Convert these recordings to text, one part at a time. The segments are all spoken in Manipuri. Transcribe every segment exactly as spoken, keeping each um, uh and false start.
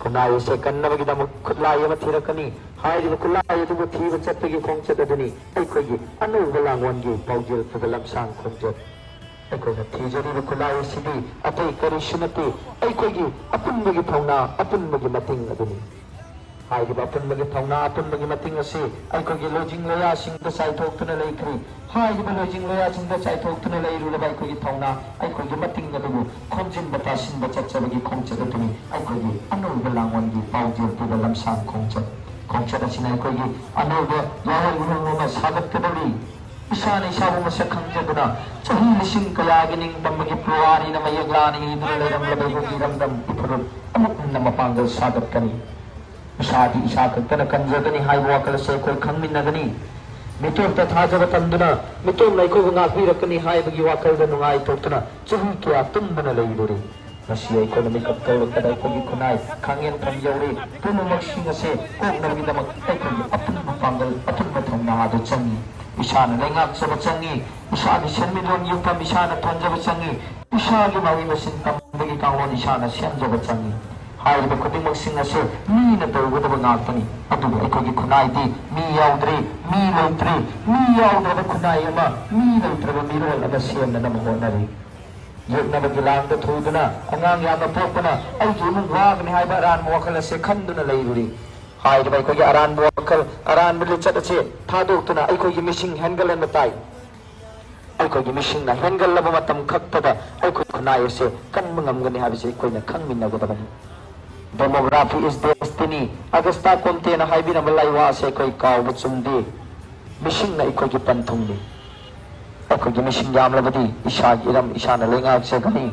ꯈꯨꯟꯅꯥꯏ ꯑꯁꯦ ꯀꯟꯅꯕꯒꯤꯗꯃꯛ ꯈꯨꯠꯂꯥꯏ ꯑꯃ ꯊꯤꯔꯛꯀꯅꯤ꯫ ꯍꯥꯏꯔꯤꯕ ꯈꯨꯠꯂꯥꯏ ꯑꯗꯨꯕꯨ ꯊꯤꯕ ꯆꯠꯄꯒꯤ ꯈꯣꯡꯆꯠ ꯑꯗꯨꯅꯤ ꯑꯩꯈꯣꯏꯒꯤ ꯑꯅꯧꯕ ꯂꯥꯡꯑꯣꯟꯒꯤ ꯄꯥꯎꯖꯦꯜ ꯄꯨꯕ ꯂꯝꯁꯥꯡ ꯈꯣꯡꯆꯠ꯫ ꯑꯩꯈꯣꯏꯅ ꯊꯤꯖꯔꯤꯕ ꯈꯨꯠꯂꯥꯏ ꯑꯁꯤꯗꯤ ꯑꯇꯩ ꯀꯔꯤꯁꯨ ꯅꯠꯇꯦ, ꯑꯩꯈꯣꯏꯒꯤ ꯑꯄꯨꯟꯕꯒꯤ ꯊꯧꯅꯥ, ꯑꯄꯨꯟꯕꯒꯤ ꯃꯇꯤꯡ ꯑꯗꯨꯅꯤ꯫ ꯍꯥꯏꯔꯤꯕ ꯑꯄꯨꯟꯕꯒꯤ ꯊꯧꯅꯥ, ꯑꯄꯨꯟꯕꯒꯤ ꯃꯇꯤꯡ ꯑꯁꯤ ꯑꯩꯈꯣꯏꯒꯤ ꯂꯣꯏꯖꯤꯡ ꯂꯣꯌꯥꯁꯤꯡꯗ ꯆꯥꯏꯊꯣꯛꯇꯨꯅ ꯂꯩꯈ꯭ꯔꯦ꯫ ꯍꯥꯏꯔꯤꯕ ꯂꯣꯏꯖꯤꯡ ꯂꯣꯌꯥꯁꯤꯡꯗ ꯆꯥꯏꯊꯣꯛꯇꯨꯅ ꯂꯩꯔꯨꯔꯕ ꯑꯩꯈꯣꯏꯒꯤ ꯊꯧꯅꯥ, ꯑꯩꯈꯣꯏꯒꯤ ꯃꯇꯤꯡ ꯑꯗꯨꯕꯨ ꯈꯣꯝꯖꯤꯟꯕ ꯇꯥꯁꯤꯟꯕ ꯆꯠꯆꯕꯒꯤ ꯈꯣꯡꯆꯠ ꯑꯗꯨꯅꯤ ꯑꯩꯈꯣꯏꯒꯤ ꯑꯅꯧꯕ ꯂꯥꯡꯑꯣꯟꯒꯤ ꯄꯥꯎꯖꯦꯜ ꯄꯨꯕ ꯂꯝꯁꯥꯡ ꯈꯣꯡꯆꯠ꯫ ꯈꯣꯡꯆꯠ ꯑꯁꯤꯅ ꯑꯩꯈꯣꯏꯒꯤ ꯑꯅꯧꯕ ꯌꯥꯑꯣꯟ ꯂꯨꯍꯣꯡ ꯑꯃ ꯁꯥꯒꯠꯀꯗꯧꯔꯤ꯫ ꯏꯁꯥꯅ ꯏꯁꯥꯕꯨ ꯃꯁꯛ ꯈꯪꯖꯗꯨꯅ ꯆꯍꯤ ꯂꯤꯁꯤꯡ ꯀꯌꯥꯒꯤ ꯅꯤꯡꯇꯝꯕꯒꯤ ꯄꯨꯋꯥꯔꯤꯅ ꯃꯌꯦꯛ ꯂꯥꯅ ꯏꯗꯨꯅ ꯂꯩꯔꯝꯂꯕ ꯑꯩꯈꯣꯏꯒꯤ ꯏꯔꯝꯗꯝ ꯏꯐꯨꯔꯨꯞ ꯑꯃꯨꯛ ꯍꯟꯅ ꯃꯄꯥꯡꯒꯜ ꯁꯥꯒꯠꯀꯅꯤ꯫ ꯏꯁꯥꯗꯤ ꯏꯁꯥ ꯈꯛꯇꯅ ꯀꯟꯖꯒꯅꯤ ꯍꯥꯏꯕ ꯋꯥꯈꯜ ꯑꯁꯤ ꯑꯩꯈꯣꯏ ꯈꯪꯃꯤꯟꯅꯒꯅꯤ꯫ ꯃꯤꯇꯣꯞꯇ ꯊꯥꯖꯕ ꯊꯝꯗꯨꯅ ꯃꯤꯇꯣꯞꯅ ꯑꯩꯈꯣꯏꯕꯨ ꯉꯥꯛꯄꯤꯔꯛꯀꯅꯤ ꯍꯥꯏꯕꯒꯤ ꯋꯥꯈꯜꯗ ꯅꯨꯡꯉꯥꯏꯊꯣꯛꯇꯨꯅ ꯆꯍꯤ ꯀꯌꯥ ꯇꯨꯝꯗꯅ ꯂꯩꯔꯨꯔꯦ꯫ ꯉꯁꯤ ꯑꯩꯈꯣꯏꯅ ꯃꯤꯀꯞ ꯊꯣꯛꯂꯛꯄꯗ ꯑꯩꯈꯣꯏꯒꯤ ꯈꯨꯟꯅꯥꯏ ꯈꯥꯡꯉꯦꯟꯐꯝ ꯌꯧꯔꯦ꯫ ꯄꯨꯝꯅꯃꯛꯁꯤꯡ ꯑꯁꯦ ꯀꯣꯛꯅꯕꯒꯤꯗꯃꯛ ꯑꯩꯈꯣꯏꯒꯤ ꯑꯄꯨꯟꯕ ꯄꯥꯡꯒꯜ, ꯑꯄꯨꯟꯕ ꯊꯧꯅꯥ ꯑꯗꯨ ꯆꯪꯏ꯫ ꯏꯁꯥꯅ ꯂꯩꯉꯥꯛꯆꯕ ꯆꯪꯏ꯫ ꯏꯁꯥꯒꯤ ꯁꯦꯟꯃꯤꯠꯂꯣꯟꯒꯤ ꯌꯨꯝꯐꯝ ꯏꯁꯥꯅ ꯊꯣꯟꯖꯕ ꯆꯪꯏ꯫ ꯏꯁꯥꯒꯤ ꯃꯍꯩ ꯃꯁꯤꯡ ꯇꯝꯕꯒꯤ ꯀꯥꯡꯂꯣꯟ ꯏꯁꯥꯅ ꯁꯦꯝꯖꯕ ꯆꯪꯏ꯫ ꯍꯥꯏꯔꯤꯕ ꯈꯨꯗꯤꯡꯃꯛꯁꯤꯡ ꯑꯁꯤ ꯃꯤꯅ ꯇꯧꯒꯗꯕ ꯉꯥꯛꯇꯅꯤ꯫ ꯑꯗꯨꯕꯨ ꯑꯩꯈꯣꯏꯒꯤ ꯈꯨꯟꯅꯥꯏꯗꯤ ꯃꯤ ꯌꯥꯎꯗ꯭ꯔꯦ, ꯃꯤ ꯂꯩꯇ꯭ꯔꯦ꯫ ꯃꯤ ꯌꯥꯎꯗ꯭ꯔꯕ ꯈꯨꯟꯅꯥꯏ ꯑꯃ, ꯃꯤ ꯂꯩꯇ꯭ꯔꯕ ꯃꯤꯔꯣꯜ ꯑꯃ ꯁꯦꯝꯅꯅꯕ ꯍꯣꯠꯅꯔꯤ꯫ ꯌꯦꯛꯅꯕꯒꯤ ꯂꯥꯡꯗ ꯊꯨꯗꯨꯅ ꯑꯉꯥꯡ ꯌꯥꯝꯅ ꯄꯣꯛꯄꯅ ꯑꯩꯒꯤ ꯏꯃꯨꯡ ꯋꯥꯒꯅꯤ ꯍꯥꯏꯕ ꯑꯔꯥꯟꯕ ꯋꯥꯈꯜ ꯑꯁꯦ ꯈꯟꯗꯨꯅ ꯂꯩꯔꯨꯔꯤ꯫ ꯍꯥꯏꯔꯤꯕ ꯑꯩꯈꯣꯏꯒꯤ ꯑꯔꯥꯟꯕ ꯋꯥꯈꯜ, ꯑꯔꯥꯟꯕ ꯂꯤꯆꯠ ꯑꯁꯤ ꯊꯥꯗꯣꯛꯇꯨꯅ ꯑꯩꯈꯣꯏꯒꯤ ꯃꯤꯁꯤꯡ ꯍꯦꯟꯒꯠꯍꯟꯕ ꯇꯥꯏ꯫ ꯑꯩꯈꯣꯏꯒꯤ ꯃꯤꯁꯤꯡꯅ ꯍꯦꯟꯒꯠꯂꯕ ꯃꯇꯝ ꯈꯛꯇꯗ ꯑꯩꯈꯣꯏ ꯈꯨꯟꯅꯥꯏ ꯑꯁꯦ ꯀꯟꯕ ꯉꯝꯒꯅꯤ ꯍꯥꯏꯕꯁꯤ ꯑꯩꯈꯣꯏꯅ ꯈꯪꯃꯤꯟꯅꯒꯗꯕꯅꯤ꯫ Demography is destiny꯫ ꯑꯒꯁꯇꯥ ꯀꯣꯝꯇꯦꯅ ꯍꯥꯏꯕꯤꯔꯝꯕ ꯂꯥꯏꯋꯥ ꯑꯁꯦ ꯑꯩꯈꯣꯏ ꯀꯥꯎꯕ ꯆꯨꯝꯗꯦ꯫ ꯃꯤꯁꯤꯡꯅ ꯑꯩꯈꯣꯏꯒꯤ ꯄꯟꯊꯨꯡꯅꯤ꯫ ꯑꯩꯈꯣꯏꯒꯤ ꯃꯤꯁꯤꯡ ꯌꯥꯝꯂꯕꯗꯤ ꯏꯁꯥꯒꯤ ꯏꯔꯝ ꯏꯁꯥꯅ ꯂꯩꯉꯥꯛꯆꯒꯅꯤ꯫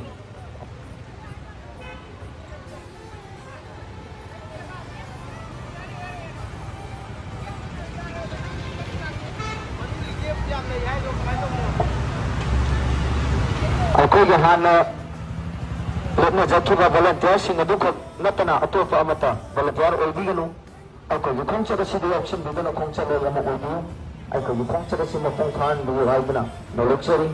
ꯑꯩꯈꯣꯏꯒꯤ ꯍꯥꯟꯅ ꯂꯦꯞꯅꯖꯈꯤꯕ volunteerꯁꯤꯡ ꯑꯗꯨꯈꯛ ꯅꯠꯇꯅ ꯑꯇꯣꯞꯄ ꯑꯃꯠꯇ volunteer ꯑꯣꯏꯕꯤꯒꯅꯨ꯫ ꯑꯩꯈꯣꯏꯒꯤ ꯈꯣꯡꯆꯠ ꯑꯁꯤꯗ ꯌꯥꯎꯁꯤꯟꯕꯤꯗꯨꯅ ꯈꯣꯡꯆꯠꯂꯣꯏ ꯑꯃ ꯑꯣꯏꯕꯤꯌꯨ꯫ ꯑꯩꯈꯣꯏꯒꯤ ꯈꯣꯡꯆꯠ ꯑꯁꯤ ꯃꯄꯨꯡ ꯐꯥꯍꯟꯕꯤꯌꯨ ꯍꯥꯏꯗꯨꯅ ꯅꯣꯂꯨꯛꯆꯔꯤ꯫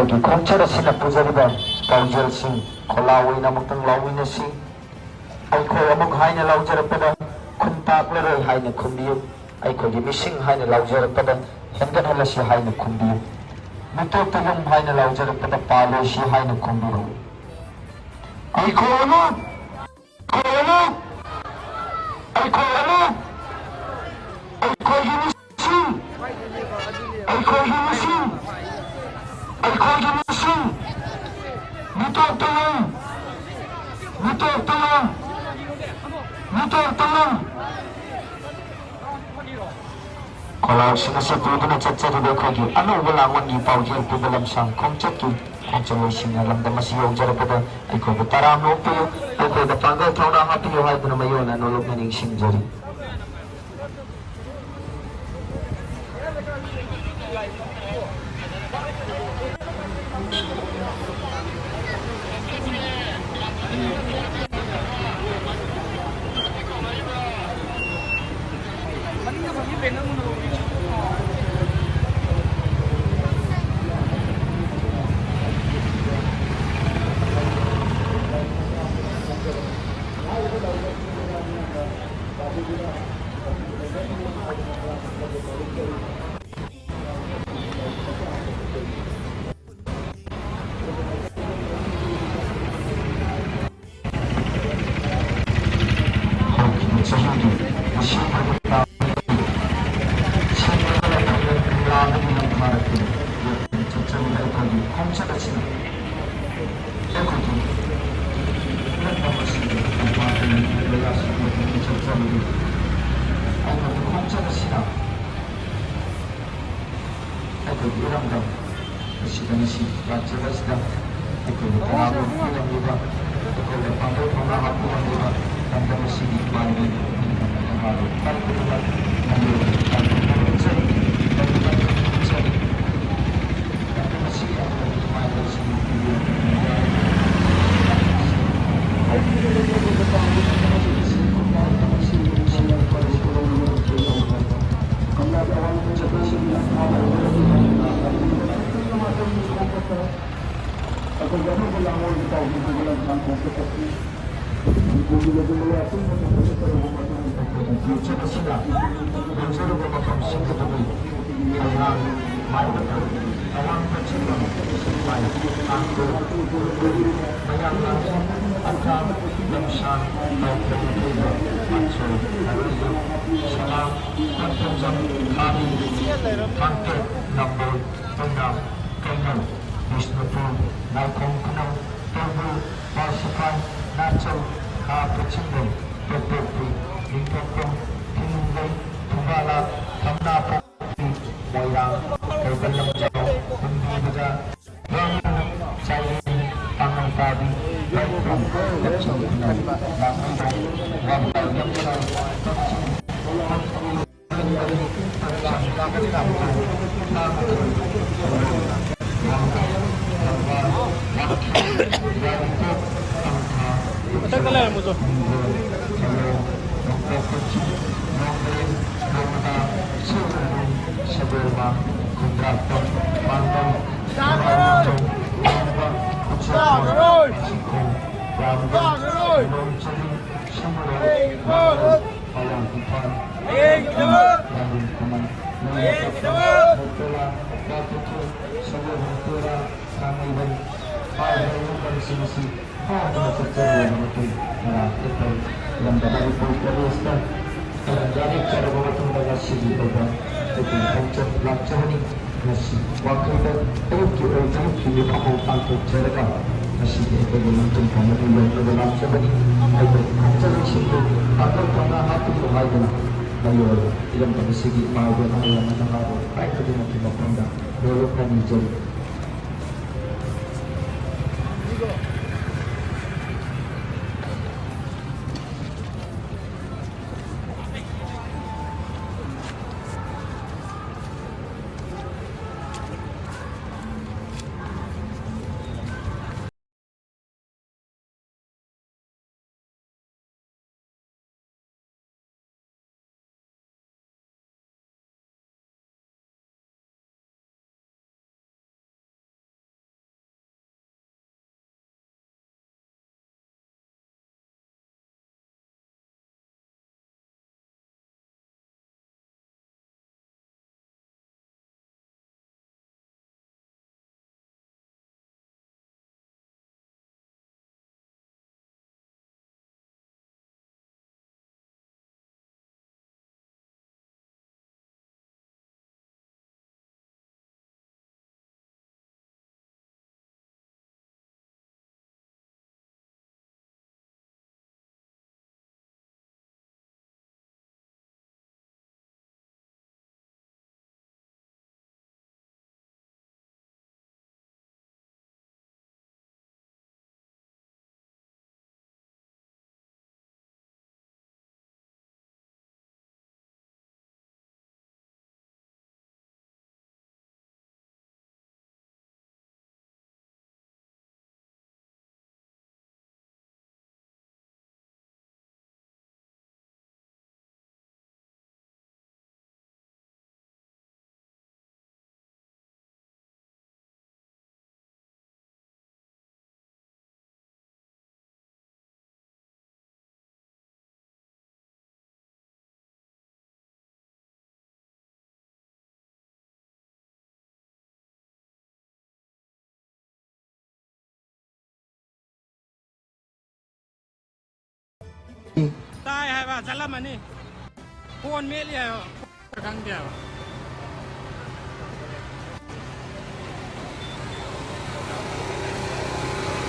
ꯑꯩꯈꯣꯏꯒꯤ ꯈꯣꯡꯆꯠ ꯑꯁꯤꯅ ꯄꯨꯖꯔꯤꯕ ꯄꯥꯎꯖꯦꯜꯁꯤꯡ ꯈꯣꯜꯂꯥꯎ ꯑꯣꯏꯅ ꯑꯃꯨꯛꯇꯪ ꯂꯥꯎꯃꯤꯟꯅꯁꯤ꯫ ꯑꯩꯈꯣꯏ ꯑꯃꯨꯛ ꯍꯥꯏꯅ ꯂꯥꯎꯖꯔꯛꯄꯗ ꯈꯨꯟ ꯄꯥꯛꯂꯔꯣꯏ ꯍꯥꯏꯅ ꯈꯨꯝꯕꯤꯌꯨ꯫ ꯑꯩꯈꯣꯏꯒꯤ ꯃꯤꯁꯤꯡ ꯍꯥꯏꯅ ꯂꯥꯎꯖꯔꯛꯄꯗ ꯍꯦꯟꯒꯠꯍꯜꯂꯁꯤ ꯍꯥꯏꯅ ꯈꯨꯝꯕꯤꯌꯨ꯫ ꯃꯤꯇꯣꯞꯇ ꯌꯨꯝ ꯍꯥꯏꯅ ꯂꯥꯎꯖꯔꯛꯄꯗ ꯄꯥꯜꯂꯣꯏꯁꯤ ꯍꯥꯏꯅ ꯈꯨꯝꯕꯤꯔꯛꯎ꯫ ꯑꯩꯈꯣꯏ ꯑꯃꯨꯛ ꯑꯩꯈꯣꯏ ꯑꯃꯨꯛ ꯑꯩꯈꯣꯏ ꯑꯃꯨꯛ ꯑꯩꯈꯣꯏꯒꯤ ꯃꯤꯁꯤꯡ ꯑꯩꯈꯣꯏꯒꯤ ꯃꯤꯁꯤꯡ ꯑꯩꯈꯣꯏꯒꯤ ꯃꯤꯁꯤꯡ ꯃꯤꯇꯣꯞ ꯇꯧꯔꯝ ꯃꯤꯇꯣꯞ ꯇꯧꯔꯝ ꯃꯤꯇꯣꯞ ꯇꯧꯔꯝ ꯈꯣꯜꯂꯥꯎꯁꯤꯡ ꯑꯁꯤ ꯄꯨꯗꯨꯅ ꯆꯠꯆꯔꯤꯕ ꯑꯩꯈꯣꯏꯒꯤ ꯑꯅꯧꯕ ꯂꯥꯡꯕꯟꯒꯤ ꯄꯥꯎꯖꯦꯜ ꯄꯤꯕ ꯂꯝꯁꯥꯡ ꯈꯣꯡꯆꯠꯀꯤ ꯈꯣꯡꯆꯠꯂꯣꯏꯁꯤꯡꯅ ꯂꯝꯗꯝ ꯑꯁꯤ ꯌꯧꯖꯔꯛꯄꯗ ꯑꯩꯈꯣꯏꯕꯨ ꯇꯔꯥꯝꯅ ꯑꯣꯛꯄꯤꯌꯨ꯫ ꯑꯩꯈꯣꯏꯗ ꯄꯥꯡꯒꯜ ꯊꯧꯅꯥ ꯍꯥꯞꯄꯤꯌꯨ ꯍꯥꯏꯗꯨꯅ ꯃꯌꯣꯟꯅ ꯅꯣꯂꯨꯛꯅ ꯅꯤꯡꯁꯤꯡꯖꯔꯤ꯫ ꯍꯧꯈꯤꯕ ꯆꯍꯤꯒꯤ ꯗꯤꯁꯦꯝꯕꯔꯒꯤ ꯇꯥꯡ ꯁꯦꯝꯒꯠꯂꯕ ꯀꯪꯂꯥꯗꯒꯤ ꯂꯝꯊꯥꯔꯛꯄꯗ ꯆꯠꯆꯕ ꯑꯩꯈꯣꯏꯒꯤ ꯈꯣꯡꯆꯠ ꯑꯁꯤꯅ ꯑꯩꯈꯣꯏꯒꯤ ꯂꯝꯗꯝ ꯑꯁꯤꯒꯤ ꯇꯝꯄꯥꯛꯀꯤ ꯂꯩꯕꯥꯛ ꯑꯁꯤꯒꯤ ꯆꯠꯆꯕꯒꯤ ꯑꯩꯈꯣꯏꯒꯤ ꯈꯣꯡꯆꯠ ꯑꯁꯤꯅ ꯑꯩꯈꯣꯏꯒꯤ ꯏꯔꯝꯗꯝ ꯑꯁꯤꯗ ꯉꯁꯤ ꯂꯥꯛꯆꯕ ꯑꯁꯤꯗ ꯑꯩꯈꯣꯏꯕꯨ ꯇꯔꯥꯝꯅ ꯑꯣꯛꯄꯤꯔꯝꯂꯤꯕ, ꯑꯩꯈꯣꯏꯗ ꯄꯥꯡꯒꯜ ꯊꯧꯅꯥ ꯍꯥꯞꯄꯤꯔꯝꯂꯤꯕ ꯂꯝꯗꯝ ꯑꯁꯤꯒꯤ ꯄꯥꯜꯂꯤꯕꯤ ꯅꯤꯡꯊꯧ ꯅꯍꯥꯔꯣꯜ ꯇꯥꯡ ꯈꯨꯗꯤꯡꯃꯛ ꯅꯝꯕꯤꯔꯕ ꯇꯥꯡ ꯈꯨꯗꯤꯡꯃꯛ ꯎꯠꯆꯔꯤ, ꯂꯝꯗꯝ ꯑꯁꯤꯒꯤ ꯑꯐꯕ ꯅꯨꯡꯉꯥꯏꯕ ꯑꯁꯤ ꯄꯤꯕꯤꯔꯛꯄ ꯌꯥꯎꯖꯔꯕ ꯃꯐꯝꯁꯤꯡ ꯑꯗꯨꯕꯨ ꯃꯣꯏꯔꯥꯡ, ꯃꯥꯏꯕꯗ, ꯑꯋꯥꯡ ꯄꯣꯠꯁꯪꯕꯝ, ꯁꯤꯡꯃꯥꯏ, ꯇꯥꯡꯈꯨꯜ, ꯎꯈ꯭ꯔꯨꯜ, ꯃꯌꯥꯡꯂꯥꯡꯕꯝ, ꯑꯁꯥꯝ, ꯂꯝꯁꯥꯡ, ꯇꯥꯎꯊꯣꯡ, ꯄꯥꯠꯁꯣꯏ, ꯊꯥꯡꯃꯩꯕꯟ, ꯁꯂꯥꯝ, ꯀꯣꯟꯊꯣꯡꯖꯝ, ꯊꯥꯕꯤ, ꯊꯥꯡꯀꯦꯠ, ꯅꯝꯕꯣꯜ, ꯑꯣꯏꯅꯥꯝ, ꯀꯩꯅꯧ, ꯕꯤꯁꯅꯨꯄꯨꯔ, ꯅꯥꯎꯈꯣꯡ ꯈꯨꯅꯧ, ꯇꯧꯕ꯭ꯔꯨ, ꯕꯥꯁꯤꯈꯥꯟ, ꯅꯥꯆꯧ, ꯈꯥ ꯄꯣꯠꯁꯪꯕꯝ, ꯇꯣꯞꯄꯣꯛꯄꯤ, ꯂꯤꯡꯊꯣꯛꯄꯝ, ꯊꯤꯅꯨꯡꯒꯩ, ꯊꯧꯕꯥꯂꯥ, ꯈꯝꯅꯥꯄꯣꯛ, ꯃꯣꯏꯔꯥꯡ, ꯀꯩꯕꯜ ꯂꯝꯖꯥꯎ, ꯀꯨꯝꯕꯤ ꯕꯖꯥꯔ, ꯋꯥꯡꯈꯩ, ꯆꯥꯏꯔꯦꯟ, ꯄꯥꯉꯜꯄꯥꯕꯤ, ꯂꯩꯈꯣꯝ, ꯀꯛꯆꯤꯡ ꯈꯨꯅꯧ, ꯂꯥꯡꯃꯩꯗꯣꯡ, ꯋꯥꯕꯒꯥꯏ, ꯂꯝꯈꯥꯏ, ꯀꯛꯆꯤꯡ, ꯀꯛꯆꯤꯡ, ꯀꯛꯆꯤꯡ, ꯀꯛꯆꯤꯡ, ꯀꯛꯆꯤꯡ, ꯀꯛꯆꯤꯡ, ꯋꯥꯡꯈꯩ, ꯌꯥꯏꯔꯤꯄꯣꯛ, ꯇꯝꯐꯥ, ꯃꯊꯛꯇ ꯂꯩꯔꯝꯃꯨꯆꯣ꯫ ꯈꯨꯝꯕꯣꯡ, ꯊꯧꯔꯣꯡ, ꯅꯣꯡꯄꯣꯛ ꯀꯛꯆꯤꯡ, ꯅꯣꯡꯒ꯭ꯔꯦꯟ, ꯅꯣꯡꯃꯗꯥ, ꯁꯤꯡꯖꯃꯩ, ꯁꯒꯣꯜꯕꯟ, ꯈꯨꯟꯗ꯭ꯔꯥꯛꯄꯝ, ꯄꯥꯡꯒꯩ, ꯃꯔꯥꯡꯊꯣꯡ, ꯋꯥꯡꯕ, ꯎꯆꯦꯛ, ꯆꯤꯡꯈꯣꯡ, ꯔꯥꯝꯕꯟ, ꯂꯣꯡꯆꯔꯤꯡ, ꯁꯤꯃꯔꯣ, ꯃꯥꯂꯦꯝ, ꯃꯌꯥꯡ ꯏꯝꯐꯥꯜ, ꯌꯥꯝꯕꯨꯡ ꯈꯨꯃꯟ, ꯅꯣꯡꯃꯩ ꯀꯥꯞꯐꯝ, ꯃꯣꯇꯣꯂꯥ, ꯀ꯭ꯋꯥꯀꯩꯊꯦꯜ, ꯁꯒꯣꯜꯕꯟ ꯇꯦꯔꯥ, ꯊꯥꯡꯃꯩꯕꯟ, ꯍꯥꯏꯔꯤꯕ ꯃꯐꯝꯁꯤꯡ ꯑꯁꯤ ꯐꯥꯎꯗꯨꯅ ꯆꯠꯆꯔꯕ ꯃꯇꯨꯡ ꯃꯔꯥꯡ ꯀꯛꯄ ꯂꯝꯗꯝ ꯃꯅꯤꯄꯨꯔ ꯄ꯭ꯔꯗꯦꯁꯇ ꯈꯔ ꯌꯥꯔꯦ ꯆꯠꯂꯕ ꯃꯇꯨꯡꯗ ꯉꯁꯤꯒꯤ ꯑꯣꯏꯕ ꯑꯩꯈꯣꯏꯒꯤ ꯈꯣꯡꯆꯠ ꯂꯥꯛꯆꯕꯅꯤ꯫ ꯉꯁꯤ ꯋꯥꯡꯈꯩꯗ ꯑꯌꯨꯛꯀꯤ ꯑꯣꯏ ꯇꯔꯨꯛꯀꯤ ꯃꯤꯐꯝ ꯄꯥꯡꯊꯣꯛꯆꯔꯒ ꯉꯁꯤꯒꯤ ꯑꯩꯈꯣꯏꯒꯤ ꯂꯝꯖꯤꯡ ꯊꯥꯅꯕ ꯌꯧꯅꯕ ꯂꯥꯛꯆꯕꯅꯤ꯫ ꯑꯩꯈꯣꯏ ꯈꯪꯖꯕꯁꯤꯡꯕꯨ ꯄꯥꯡꯒꯜ ꯊꯧꯅꯥ ꯍꯥꯞꯄꯤꯌꯨ ꯍꯥꯏꯗꯨꯅ ꯃꯔꯨꯑꯣꯏꯕ ꯏꯔꯝꯗꯝ ꯑꯁꯤꯒꯤ ꯏꯃꯥ ꯏꯕꯦꯜ ꯑꯍꯜ ꯂꯃꯟ ꯅꯍꯥꯔꯣꯜ ꯂꯩꯀꯥꯏ ꯈꯨꯗꯤꯡꯃꯛꯀꯤ ꯃꯐꯝꯗ ꯂꯣꯏꯅ ꯅꯤꯖꯔꯤ꯫ ꯇꯥꯏ ꯍꯥꯏꯕ, ꯆꯠꯂꯝꯃꯅꯤ꯫ ꯐꯣꯟ ꯃꯦꯠꯂꯤ ꯍꯥꯏꯕ꯫ ꯈꯪꯗꯦ ꯍꯥꯏꯕ꯫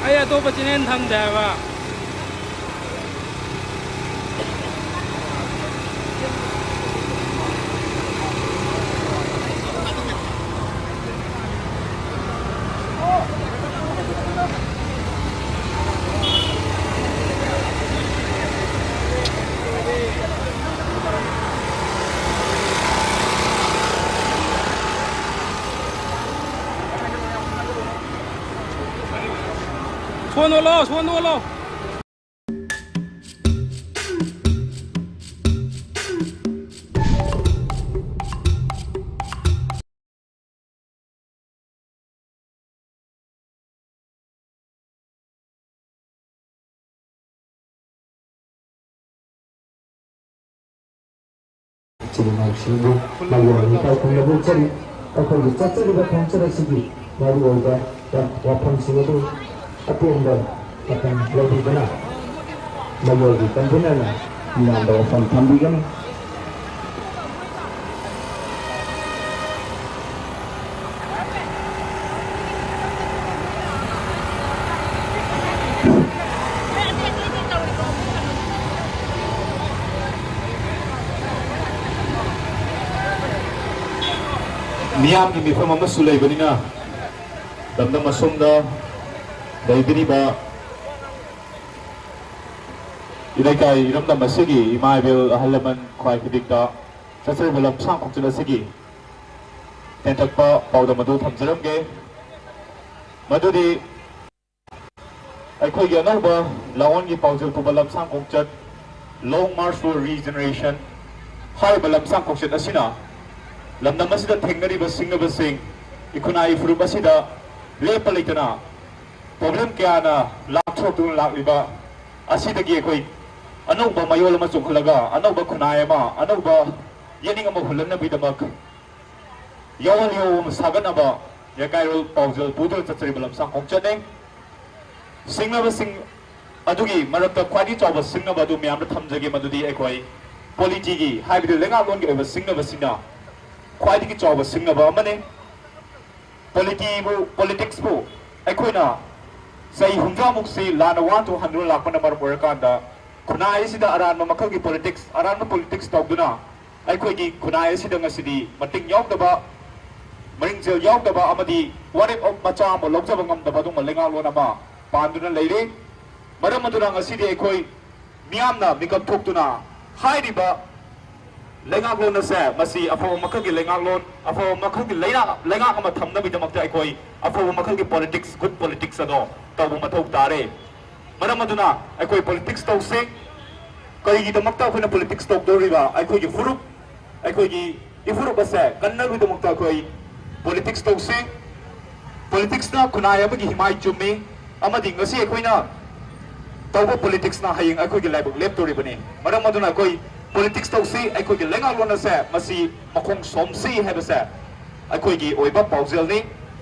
ꯑꯩ ꯑꯇꯣꯞꯄ ꯆꯦꯅꯦꯜ ꯊꯝꯗꯦ ꯍꯥꯏꯕ꯫ ꯁꯣꯟ ꯑꯣꯜꯂꯣ, ꯁꯣꯟ ꯑꯣꯜꯂꯣ꯫ ꯏꯆꯤꯜ ꯏꯅꯥꯎꯁꯤꯡꯕꯨ ꯃꯌꯣꯜ ꯏꯀꯥꯏ ꯈꯨꯝꯅꯕ ꯎꯠꯆꯔꯤ꯫ ꯑꯩꯈꯣꯏꯒꯤ ꯆꯠꯆꯔꯤꯕ ꯈꯣꯡꯆꯠ ꯑꯁꯤꯒꯤ ꯃꯔꯨꯑꯣꯏꯕ ꯋꯥꯐꯝꯁꯤꯡ ꯑꯗꯨ ꯑꯇꯦꯟꯕ ꯃꯇꯝ ꯂꯧꯕꯤꯗꯨꯅ ꯃꯌꯣꯜꯒꯤ ꯀꯟꯚꯤꯅꯔꯅ ꯃꯤꯌꯥꯝꯗ ꯋꯥꯐꯝ ꯊꯝꯕꯤꯒꯅꯤ꯫ ꯃꯤꯌꯥꯝꯒꯤ ꯃꯤꯐꯝ ꯑꯃꯁꯨ ꯂꯩꯕꯅꯤꯅ, ꯂꯝꯗꯝ ꯑꯁꯣꯝꯗ ꯂꯩꯕꯤꯔꯤꯕ ꯏꯔꯩꯀꯥꯏ ꯏꯔꯝꯗꯝ ꯑꯁꯤꯒꯤ ꯏꯃꯥ ꯏꯕꯦꯜ ꯑꯍꯜ ꯂꯃꯟ ꯈ꯭ꯋꯥꯏ ꯈꯨꯗꯤꯡꯗ ꯆꯠꯆꯔꯤꯕ ꯂꯝꯁꯥꯡ ꯈꯣꯡꯆꯠ ꯑꯁꯤꯒꯤ ꯇꯦꯟꯇꯛꯄ ꯄꯥꯎꯗꯝ ꯑꯗꯨ ꯊꯝꯖꯔꯝꯒꯦ꯫ ꯃꯗꯨꯗꯤ ꯑꯩꯈꯣꯏꯒꯤ ꯑꯅꯧꯕ ꯂꯥꯛꯑꯣꯟꯒꯤ ꯄꯥꯎꯖꯦꯜ ꯄꯨꯕ ꯂꯝꯁꯥꯡ ꯈꯣꯡꯆꯠ, Long March for Regeneration ꯍꯥꯏꯔꯤꯕ ꯂꯝꯁꯥꯡ ꯈꯣꯡꯆꯠ ꯑꯁꯤꯅ ꯂꯝꯗꯝ ꯑꯁꯤꯗ ꯊꯦꯡꯅꯔꯤꯕ ꯁꯤꯡꯅꯕꯁꯤꯡ, ꯏꯈꯨꯟꯅꯥꯏ ꯐꯨꯔꯨꯞ ꯑꯁꯤꯗ ꯂꯦꯞꯄ ꯂꯩꯇꯅ ꯄ꯭ꯔꯣꯕ꯭ꯂꯦꯝ ꯀꯌꯥꯅ ꯂꯥꯛꯊꯣꯛꯇꯨꯅ ꯂꯥꯛꯂꯤꯕ ꯑꯁꯤꯗꯒꯤ ꯑꯩꯈꯣꯏ ꯑꯅꯧꯕ ꯃꯌꯣꯜ ꯑꯃ ꯆꯣꯡꯈꯠꯂꯒ, ꯑꯅꯧꯕ ꯈꯨꯟꯅꯥꯏ ꯑꯃ, ꯑꯅꯧꯕ ꯌꯦꯠꯅꯤꯡ ꯑꯃ ꯍꯨꯜꯍꯟꯅꯕꯒꯤꯗꯃꯛ ꯌꯥꯋꯣꯜ ꯌꯥꯋꯣꯝ ꯁꯥꯒꯠꯅꯕ ꯌꯥꯀꯥꯏꯔꯣꯜ ꯄꯥꯎꯖꯦꯜ ꯄꯨꯗꯨꯅ ꯆꯠꯆꯔꯤꯕ ꯂꯝꯁꯥꯡ ꯈꯣꯡꯆꯠꯅꯤ꯫ ꯁꯤꯡꯅꯕꯁꯤꯡ ꯑꯗꯨꯒꯤ ꯃꯔꯛꯇ ꯈ꯭ꯋꯥꯏꯗꯒꯤ ꯆꯥꯎꯕ ꯁꯤꯡꯅꯕ ꯑꯗꯨ ꯃꯌꯥꯝꯗ ꯊꯝꯖꯒꯦ, ꯃꯗꯨꯗꯤ ꯑꯩꯈꯣꯏ ꯄꯣꯂꯤꯇꯤꯒꯤ, ꯍꯥꯏꯕꯗꯤ ꯂꯩꯉꯥꯛꯂꯣꯟꯒꯤ ꯑꯣꯏꯕ ꯁꯤꯡꯅꯕꯁꯤꯅ ꯈ꯭ꯋꯥꯏꯗꯒꯤ ꯆꯥꯎꯕ ꯁꯤꯡꯅꯕ ꯑꯃꯅꯤ꯫ ꯄꯣꯂꯤꯇꯤꯕꯨ, ꯄꯣꯂꯤꯇꯤꯛꯁꯄꯨ ꯑꯩꯈꯣꯏꯅ ꯆꯍꯤ ꯍꯨꯝꯗ꯭ꯔꯥꯃꯨꯛꯁꯤ ꯂꯥꯟꯅ ꯋꯥꯟ ꯊꯣꯛꯍꯟꯗꯨꯅ ꯂꯥꯛꯄꯅ ꯃꯔꯝ ꯑꯣꯏꯔꯀꯥꯟꯗ, ꯈꯨꯟꯅꯥꯏ ꯑꯁꯤꯗ ꯑꯔꯥꯟꯕ ꯃꯈꯜꯒꯤ ꯄꯣꯂꯤꯇꯤꯛꯁ, ꯑꯔꯥꯟꯕ ꯄꯣꯂꯤꯇꯤꯛꯁ ꯇꯧꯗꯨꯅ ꯑꯩꯈꯣꯏꯒꯤ ꯈꯨꯟꯅꯥꯏ ꯑꯁꯤꯗ ꯉꯁꯤꯗꯤ ꯃꯇꯤꯡ ꯌꯥꯎꯗꯕ, ꯃꯔꯤꯡꯖꯦꯜ ꯌꯥꯎꯗꯕ ꯑꯃꯗꯤ ꯋꯥꯔꯦꯞ ꯃꯆꯥ ꯑꯃ ꯂꯧꯖꯕ ꯉꯝꯗꯕ ꯑꯗꯨꯒꯨꯝꯕ ꯂꯩꯉꯥꯛꯂꯣꯟ ꯑꯃ ꯄꯥꯟꯗꯨꯅ ꯂꯩꯔꯦ꯫ ꯃꯔꯝ ꯑꯗꯨꯅ ꯉꯁꯤꯗꯤ ꯑꯩꯈꯣꯏ ꯃꯤꯌꯥꯝꯅ ꯃꯤꯀꯞ ꯊꯣꯛꯇꯨꯅ ꯍꯥꯏꯔꯤꯕ ꯂꯩꯉꯥꯛꯂꯣꯟ ꯑꯁꯦ, ꯃꯁꯤ ꯑꯐꯕ ꯃꯈꯜꯒꯤ ꯂꯩꯉꯥꯛꯂꯣꯟ, ꯑꯐꯕ ꯃꯈꯜꯒꯤ ꯂꯩꯉꯥꯛ, ꯂꯩꯉꯥꯛ ꯑꯃ ꯊꯝꯅꯕꯒꯤꯗꯃꯛꯇ ꯑꯩꯈꯣꯏ ꯑꯐꯕ ꯃꯈꯜꯒꯤ ꯄꯣꯂꯤꯇꯤꯛꯁ, ꯒꯨꯗ ꯄꯣꯂꯤꯇꯤꯛꯁ ꯑꯗꯣ ꯇꯧꯕ ꯃꯊꯧ ꯇꯥꯔꯦ꯫ ꯃꯔꯝ ꯑꯗꯨꯅ ꯑꯩꯈꯣꯏ ꯄꯣꯂꯤꯇꯤꯛꯁ ꯇꯧꯁꯤ꯫ ꯀꯔꯤꯒꯤꯗꯃꯛꯇ ꯑꯩꯈꯣꯏꯅ ꯄꯣꯂꯤꯇꯤꯛꯁ ꯇꯧꯗꯧꯔꯤꯕ? ꯑꯩꯈꯣꯏꯒꯤ ꯐꯨꯔꯨꯞ, ꯑꯩꯈꯣꯏꯒꯤ ꯏꯐꯨꯔꯨꯞ ꯑꯁꯦ ꯀꯟꯅꯕꯒꯤꯗꯃꯛꯇ ꯑꯩꯈꯣꯏ ꯄꯣꯂꯤꯇꯤꯛꯁ ꯇꯧꯁꯤ꯫ ꯄꯣꯂꯤꯇꯤꯛꯁꯅ ꯈꯨꯟꯅꯥꯏ ꯑꯃꯒꯤ ꯍꯤꯃꯥꯏ ꯆꯨꯝꯃꯤ, ꯑꯃꯗꯤ ꯉꯁꯤ ꯑꯩꯈꯣꯏꯅ ꯇꯧꯕ ꯄꯣꯂꯤꯇꯤꯛꯁꯅ ꯍꯌꯦꯡ ꯑꯩꯈꯣꯏꯒꯤ ꯂꯥꯏꯕꯛ ꯂꯦꯞꯇꯣꯔꯤꯕꯅꯤ꯫ ꯃꯔꯝ ꯑꯗꯨꯅ ꯑꯩꯈꯣꯏ ꯄꯣꯂꯤꯇꯤꯛꯁ ꯇꯧꯁꯤ, ꯑꯩꯈꯣꯏꯒꯤ ꯂꯩꯉꯥꯛꯂꯣꯟ ꯑꯁꯦ ꯃꯁꯤ ꯃꯈꯣꯡ ꯁꯣꯝꯁꯤ ꯍꯥꯏꯕꯁꯦ ꯑꯩꯈꯣꯏꯒꯤ ꯑꯣꯏꯕ ꯄꯥꯎꯖꯦꯜꯅꯤ꯫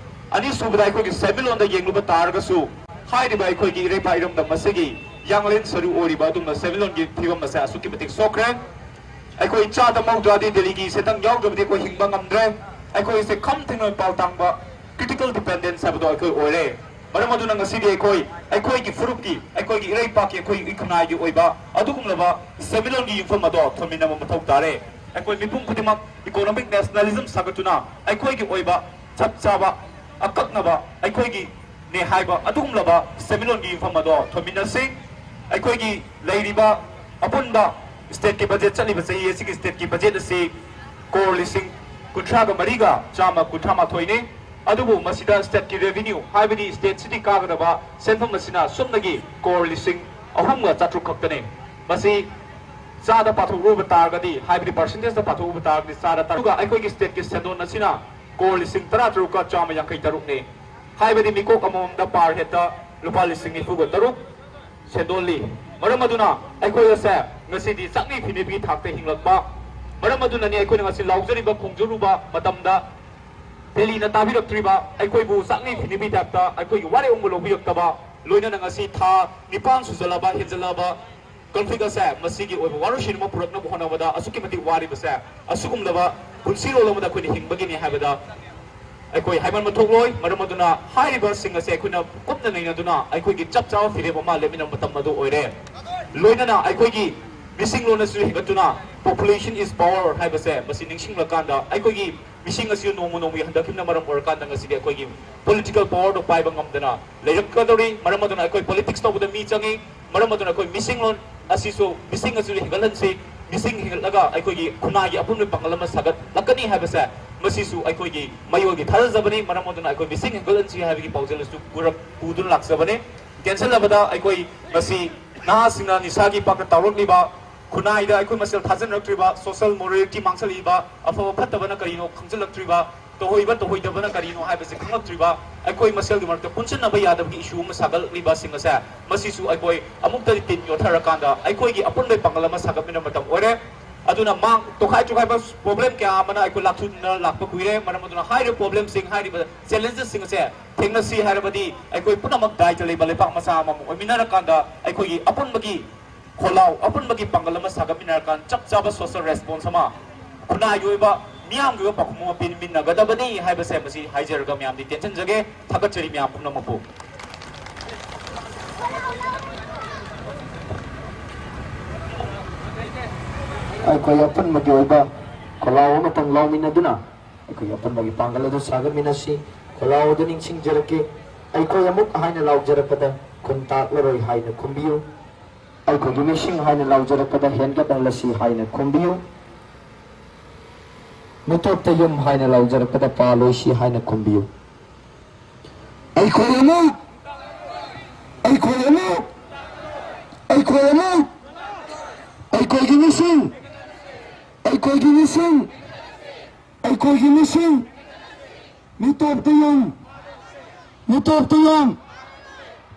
ꯑꯅꯤꯁꯨꯕꯗ, ꯑꯩꯈꯣꯏꯒꯤ ꯁꯦꯟꯃꯤꯠꯂꯣꯟꯗ ꯌꯦꯡꯂꯨꯕ ꯇꯥꯔꯒꯁꯨ, ꯍꯥꯏꯔꯤꯕ ꯑꯩꯈꯣꯏꯒꯤ ꯏꯔꯩꯄꯥꯛ ꯏꯔꯝꯗꯝ ꯑꯁꯤꯒꯤ ꯌꯥꯡꯂꯦꯟ ꯁꯔꯨ ꯑꯣꯏꯔꯤꯕ ꯑꯗꯨꯒꯨꯝꯕ ꯁꯦꯟꯃꯤꯠꯂꯣꯟꯒꯤ ꯐꯤꯕꯝ ꯑꯁꯦ ꯑꯁꯨꯛꯀꯤ ꯃꯇꯤꯛ ꯁꯣꯛꯈ꯭ꯔꯦ꯫ ꯑꯩꯈꯣꯏ ꯆꯥꯗ ꯃꯧꯗ꯭ꯔꯥꯗꯤ ꯗꯦꯜꯂꯤꯒꯤ ꯁꯦꯟꯗꯪ ꯌꯥꯎꯗ꯭ꯔꯕꯗꯤ ꯑꯩꯈꯣꯏ ꯍꯤꯡꯕ ꯉꯝꯗ꯭ꯔꯦ꯫ ꯑꯩꯈꯣꯏꯁꯦ ꯈꯝ ꯊꯦꯡꯅ ꯄꯥꯎ ꯇꯥꯡꯕ, ꯀ꯭ꯔꯤꯇꯤꯀꯦꯜ ꯗꯤꯄꯦꯟꯗꯦꯟꯁ ꯍꯥꯏꯕꯗꯣ ꯑꯩꯈꯣꯏ ꯑꯣꯏꯔꯦ꯫ ꯃꯔꯝ ꯑꯗꯨꯅ ꯉꯁꯤꯗꯤ ꯑꯩꯈꯣꯏ, ꯑꯩꯈꯣꯏꯒꯤ ꯐꯨꯔꯨꯞꯀꯤ, ꯑꯩꯈꯣꯏꯒꯤ ꯏꯔꯩꯄꯥꯛꯀꯤ, ꯑꯩꯈꯣꯏꯒꯤ ꯏꯈꯨꯟꯅꯥꯏꯒꯤ ꯑꯣꯏꯕ ꯑꯗꯨꯒꯨꯝꯂꯕ ꯁꯦꯟꯃꯤꯠꯂꯣꯟꯒꯤ ꯌꯨꯝꯐꯝ ꯑꯗꯣ ꯊꯝꯃꯤꯟꯅꯕ ꯃꯊꯧ ꯇꯥꯔꯦ꯫ ꯑꯩꯈꯣꯏ ꯃꯤꯄꯨꯝ ꯈꯨꯗꯤꯡꯃꯛ ꯏꯀꯣꯅꯣꯃꯤꯛ ꯅꯦꯁꯅꯦꯂꯤꯖꯝ ꯁꯥꯒꯠꯇꯨꯅ ꯑꯩꯈꯣꯏꯒꯤ ꯑꯣꯏꯕ ꯆꯞ ꯆꯥꯕ, ꯑꯀꯛꯅꯕ ꯑꯩꯈꯣꯏꯒꯤꯅꯦ ꯍꯥꯏꯕ ꯑꯗꯨꯒꯨꯝꯂꯕ ꯁꯦꯟꯃꯤꯠꯂꯣꯟꯒꯤ ꯌꯨꯝꯐꯝ ꯑꯗꯣ ꯊꯝꯃꯤꯟꯅꯁꯤ꯫ ꯑꯩꯈꯣꯏꯒꯤ ꯂꯩꯔꯤꯕ ꯑꯄꯨꯟꯕ ꯁ꯭ꯇꯦꯠꯀꯤ ꯕꯖꯦꯠ, ꯆꯠꯂꯤꯕ ꯆꯍꯤ ꯑꯁꯤꯒꯤ ꯁ꯭ꯇꯦꯠꯀꯤ ꯕꯖꯦꯠ ꯑꯁꯤ ꯀꯣꯔ ꯂꯤꯁꯤꯡ ꯀꯨꯟꯊ꯭ꯔꯥꯒ ꯃꯔꯤꯒ ꯆꯥꯝꯃ ꯀꯨꯟꯊ꯭ꯔꯥ ꯃꯥꯊꯣꯏꯅꯤ꯫ ꯑꯗꯨꯕꯨ ꯃꯁꯤꯗ ꯁ꯭ꯇꯦꯠꯀꯤ ꯔꯦꯚꯤꯅ꯭ꯌꯨ, ꯍꯥꯏꯕꯗꯤ ꯁ꯭ꯇꯦꯠꯁꯤꯗꯤ ꯀꯥꯒꯗꯕ ꯁꯦꯟꯐꯝ ꯑꯁꯤꯅ ꯁꯨꯞꯅꯒꯤ ꯀꯣꯔ ꯂꯤꯁꯤꯡ ꯑꯍꯨꯝꯒ ꯆꯥꯇ꯭ꯔꯨꯛ ꯈꯛꯇꯅꯤ꯫ ꯃꯁꯤ ꯆꯥꯗ ꯄꯥꯊꯣꯛꯂꯨꯕ ꯇꯥꯔꯒꯗꯤ, ꯍꯥꯏꯕꯗꯤ ꯄꯥꯔꯁꯦꯟꯇꯦꯖꯇ ꯄꯥꯊꯣꯛꯂꯨꯕ ꯇꯥꯔꯒꯗꯤ, ꯆꯥꯗ ꯇꯔꯨꯛ꯫ ꯑꯗꯨꯒ ꯑꯩꯈꯣꯏꯒꯤ ꯁ꯭ꯇꯦꯠꯀꯤ ꯁꯦꯟꯗꯣꯟ ꯑꯁꯤꯅ ꯀꯣꯔ ꯂꯤꯁꯤꯡ ꯇꯔꯥ ꯇꯔꯨꯛꯀ ꯆꯥꯝꯃ ꯌꯥꯡꯈꯩ ꯇꯔꯨꯛꯅꯤ꯫ ꯍꯥꯏꯕꯗꯤ ꯃꯤꯀꯣꯛ ꯑꯃꯃꯝꯗ ꯄꯥꯔ ꯍꯦꯠꯇ ꯂꯨꯄꯥ ꯂꯤꯁꯤꯡ ꯅꯤꯐꯨꯒ ꯇꯔꯨꯛ ꯁꯦꯟꯗꯣꯜꯂꯤ꯫ ꯃꯔꯝ ꯑꯗꯨꯅ ꯑꯩꯈꯣꯏ ꯑꯁꯦ ꯉꯁꯤꯗꯤ ꯆꯥꯛꯅꯤ ꯐꯤꯅꯤꯕꯒꯤ ꯊꯥꯛꯇ ꯍꯤꯡꯂꯛꯄ, ꯃꯔꯝ ꯑꯗꯨꯅꯅꯤ ꯑꯩꯈꯣꯏꯅ ꯉꯁꯤ ꯂꯥꯎꯖꯔꯤꯕ, ꯈꯣꯡꯖꯔꯨꯕ ꯃꯇꯝꯗ ꯗꯦꯜꯂꯤꯅ ꯇꯥꯕꯤꯔꯛꯇ꯭ꯔꯤꯕ, ꯑꯩꯈꯣꯏꯕꯨ ꯆꯥꯛꯅꯤ ꯐꯤꯅꯤꯕꯒꯤ ꯇꯥꯏꯞꯇ ꯑꯩꯈꯣꯏꯒꯤ ꯋꯥꯔꯦꯞ ꯑꯃ ꯂꯧꯕꯤꯔꯛꯇꯕ, ꯂꯣꯏꯅꯅ ꯉꯁꯤ ꯊꯥ ꯅꯤꯄꯥꯟ ꯁꯨꯖꯜꯂꯕ, ꯍꯦꯟꯖꯜꯂꯕ ꯀꯟꯐ꯭ꯂꯤꯛ ꯑꯁꯦ, ꯃꯁꯤꯒꯤ ꯑꯣꯏꯕ ꯋꯥꯔꯣꯏꯁꯤꯟ ꯑꯃ ꯄꯨꯔꯛꯅꯕ ꯍꯣꯠꯅꯕꯗ ꯑꯁꯨꯛꯀꯤ ꯃꯇꯤꯛ ꯋꯥꯔꯤꯕꯁꯦ, ꯑꯁꯤꯒꯨꯝꯂꯕ ꯄꯨꯟꯁꯤꯔꯣꯜ ꯑꯃꯗ ꯑꯩꯈꯣꯏꯅ ꯍꯤꯡꯕꯒꯤꯅꯤ ꯍꯥꯏꯕꯗ ꯑꯩꯈꯣꯏ ꯍꯥꯏꯃꯟꯕ ꯊꯣꯛꯂꯣꯏ꯫ ꯃꯔꯝ ꯑꯗꯨꯅ ꯍꯥꯏꯔꯤꯕꯁꯤꯡ ꯑꯁꯦ ꯑꯩꯈꯣꯏꯅ ꯀꯨꯞꯅ ꯅꯩꯅꯗꯨꯅ ꯑꯩꯈꯣꯏꯒꯤ ꯆꯞ ꯆꯥꯕ ꯐꯤꯔꯦꯞ ꯑꯃ ꯂꯦꯞꯃꯤꯟꯅꯕ ꯃꯇꯝ ꯑꯗꯨ ꯑꯣꯏꯔꯦ꯫ ꯂꯣꯏꯅꯅ ꯑꯩꯈꯣꯏꯒꯤ ꯃꯤꯁꯤꯡꯂꯣꯟ ꯑꯁꯤꯁꯨ ꯍꯦꯟꯒꯠꯇꯨꯅ "Population is power" ꯍꯥꯏꯕꯁꯦ ꯃꯁꯤ ꯅꯤꯡꯁꯤꯡꯂꯀꯥꯟꯗ, ꯑꯩꯈꯣꯏꯒꯤ ꯃꯤꯁꯤꯡ ꯑꯁꯤ ꯅꯣꯡꯃ ꯅꯣꯡꯃꯒꯤ ꯍꯟꯊꯈꯤꯕꯅ ꯃꯔꯝ ꯑꯣꯏꯔꯀꯥꯟꯗ ꯉꯁꯤꯗꯤ ꯑꯩꯈꯣꯏꯒꯤ ꯄꯣꯂꯤꯇꯤꯀꯦꯜ ꯄꯥꯋꯔꯗꯣ ꯄꯥꯏꯕ ꯉꯝꯗꯅ ꯂꯩꯔꯛꯀꯗꯧꯔꯤ꯫ ꯃꯔꯝ ꯑꯗꯨꯅ ꯑꯩꯈꯣꯏ ꯄꯣꯂꯤꯇꯤꯛꯁ ꯇꯧꯕꯗ ꯃꯤ ꯆꯪꯉꯤ꯫ ꯃꯔꯝ ꯑꯗꯨꯅ ꯑꯩꯈꯣꯏ ꯃꯤꯁꯤꯡꯂꯣꯟ ꯑꯁꯤꯁꯨ, ꯃꯤꯁꯤꯡ ꯑꯁꯤꯁꯨ ꯍꯦꯟꯒꯠꯍꯟꯁꯤ꯫ ꯃꯤꯁꯤꯡ ꯍꯦꯟꯒꯠꯂꯒ ꯑꯩꯈꯣꯏꯒꯤ ꯈꯨꯟꯅꯥꯏꯒꯤ ꯑꯄꯨꯟꯕ ꯄꯥꯡꯒꯜ ꯑꯃ ꯁꯥꯒꯠꯂꯛꯀꯅꯤ ꯍꯥꯏꯕꯁꯦ, ꯃꯁꯤꯁꯨ ꯑꯩꯈꯣꯏꯒꯤ ꯃꯌꯣꯜꯒꯤ ꯊꯥꯖꯖꯕꯅꯤ꯫ ꯃꯔꯝ ꯑꯗꯨꯅ ꯑꯩꯈꯣꯏ ꯃꯤꯁꯤꯡ ꯍꯦꯟꯒꯠꯍꯟꯁꯤ ꯍꯥꯏꯕꯒꯤ ꯄꯥꯎꯖꯦꯜ ꯑꯁꯤꯁꯨ ꯄꯨꯔꯛ-, ꯄꯨꯗꯨꯅ ꯂꯥꯛꯆꯕꯅꯤ꯫ ꯇꯦꯟꯁꯤꯜꯂꯕꯗ ꯑꯩꯈꯣꯏ ꯉꯁꯤ ꯅꯍꯥꯁꯤꯡꯅ ꯅꯤꯁꯥꯒꯤ ꯄꯥꯛꯇ ꯇꯥꯎꯔꯛꯂꯤꯕ, ꯈꯨꯟꯅꯥꯏꯗ ꯑꯩꯈꯣꯏ ꯃꯁꯦꯜ ꯊꯥꯖꯅꯔꯛꯇ꯭ꯔꯤꯕ, ꯁꯣꯁꯤꯌꯦꯜ ꯃꯣꯔꯦꯂꯤꯇꯤ ꯃꯥꯡꯁꯤꯜꯂꯛꯏꯕ, ꯑꯐꯕ ꯐꯠꯇꯕꯅ ꯀꯔꯤꯅꯣ ꯈꯪꯖꯤꯜꯂꯛꯇ꯭ꯔꯤꯕ, ꯇꯧꯍꯣꯏꯕ ꯇꯧꯍꯣꯏꯗꯕꯅ ꯀꯔꯤꯅꯣ ꯍꯥꯏꯕꯁꯤ ꯈꯪꯂꯛꯇ꯭ꯔꯤꯕ, ꯑꯩꯈꯣꯏ ꯃꯁꯦꯜꯒꯤ ꯃꯔꯛꯇ ꯄꯨꯟꯁꯤꯟꯅꯕ ꯌꯥꯗꯕꯒꯤ ꯏꯁꯨ ꯑꯃ ꯁꯥꯒꯠꯂꯛꯂꯤꯕꯁꯤꯡ ꯑꯁꯦ, ꯃꯁꯤꯁꯨ ꯑꯩꯈꯣꯏ ꯑꯃꯨꯛꯇꯗꯤ ꯇꯤꯟ ꯌꯣꯠꯊꯔꯀꯥꯟꯗ ꯑꯩꯈꯣꯏꯒꯤ ꯑꯄꯨꯟꯕ ꯄꯥꯡꯒꯜ ꯑꯃ ꯁꯥꯒꯠꯃꯤꯟꯅꯕ ꯃꯇꯝ ꯑꯣꯏꯔꯦ꯫ ꯑꯗꯨꯅ ꯃꯥꯡ ꯇꯣꯈꯥꯏ ꯇꯣꯈꯥꯏꯕ ꯄ꯭ꯔꯣꯕ꯭ꯂꯦꯝ ꯀꯌꯥ ꯑꯃꯅ ꯑꯩꯈꯣꯏ ꯂꯥꯛꯊꯨꯅ ꯂꯥꯛꯄ ꯀꯨꯏꯔꯦ꯫ ꯃꯔꯝ ꯑꯗꯨꯅ ꯍꯥꯏꯔꯤꯕ ꯄ꯭ꯔꯣꯕ꯭ꯂꯦꯝꯁꯤꯡ, ꯍꯥꯏꯔꯤꯕ ꯆꯦꯂꯦꯟꯖꯦꯁꯁꯤꯡ ꯑꯁꯦ ꯊꯦꯡꯅꯁꯤ ꯍꯥꯏꯔꯕꯗꯤ ꯑꯩꯈꯣꯏ ꯄꯨꯝꯅꯃꯛ ꯗꯥꯏꯇ ꯂꯩꯕ ꯂꯩꯄꯥꯛ ꯃꯆꯥ ꯑꯃꯃꯨꯛ ꯑꯣꯏꯃꯤꯟꯅꯔꯀꯥꯟꯗ ꯑꯩꯈꯣꯏꯒꯤ ꯑꯄꯨꯟꯕꯒꯤ ꯈꯣꯜꯂꯥꯎ, ꯑꯄꯨꯟꯕꯒꯤ ꯄꯥꯡꯒꯜ ꯑꯃ ꯁꯥꯒꯠꯃꯤꯟꯅꯔꯀꯥꯟꯗ ꯆꯞ ꯆꯥꯕ ꯁꯣꯁꯤꯌꯦꯜ ꯔꯦꯁꯄꯣꯟꯁ ꯑꯃ, ꯈꯨꯟꯅꯥꯏꯒꯤ ꯑꯣꯏꯕ, ꯃꯤꯌꯥꯝꯒꯤ ꯑꯣꯏꯕ ꯄꯥꯎꯈꯨꯝ ꯑꯃ ꯄꯤꯃꯤꯟꯅꯒꯗꯕꯅꯤ ꯍꯥꯏꯕꯁꯦ ꯃꯁꯤ ꯍꯥꯏꯖꯔꯒ ꯃꯌꯥꯝꯗꯤ ꯇꯦꯟꯁꯤꯟꯖꯒꯦ꯫ ꯊꯥꯒꯠꯆꯔꯤ ꯃꯌꯥꯝ ꯄꯨꯝꯅꯃꯛꯄꯨ꯫ ꯑꯩꯈꯣꯏ ꯑꯄꯨꯟꯕꯒꯤ ꯑꯣꯏꯕ ꯈꯣꯜꯂꯥꯎ ꯑꯃꯇꯪ ꯂꯥꯎꯃꯤꯟꯅꯗꯨꯅ ꯑꯩꯈꯣꯏꯒꯤ ꯑꯄꯨꯟꯕꯒꯤ ꯄꯥꯡꯒꯜ ꯑꯗꯨ ꯁꯥꯒꯠꯃꯤꯟꯅꯁꯤ꯫ ꯈꯣꯜꯂꯥꯎ ꯑꯗꯨ ꯅꯤꯡꯁꯤꯡꯖꯔꯛꯀꯦ꯫ ꯑꯩꯈꯣꯏ ꯑꯃꯨꯛ ꯍꯥꯏꯅ ꯂꯥꯎꯖꯔꯛꯄꯗ ꯈꯨꯟ ꯇꯥꯛꯂꯔꯣꯏ ꯍꯥꯏꯅ ꯈꯨꯝꯕꯤꯌꯨ꯫ ꯑꯩꯈꯣꯏꯒꯤ ꯃꯤꯁꯤꯡ ꯍꯥꯏꯅ ꯂꯥꯎꯖꯔꯛꯄꯗ ꯍꯦꯟꯒꯠꯍꯜꯂꯁꯤ ꯍꯥꯏꯅ ꯈꯨꯝꯕꯤꯌꯨ꯫ ꯃꯤꯇꯣꯞꯇ ꯌꯨꯝ ꯍꯥꯏꯅ ꯂꯥꯎꯖꯔꯛꯄꯗ ꯄꯥꯜꯂꯣꯏꯁꯤ ꯍꯥꯏꯅ ꯈꯨꯝꯕꯤꯌꯨ꯫ ꯑꯩꯈꯣꯏ ꯑꯃꯨꯛ, ꯑꯩꯈꯣꯏ ꯑꯃꯨꯛ, ꯑꯩꯈꯣꯏ ꯑꯃꯨꯛ, ꯑꯩꯈꯣꯏꯒꯤ ꯃꯤꯁꯤꯡ, ꯑꯩꯈꯣꯏꯒꯤ ꯃꯤꯁꯤꯡ, ꯑꯩꯈꯣꯏꯒꯤ ꯃꯤꯁꯤꯡ, ꯃꯤꯇꯣꯞꯇ ꯌꯨꯝ, ꯃꯤꯇꯣꯞꯇ ꯌꯨꯝ,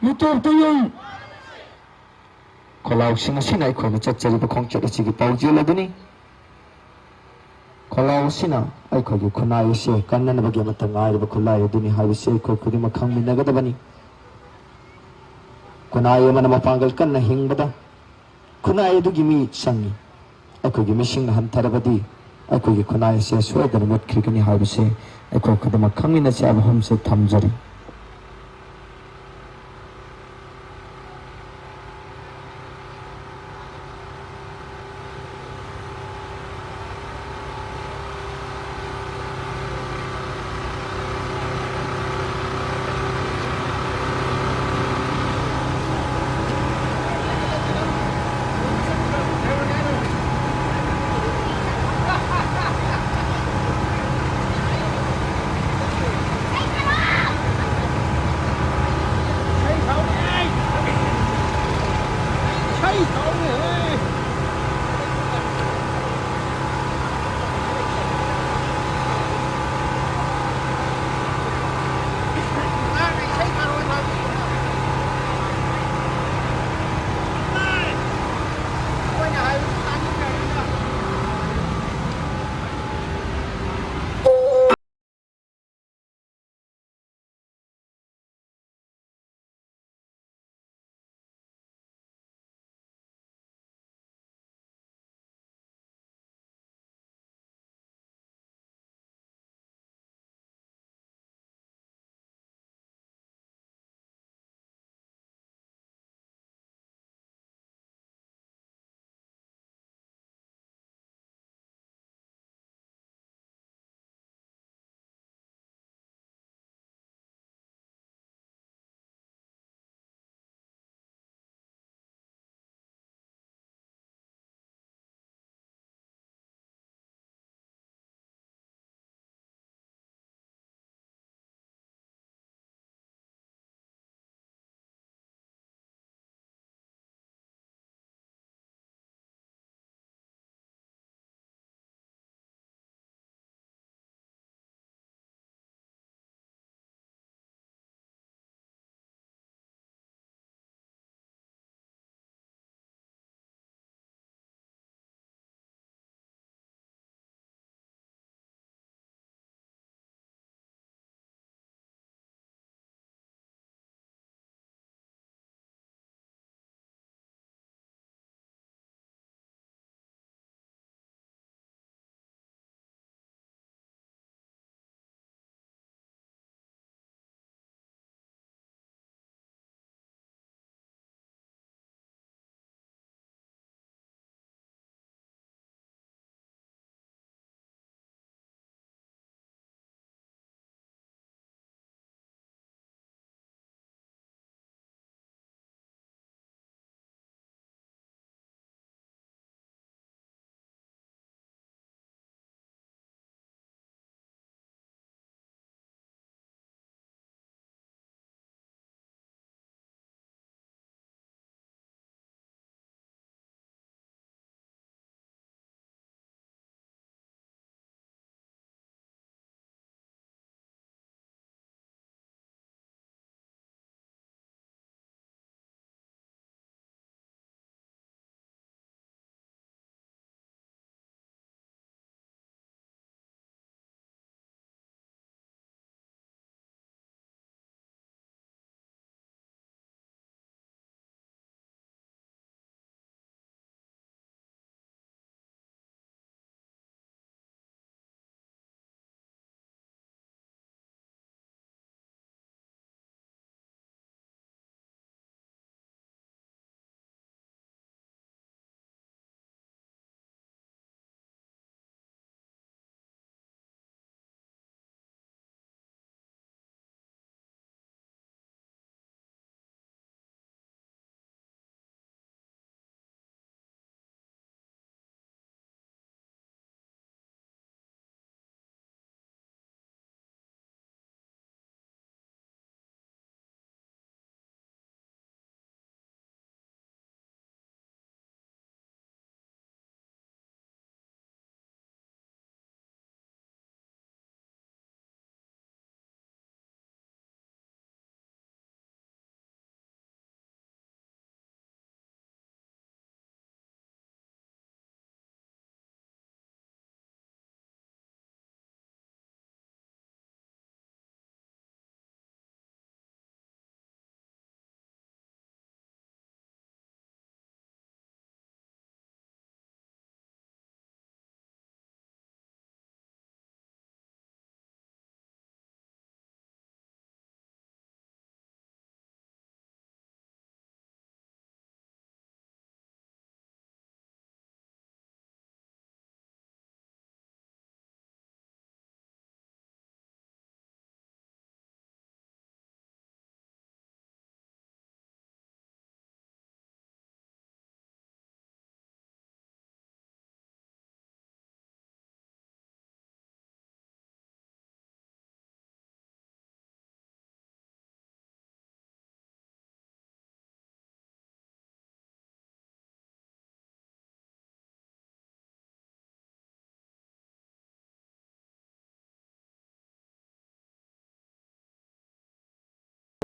ꯃꯤꯇꯣꯞꯇ ꯌꯨꯝ꯫ ꯈꯣꯜꯂꯥꯎꯁꯤꯡ ꯑꯁꯤꯅ ꯑꯩꯈꯣꯏꯅ ꯆꯠꯆꯔꯤꯕ ꯈꯣꯡꯆꯠ ꯑꯁꯤꯒꯤ ꯄꯥꯎꯖꯦꯜ ꯑꯗꯨꯅꯤ꯫ ꯈꯣꯜꯂꯥꯎ ꯑꯁꯤꯅ ꯑꯩꯈꯣꯏꯒꯤ ꯈꯨꯟꯅꯥꯏ ꯑꯁꯤ ꯀꯟꯅꯅꯕꯒꯤ ꯑꯃꯠꯇ ꯉꯥꯏꯔꯕ ꯈꯨꯠꯂꯥꯏ ꯑꯗꯨꯅꯤ ꯍꯥꯏꯕꯁꯤ ꯑꯩꯈꯣꯏ ꯈꯨꯗꯤꯡꯃꯛ ꯈꯪꯃꯤꯟꯅꯒꯗꯕꯅꯤ꯫ ꯈꯨꯟꯅꯥꯏ ꯑꯃꯅ ꯃꯄꯥꯡꯒꯜ ꯀꯟꯅ ꯍꯤꯡꯕꯗ ꯈꯨꯟꯅꯥꯏ ꯑꯗꯨꯒꯤ ꯃꯤ ꯆꯪꯏ꯫ ꯑꯩꯈꯣꯏꯒꯤ ꯃꯤꯁꯤꯡꯅ ꯍꯟꯊꯔꯕꯗꯤ ꯑꯩꯈꯣꯏꯒꯤ ꯈꯨꯟꯅꯥꯏ ꯑꯁꯦ ꯁꯣꯏꯗꯅ ꯃꯨꯠꯈꯤꯒꯅꯤ ꯍꯥꯏꯕꯁꯦ ꯑꯩꯈꯣꯏ ꯈꯨꯗꯤꯡꯃꯛ ꯈꯪꯃꯤꯟꯅꯁꯤ ꯍꯥꯏꯕ ꯋꯥꯐꯝꯁꯦ ꯊꯝꯖꯔꯤ꯫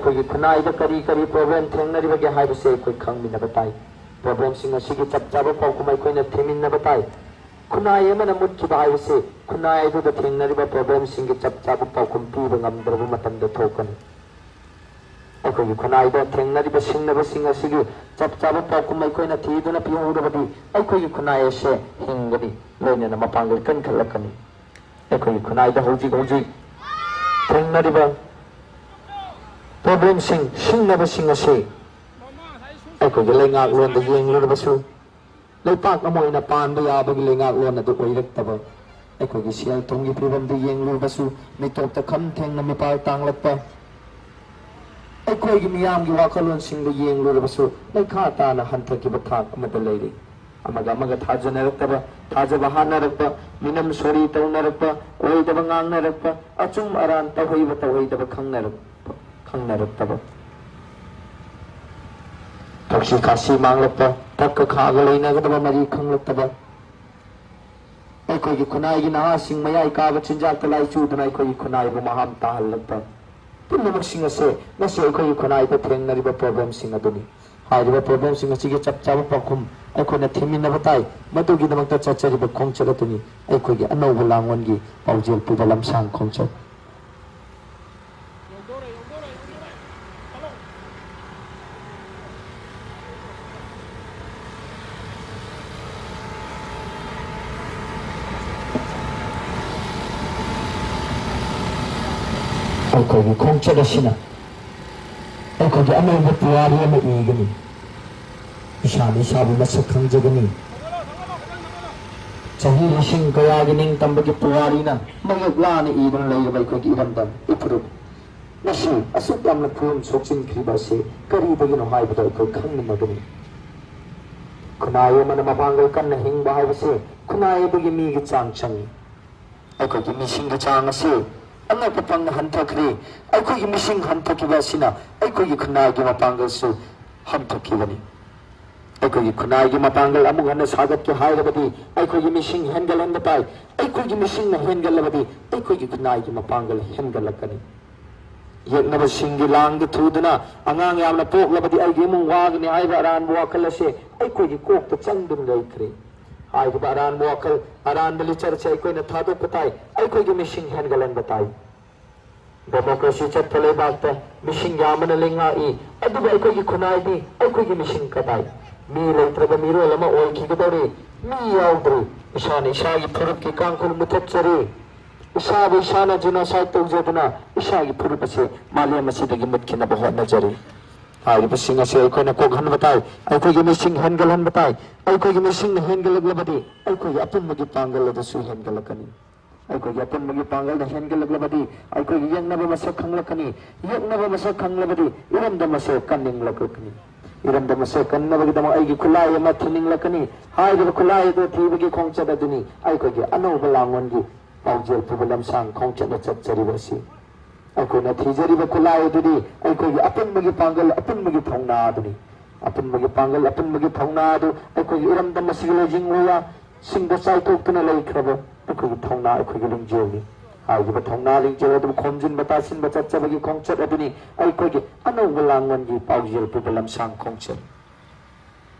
ꯑꯩꯈꯣꯏꯒꯤ ꯈꯨꯟꯅꯥꯏꯗ ꯀꯔꯤ ꯀꯔꯤ problem ꯊꯦꯡꯅꯔꯤꯕꯒꯦ ꯍꯥꯏꯕꯁꯦ ꯑꯩꯈꯣꯏ ꯈꯪꯃꯤꯟꯅꯕ ꯇꯥꯏ꯫ Problemꯁꯤꯡ ꯑꯁꯤꯒꯤ ꯆꯞ ꯆꯥꯕ ꯄꯥꯎꯈꯨꯝ ꯑꯩꯈꯣꯏꯅ ꯊꯤꯃꯤꯟꯅꯕ ꯇꯥꯏ꯫ ꯈꯨꯟꯅꯥꯏ ꯑꯃꯅ ꯃꯨꯠꯈꯤꯕ ꯍꯥꯏꯕꯁꯤ ꯈꯨꯟꯅꯥꯏ ꯑꯗꯨꯗ ꯊꯦꯡꯅꯔꯤꯕ problemꯁꯤꯡꯒꯤ ꯆꯞ ꯆꯥꯕ ꯄꯥꯎꯈꯨꯝ ꯄꯤꯕ ꯉꯝꯗ꯭ꯔꯕ ꯃꯇꯝꯗ ꯊꯣꯛꯀꯅꯤ꯫ ꯑꯩꯈꯣꯏꯒꯤ ꯈꯨꯟꯅꯥꯏꯗ ꯊꯦꯡꯅꯔꯤꯕ ꯁꯤꯡꯅꯕꯁꯤꯡ ꯑꯁꯤꯒꯤ ꯆꯞ ꯆꯥꯕ ꯄꯥꯎꯈꯨꯝ ꯑꯩꯈꯣꯏꯅ ꯊꯤꯗꯨꯅ ꯄꯤꯍꯧꯗꯕꯗꯤ ꯑꯩꯈꯣꯏꯒꯤ ꯈꯨꯟꯅꯥꯏ ꯑꯁꯦ ꯍꯤꯡꯒꯅꯤ, ꯂꯣꯏꯅꯅ ꯃꯄꯥꯡꯒꯜ ꯀꯟꯈꯠꯂꯛꯀꯅꯤ꯫ ꯑꯩꯈꯣꯏꯒꯤ ꯈꯨꯟꯅꯥꯏꯗ ꯍꯧꯖꯤꯛ ꯍꯧꯖꯤꯛ ꯊꯦꯡꯅꯔꯤꯕ problemꯁꯤꯡ, ꯁꯤꯡꯅꯕꯁꯤꯡ ꯑꯁꯤ ꯑꯩꯈꯣꯏꯒꯤ ꯂꯩꯉꯥꯛꯂꯣꯟꯗ ꯌꯦꯡꯂꯨꯔꯕꯁꯨ, ꯂꯩꯄꯥꯛ ꯑꯃ ꯑꯣꯏꯅ ꯄꯥꯟꯕ ꯌꯥꯕꯒꯤ ꯂꯩꯉꯥꯛꯂꯣꯟ ꯑꯗꯨ ꯑꯣꯏꯔꯛꯇꯕ, ꯑꯩꯈꯣꯏꯒꯤ ꯁꯦꯜ ꯊꯨꯝꯒꯤ ꯐꯤꯕꯝꯗ ꯌꯦꯡꯂꯨꯔꯕꯁꯨ, ꯃꯤꯇꯣꯞꯇ ꯈꯝ ꯊꯦꯡꯅ ꯃꯤꯄꯥꯜ ꯇꯥꯡꯂꯛꯄ, ꯑꯩꯈꯣꯏꯒꯤ ꯃꯤꯌꯥꯝꯒꯤ ꯋꯥꯈꯜꯂꯣꯟꯁꯤꯡꯗ ꯌꯦꯡꯂꯨꯔꯕꯁꯨ, ꯂꯩꯈꯥ ꯇꯥꯅ ꯍꯟꯊꯈꯤꯕ ꯊꯥꯛ ꯑꯃꯗ ꯂꯩꯔꯤ꯫ ꯑꯃꯒ ꯑꯃꯒ ꯊꯥꯖꯅꯔꯛꯇꯕ, ꯊꯥꯖꯕ ꯍꯥꯠꯅꯔꯛꯄ, ꯃꯤꯅꯝ ꯁꯣꯔꯤ ꯇꯧꯅꯔꯛꯄ, ꯑꯣꯏꯗꯕ ꯉꯥꯡꯅꯔꯛꯄ, ꯑꯆꯨꯝ ꯑꯔꯥꯟ ꯇꯧꯍꯩꯕ ꯇꯧꯍꯩꯗꯕ ꯈꯪꯅꯔꯛꯄ, ꯈꯪꯅꯔꯛꯇꯕ, ꯊꯛꯁꯤ ꯈꯥꯁꯤ ꯃꯥꯡꯂꯛꯄ, ꯊꯛꯀ ꯈꯥꯒ ꯂꯩꯅꯒꯗꯕ ꯃꯔꯤ ꯈꯪꯂꯛꯇꯕ, ꯑꯩꯈꯣꯏꯒꯤ ꯈꯨꯟꯅꯥꯏꯒꯤ ꯅꯍꯥꯁꯤꯡ ꯃꯌꯥꯏ ꯀꯥꯕ ꯆꯤꯟꯖꯥꯛꯇ ꯂꯥꯏꯆꯨꯗꯨꯅ ꯑꯩꯈꯣꯏꯒꯤ ꯈꯨꯟꯅꯥꯏꯕꯨ ꯃꯍꯥꯝ ꯇꯥꯍꯜꯂꯛꯄ, ꯄꯨꯝꯅꯃꯛꯁꯤꯡ ꯑꯁꯦ ꯉꯁꯤ ꯑꯩꯈꯣꯏꯒꯤ ꯈꯨꯟꯅꯥꯏꯗ ꯊꯦꯡꯅꯔꯤꯕ problemꯁꯤꯡ ꯑꯗꯨꯅꯤ꯫ ꯍꯥꯏꯔꯤꯕ problemꯁꯤꯡ ꯑꯁꯤꯒꯤ ꯆꯞ ꯆꯥꯕ ꯄꯥꯎꯈꯨꯝ ꯑꯩꯈꯣꯏꯅ ꯊꯤꯃꯤꯟꯅꯕ ꯇꯥꯏ꯫ ꯃꯗꯨꯒꯤꯗꯃꯛꯇ ꯆꯠꯆꯔꯤꯕ ꯈꯣꯡꯆꯠ ꯑꯗꯨꯅꯤ ꯑꯩꯈꯣꯏꯒꯤ ꯑꯅꯧꯕ ꯂꯥꯡꯑꯣꯟꯒꯤ ꯄꯥꯎꯖꯦꯜ ꯄꯤꯕ ꯂꯝꯁꯥꯡ ꯈꯣꯡꯆꯠ꯫ ꯑꯩꯈꯣꯏꯒꯤ ꯈꯣꯡꯆꯠ ꯑꯁꯤꯅ ꯑꯩꯈꯣꯏꯒꯤ ꯑꯅꯧꯕ ꯄꯨꯋꯥꯔꯤ ꯑꯃ ꯏꯒꯅꯤ꯫ ꯏꯁꯥꯅ ꯏꯁꯥꯕꯨ ꯃꯁꯛ ꯈꯪꯖꯒꯅꯤ꯫ ꯆꯍꯤ ꯂꯤꯁꯤꯡ ꯀꯌꯥꯒꯤ ꯅꯤꯡꯇꯝꯕꯒꯤ ꯄꯨꯋꯥꯔꯤꯅ ꯃꯌꯦꯛ ꯂꯥꯅ ꯏꯗꯨꯅ ꯂꯩꯔꯕ ꯑꯩꯈꯣꯏꯒꯤ ꯏꯔꯝꯗꯝ ꯏꯐꯨꯔꯨꯞ ꯉꯁꯤ ꯑꯁꯨꯛ ꯌꯥꯝꯅ ꯐꯤꯕꯝ ꯁꯣꯛꯆꯤꯟꯈ꯭ꯔꯤꯕ ꯑꯁꯤ ꯀꯔꯤꯗꯒꯤꯅꯣ ꯍꯥꯏꯕꯗꯨ ꯑꯩꯈꯣꯏ ꯈꯪꯃꯤꯟꯅꯒꯅꯤ꯫ ꯈꯨꯟꯅꯥꯏ ꯑꯃꯅ ꯃꯄꯥꯡꯒꯜ ꯀꯟꯅ ꯍꯤꯡꯕ ꯍꯥꯏꯕꯁꯤ ꯈꯨꯟꯅꯥꯏ ꯑꯗꯨꯒꯤ ꯃꯤꯒꯤ ꯆꯥꯡ ꯆꯪꯏ꯫ ꯑꯩꯈꯣꯏꯒꯤ ꯃꯤꯁꯤꯡꯒꯤ ꯆꯥꯡ ꯑꯁꯤ ꯑꯉꯛꯄ ꯐꯪꯅ ꯍꯟꯊꯈ꯭ꯔꯦ꯫ ꯑꯩꯈꯣꯏꯒꯤ ꯃꯤꯁꯤꯡ ꯍꯟꯊꯈꯤꯕ ꯑꯁꯤꯅ ꯑꯩꯈꯣꯏꯒꯤ ꯈꯨꯟꯅꯥꯏꯒꯤ ꯃꯄꯥꯡꯒꯜꯁꯨ ꯍꯟꯊꯈꯤꯕꯅꯤ꯫ ꯑꯩꯈꯣꯏꯒꯤ ꯈꯨꯟꯅꯥꯏꯒꯤ ꯃꯄꯥꯡꯒꯜ ꯑꯃꯨꯛ ꯍꯟꯅ ꯁꯥꯒꯠꯀꯦ ꯍꯥꯏꯔꯕꯗꯤ ꯑꯩꯈꯣꯏꯒꯤ ꯃꯤꯁꯤꯡ ꯍꯦꯟꯒꯠꯍꯟꯕ ꯇꯥꯏ꯫ ꯑꯩꯈꯣꯏꯒꯤ ꯃꯤꯁꯤꯡꯅ ꯍꯦꯟꯒꯠꯂꯕꯗꯤ ꯑꯩꯈꯣꯏꯒꯤ ꯈꯨꯟꯅꯥꯏꯒꯤ ꯃꯄꯥꯡꯒꯜ ꯍꯦꯟꯒꯠꯂꯛꯀꯅꯤ꯫ ꯌꯦꯛꯅꯕꯁꯤꯡꯒꯤ ꯂꯥꯡꯗ ꯊꯨꯗꯨꯅ ꯑꯉꯥꯡ ꯌꯥꯝꯅ ꯄꯣꯛꯂꯕꯗꯤ ꯑꯩꯒꯤ ꯏꯃꯨꯡ ꯋꯥꯒꯅꯤ ꯍꯥꯏꯕ ꯑꯔꯥꯟꯕ ꯋꯥꯈꯜ ꯑꯁꯦ ꯑꯩꯈꯣꯏꯒꯤ ꯀꯣꯛꯇ ꯆꯪꯗꯨꯅ ꯂꯩꯈ꯭ꯔꯦ꯫ ꯍꯥꯏꯔꯤꯕ ꯑꯔꯥꯟꯕ ꯋꯥꯈꯜ, ꯑꯔꯥꯟꯕ ꯂꯤꯆꯠ ꯑꯁꯦ ꯑꯩꯈꯣꯏꯅ ꯊꯥꯗꯣꯛꯄ ꯇꯥꯏ꯫ ꯑꯩꯈꯣꯏꯒꯤ ꯃꯤꯁꯤꯡ ꯍꯦꯟꯒꯠꯍꯟꯕ ꯇꯥꯏ꯫ ꯗꯦꯃꯣꯀ꯭ꯔꯦꯁꯤ ꯆꯠꯄ ꯂꯩꯕꯥꯛꯇ ꯃꯤꯁꯤꯡ ꯌꯥꯝꯕꯅ ꯂꯩꯉꯥꯛꯏ, ꯑꯗꯨꯕꯨ ꯑꯩꯈꯣꯏꯒꯤ ꯈꯨꯟꯅꯥꯏꯗꯤ ꯑꯩꯈꯣꯏꯒꯤ ꯃꯤꯁꯤꯡ ꯀꯗꯥꯏ? ꯃꯤ ꯂꯩꯇ꯭ꯔꯕ ꯃꯤꯔꯣꯜ ꯑꯃ ꯑꯣꯏꯈꯤꯒꯗꯧꯔꯤ꯫ ꯃꯤ ꯌꯥꯎꯗ꯭ꯔꯤ꯫ ꯏꯁꯥꯅ ꯏꯁꯥꯒꯤ ꯐꯨꯔꯨꯞꯀꯤ ꯀꯥꯡꯈꯨꯜ ꯃꯨꯊꯠꯆꯔꯤ꯫ ꯏꯁꯥꯕꯨ ꯏꯁꯥꯅ genocide ꯇꯧꯖꯗꯨꯅ ꯏꯁꯥꯒꯤ ꯐꯨꯔꯨꯞ ꯑꯁꯤ ꯃꯥꯂꯦꯝ ꯑꯁꯤꯗꯒꯤ ꯃꯨꯠꯈꯤꯅꯕ ꯍꯣꯠꯅꯖꯔꯤ꯫ ꯍꯥꯏꯔꯤꯕꯁꯤꯡ ꯑꯁꯤ ꯑꯩꯈꯣꯏꯅ ꯀꯣꯛꯍꯟꯕ ꯇꯥꯏ꯫ ꯑꯩꯈꯣꯏꯒꯤ ꯃꯤꯁꯤꯡ ꯍꯦꯟꯒꯠꯍꯟꯕ ꯇꯥꯏ꯫ ꯑꯩꯈꯣꯏꯒꯤ ꯃꯤꯁꯤꯡꯅ ꯍꯦꯟꯒꯠꯂꯛꯂꯕꯗꯤ ꯑꯩꯈꯣꯏꯒꯤ ꯑꯄꯨꯟꯕꯒꯤ ꯄꯥꯡꯒꯜ ꯑꯗꯨꯁꯨ ꯍꯦꯟꯒꯠꯂꯛꯀꯅꯤ꯫ ꯑꯩꯈꯣꯏꯒꯤ ꯑꯄꯨꯟꯕꯒꯤ ꯄꯥꯡꯒꯜꯅ ꯍꯦꯟꯒꯠꯂꯛꯂꯕꯗꯤ ꯑꯩꯈꯣꯏꯒꯤ ꯌꯦꯛꯅꯕ ꯃꯁꯛ ꯈꯪꯂꯛꯀꯅꯤ꯫ ꯌꯦꯛꯅꯕ ꯃꯁꯛ ꯈꯪꯂꯕꯗꯤ ꯏꯔꯝꯗꯝ ꯑꯁꯦ ꯀꯟꯅꯤꯡꯂꯛꯀꯅꯤ꯫ ꯏꯔꯝꯗꯝ ꯑꯁꯦ ꯀꯟꯅꯕꯒꯤꯗꯃꯛ ꯑꯩꯒꯤ ꯈꯨꯠꯂꯥꯏ ꯑꯃ ꯊꯤꯅꯤꯡꯂꯛꯀꯅꯤ꯫ ꯍꯥꯏꯔꯤꯕ ꯈꯨꯠꯂꯥꯏ ꯑꯗꯨ ꯊꯤꯕꯒꯤ ꯈꯣꯡꯆꯠ ꯑꯗꯨꯅꯤ ꯑꯩꯈꯣꯏꯒꯤ ꯑꯅꯧꯕ ꯂꯥꯡꯑꯣꯟꯒꯤ ꯄꯥꯎꯖꯦꯜ ꯄꯨꯕ ꯂꯝꯁꯥꯡ ꯈꯣꯡꯆꯠꯅ ꯆꯠꯆꯔꯤꯕ ꯑꯁꯤ꯫ ꯑꯩꯈꯣꯏꯅ ꯊꯤꯖꯔꯤꯕ ꯈꯨꯠꯂꯥꯏ ꯑꯗꯨꯗꯤ ꯑꯩꯈꯣꯏꯒꯤ ꯑꯄꯨꯟꯕꯒꯤ ꯄꯥꯡꯒꯜ, ꯑꯄꯨꯟꯕꯒꯤ ꯊꯧꯅꯥ ꯑꯗꯨꯅꯤ꯫ ꯑꯄꯨꯟꯕꯒꯤ ꯄꯥꯡꯒꯜ, ꯑꯄꯨꯟꯕꯒꯤ ꯊꯧꯅꯥ ꯑꯗꯨ ꯑꯩꯈꯣꯏꯒꯤ ꯏꯔꯝꯗꯝ ꯑꯁꯤꯒꯤ ꯂꯩꯖꯤꯡꯂꯣꯌꯥꯁꯤꯡꯗ ꯆꯥꯏꯊꯣꯛꯇꯨꯅ ꯂꯩꯈ꯭ꯔꯕ ꯑꯩꯈꯣꯏꯒꯤ ꯊꯧꯅꯥ, ꯑꯩꯈꯣꯏꯒꯤ ꯂꯤꯡꯖꯦꯜꯅꯤ꯫ ꯍꯥꯏꯔꯤꯕ ꯊꯧꯅꯥ ꯂꯤꯡꯖꯦꯜ ꯑꯗꯨꯕꯨ ꯈꯣꯝꯖꯤꯟꯕ ꯇꯥꯁꯤꯟꯕ ꯆꯠꯆꯕꯒꯤ ꯈꯣꯡꯆꯠ ꯑꯗꯨꯅꯤ ꯑꯩꯈꯣꯏꯒꯤ ꯑꯅꯧꯕ ꯂꯥꯡꯕꯟꯒꯤ ꯄꯥꯎꯖꯦꯜ ꯄꯨꯕ ꯂꯝꯁꯥꯡ ꯈꯣꯡꯆꯠ꯫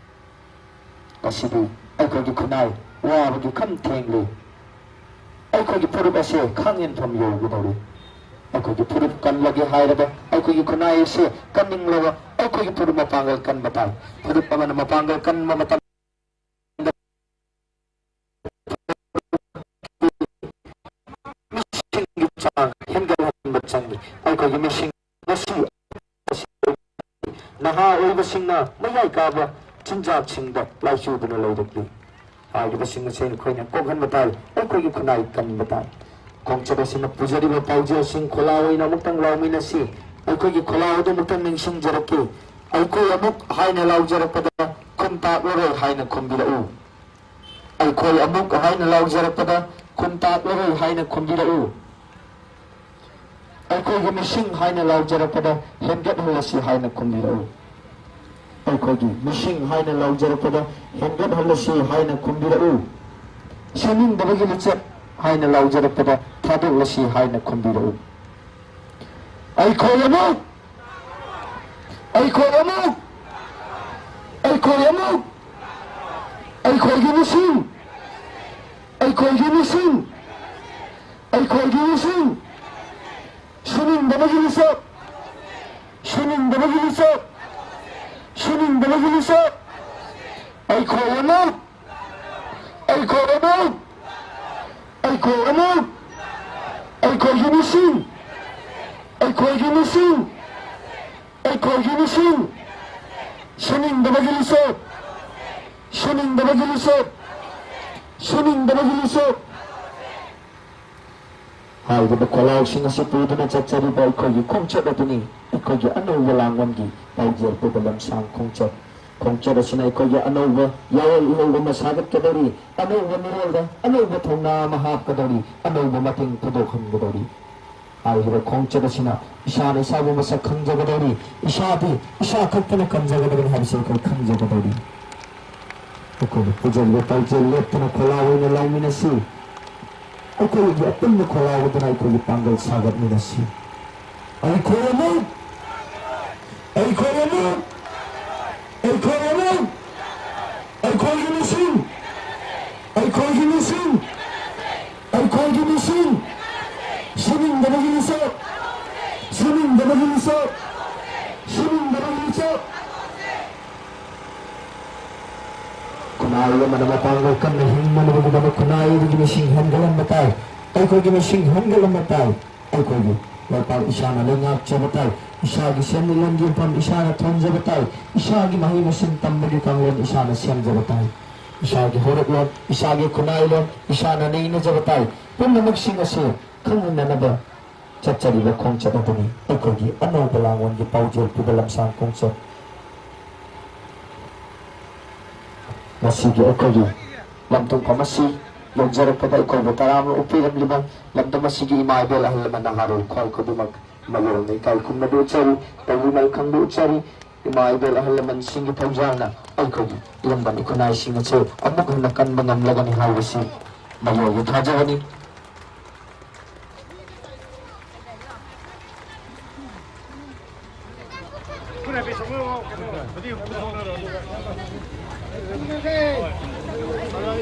ꯉꯁꯤꯗꯤ ꯑꯩꯈꯣꯏꯒꯤ ꯈꯨꯟꯅꯥꯏ ꯋꯥꯕꯒꯤ ꯈꯝ ꯊꯦꯡꯂꯤ꯫ ꯑꯩꯈꯣꯏꯒꯤ ꯐꯨꯔꯨꯞ ꯑꯁꯦ ꯈꯥꯡꯍꯦꯟꯐꯝ ꯌꯧꯒꯗꯧꯔꯤ꯫ ꯑꯩꯈꯣꯏꯒꯤ ꯐꯨꯔꯨꯞ ꯀꯜꯂꯒꯦ ꯍꯥꯏꯔꯕ, ꯑꯩꯈꯣꯏꯒꯤ ꯈꯨꯟꯅꯥꯏ ꯑꯁꯦ ꯀꯟꯅꯤꯡꯂꯕ, ꯑꯩꯈꯣꯏꯒꯤ ꯐꯨꯔꯨꯞ ꯃꯄꯥꯡꯒꯜ ꯀꯟꯕ ꯇꯥꯏ꯫ ꯐꯨꯔꯨꯞ ꯑꯃꯅ ꯃꯄꯥꯡꯒꯜ ꯀꯟꯕ ꯃꯇꯝꯗ ꯃꯤꯁꯤꯡꯒꯤ ꯆꯥꯡ ꯍꯦꯟꯒꯠꯍꯟꯕ ꯆꯪꯏ꯫ ꯑꯩꯈꯣꯏꯒꯤ ꯃꯤꯁꯤꯡ ꯉꯁꯤ ꯅꯍꯥ ꯑꯣꯏꯕꯁꯤꯡꯅ ꯃꯌꯥꯏ ꯀꯥꯕ ꯆꯤꯟꯖꯥꯛꯁꯤꯡꯗ ꯂꯥꯏꯆꯨꯗꯨꯅ ꯂꯩꯔꯛꯂꯤ꯫ ꯍꯥꯏꯔꯤꯕꯁꯤꯡ ꯑꯁꯤ ꯑꯩꯈꯣꯏꯅ ꯀꯣꯛꯍꯟꯕ ꯇꯥꯏ, ꯑꯩꯈꯣꯏꯒꯤ ꯈꯨꯟꯅꯥꯏ ꯀꯟꯕ ꯇꯥꯏ꯫ ꯈꯣꯡꯆꯠ ꯑꯁꯤꯅ ꯄꯨꯖꯔꯤꯕ ꯄꯥꯎꯖꯦꯜꯁꯤꯡ ꯈꯨꯜꯂꯥꯎ ꯑꯣꯏꯅ ꯑꯃꯨꯛꯇꯪ ꯂꯥꯎꯃꯤꯟꯅꯁꯤ꯫ ꯑꯩꯈꯣꯏꯒꯤ ꯈꯨꯜꯂꯥꯎ ꯑꯗꯨ ꯑꯃꯨꯛꯇꯪ ꯅꯤꯡꯁꯤꯡꯖꯔꯛꯀꯦ꯫ ꯑꯩꯈꯣꯏ ꯑꯃꯨꯛ ꯍꯥꯏꯅ ꯂꯥꯎꯖꯔꯛꯄꯗ ꯈꯨꯟ ꯇꯥꯛꯂꯔꯣꯏ ꯍꯥꯏꯅ ꯈꯨꯝꯕꯤꯔꯛꯎ꯫ ꯑꯩꯈꯣꯏ ꯑꯃꯨꯛ ꯍꯥꯏꯅ ꯂꯥꯎꯖꯔꯛꯄꯗ ꯈꯨꯟ ꯇꯥꯛꯂꯔꯣꯏ ꯍꯥꯏꯅ ꯈꯨꯝꯕꯤꯔꯛꯎ꯫ ꯑꯩꯈꯣꯏꯒꯤ ꯃꯤꯁꯤꯡ ꯍꯥꯏꯅ ꯂꯥꯎꯖꯔꯛꯄꯗ ꯍꯦꯟꯒꯠꯍꯜꯂꯁꯤ ꯍꯥꯏꯅ ꯈꯨꯝꯕꯤꯔꯛꯎ꯫ ꯑꯩꯈꯣꯏꯒꯤ ꯃꯤꯁꯤꯡ ꯍꯥꯏꯅ ꯂꯥꯎꯖꯔꯛꯄꯗ ꯍꯦꯟꯒꯠꯍꯜꯂꯁꯤ ꯍꯥꯏꯅ ꯈꯨꯝꯕꯤꯔꯛꯎ꯫ ꯁꯦꯝꯅꯤꯡꯗꯕꯒꯤ ꯂꯤꯆꯠ ꯍꯥꯏꯅ ꯂꯥꯎꯖꯔꯛꯄꯗ ꯊꯥꯗꯣꯛꯂꯁꯤ ꯍꯥꯏꯅ ꯈꯨꯝꯕꯤꯔꯛꯎ꯫ ꯑꯩꯈꯣꯏ ꯑꯃꯨꯛ! ꯑꯩꯈꯣꯏ ꯑꯃꯨꯛ! ꯑꯩꯈꯣꯏ ꯑꯃꯨꯛ! ꯑꯩꯈꯣꯏꯒꯤ ꯃꯤꯁꯤꯡ! ꯑꯩꯈꯣꯏꯒꯤ ꯃꯤꯁꯤꯡ! ꯑꯩꯈꯣꯏꯒꯤ ꯃꯤꯁꯤꯡ! ꯁꯨꯅꯤꯡꯗꯕꯒꯤ ꯂꯤꯆꯠ! ꯁꯨꯅꯤꯡꯗꯕꯒꯤ ꯂꯤꯆꯠ! ꯁꯨꯅꯤꯡꯗꯕꯒꯤ ꯂꯤꯆꯠ! ꯑꯩꯈꯣꯏ ꯑꯃꯨꯛ! ꯑꯩꯈꯣꯏ ꯑꯃꯨꯛ! ꯑꯩꯈꯣꯏ ꯑꯃꯨꯛ! ꯑꯩꯈꯣꯏꯒꯤ ꯃꯤꯁꯤꯡ! ꯑꯩꯈꯣꯏꯒꯤ ꯃꯤꯁꯤꯡ! ꯑꯩꯈꯣꯏꯒꯤ ꯃꯤꯁꯤꯡ! ꯁꯨꯅꯤꯡꯗꯕꯒꯤ ꯂꯤꯆꯠ! ꯁꯨꯅꯤꯡꯗꯕꯒꯤ ꯂꯤꯆꯠ! ꯁꯨꯅꯤꯡꯗꯕꯒꯤ ꯂꯤꯆꯠ! ꯍꯥꯏꯔꯤꯕ ꯈꯣꯜꯂꯥꯎꯁꯤꯡ ꯑꯁꯤ ꯄꯨꯗꯨꯅ ꯆꯠꯆꯔꯤꯕ ꯑꯩꯈꯣꯏꯒꯤ ꯈꯣꯡꯆꯠ ꯑꯗꯨꯅꯤ ꯑꯩꯈꯣꯏꯒꯤ ꯑꯅꯧꯕ ꯂꯥꯡꯕꯟꯒꯤ ꯄꯥꯎꯖꯦꯜ ꯄꯨꯕ ꯂꯝꯁꯥꯡ ꯈꯣꯡꯆꯠ꯫ ꯈꯣꯡꯆꯠ ꯑꯁꯤꯅ ꯑꯩꯈꯣꯏꯒꯤ ꯑꯅꯧꯕ ꯌꯥꯑꯣꯜ ꯏꯍꯧ ꯑꯃ ꯁꯥꯒꯠꯀꯗꯧꯔꯤ, ꯑꯅꯧꯕ ꯃꯤꯔꯣꯜꯗ ꯑꯅꯧꯕ ꯊꯧꯅꯥ ꯑꯃ ꯍꯥꯞꯀꯗꯧꯔꯤ, ꯑꯅꯧꯕ ꯃꯇꯦꯡ ꯄꯨꯊꯣꯛꯍꯟꯒꯗꯧꯔꯤ꯫ ꯍꯥꯏꯔꯤꯕ ꯈꯣꯡꯆꯠ ꯑꯁꯤꯅ ꯏꯁꯥꯅ ꯏꯁꯥꯕꯨ ꯃꯁꯛ ꯈꯪꯖꯒꯗꯧꯔꯤ, ꯏꯁꯥꯗꯤ ꯏꯁꯥ ꯈꯛꯇꯅ ꯀꯟꯖꯒꯗꯕꯅꯤ ꯍꯥꯏꯕꯁꯤ ꯑꯩꯈꯣꯏ ꯈꯪꯖꯒꯗꯧꯔꯤ꯫ ꯑꯩꯈꯣꯏꯅ ꯄꯨꯖꯔꯤꯕ ꯄꯥꯎꯖꯦꯜ ꯂꯦꯞꯇꯅ ꯈꯣꯜꯂꯥꯎ ꯑꯣꯏꯅ ꯂꯥꯎꯃꯤꯟꯅꯁꯤ꯫ ꯑꯩꯈꯣꯏꯒꯤ ꯑꯄꯨꯟꯕ ꯈꯣꯜꯂꯥꯎ ꯑꯗꯨꯅ ꯑꯩꯈꯣꯏꯒꯤ ꯄꯥꯡꯒꯜ ꯁꯥꯒꯠꯃꯤꯟꯅꯁꯤ꯫ ꯑꯩꯈꯣꯏ ꯑꯃꯨꯛ! ꯑꯩꯈꯣꯏ ꯑꯃꯨꯛ! ꯑꯩꯈꯣꯏ ꯑꯃꯨꯛ! ꯑꯩꯈꯣꯏꯒꯤ ꯃꯤꯁꯤꯡ! ꯑꯩꯈꯣꯏꯒꯤ ꯃꯤꯁꯤꯡ! ꯑꯩꯈꯣꯏꯒꯤ ꯃꯤꯁꯤꯡ! ꯁꯨꯅꯤꯡꯗꯕꯒꯤ ꯂꯤꯆꯠ! ꯁꯨꯅꯤꯡꯗꯕꯒꯤ ꯂꯤꯆꯠ! ꯁꯨꯅꯤꯡꯗꯕꯒꯤ ꯂꯤꯆꯠ! ꯈꯨꯟꯅꯥꯏ ꯑꯃꯅ ꯃꯄꯥꯡꯒꯜ ꯀꯟꯅ ꯍꯤꯡꯅꯅꯕꯒꯤꯗꯃꯛ ꯈꯨꯟꯅꯥꯏ ꯑꯗꯨꯒꯤ ꯃꯤꯁꯤꯡ ꯍꯦꯟꯒꯠꯍꯟꯕ ꯇꯥꯏ꯫ ꯑꯩꯈꯣꯏꯒꯤ ꯃꯤꯁꯤꯡ ꯍꯦꯟꯒꯠꯍꯟꯕ ꯇꯥꯏ꯫ ꯑꯩꯈꯣꯏꯒꯤ ꯂꯩꯄꯥꯛ ꯏꯁꯥꯅ ꯂꯩꯉꯥꯛꯆꯕ ꯇꯥꯏ꯫ ꯏꯁꯥꯒꯤ ꯁꯦꯟꯃꯤꯠꯂꯣꯟꯒꯤ ꯌꯨꯝꯐꯝ ꯏꯁꯥꯅ ꯊꯣꯟꯖꯕ ꯇꯥꯏ꯫ ꯏꯁꯥꯒꯤ ꯃꯍꯩ ꯃꯁꯤꯡ ꯇꯝꯕꯒꯤ ꯀꯥꯡꯂꯣꯟ ꯏꯁꯥꯅ ꯁꯦꯝꯖꯕ ꯇꯥꯏ꯫ ꯏꯁꯥꯒꯤ ꯍꯧꯔꯛꯂꯣꯟ, ꯏꯁꯥꯒꯤ ꯈꯨꯟꯅꯥꯏꯂꯣꯟ ꯏꯁꯥꯅ ꯅꯩꯅꯖꯕ ꯇꯥꯏ꯫ ꯄꯨꯝꯅꯃꯛꯁꯤꯡ ꯑꯁꯤ ꯈꯪꯍꯟꯅꯅꯕ ꯆꯠꯆꯔꯤꯕ ꯈꯣꯡꯆꯠ ꯑꯗꯨꯅꯤ ꯑꯩꯈꯣꯏꯒꯤ ꯑꯅꯧꯕ ꯂꯥꯡꯕꯟꯒꯤ ꯄꯥꯎꯖꯦꯜ ꯄꯨꯕ ꯂꯝꯁꯥꯡ ꯈꯣꯡꯆꯠ꯫ ꯉꯁꯤꯒꯤ ꯑꯩꯈꯣꯏꯒꯤ ꯂꯝꯗꯝ ꯑꯃꯁꯤ ꯌꯧꯖꯔꯛꯄꯗ ꯑꯩꯈꯣꯏꯕꯨ ꯇꯔꯥꯝꯅ ꯑꯣꯛꯄꯤꯔꯝꯂꯤꯕ ꯂꯝꯗꯝ ꯑꯁꯤꯒꯤ ꯏꯃꯥ ꯏꯕꯦꯜ ꯑꯍꯜ ꯂꯃꯟ ꯅꯍꯥꯔꯣꯜ ꯈ꯭ꯋꯥꯏ ꯈꯨꯗꯤꯡꯃꯛ ꯃꯌꯣꯜꯅ ꯏꯀꯥꯏ ꯈꯨꯝꯅꯕ ꯎꯠꯆꯔꯤ, ꯇꯧꯕ ꯃꯥꯏꯈꯪꯕ ꯎꯠꯆꯔꯤ꯫ ꯏꯃꯥ ꯏꯕꯦꯜ ꯑꯍꯜ ꯂꯃꯟꯁꯤꯡꯒꯤ ꯊꯧꯖꯥꯜꯅ ꯑꯩꯈꯣꯏꯒꯤ ꯏꯔꯝꯗꯝ ꯈꯨꯟꯅꯥꯏꯁꯤꯡ ꯑꯁꯤ ꯑꯃꯨꯛ ꯍꯟꯅ ꯀꯟꯕ ꯉꯝꯂꯒꯅꯤ ꯍꯥꯏꯕꯁꯤ ꯃꯌꯣꯜꯒꯤ ꯊꯥꯖꯕꯅꯤ꯫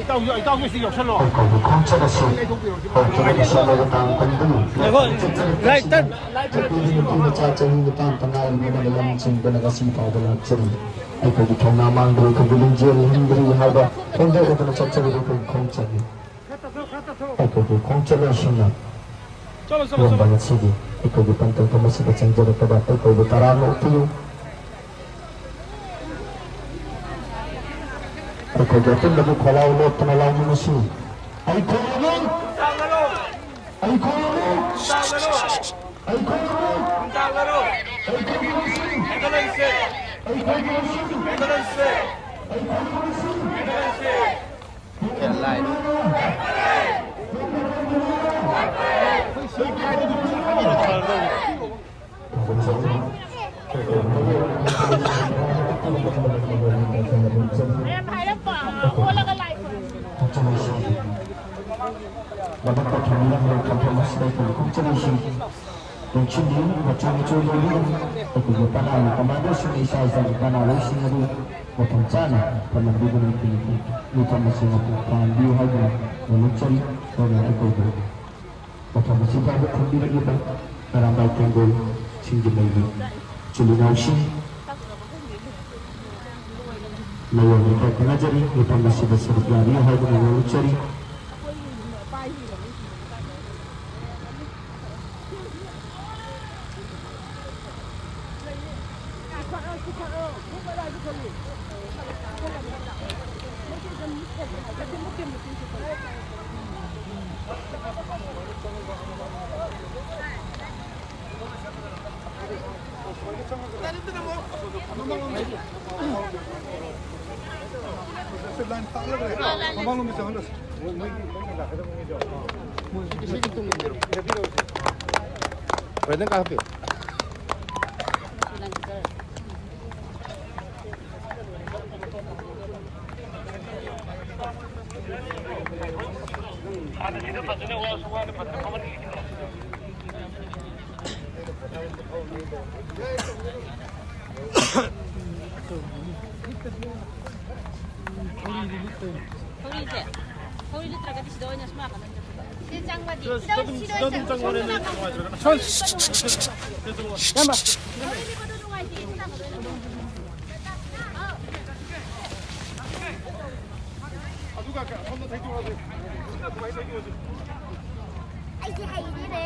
ꯏꯇꯥꯎꯁꯨ, ꯏꯇꯥꯎꯁꯨ ꯁꯤ ꯌꯥꯎꯁꯜꯂꯣ꯫ ꯑꯩꯈꯣꯏꯒꯤ ꯈꯣꯡꯆꯠ ꯑꯁꯤ ꯍꯧꯈꯤꯕ ꯗꯤꯁꯦꯝꯕꯔꯒꯤ ꯇꯥꯡ ꯀꯨꯟꯗꯅꯤ꯫ ꯉꯥꯏꯈꯣ, ꯂꯥꯏꯠ ꯇꯠ, ꯂꯥꯏꯠ ꯇꯠ꯫ ꯅꯨꯄꯤ ꯃꯆꯥ ꯆꯍꯤ ꯅꯤꯄꯥꯟ ꯇ ꯉꯥꯏꯔꯤꯕ ꯑꯃꯅ ꯂꯝ ꯆꯤꯡꯗꯨꯅ ꯉꯁꯤ ꯐꯥꯎꯕ ꯂꯥꯛꯆꯔꯤ꯫ ꯑꯩꯈꯣꯏꯒꯤ ꯊꯧꯅꯥ ꯃꯥꯡꯗ꯭ꯔꯤ, ꯑꯩꯈꯣꯏꯒꯤ ꯂꯤꯡꯖꯦꯜ ꯍꯟꯗ꯭ꯔꯤ ꯍꯥꯏꯕ ꯐꯣꯡꯗꯣꯛꯂꯗꯨꯅ ꯆꯠꯆꯔꯤꯕ ꯑꯩꯈꯣꯏꯒꯤ ꯈꯣꯡꯆꯠꯅꯤ꯫ ꯑꯩꯈꯣꯏꯒꯤ ꯈꯣꯡꯆꯠꯂꯣꯏꯁꯤꯡꯅ ꯆꯠꯂꯣ, ꯆꯠꯂꯣ, ꯆꯠꯂꯣ꯫ ꯈꯨꯔꯨꯝꯕ ꯉꯁꯤꯒꯤ ꯑꯩꯈꯣꯏꯒꯤ ꯄꯟꯊꯨꯡꯐꯝ ꯑꯁꯤꯗ ꯆꯪꯖꯔꯛꯄꯗ ꯑꯩꯈꯣꯏꯕꯨ ꯇꯔꯥꯝꯅ ꯑꯣꯛꯄꯤꯌꯨ꯫ ꯑꯩꯈꯣꯏꯒꯤ ꯑꯄꯨꯟꯕꯒꯤ ꯈꯣꯜꯂꯥꯎ ꯂꯦꯞꯇꯅ ꯂꯥꯎꯃꯤꯟꯅꯁꯤ꯫ ꯑꯩꯈꯣꯏ ꯑꯃ! ꯑꯩꯈꯣꯏ ꯑꯃ! ꯑꯩꯈꯣꯏ ꯑꯃ! ꯑꯩꯈꯣꯏꯒꯤ ꯃꯁꯤꯡ! ꯑꯩꯈꯣꯏꯒꯤ ꯃꯁꯤꯡ! ꯑꯩꯈꯣꯏꯒꯤ ꯃꯁꯤꯡ! ꯃꯌꯥꯝ ꯍꯥꯏꯔꯞꯄ, ꯑꯣꯜꯂꯒ ꯂꯥꯛꯑꯦ꯫ ꯃꯊꯛꯇ ꯊꯝꯕꯤꯔꯝꯂꯤꯕ ꯀꯟꯐꯔꯦꯟꯁ ꯑꯁꯤꯗ ꯑꯩꯈꯣꯏꯒꯤ ꯈꯣꯡꯆꯠꯅꯤꯁꯤꯡ ꯂꯦꯡꯁꯤꯟꯕꯤꯌꯨ, ꯃꯆꯨ ꯃꯆꯨ ꯂꯣꯏꯕꯤꯌꯨ꯫ ꯑꯩꯈꯣꯏꯒꯤ ꯄꯅꯥꯒꯤ ꯀꯃꯥꯟꯗꯣꯁꯤꯡꯅ ꯏꯁꯥ ꯏꯁꯥꯒꯤ ꯄꯅꯥ ꯂꯣꯏꯁꯤꯡ ꯑꯗꯨ ꯃꯐꯝ ꯆꯥꯅ ꯊꯝꯂꯝꯕꯤꯗꯨꯅ ꯑꯩꯈꯣꯏꯒꯤ ꯃꯤꯐꯝ ꯑꯁꯤ ꯃꯄꯨꯡ ꯐꯥꯍꯟꯕꯤꯌꯨ ꯍꯥꯏꯗꯨꯅ ꯅꯣꯂꯨꯛꯆꯔꯤ꯫ ꯑꯗꯨꯅ ꯑꯩꯈꯣꯏꯕꯨ ꯃꯐꯝ ꯑꯁꯤꯗ ꯊꯝꯕꯤꯔꯛꯂꯤꯕ ꯑꯔꯥꯝꯕꯥꯏ ꯇꯦꯡꯒꯣꯜ ꯁꯤꯡꯖꯃꯩꯒꯤ ꯏꯆꯤꯜ ꯏꯅꯥꯎꯁꯤꯡ ꯃꯌꯥꯝ ꯏꯀꯥꯏ ꯈꯨꯝꯅꯖꯔꯤ, ꯃꯤꯐꯝ ꯑꯁꯤꯗ ꯁꯔꯨꯛ ꯌꯥꯕꯤꯌꯨ ꯍꯥꯏꯗꯨꯅ ꯅꯣꯂꯨꯛꯆꯔꯤ꯫ ꯕ꯭ꯔꯗꯔ, ꯀꯥ ꯍꯥꯞꯄꯤꯌꯨ꯫ ꯊꯧꯔꯤꯁꯦ, ꯊꯧꯔꯤ ꯅꯠꯇ꯭ꯔꯒꯗꯤ ꯁꯤꯗ ꯑꯣꯏꯅ ꯁꯨꯝ ꯂꯥꯛꯀꯗꯕꯅꯦ꯫ ꯁꯤꯗ ꯆꯪꯕꯗꯤ, ꯁꯤꯗ, ꯁꯤꯗ ꯑꯗꯨꯝ, ꯁꯤꯗ ꯁꯤꯗ ꯑꯗꯨꯝ ꯆꯪꯕꯅ ꯍꯦꯟꯅ ꯅꯨꯡꯉꯥꯏꯇ꯭ꯔꯒꯅ꯫ ꯊꯧꯔꯤ ꯂꯤꯠꯄꯗꯣ ꯅꯨꯡꯉꯥꯏꯇꯦ, ꯁꯤꯗ ꯂꯥꯛꯀꯗꯕꯅꯦ꯫ ꯑꯗꯨꯒ ꯑꯁꯣꯝꯗ ꯊꯩꯗꯣꯛꯑꯁꯦ꯫ ꯁꯤꯗ ꯑꯗꯨꯃꯥꯏꯅ ꯊꯩꯗꯣꯛꯑꯁꯦ꯫ ꯑꯩꯗꯤ ꯍꯩꯅꯤꯅꯦ꯫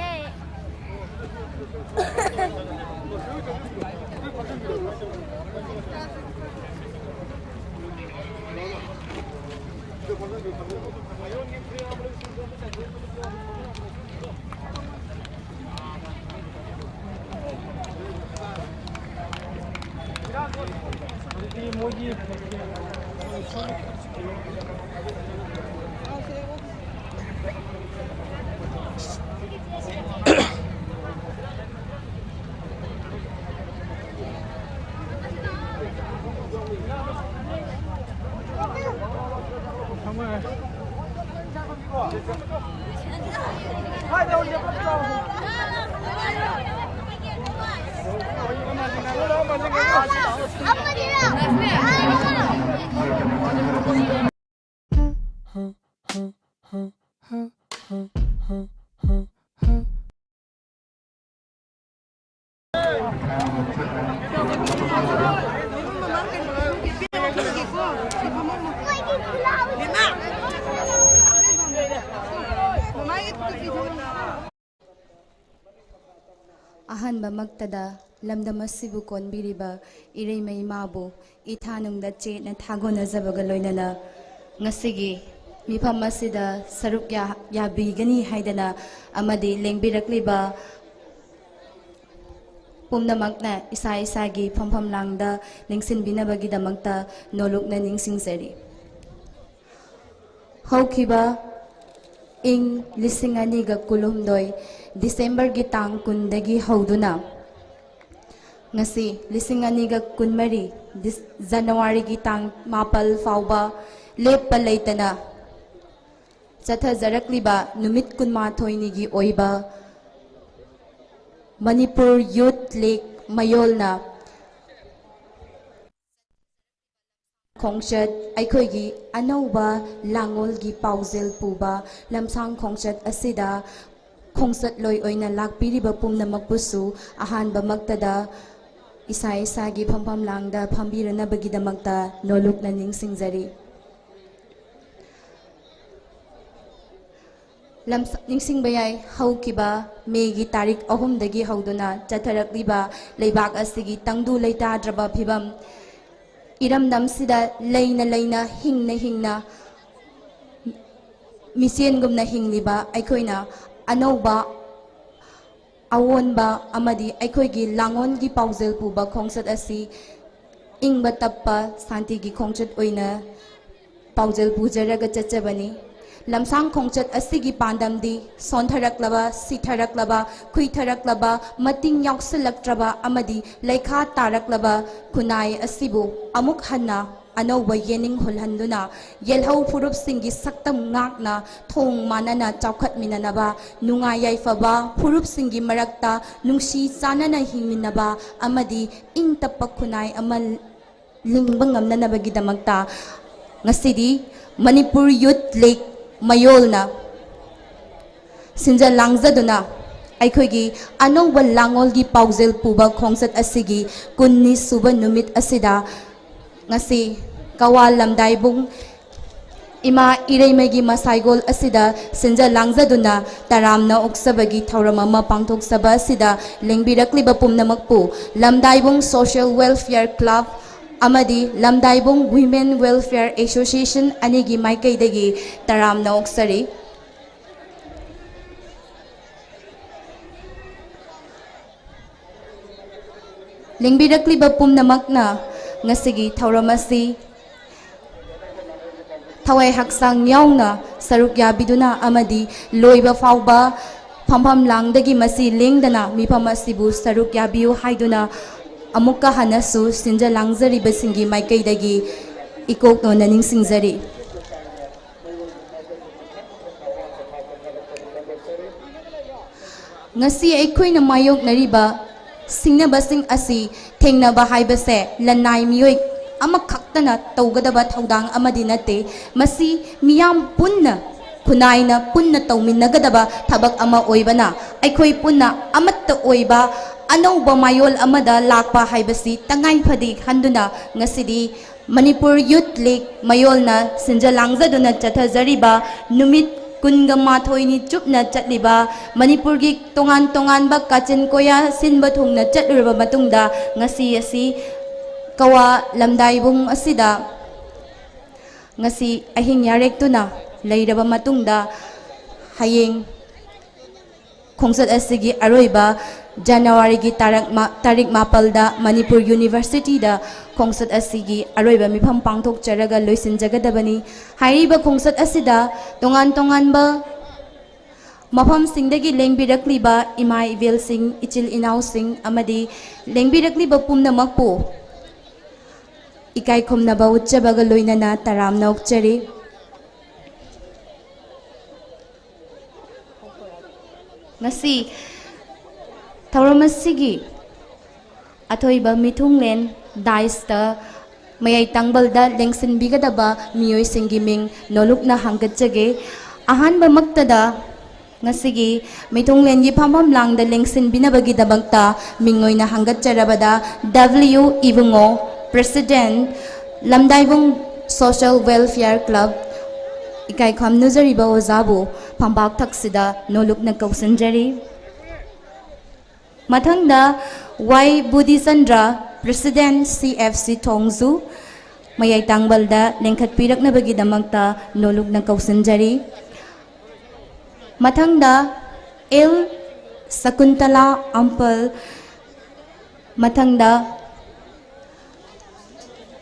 ꯑꯍꯥꯟꯕꯃꯛꯇꯗ ꯂꯝꯗꯝ ꯑꯁꯤꯕꯨ ꯀꯣꯟꯕꯤꯔꯤꯕ ꯏꯔꯩꯃ ꯏꯃꯥꯕꯨ ꯏꯊꯥꯅꯨꯡꯗ ꯆꯦꯠꯅ ꯊꯥꯒꯣꯟꯅꯖꯕꯒ ꯂꯣꯏꯅꯅ ꯉꯁꯤꯒꯤ ꯃꯤꯐꯝ ꯑꯁꯤꯗ ꯁꯔꯨꯛ ꯌꯥ-, ꯌꯥꯕꯤꯒꯅꯤ ꯍꯥꯏꯗꯅ ꯑꯃꯗꯤ ꯂꯦꯡꯕꯤꯔꯛꯂꯤꯕ ꯄꯨꯝꯅꯃꯛꯅ ꯏꯁꯥ ꯏꯁꯥꯒꯤ ꯐꯝꯐꯝ ꯂꯥꯡꯗ ꯂꯦꯡꯁꯤꯟꯕꯤꯅꯕꯒꯤꯗꯃꯛꯇ ꯅꯣꯂꯨꯛꯅ ꯅꯤꯡꯁꯤꯡꯖꯔꯤ꯫ ꯍꯧꯈꯤꯕ ꯏꯪ ꯂꯤꯁꯤꯡ ꯑꯅꯤꯒ ꯀꯨꯟꯍꯨꯝꯗꯣꯏ ꯗꯤꯁꯦꯝꯕꯔꯒꯤ ꯇꯥꯡ ꯀꯨꯟꯗꯒꯤ ꯍꯧꯗꯨꯅ ꯉꯁꯤ ꯂꯤꯁꯤꯡ ꯑꯅꯤꯒ ꯀꯨꯟꯃꯔꯤ ꯗꯤꯁ-, ꯖꯅꯋꯥꯔꯤꯒꯤ ꯇꯥꯡ ꯃꯥꯄꯜ ꯐꯥꯎꯕ ꯂꯦꯞꯄ ꯂꯩꯇꯅ ꯆꯠꯊꯖꯔꯛꯂꯤꯕ ꯅꯨꯃꯤꯠ ꯀꯨꯟꯃꯥꯊꯣꯏꯅꯤꯒꯤ ꯑꯣꯏꯕ ꯃꯅꯤꯄꯨꯔ ꯌꯨꯊ ꯂꯤꯒ ꯃꯌꯣꯜꯅ ꯈꯣꯡꯆꯠ, ꯑꯩꯈꯣꯏꯒꯤ ꯑꯅꯧꯕ ꯂꯥꯡꯑꯣꯜꯒꯤ ꯄꯥꯎꯖꯦꯜ ꯄꯨꯕ ꯂꯝꯁꯥꯡ ꯈꯣꯡꯆꯠ ꯑꯁꯤꯗ ꯈꯣꯡꯆꯠꯂꯣꯏ ꯑꯣꯏꯅ ꯂꯥꯛꯄꯤꯔꯤꯕ ꯄꯨꯝꯅꯃꯛꯄꯨꯁꯨ ꯑꯍꯥꯟꯕꯃꯛꯇꯗ ꯏꯁꯥ ꯏꯁꯥꯒꯤ ꯐꯝꯐꯝ ꯂꯥꯡꯗ ꯐꯝꯕꯤꯔꯅꯕꯒꯤꯗꯃꯛꯇ ꯅꯣꯂꯨꯛꯅ ꯅꯤꯡꯁꯤꯡꯖꯔꯤ꯫ ꯂꯝꯁ-, ꯅꯤꯡꯁꯤꯡꯕ ꯌꯥꯏ, ꯍꯧꯈꯤꯕ ꯃꯦꯒꯤ ꯇꯥꯔꯤꯛ ꯑꯍꯨꯝꯗꯒꯤ ꯍꯧꯗꯨꯅ ꯆꯠꯊꯔꯛꯂꯤꯕ ꯂꯩꯕꯥꯛ ꯑꯁꯤꯒꯤ ꯇꯪꯗꯨ ꯂꯩꯇꯥꯗ꯭ꯔꯕ ꯐꯤꯕꯝ, ꯏꯔꯝꯗꯝꯁꯤꯗ ꯂꯩꯅ ꯂꯩꯅ, ꯍꯤꯡꯅ ꯍꯤꯡꯅ, ꯃꯤꯆꯦꯟꯒꯨꯝꯅ ꯍꯤꯡꯂꯤꯕ ꯑꯩꯈꯣꯏꯅ ꯑꯅꯧꯕ ꯑꯑꯣꯟꯕ ꯑꯃꯗꯤ ꯑꯩꯈꯣꯏꯒꯤ ꯂꯥꯡꯑꯣꯟꯒꯤ ꯄꯥꯎꯖꯦꯜ ꯄꯨꯕ ꯈꯣꯡꯆꯠ ꯑꯁꯤ ꯏꯪꯕ ꯇꯞꯄ ꯁꯥꯟꯇꯤꯒꯤ ꯈꯣꯡꯆꯠ ꯑꯣꯏꯅ ꯄꯥꯎꯖꯦꯜ ꯄꯨꯖꯔꯒ ꯆꯠꯆꯕꯅꯤ꯫ ꯂꯝꯁꯥꯡ ꯈꯣꯡꯆꯠ ꯑꯁꯤꯒꯤ ꯄꯥꯟꯗꯝꯗꯤ ꯁꯣꯟꯊꯔꯛꯂꯕ, ꯁꯤꯊꯔꯛꯂꯕ, ꯈꯨꯏꯊꯔꯛꯂꯕ, ꯃꯇꯤꯡ ꯌꯥꯎꯁꯤꯜꯂꯛꯇ꯭ꯔꯕ ꯑꯃꯗꯤ ꯂꯩꯈꯥ ꯇꯥꯔꯛꯂꯕ ꯈꯨꯟꯅꯥꯏ ꯑꯁꯤꯕꯨ ꯑꯃꯨꯛ ꯍꯟꯅ ꯑꯅꯧꯕ ꯌꯦꯅꯤꯡ ꯍꯨꯜꯍꯟꯗꯨꯅ, ꯌꯦꯜꯍꯧ ꯐꯨꯔꯨꯞꯁꯤꯡꯒꯤ ꯁꯛꯇꯝ ꯉꯥꯛꯅ ꯊꯣꯡ ꯃꯥꯟꯅꯅ ꯆꯥꯎꯈꯠꯃꯤꯟꯅꯅꯕ, ꯅꯨꯡꯉꯥꯏ ꯌꯥꯏꯐꯕ ꯐꯨꯔꯨꯞꯁꯤꯡꯒꯤ ꯃꯔꯛꯇ ꯅꯨꯡꯁꯤ ꯆꯥꯟꯅꯅ ꯍꯤꯡꯃꯤꯟꯅꯕ ꯑꯃꯗꯤ ꯏꯪ ꯇꯞꯄ ꯈꯨꯟꯅꯥꯏ ꯑꯃ ꯂꯤꯡꯕ ꯉꯝꯅꯅꯕꯒꯤꯗꯃꯛꯇ ꯉꯁꯤꯗꯤ ꯃꯅꯤꯄꯨꯔ ꯌꯨꯠ ꯂꯤꯒ ꯃꯌꯣꯜꯅ ꯁꯤꯟꯖ ꯂꯥꯡꯖꯗꯨꯅ ꯑꯩꯈꯣꯏꯒꯤ ꯑꯅꯧꯕ ꯂꯥꯡꯑꯣꯜꯒꯤ ꯄꯥꯎꯖꯦꯜ ꯄꯨꯕ ꯈꯣꯡꯆꯠ ꯑꯁꯤꯒꯤ ꯀꯨꯟꯅꯤ ꯁꯨꯕ ꯅꯨꯃꯤꯠ ꯑꯁꯤꯗ ꯉꯁꯤ ꯀꯋꯥ ꯂꯝꯗꯥꯏꯕꯨꯡ ꯏꯃꯥ ꯏꯔꯩꯃꯒꯤ ꯃꯁꯥꯏꯒꯣꯜ ꯑꯁꯤꯗ ꯁꯤꯟꯖ ꯂꯥꯡꯖꯗꯨꯅ ꯇꯔꯥꯝꯅ ꯑꯣꯛꯆꯕꯒꯤ ꯊꯧꯔꯝ ꯑꯃ ꯄꯥꯡꯊꯣꯛꯆꯕ ꯑꯁꯤꯗ ꯂꯦꯡꯕꯤꯔꯛꯂꯤꯕ ꯄꯨꯝꯅꯃꯛꯄꯨ ꯂꯝꯗꯥꯏꯕꯨꯡ Social Welfare Club ꯑꯃꯗꯤ ꯂꯝꯗꯥꯏꯕꯨꯡ Women Welfare Association ꯑꯅꯤꯒꯤ ꯃꯥꯏꯀꯩꯗꯒꯤ ꯇꯔꯥꯝꯅ ꯑꯣꯛꯆꯔꯤ꯫ ꯂꯦꯡꯕꯤꯔꯛꯂꯤꯕ ꯄꯨꯝꯅꯃꯛꯅ ꯉꯁꯤꯒꯤ ꯊꯧꯔꯝ ꯑꯁꯤ ꯊꯋꯥꯏ ꯍꯛꯆꯥꯡ ꯌꯥꯎꯅ ꯁꯔꯨꯛ ꯌꯥꯕꯤꯗꯨꯅ ꯑꯃꯗꯤ ꯂꯣꯏꯕ ꯐꯥꯎꯕ ꯐꯝꯐꯝ ꯂꯥꯡꯗꯒꯤ ꯃꯁꯤ ꯂꯦꯡꯗꯅ ꯃꯤꯐꯝ ꯑꯁꯤꯕꯨ ꯁꯔꯨꯛ ꯌꯥꯕꯤꯌꯨ ꯍꯥꯏꯗꯨꯅ ꯑꯃꯨꯛꯀ ꯍꯟꯅꯁꯨ ꯁꯤꯟꯖ ꯂꯥꯡꯖꯔꯤꯕꯁꯤꯡꯒꯤ ꯃꯥꯏꯀꯩꯗꯒꯤ ꯏꯀꯣꯛꯅꯣꯟꯅ ꯅꯤꯡꯁꯤꯡꯖꯔꯤ꯫ ꯉꯁꯤ ꯑꯩꯈꯣꯏꯅ ꯃꯥꯌꯣꯛꯅꯔꯤꯕ ꯁꯤꯡꯅꯕꯁꯤꯡ ꯑꯁꯤ ꯊꯦꯡꯅꯕ ꯍꯥꯏꯕꯁꯦ ꯂꯅꯥꯏ ꯃꯤꯑꯣꯏ ꯑꯃꯈꯛꯇꯅ ꯇꯧꯒꯗꯕ ꯊꯧꯗꯥꯡ ꯑꯃꯗꯤ ꯅꯠꯇꯦ꯫ ꯃꯁꯤ ꯃꯤꯌꯥꯝ ꯄꯨꯟꯅ, ꯈꯨꯟꯅꯥꯏꯅ ꯄꯨꯟꯅ ꯇꯧꯃꯤꯟꯅꯒꯗꯕ ꯊꯕꯛ ꯑꯃ ꯑꯣꯏꯕꯅ, ꯑꯩꯈꯣꯏ ꯄꯨꯟꯅ ꯑꯃꯠꯇ ꯑꯣꯏꯕ ꯑꯅꯧꯕ ꯃꯌꯣꯜ ꯑꯃꯗ ꯂꯥꯛꯄ ꯍꯥꯏꯕꯁꯤ ꯇꯉꯥꯏ ꯐꯗꯦ ꯈꯟꯗꯨꯅ, ꯉꯁꯤꯗꯤ ꯃꯅꯤꯄꯨꯔ ꯌꯨꯊ ꯂꯤꯒ ꯃꯌꯣꯜꯅ ꯁꯤꯟꯖ ꯂꯥꯡꯖꯗꯨꯅ ꯆꯠꯊꯖꯔꯤꯕ ꯅꯨꯃꯤꯠ ꯀꯨꯟꯒ ꯃꯥꯊꯣꯏꯅꯤ ꯆꯨꯞꯅ ꯆꯠꯂꯤꯕ ꯃꯅꯤꯄꯨꯔꯒꯤ ꯇꯣꯉꯥꯟ ꯇꯣꯉꯥꯟꯕ ꯀꯥꯆꯤꯟ ꯀꯣꯌꯥ ꯁꯤꯟꯕ ꯊꯨꯡꯅ ꯆꯠꯂꯨꯔꯕ ꯃꯇꯨꯡꯗ, ꯉꯁꯤ ꯑꯁꯤ ꯀꯋꯥ ꯂꯝꯗꯥꯏꯕꯨꯡ ꯑꯁꯤꯗ ꯉꯁꯤ ꯑꯍꯤꯡ ꯌꯥꯔꯦꯛꯇꯨꯅ ꯂꯩꯔꯕ ꯃꯇꯨꯡꯗ, ꯍꯌꯦꯡ ꯈꯣꯡꯆꯠ ꯑꯁꯤꯒꯤ ꯑꯔꯣꯏꯕ ꯖꯅꯋꯥꯔꯤꯒꯤ ꯇꯥꯔꯛ ꯃꯥ-, ꯇꯥꯔꯤꯛ ꯃꯥꯄꯜꯗ ꯃꯅꯤꯄꯨꯔ ꯌꯨꯅꯤꯚꯔꯁꯤꯇꯤꯗ ꯈꯣꯡꯆꯠ ꯑꯁꯤꯒꯤ ꯑꯔꯣꯏꯕ ꯃꯤꯐꯝ ꯄꯥꯡꯊꯣꯛꯆꯔꯒ ꯂꯣꯏꯁꯤꯟꯖꯒꯗꯕꯅꯤ꯫ ꯍꯥꯏꯔꯤꯕ ꯈꯣꯡꯆꯠ ꯑꯁꯤꯗ ꯇꯣꯉꯥꯟ ꯇꯣꯉꯥꯟꯕ ꯃꯐꯝꯁꯤꯡꯗꯒꯤ ꯂꯦꯡꯕꯤꯔꯛꯂꯤꯕ ꯏꯃꯥ ꯏꯕꯦꯜꯁꯤꯡ, ꯏꯆꯤꯜ ꯏꯅꯥꯎꯁꯤꯡ ꯑꯃꯗꯤ ꯂꯦꯡꯕꯤꯔꯛꯂꯤꯕ ꯄꯨꯝꯅꯃꯛꯄꯨ ꯏꯀꯥꯏ ꯈꯨꯝꯅꯕ ꯎꯠꯆꯕꯒ ꯂꯣꯏꯅꯅ ꯇꯔꯥꯝꯅ ꯑꯣꯛꯆꯔꯤ꯫ ꯉꯁꯤ ꯊꯧꯔꯝ ꯑꯁꯤꯒꯤ ꯑꯊꯣꯏꯕ ꯃꯤꯊꯨꯡꯂꯦꯟ ꯗꯥꯏꯁꯇ ꯃꯌꯥꯏ ꯇꯥꯡꯕꯜꯗ ꯂꯦꯡꯁꯤꯟꯕꯤꯒꯗꯕ ꯃꯤꯑꯣꯏꯁꯤꯡꯒꯤ ꯃꯤꯡ ꯅꯣꯂꯨꯛꯅ ꯍꯪꯒꯠꯆꯒꯦ꯫ ꯑꯍꯥꯟꯕꯃꯛꯇꯗ ꯉꯁꯤꯒꯤ ꯃꯤꯊꯨꯡꯂꯦꯟꯒꯤ ꯐꯝꯐꯝ ꯂꯥꯡꯗ ꯂꯦꯡꯁꯤꯟꯕꯤꯅꯕꯒꯤꯗꯃꯛꯇ ꯃꯤꯡ ꯑꯣꯏꯅ ꯍꯪꯒꯠꯆꯔꯕꯗ, ꯗꯕ꯭ꯂꯤꯎ ꯏꯕꯨꯡꯉꯣ, ꯄ꯭ꯔꯦꯁꯤꯗꯦꯟꯠ, ꯂꯝꯗꯥꯏꯕꯨꯡ ꯁꯣꯁꯤꯌꯦꯜ ꯋꯦꯜꯐꯤꯌꯔ ꯀ꯭ꯂꯕ, ꯏꯀꯥꯏ ꯈꯨꯝꯅꯖꯔꯤꯕ ꯑꯣꯖꯥꯕꯨ ꯐꯝꯄꯥꯛ ꯊꯛꯁꯤꯗ ꯅꯣꯂꯨꯛꯅ ꯀꯧꯁꯤꯟꯖꯔꯤ꯫ ꯃꯊꯪꯗ ꯋꯥꯏ ꯕꯨꯙꯤꯆꯟꯗ꯭ꯔ, ꯄ꯭ꯔꯦꯁꯤꯗꯦꯟꯠ ꯁꯤ ꯑꯦꯐ ꯁꯤ ꯊꯣꯡꯖꯨ, ꯃꯌꯥꯏ ꯇꯥꯡꯕꯜꯗ ꯂꯦꯡꯈꯠꯄꯤꯔꯛꯅꯕꯒꯤꯗꯃꯛꯇ ꯅꯣꯂꯨꯛꯅ ꯀꯧꯁꯤꯟꯖꯔꯤ꯫ ꯃꯊꯪꯗ ꯑꯦꯜ ꯁꯀꯨꯟꯇꯂꯥ ꯑꯝꯄꯜ, ꯃꯊꯪꯗ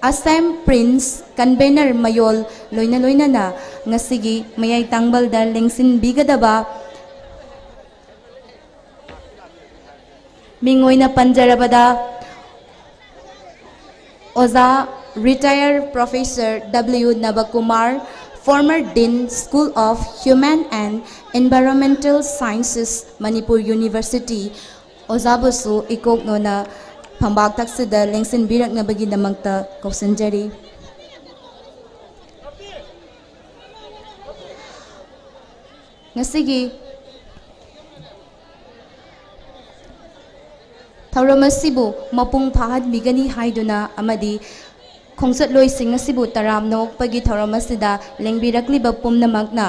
ꯑꯁꯥꯝ ꯄ꯭ꯔꯤꯟꯁ ꯀꯟꯚꯦꯅꯔ ꯃꯌꯣꯜ ꯂꯣꯏꯅ ꯂꯣꯏꯅꯅ ꯉꯁꯤꯒꯤ ꯃꯌꯥꯏ ꯇꯥꯡꯕꯜꯗ ꯂꯦꯡꯁꯤꯟꯕꯤꯒꯗꯕ ꯃꯤꯡ ꯑꯣꯏꯅ ꯄꯟꯖꯔꯕꯗ, ꯑꯣꯖꯥ retired professor W Nabakumar, former Dean, School of Human and Environmental Sciences, Manipur University, ꯑꯣꯖꯥꯕꯨꯁꯨ ꯏꯀꯣꯛꯅꯣꯅ ꯐꯝꯕꯥꯛ ꯊꯛꯁꯤꯗ ꯂꯦꯡꯁꯤꯟꯕꯤꯔꯛꯅꯕꯒꯤꯗꯃꯛꯇ ꯀꯧꯁꯤꯟꯖꯔꯤ꯫ ꯉꯁꯤꯒꯤ ꯊꯧꯔꯝ ꯑꯁꯤꯕꯨ ꯃꯄꯨꯡ ꯐꯥꯍꯟꯕꯤꯒꯅꯤ ꯍꯥꯏꯗꯨꯅ ꯑꯃꯗꯤ ꯈꯣꯡꯆꯠꯂꯣꯏꯁꯤꯡ ꯑꯁꯤꯕꯨ ꯇꯔꯥꯝꯅ ꯑꯣꯛꯄꯒꯤ ꯊꯧꯔꯝ ꯑꯁꯤꯗ ꯂꯦꯡꯕꯤꯔꯛꯂꯤꯕ ꯄꯨꯝꯅꯃꯛꯅ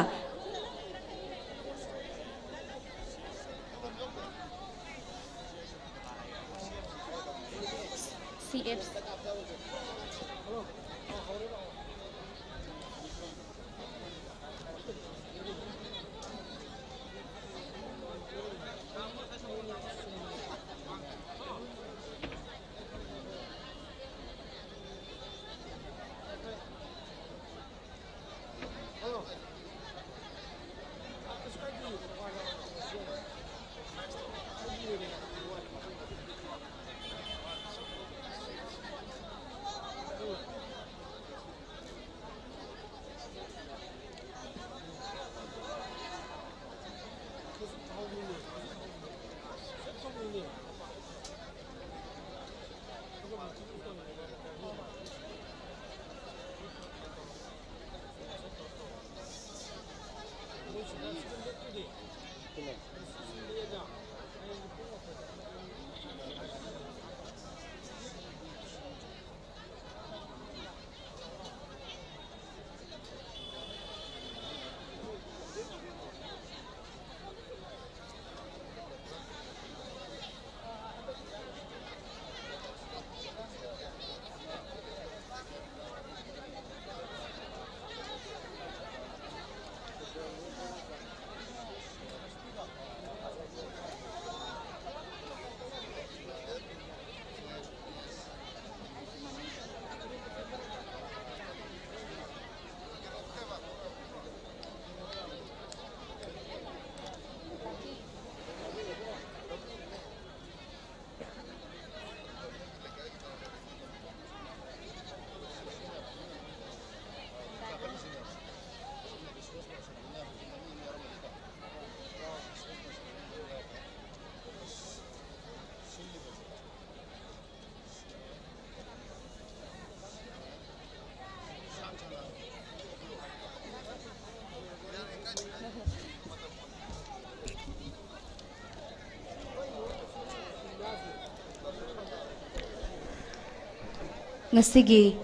ꯉꯁꯤꯒꯤ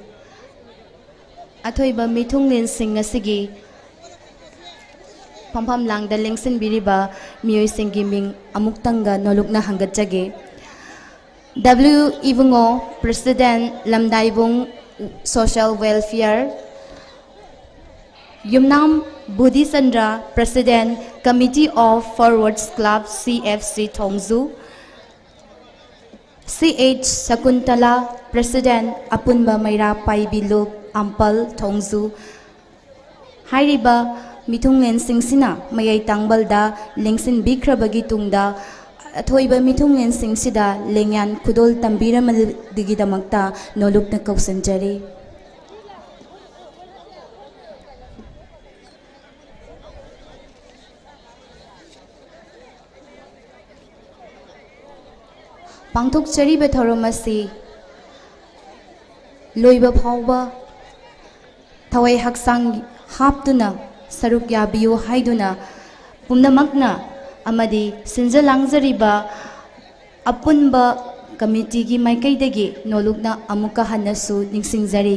ꯑꯊꯣꯏꯕ ꯃꯤꯊꯨꯡꯂꯦꯟꯁꯤꯡ ꯑꯁꯤꯒꯤ ꯐꯝꯐꯝ ꯂꯥꯡꯗ ꯂꯦꯡꯁꯤꯟꯕꯤꯔꯤꯕ ꯃꯤꯑꯣꯏꯁꯤꯡꯒꯤ ꯃꯤꯡ ꯑꯃꯨꯛꯇꯪꯒ ꯅꯣꯂꯨꯛꯅ ꯍꯪꯒꯠꯆꯒꯦ꯫ W Ibungo, President, ꯂꯝꯗꯥꯏꯕꯨꯡ Social Welfare, Yumnam ꯕꯨꯙꯤꯆꯟꯗ꯭ꯔ, President, Committee of Forwards Club, C F C, Thongju, C H ꯁꯀꯨꯟꯇꯂꯥ, President, ꯑꯄꯨꯟꯕ ꯃꯩꯔꯥ ꯄꯥꯏꯕꯤ ꯂꯨꯞ, ꯑꯝꯄꯜ, ꯊꯣꯡꯖꯨ꯫ ꯍꯥꯏꯔꯤꯕ ꯃꯤꯊꯨꯡꯂꯦꯟꯁꯤꯡꯁꯤꯅ ꯃꯌꯥꯏ ꯇꯥꯡꯕꯜꯗ ꯂꯦꯡꯁꯤꯟꯕꯤꯈ꯭ꯔꯕꯒꯤ ꯇꯨꯡꯗ, ꯑꯊꯣꯏꯕ ꯃꯤꯊꯨꯡꯂꯦꯟꯁꯤꯡꯁꯤꯗ ꯂꯦꯡꯌꯥꯟ ꯈꯨꯗꯣꯜ ꯇꯝꯕꯤꯔꯝꯕꯗꯨꯒꯤꯗꯃꯛꯇ ꯅꯣꯂꯨꯛꯅ ꯀꯧꯁꯤꯟꯖꯔꯤ꯫ ꯄꯥꯡꯊꯣꯛꯆꯔꯤꯕ ꯊꯧꯔꯝ ꯑꯁꯤ ꯂꯣꯏꯕ ꯐꯥꯎꯕ ꯊꯋꯥꯏ ꯍꯛꯆꯥꯡ ꯍꯥꯞꯇꯨꯅ ꯁꯔꯨꯛ ꯌꯥꯕꯤꯌꯨ ꯍꯥꯏꯗꯨꯅ ꯄꯨꯝꯅꯃꯛꯅ ꯑꯃꯗꯤ ꯁꯤꯟꯖ ꯂꯥꯡꯖꯔꯤꯕ ꯑꯄꯨꯟꯕ ꯀꯃꯤꯇꯤꯒꯤ ꯃꯥꯏꯀꯩꯗꯒꯤ ꯅꯣꯂꯨꯛꯅ ꯑꯃꯨꯛꯀ ꯍꯟꯅꯁꯨ ꯅꯤꯡꯁꯤꯡꯖꯔꯤ꯫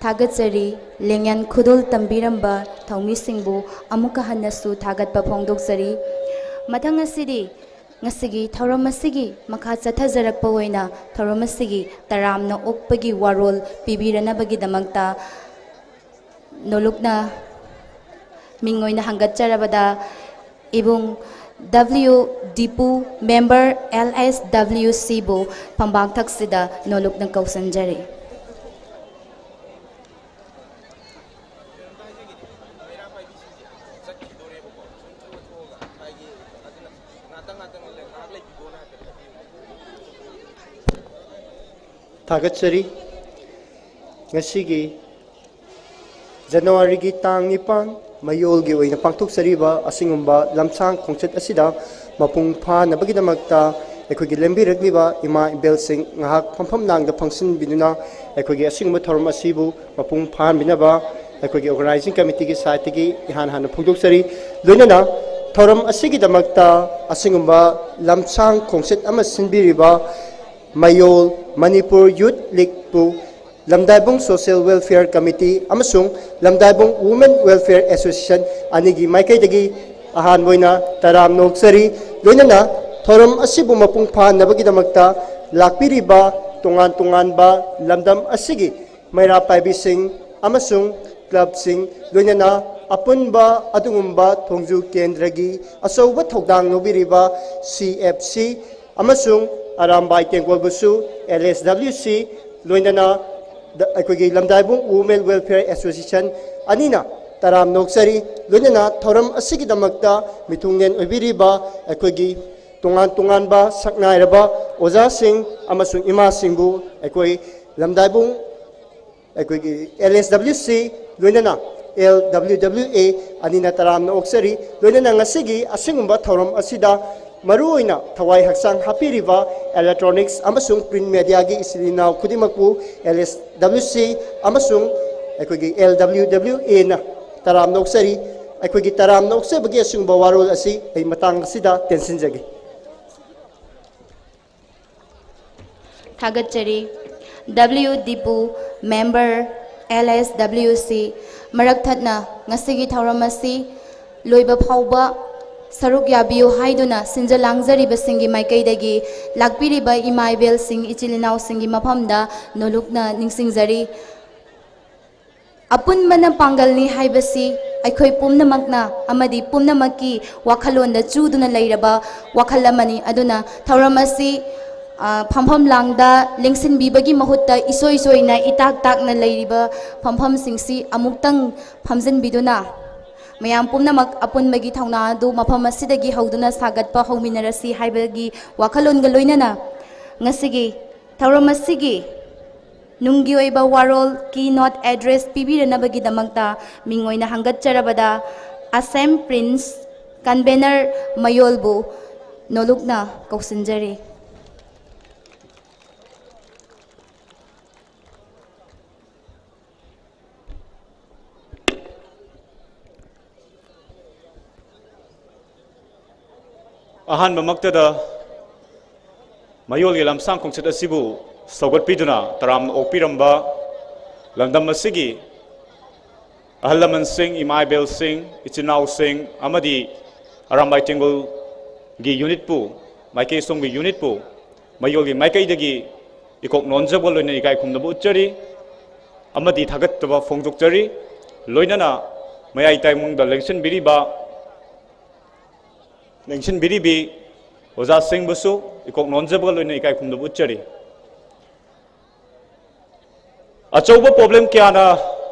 ꯊꯥꯒꯠꯆꯔꯤ꯫ ꯂꯦꯡꯌꯥꯟ ꯈꯨꯗꯣꯜ ꯇꯝꯕꯤꯔꯝꯕ ꯊꯧꯃꯤꯁꯤꯡꯕꯨ ꯑꯃꯨꯛꯀ ꯍꯟꯅꯁꯨ ꯊꯥꯒꯠꯄ ꯐꯣꯡꯗꯣꯛꯆꯔꯤ꯫ ꯃꯊꯪ ꯑꯁꯤꯗꯤ ꯉꯁꯤꯒꯤ ꯊꯧꯔꯝ ꯑꯁꯤꯒꯤ ꯃꯈꯥ ꯆꯠꯊꯖꯔꯛꯄ ꯑꯣꯏꯅ ꯊꯧꯔꯝ ꯑꯁꯤꯒꯤ ꯇꯔꯥꯝꯅ ꯑꯣꯛꯄꯒꯤ ꯋꯥꯔꯣꯜ ꯄꯤꯕꯤꯔꯅꯕꯒꯤꯗꯃꯛꯇ ꯅꯣꯂꯨꯛꯅ ꯃꯤꯡ ꯑꯣꯏꯅ ꯍꯪꯒꯠꯆꯔꯕꯗ ꯏꯕꯨꯡ W Dipu, Member L S W Cꯕꯨ ꯐꯝꯕꯥꯛ ꯊꯛꯁꯤꯗ ꯅꯣꯂꯨꯛꯅ ꯀꯧꯁꯤꯟꯖꯔꯤ꯫ ꯊꯥꯒꯠꯆꯔꯤ꯫ ꯉꯁꯤꯒꯤ ꯖꯅꯋꯥꯔꯤꯒꯤ ꯇꯥꯡ ꯅꯤꯄꯥꯟ, ꯃꯌꯣꯜꯒꯤ ꯑꯣꯏꯅ ꯄꯥꯡꯊꯣꯛꯆꯔꯤꯕ ꯑꯁꯤꯒꯨꯝꯕ ꯂꯝꯁꯥꯡ ꯈꯣꯡꯆꯠ ꯑꯁꯤꯗ ꯃꯄꯨꯡ ꯐꯥꯅꯕꯒꯤꯗꯃꯛꯇ ꯑꯩꯈꯣꯏꯒꯤ ꯂꯦꯡꯕꯤꯔꯛꯂꯤꯕ ꯏꯃꯥ ꯏꯕꯦꯜꯁꯤꯡ ꯉꯥꯏꯍꯥꯛ ꯐꯝꯐꯝ ꯂꯥꯡꯗ ꯐꯝꯁꯤꯟꯕꯤꯗꯨꯅ ꯑꯩꯈꯣꯏꯒꯤ ꯑꯁꯤꯒꯨꯝꯕ ꯊꯧꯔꯝ ꯑꯁꯤꯕꯨ ꯃꯄꯨꯡ ꯐꯥꯍꯟꯕꯤꯅꯕ ꯑꯩꯈꯣꯏꯒꯤ organizing committeeꯒꯤ sideꯇꯒꯤ ꯏꯍꯥꯟ ꯍꯥꯟꯅ ꯐꯣꯡꯗꯣꯛꯆꯔꯤ꯫ ꯂꯣꯏꯅꯅ ꯊꯧꯔꯝ ꯑꯁꯤꯒꯤꯗꯃꯛꯇ ꯑꯁꯤꯒꯨꯝꯕ ꯂꯝꯁꯥꯡ ꯈꯣꯡꯆꯠ ꯑꯃ ꯁꯤꯟꯕꯤꯔꯤꯕ ꯃꯌꯣꯜ ꯃꯅꯤꯄꯨꯔ ꯌꯨꯠ ꯂꯤꯒꯄꯨ ꯂꯝꯗꯥꯏꯕꯨꯡ Social Welfare Committee ꯑꯃꯁꯨꯡ ꯂꯝꯗꯥꯏꯕꯨꯡ Women Welfare Association ꯑꯅꯤꯒꯤ ꯃꯥꯏꯀꯩꯗꯒꯤ ꯑꯍꯥꯟꯕ ꯑꯣꯏꯅ ꯇꯔꯥꯝꯅ ꯑꯣꯛꯆꯔꯤ꯫ ꯂꯣꯏꯅꯅ ꯊꯧꯔꯝ ꯑꯁꯤꯕꯨ ꯃꯄꯨꯡ ꯐꯥꯍꯟꯅꯕꯒꯤꯗꯃꯛꯇ ꯂꯥꯛꯄꯤꯔꯤꯕ ꯇꯣꯉꯥꯟ ꯇꯣꯉꯥꯟꯕ ꯂꯝꯗꯝ ꯑꯁꯤꯒꯤ ꯃꯩꯔꯥ ꯄꯥꯏꯕꯤꯁꯤꯡ ꯑꯃꯁꯨꯡ clubꯁꯤꯡ, ꯂꯣꯏꯅꯅ ꯑꯄꯨꯟꯕ ꯑꯗꯨꯒꯨꯝꯕ ꯊꯣꯡꯖꯨ ꯀꯦꯟꯗ꯭ꯔꯒꯤ ꯑꯆꯧꯕ ꯊꯧꯗꯥꯡ ꯂꯧꯕꯤꯔꯤꯕ C F C ꯑꯃꯁꯨꯡ Arambai ꯇꯦꯡꯀꯣꯜꯕꯨꯁꯨ L S W C, ꯂꯣꯏꯅꯅ ꯗ-, ꯑꯩꯈꯣꯏꯒꯤ ꯂꯝꯗꯥꯏꯕꯨꯡ Women Welfare Association ꯑꯅꯤꯅ ꯇꯔꯥꯝꯅ ꯑꯣꯛꯆꯔꯤ꯫ ꯂꯣꯏꯅꯅ ꯊꯧꯔꯝ ꯑꯁꯤꯒꯤꯗꯃꯛꯇ ꯃꯤꯊꯨꯡꯂꯦꯟ ꯑꯣꯏꯕꯤꯔꯤꯕ ꯑꯩꯈꯣꯏꯒꯤ ꯇꯣꯉꯥꯟ ꯇꯣꯉꯥꯟꯕ ꯁꯛꯅꯥꯏꯔꯕ ꯑꯣꯖꯥꯁꯤꯡ ꯑꯃꯁꯨꯡ ꯏꯃꯥꯁꯤꯡꯕꯨ ꯑꯩꯈꯣꯏ ꯂꯝꯗꯥꯏꯕꯨꯡ ꯑꯩꯈꯣꯏꯒꯤ L S W C ꯂꯣꯏꯅꯅ L W W A ꯑꯅꯤꯅ ꯇꯔꯥꯝꯅ ꯑꯣꯛꯆꯔꯤ꯫ ꯂꯣꯏꯅꯅ ꯉꯁꯤꯒꯤ ꯑꯁꯤꯒꯨꯝꯕ ꯊꯧꯔꯝ ꯑꯁꯤꯗ ꯃꯔꯨꯑꯣꯏꯅ ꯊꯋꯥꯏ ꯍꯛꯆꯥꯡ ꯍꯥꯞꯄꯤꯔꯤꯕ electronics ꯑꯃꯁꯨꯡ print mediaꯒꯤ ꯏꯆꯤꯜ ꯏꯅꯥꯎ ꯈꯨꯗꯤꯡꯃꯛꯄꯨ L S W C ꯑꯃꯁꯨꯡ ꯑꯩꯈꯣꯏꯒꯤ L W W Aꯅ ꯇꯔꯥꯝꯅ ꯑꯣꯛꯆꯔꯤ꯫ ꯑꯩꯈꯣꯏꯒꯤ ꯇꯔꯥꯝꯅ ꯑꯣꯛꯆꯕꯒꯤ ꯑꯁꯤꯒꯨꯝꯕ ꯋꯥꯔꯣꯜ ꯑꯁꯤ ꯑꯩ ꯃꯇꯥꯡ ꯑꯁꯤꯗ ꯇꯦꯟꯁꯤꯟꯖꯒꯦ꯫ ꯊꯥꯒꯠꯆꯔꯤ꯫ W Dipu, member, L S W C, ꯃꯔꯛ ꯊꯠꯅ ꯉꯁꯤꯒꯤ ꯊꯧꯔꯝ ꯑꯁꯤ ꯂꯣꯏꯕ ꯐꯥꯎꯕ ꯁꯔꯨꯛ ꯌꯥꯕꯤꯌꯨ ꯍꯥꯏꯗꯨꯅ ꯁꯤꯟꯖ ꯂꯥꯡꯖꯔꯤꯕꯁꯤꯡꯒꯤ ꯃꯥꯏꯀꯩꯗꯒꯤ ꯂꯥꯛꯄꯤꯔꯤꯕ ꯏꯃꯥ ꯏꯕꯦꯜꯁꯤꯡ, ꯏꯆꯤꯜ ꯏꯅꯥꯎꯁꯤꯡꯒꯤ ꯃꯐꯝꯗ ꯅꯣꯂꯨꯛꯅ ꯅꯤꯡꯁꯤꯡꯖꯔꯤ꯫ ꯑꯄꯨꯟꯕꯅ ꯄꯥꯡꯒꯜꯅꯤ ꯍꯥꯏꯕꯁꯤ ꯑꯩꯈꯣꯏ ꯄꯨꯝꯅꯃꯛꯅ ꯑꯃꯗꯤ ꯄꯨꯝꯅꯃꯛꯀꯤ ꯋꯥꯈꯜꯂꯣꯟꯗ ꯆꯨꯗꯨꯅ ꯂꯩꯔꯕ ꯋꯥꯈꯜ ꯑꯃꯅꯤ꯫ ꯑꯗꯨꯅ ꯊꯧꯔꯝ ꯑꯁꯤ, ꯑ, ꯐꯝꯐꯝ ꯂꯥꯡꯗ ꯂꯦꯡꯁꯤꯟꯕꯤꯕꯒꯤ ꯃꯍꯨꯠꯇ ꯏꯁꯣꯏ ꯁꯣꯏꯅ ꯏꯇꯥꯛ ꯇꯥꯛꯅ ꯂꯩꯔꯤꯕ ꯐꯝꯐꯝꯁꯤꯡꯁꯤ ꯑꯃꯨꯛꯇꯪ ꯐꯝꯖꯤꯟꯕꯤꯗꯨꯅ ꯃꯌꯥꯝ ꯄꯨꯝꯅꯃꯛ ꯑꯄꯨꯟꯕꯒꯤ ꯊꯧꯅꯥ ꯑꯗꯨ ꯃꯐꯝ ꯑꯁꯤꯗꯒꯤ ꯍꯧꯗꯨꯅ ꯁꯥꯒꯠꯄ ꯍꯧꯃꯤꯟꯅꯔꯁꯤ ꯍꯥꯏꯕꯒꯤ ꯋꯥꯈꯜꯂꯣꯟꯒ ꯂꯣꯏꯅꯅ ꯉꯁꯤꯒꯤ ꯊꯧꯔꯝ ꯑꯁꯤꯒꯤ ꯅꯨꯡꯒꯤ ꯑꯣꯏꯕ ꯋꯥꯔꯣꯜ, keynote address ꯄꯤꯕꯤꯔꯅꯕꯒꯤꯗꯃꯛꯇ ꯃꯤꯡ ꯑꯣꯏꯅ ꯍꯪꯒꯠꯆꯔꯕꯗ ꯑꯁꯦꯝ ꯄ꯭ꯔꯤꯟꯁ, convener ꯃꯌꯣꯜꯕꯨ ꯅꯣꯂꯨꯛꯅ ꯀꯧꯁꯤꯟꯖꯔꯤ꯫ ꯑꯍꯥꯟꯕꯃꯛꯇꯗ ꯃꯌꯣꯜꯒꯤ ꯂꯝꯁꯥꯡ ꯈꯣꯡꯆꯠ ꯑꯁꯤꯕꯨ ꯁꯧꯒꯠꯄꯤꯗꯨꯅ ꯇꯔꯥꯝꯅ ꯑꯣꯛꯄꯤꯔꯝꯕ ꯂꯝꯗꯝ ꯑꯁꯤꯒꯤ ꯑꯍꯜ ꯂꯃꯟꯁꯤꯡ, ꯏꯃꯥ ꯏꯕꯦꯜꯁꯤꯡ, ꯏꯆꯤꯟ ꯏꯅꯥꯎꯁꯤꯡ ꯑꯃꯗꯤ ꯑꯔꯥꯝꯕꯥꯏ ꯇꯦꯡꯒꯣꯜꯒꯤ unitꯄꯨ, ꯃꯥꯏꯀꯩ ꯁꯣꯝꯒꯤ unitꯄꯨ ꯃꯌꯣꯜꯒꯤ ꯃꯥꯏꯀꯩꯗꯒꯤ ꯏꯀꯣꯛ ꯅꯣꯟꯖꯕꯒ ꯂꯣꯏꯅꯅ ꯏꯀꯥꯏ ꯈꯨꯝꯅꯕ ꯎꯠꯆꯔꯤ ꯑꯃꯗꯤ ꯊꯥꯒꯠꯆꯕ ꯐꯣꯡꯗꯣꯛꯆꯔꯤ꯫ ꯂꯣꯏꯅꯅ ꯃꯌꯥꯏ ꯇꯥꯏꯕꯪꯗ ꯂꯦꯡꯁꯤꯟꯕꯤꯔꯤꯕ, ꯂꯦꯡꯁꯤꯟꯕꯤꯔꯤꯕꯤ ꯑꯣꯖꯥꯁꯤꯡꯕꯨꯁꯨ ꯏꯀꯣꯛ ꯅꯣꯟꯖꯕꯒ ꯂꯣꯏꯅꯅ ꯏꯀꯥꯏ ꯈꯨꯝꯅꯕ ꯎꯠꯆꯔꯤ꯫ ꯑꯆꯧꯕ problem ꯀꯌꯥꯅ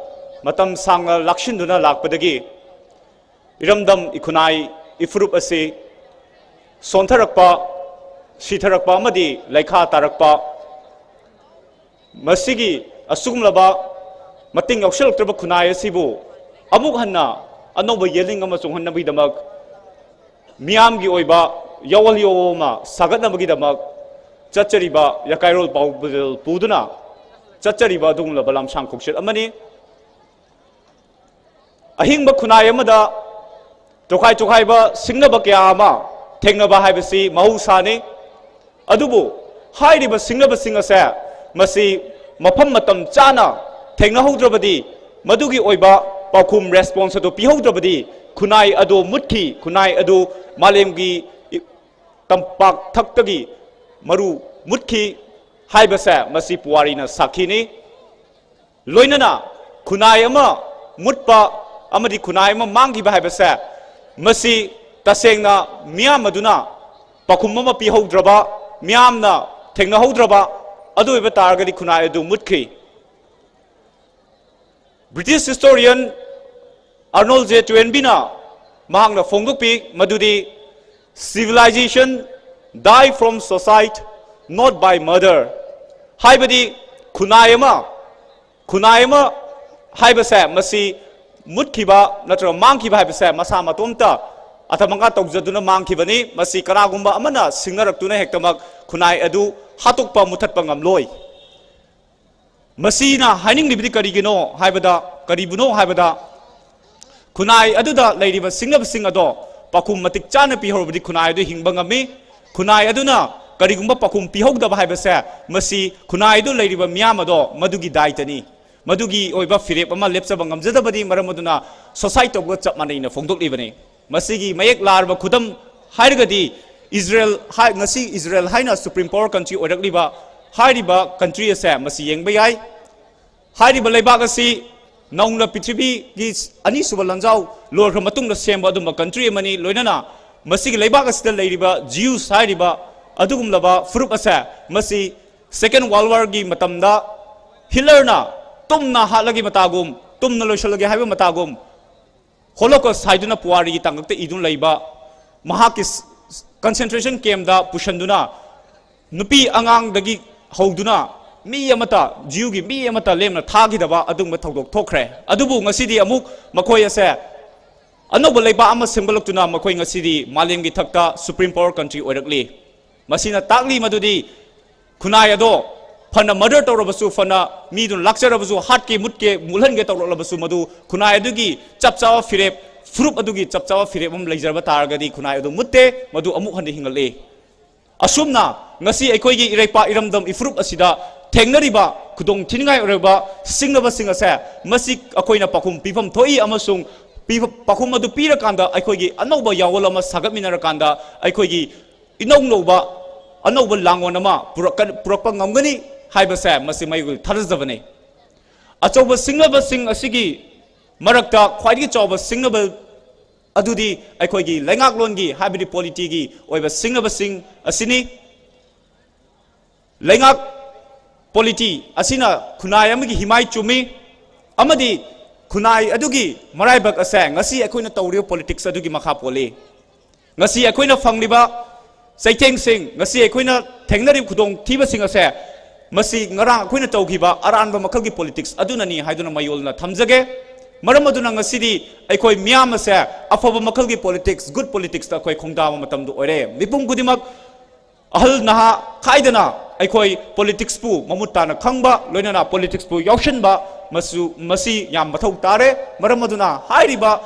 ꯃꯇꯝ ꯁꯥꯡꯅ ꯂꯥꯛꯁꯤꯟꯗꯨꯅ ꯂꯥꯛꯄꯗꯒꯤ ꯏꯔꯝꯗꯝ ꯏꯈꯨꯟꯅꯥꯏ ꯏꯐꯨꯔꯨꯞ ꯑꯁꯤ ꯁꯣꯟꯊꯔꯛꯄ, ꯁꯤꯊꯔꯛꯄ ꯑꯃꯗꯤ ꯂꯩꯈꯥ ꯇꯥꯔꯛꯄ, ꯃꯁꯤꯒꯤ ꯑꯁꯤꯒꯨꯝꯂꯕ ꯃꯇꯤꯡ ꯌꯥꯎꯁꯤꯜꯂꯛꯇ꯭ꯔꯕ ꯈꯨꯟꯅꯥꯏ ꯑꯁꯤꯕꯨ ꯑꯃꯨꯛ ꯍꯟꯅ ꯑꯅꯧꯕ ꯌꯦꯜꯂꯤꯡ ꯑꯃ ꯆꯣꯡꯍꯟꯅꯕꯒꯤꯗꯃꯛ, ꯃꯤꯌꯥꯝꯒꯤ ꯑꯣꯏꯕ ꯌꯥꯑꯣꯜ ꯌꯥꯑꯣ ꯑꯃ ꯁꯥꯒꯠꯅꯕꯒꯤꯗꯃꯛ ꯆꯠꯆꯔꯤꯕ ꯌꯥꯀꯥꯏꯔꯣꯜ ꯄꯥꯎꯖꯦꯜ ꯄꯨꯗꯨꯅ ꯆꯠꯆꯔꯤꯕ ꯑꯗꯨꯒꯨꯝꯂꯕ ꯂꯝꯁꯥꯡ ꯈꯣꯡꯆꯠ ꯑꯃꯅꯤ꯫ ꯑꯍꯤꯡꯕ ꯈꯨꯟꯅꯥꯏ ꯑꯃꯗ ꯇꯣꯈꯥꯏ ꯇꯣꯈꯥꯏꯕ ꯁꯤꯡꯅꯕ ꯀꯌꯥ ꯑꯃ ꯊꯦꯡꯅꯕ ꯍꯥꯏꯕꯁꯤ ꯃꯍꯧꯁꯥꯅꯤ꯫ ꯑꯗꯨꯕꯨ ꯍꯥꯏꯔꯤꯕ ꯁꯤꯡꯅꯕꯁꯤꯡ ꯑꯁꯦ ꯃꯁꯤ ꯃꯐꯝ ꯃꯇꯝ ꯆꯥꯅ ꯊꯦꯡꯅꯍꯧꯗ꯭ꯔꯕꯗꯤ, ꯃꯗꯨꯒꯤ ꯑꯣꯏꯕ ꯄꯥꯎꯈꯨꯝ, response ꯑꯗꯨ ꯄꯤꯍꯧꯗ꯭ꯔꯕꯗꯤ, ꯈꯨꯟꯅꯥꯏ ꯑꯗꯨ ꯃꯨꯠꯈꯤ, ꯈꯨꯟꯅꯥꯏ ꯑꯗꯨ ꯃꯥꯂꯦꯝꯒꯤ ꯇꯝꯄꯥꯛ ꯊꯛꯇꯒꯤ ꯃꯔꯨ ꯃꯨꯠꯈꯤ ꯍꯥꯏꯕꯁꯦ ꯃꯁꯤ ꯄꯨꯋꯥꯔꯤꯅ ꯁꯥꯈꯤꯅꯤ꯫ ꯂꯣꯏꯅꯅ ꯈꯨꯟꯅꯥꯏ ꯑꯃ ꯃꯨꯠꯄ ꯑꯃꯗꯤ ꯈꯨꯟꯅꯥꯏ ꯑꯃ ꯃꯥꯡꯈꯤꯕ ꯍꯥꯏꯕꯁꯦ, ꯃꯁꯤ ꯇꯁꯦꯡꯅ ꯃꯤꯌꯥꯝ ꯑꯗꯨꯅ ꯄꯥꯎꯈꯨꯝ ꯑꯃ ꯄꯤꯍꯧꯗ꯭ꯔꯕ, ꯃꯤꯌꯥꯝꯅ ꯊꯦꯡꯅꯍꯧꯗ꯭ꯔꯕ ꯑꯗꯨ ꯑꯣꯏꯕ ꯇꯥꯔꯒꯗꯤ ꯈꯨꯟꯅꯥꯏ ꯑꯗꯨ ꯃꯨꯠꯈ꯭ꯔꯤ꯫ British historian Arnold J. Toynbee ꯅ ꯃꯍꯥꯛꯅ ꯐꯣꯡꯗꯣꯛꯄꯤ ꯃꯗꯨꯗꯤ, "Civilization die from suicide, not by murder." ꯍꯥꯏꯕꯗꯤ ꯈꯨꯟꯅꯥꯏ ꯑꯃ, ꯈꯨꯟꯅꯥꯏ ꯑꯃ ꯍꯥꯏꯕꯁꯦ ꯃꯁꯤ ꯃꯨꯠꯈꯤꯕ ꯅꯠꯇ꯭ꯔꯒ ꯃꯥꯡꯈꯤꯕ ꯍꯥꯏꯕꯁꯦ ꯃꯁꯥ ꯃꯇꯣꯝꯇ ꯑꯊꯃꯒ ꯇꯧꯖꯗꯨꯅ ꯃꯥꯡꯈꯤꯕꯅꯤ꯫ ꯃꯁꯤ ꯀꯅꯥꯒꯨꯝꯕ ꯑꯃꯅ ꯁꯤꯡꯅꯔꯛꯇꯨꯅ ꯍꯦꯛꯇꯃꯛ ꯈꯨꯟꯅꯥꯏ ꯑꯗꯨ ꯍꯥꯠꯇꯣꯛꯄ ꯃꯨꯊꯠꯄ ꯉꯝꯂꯣꯏ꯫ ꯃꯁꯤꯅ ꯍꯥꯏꯅꯤꯡꯂꯤꯕꯗꯤ ꯀꯔꯤꯒꯤꯅꯣ ꯍꯥꯏꯕꯗ, ꯀꯔꯤꯕꯨꯅꯣ ꯍꯥꯏꯕꯗ, ꯈꯨꯟꯅꯥꯏ ꯑꯗꯨꯗ ꯂꯩꯔꯤꯕ ꯁꯤꯡꯅꯕꯁꯤꯡ ꯑꯗꯣ ꯄꯥꯎꯈꯨꯝ ꯃꯇꯤꯛ ꯆꯥꯅ ꯄꯤꯍꯧꯔꯕꯗꯤ ꯈꯨꯟꯅꯥꯏ ꯑꯗꯨ ꯍꯤꯡꯕ ꯉꯝꯃꯤ꯫ ꯈꯨꯟꯅꯥꯏ ꯑꯗꯨꯅ ꯀꯔꯤꯒꯨꯝꯕ ꯄꯥꯎꯈꯨꯝ ꯄꯤꯍꯧꯗꯕ ꯍꯥꯏꯕꯁꯦ ꯃꯁꯤ ꯈꯨꯟꯅꯥꯏ ꯑꯗꯨ ꯂꯩꯔꯤꯕ ꯃꯤꯌꯥꯝ ꯑꯗꯣ ꯃꯗꯨꯒꯤ ꯗꯥꯏꯇꯅꯤ꯫ ꯃꯗꯨꯒꯤ ꯑꯣꯏꯕ ꯐꯤꯔꯦꯞ ꯑꯃ ꯂꯦꯞꯆꯕ ꯉꯝꯖꯗꯕꯗꯤ ꯃꯔꯝ ꯑꯗꯨꯅ suicide ꯇꯧꯕꯒ ꯆꯞ ꯃꯥꯟꯅꯩꯅ ꯐꯣꯡꯗꯣꯛꯂꯤꯕꯅꯤ꯫ ꯃꯁꯤꯒꯤ ꯃꯌꯦꯛ ꯂꯥꯔꯕ ꯈꯨꯗꯝ ꯍꯥꯏꯔꯒꯗꯤ ꯏꯖꯔꯦꯜ ꯍꯥꯏ-, ꯉꯁꯤ ꯏꯖꯔꯦꯜ ꯍꯥꯏꯅ supreme power country ꯑꯣꯏꯔꯛꯂꯤꯕ ꯍꯥꯏꯔꯤꯕ country ꯑꯁꯦ ꯃꯁꯤ ꯌꯦꯡꯕ ꯌꯥꯏ꯫ ꯍꯥꯏꯔꯤꯕ ꯂꯩꯕꯥꯛ ꯑꯁꯤ ꯅꯧꯅ ꯄ꯭ꯔꯤꯊꯤꯕꯤꯒꯤ ꯑꯅꯤꯁꯨꯕ ꯂꯥꯟꯖꯥꯎ ꯂꯣꯏꯈ꯭ꯔ ꯃꯇꯨꯡꯗ ꯁꯦꯝꯕ ꯑꯗꯨꯝꯕ country ꯑꯃꯅꯤ꯫ ꯂꯣꯏꯅꯅ ꯃꯁꯤꯒꯤ ꯂꯩꯕꯥꯛ ꯑꯁꯤꯗ ꯂꯩꯔꯤꯕ Jews ꯍꯥꯏꯔꯤꯕ ꯑꯗꯨꯒꯨꯝꯂꯕ ꯐꯨꯔꯨꯞ ꯑꯁꯦ ꯃꯁꯤ Second World War ꯒꯤ ꯃꯇꯝꯗ ꯍꯤꯠꯂꯔꯅ ꯇꯨꯝꯅ ꯍꯥꯠꯂꯒꯦ ꯃꯇꯥꯒꯨꯝ, ꯇꯨꯝꯅ ꯂꯣꯏꯁꯤꯜꯂꯒꯦ ꯍꯥꯏꯕ ꯃꯇꯥꯒꯨꯝ, Holocaust ꯍꯥꯏꯗꯨꯅ ꯄꯨꯋꯥꯔꯤꯒꯤ ꯇꯥꯡꯀꯛꯇ ꯏꯗꯨꯅ ꯂꯩꯕ ꯃꯍꯥꯛꯀꯤ ꯁ-, concentration camp ꯇ ꯄꯨꯁꯤꯟꯗꯨꯅ ꯅꯨꯄꯤ ꯑꯉꯥꯡꯗꯒꯤ ꯍꯧꯗꯨꯅ ꯃꯤ ꯑꯃꯠꯇ, Jew ꯒꯤ ꯃꯤ ꯑꯃꯠꯇ ꯂꯦꯝꯅ ꯊꯥꯈꯤꯗꯕ ꯑꯗꯨꯒꯨꯝꯕ ꯊꯧꯗꯣꯛ ꯊꯣꯛꯈ꯭ꯔꯦ꯫ ꯑꯗꯨꯕꯨ ꯉꯁꯤꯗꯤ ꯑꯃꯨꯛ ꯃꯈꯣꯏ ꯑꯁꯦ ꯑꯅꯧꯕ ꯂꯩꯕꯥꯛ ꯑꯃ ꯁꯦꯝꯒꯠꯂꯛꯇꯨꯅ ꯃꯈꯣꯏ ꯉꯁꯤꯗꯤ ꯃꯥꯂꯦꯝꯒꯤ ꯊꯛꯇ supreme power country ꯑꯣꯏꯔꯛꯂꯤ꯫ ꯃꯁꯤꯅ ꯇꯥꯛꯂꯤ ꯃꯗꯨꯗꯤ ꯈꯨꯟꯅꯥꯏ ꯑꯗꯣ ꯐꯅ murder ꯇꯧꯔꯕꯁꯨ, ꯐꯅ ꯃꯤꯗꯨꯅ ꯂꯥꯛꯆꯔꯕꯁꯨ, ꯍꯥꯠꯀꯦ, ꯃꯨꯠꯀꯦ, ꯃꯨꯠꯍꯟꯒꯦ ꯇꯧꯔꯛꯂꯕꯁꯨ, ꯃꯗꯨ ꯈꯨꯟꯅꯥꯏ ꯑꯗꯨꯒꯤ ꯆꯞ ꯆꯥꯕ ꯐꯤꯔꯦꯞ, ꯐꯨꯔꯨꯞ ꯑꯗꯨꯒꯤ ꯆꯞ ꯆꯥꯕ ꯐꯤꯔꯦꯞ ꯑꯃ ꯂꯩꯖꯔꯕ ꯇꯥꯔꯒꯗꯤ ꯈꯨꯟꯅꯥꯏ ꯑꯗꯨ ꯃꯨꯠꯇꯦ, ꯃꯗꯨ ꯑꯃꯨꯛ ꯍꯟꯅ ꯍꯤꯡꯒꯠꯂꯤ꯫ ꯑꯁꯨꯝꯅ ꯉꯁꯤ ꯑꯩꯈꯣꯏꯒꯤ ꯏꯔꯩꯄꯥꯛ ꯏꯔꯝꯗꯝ ꯏꯐꯨꯔꯨꯞ ꯑꯁꯤꯗ ꯊꯦꯡꯅꯔꯤꯕ ꯈꯨꯗꯣꯡ ꯊꯤꯅꯤꯡꯉꯥꯏ ꯑꯣꯏꯔꯕ ꯁꯤꯡꯅꯕꯁꯤꯡ ꯑꯁꯦ ꯃꯁꯤ ꯑꯩꯈꯣꯏꯅ ꯄꯥꯎꯈꯨꯝ ꯄꯤꯐꯝ ꯊꯣꯛꯏ ꯑꯃꯁꯨꯡ ꯄꯤꯕ-, ꯄꯥꯎꯈꯨꯝ ꯑꯗꯨ ꯄꯤꯔꯀꯥꯟꯗ ꯑꯩꯈꯣꯏꯒꯤ ꯑꯅꯧꯕ ꯌꯥꯑꯣꯜ ꯑꯃ ꯁꯥꯒꯠꯃꯤꯟꯅꯔꯀꯥꯟꯗ ꯑꯩꯈꯣꯏꯒꯤ ꯏꯅꯧ ꯅꯧꯕ ꯑꯅꯧꯕ ꯂꯥꯡꯑꯣꯟ ꯑꯃ ꯄꯨꯔꯛꯀ-, ꯄꯨꯔꯛꯄ ꯉꯝꯒꯅꯤ ꯍꯥꯏꯕꯁꯦ ꯃꯁꯤ ꯃꯌꯦꯛ ꯊꯥꯖꯖꯕꯅꯤ꯫ ꯑꯆꯧꯕ ꯁꯤꯡꯅꯕꯁꯤꯡ ꯑꯁꯤꯒꯤ ꯃꯔꯛꯇ ꯈ꯭ꯋꯥꯏꯗꯒꯤ ꯆꯥꯎꯕ ꯁꯤꯡꯅꯕ ꯑꯗꯨꯗꯤ ꯑꯩꯈꯣꯏꯒꯤ ꯂꯩꯉꯥꯛꯂꯣꯟꯒꯤ, ꯍꯥꯏꯕꯗꯤ polity ꯒꯤ ꯑꯣꯏꯕ ꯁꯤꯡꯅꯕꯁꯤꯡ ꯑꯁꯤꯅꯤ꯫ ꯂꯩꯉꯥꯛ, polity ꯑꯁꯤꯅ ꯈꯨꯟꯅꯥꯏ ꯑꯃꯒꯤ ꯍꯤꯃꯥꯏ ꯆꯨꯝꯃꯤ, ꯑꯃꯗꯤ ꯈꯨꯟꯅꯥꯏ ꯑꯗꯨꯒꯤ ꯃꯔꯥꯏꯕꯛ ꯑꯁꯦ ꯉꯁꯤ ꯑꯩꯈꯣꯏꯅ ꯇꯧꯔꯤꯕ politics ꯑꯗꯨꯒꯤ ꯃꯈꯥ ꯄꯣꯜꯂꯤ꯫ ꯉꯁꯤ ꯑꯩꯈꯣꯏꯅ ꯐꯪꯂꯤꯕ ꯆꯩꯊꯦꯡꯁꯤꯡ, ꯉꯁꯤ ꯑꯩꯈꯣꯏꯅ ꯊꯦꯡꯅꯔꯤꯕ ꯈꯨꯗꯣꯡꯊꯤꯕꯁꯤꯡ ꯑꯁꯦ ꯃꯁꯤ ꯉꯔꯥꯡ ꯑꯩꯈꯣꯏꯅ ꯇꯧꯈꯤꯕ ꯑꯔꯥꯟꯕ ꯃꯈꯜꯒꯤ ꯄꯣꯂꯤꯇꯤꯛꯁ ꯑꯗꯨꯅꯅꯤ ꯍꯥꯏꯗꯨꯅ ꯃꯌꯣꯜꯅ ꯊꯝꯖꯒꯦ꯫ ꯃꯔꯝ ꯑꯗꯨꯅ ꯉꯁꯤꯗꯤ ꯑꯩꯈꯣꯏ ꯃꯤꯌꯥꯝ ꯑꯁꯦ ꯑꯐꯕ ꯃꯈꯜꯒꯤ ꯄꯣꯂꯤꯇꯤꯛꯁ, ꯒꯨꯗ ꯄꯣꯂꯤꯇꯤꯛꯁꯇ ꯑꯩꯈꯣꯏ ꯈꯣꯡꯗꯥꯕ ꯃꯇꯝꯗꯨ ꯑꯣꯏꯔꯦ꯫ ꯃꯤꯄꯨꯝ ꯈꯨꯗꯤꯡꯃꯛ, ꯑꯍꯜ ꯅꯍꯥ ꯈꯥꯏꯗꯅ, ꯑꯩꯈꯣꯏ ꯄꯣꯂꯤꯇꯤꯛꯁꯄꯨ ꯃꯃꯨꯠ ꯇꯥꯅ ꯈꯪꯕ, ꯂꯣꯏꯅꯅ ꯄꯣꯂꯤꯇꯤꯛꯁꯄꯨ ꯌꯥꯎꯁꯟꯕ, ꯃꯁꯨ, ꯃꯁꯤ ꯌꯥꯝ ꯃꯊꯧ ꯇꯥꯔꯦ꯫ ꯃꯔꯝ ꯑꯗꯨꯅ ꯍꯥꯏꯔꯤꯕ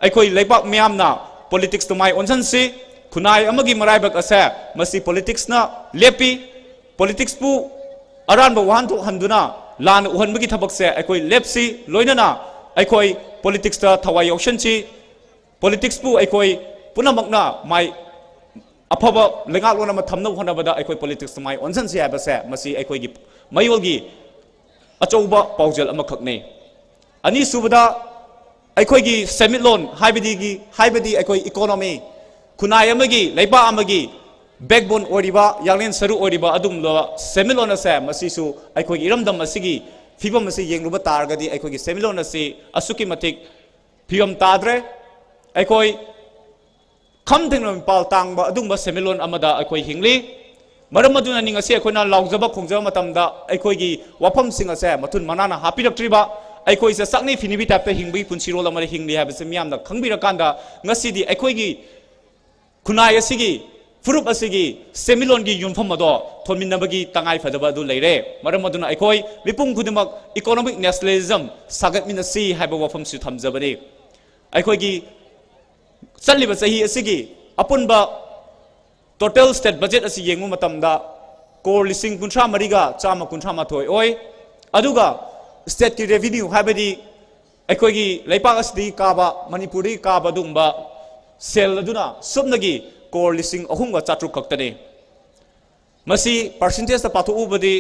ꯑꯩꯈꯣꯏ ꯂꯩꯕꯥꯛ ꯃꯤꯌꯥꯝꯅ ꯄꯣꯂꯤꯇꯤꯛꯁꯇ ꯃꯥꯏ ꯑꯣꯟꯁꯤꯟꯁꯤ꯫ ꯈꯨꯟꯅꯥꯏ ꯑꯃꯒꯤ ꯃꯔꯥꯏꯕꯛ ꯑꯁꯦ ꯃꯁꯤ ꯄꯣꯂꯤꯇꯤꯛꯁꯅ ꯂꯦꯞꯄꯤ꯫ ꯄꯣꯂꯤꯇꯤꯛꯁꯄꯨ ꯑꯔꯥꯟꯕ ꯋꯥꯍꯟꯊꯣꯛ ꯍꯟꯗꯨꯅ ꯂꯥꯟꯅ ꯎꯍꯟꯕꯒꯤ ꯊꯕꯛꯁꯦ ꯑꯩꯈꯣꯏ ꯂꯦꯞꯁꯤ, ꯂꯣꯏꯅꯅ ꯑꯩꯈꯣꯏ ꯄꯣꯂꯤꯇꯤꯛꯁꯇ ꯊꯋꯥꯏ ꯌꯥꯎꯁꯟꯁꯤ꯫ ꯄꯣꯂꯤꯇꯤꯛꯁꯄꯨ ꯑꯩꯈꯣꯏ ꯄꯨꯝꯅꯃꯛꯅ ꯃꯥꯏ ꯑꯐꯕ ꯂꯩꯉꯥꯛꯂꯣꯟ ꯑꯃ ꯊꯝꯅꯕ ꯍꯣꯠꯅꯕꯗ ꯑꯩꯈꯣꯏ ꯄꯣꯂꯤꯇꯤꯛꯁꯇ ꯃꯥꯏ ꯑꯣꯟꯁꯤꯟꯁꯤ ꯍꯥꯏꯕꯁꯦ ꯃꯁꯤ ꯑꯩꯈꯣꯏꯒꯤ ꯃꯌꯣꯜꯒꯤ ꯑꯆꯧꯕ ꯄꯥꯎꯖꯦꯜ ꯑꯃꯈꯛꯅꯤ꯫ ꯑꯅꯤꯁꯨꯕꯗ, ꯑꯩꯈꯣꯏꯒꯤ ꯁꯦꯟꯃꯤꯠꯂꯣꯟ ꯍꯥꯏꯕꯗꯤ, ꯍꯥꯏꯕꯗꯤ ꯑꯩꯈꯣꯏ ꯏꯀꯣꯅꯣꯃꯤ, ꯈꯨꯟꯅꯥꯏ ꯑꯃꯒꯤ, ꯂꯩꯕꯥꯛ ꯑꯃꯒꯤ ꯕꯦꯛꯕꯣꯟ ꯑꯣꯏꯔꯤꯕ, ꯌꯥꯡꯂꯦꯟ ꯁꯔꯨ ꯑꯣꯏꯔꯤꯕ ꯑꯗꯨꯒꯨꯝꯂꯕ ꯁꯦꯟꯃꯤꯠꯂꯣꯟ ꯑꯁꯦ, ꯃꯁꯤꯁꯨ ꯑꯩꯈꯣꯏꯒꯤ ꯏꯔꯝꯗꯝ ꯑꯁꯤꯒꯤ ꯐꯤꯕꯝ ꯑꯁꯤ ꯌꯦꯡꯂꯨꯕ ꯇꯥꯔꯒꯗꯤ ꯑꯩꯈꯣꯏꯒꯤ ꯁꯦꯟꯃꯤꯠꯂꯣꯟ ꯑꯁꯤ ꯑꯁꯨꯛꯀꯤ ꯃꯇꯤꯛ ꯐꯤꯕꯝ ꯇꯥꯗ꯭ꯔꯦ꯫ ꯑꯩꯈꯣꯏ ꯈꯝ ꯊꯦꯡꯅ ꯃꯤꯄꯥꯜ ꯇꯥꯡꯕ ꯑꯗꯨꯒꯨꯝꯕ ꯁꯦꯟꯃꯤꯠꯂꯣꯟ ꯑꯃꯗ ꯑꯩꯈꯣꯏ ꯍꯤꯡꯂꯤ꯫ ꯃꯔꯝ ꯑꯗꯨꯅꯅꯤ ꯉꯁꯤ ꯑꯩꯈꯣꯏꯅ ꯂꯥꯎꯖꯕ ꯈꯣꯡꯖꯕ ꯃꯇꯝꯗ ꯑꯩꯈꯣꯏꯒꯤ ꯋꯥꯐꯝꯁꯤꯡ ꯑꯁꯦ ꯃꯊꯨꯟ ꯃꯅꯥꯅ ꯍꯥꯞꯄꯤꯔꯛꯇ꯭ꯔꯤꯕ, ꯑꯩꯈꯣꯏꯁꯦ ꯆꯥꯛꯅꯤ ꯐꯤꯅꯤꯕꯤ ꯇꯥꯏꯞꯇ ꯍꯤꯡꯕꯒꯤ ꯄꯨꯟꯁꯤꯔꯣꯜ ꯑꯃꯗ ꯍꯤꯡꯂꯤ ꯍꯥꯏꯕꯁꯤ ꯃꯤꯌꯥꯝꯅ ꯈꯪꯕꯤꯔꯀꯥꯟꯗ, ꯉꯁꯤꯗꯤ ꯑꯩꯈꯣꯏꯒꯤ ꯈꯨꯟꯅꯥꯏ ꯑꯁꯤꯒꯤ, ꯐꯨꯔꯨꯞ ꯑꯁꯤꯒꯤ ꯁꯦꯟꯃꯤꯠꯂꯣꯟꯒꯤ ꯌꯨꯝꯐꯝ ꯑꯗꯣ ꯊꯣꯟꯃꯤꯟꯅꯕꯒꯤ ꯇꯉꯥꯏ ꯐꯗꯕ ꯑꯗꯨ ꯂꯩꯔꯦ꯫ ꯃꯔꯝ ꯑꯗꯨꯅ ꯑꯩꯈꯣꯏ ꯃꯤꯄꯨꯝ ꯈꯨꯗꯤꯡꯃꯛ economic nationalism ꯁꯥꯒꯠꯃꯤꯟꯅꯁꯤ ꯍꯥꯏꯕ ꯋꯥꯐꯝꯁꯤ ꯊꯝꯖꯕꯅꯤ꯫ ꯑꯩꯈꯣꯏꯒꯤ ꯆꯠꯂꯤꯕ ꯆꯍꯤ ꯑꯁꯤꯒꯤ ꯑꯄꯨꯟꯕ total state budget ꯑꯁꯤ ꯌꯦꯡꯕ ꯃꯇꯝꯗ ꯀ꯭ꯔꯣꯔ ꯂꯤꯁꯤꯡ ꯀꯨꯟꯊ꯭ꯔꯥ ꯃꯔꯤꯒ ꯆꯥꯝꯃ ꯀꯨꯟꯊ꯭ꯔꯥ ꯃꯥꯊꯣꯏ ꯑꯣꯏ꯫ ꯑꯗꯨꯒ stateꯀꯤ revenue, ꯍꯥꯏꯕꯗꯤ ꯑꯩꯈꯣꯏꯒꯤ ꯂꯩꯄꯥꯛ ꯑꯁꯤꯗꯒꯤ ꯀꯥꯕ, ꯃꯅꯤꯄꯨꯔꯗꯒꯤ ꯀꯥꯕ ꯑꯗꯨꯒꯨꯝꯕ ꯁꯦꯜ ꯑꯗꯨꯅ ꯁꯨꯞꯅꯒꯤ ꯀ꯭ꯔꯣꯔ ꯂꯤꯁꯤꯡ ꯑꯍꯨꯝꯒ ꯆꯥꯇ꯭ꯔꯨꯛ ꯈꯛꯇꯅꯤ꯫ ꯃꯁꯤ percentageꯇ ꯄꯥꯊꯣꯛꯎꯕꯗꯤ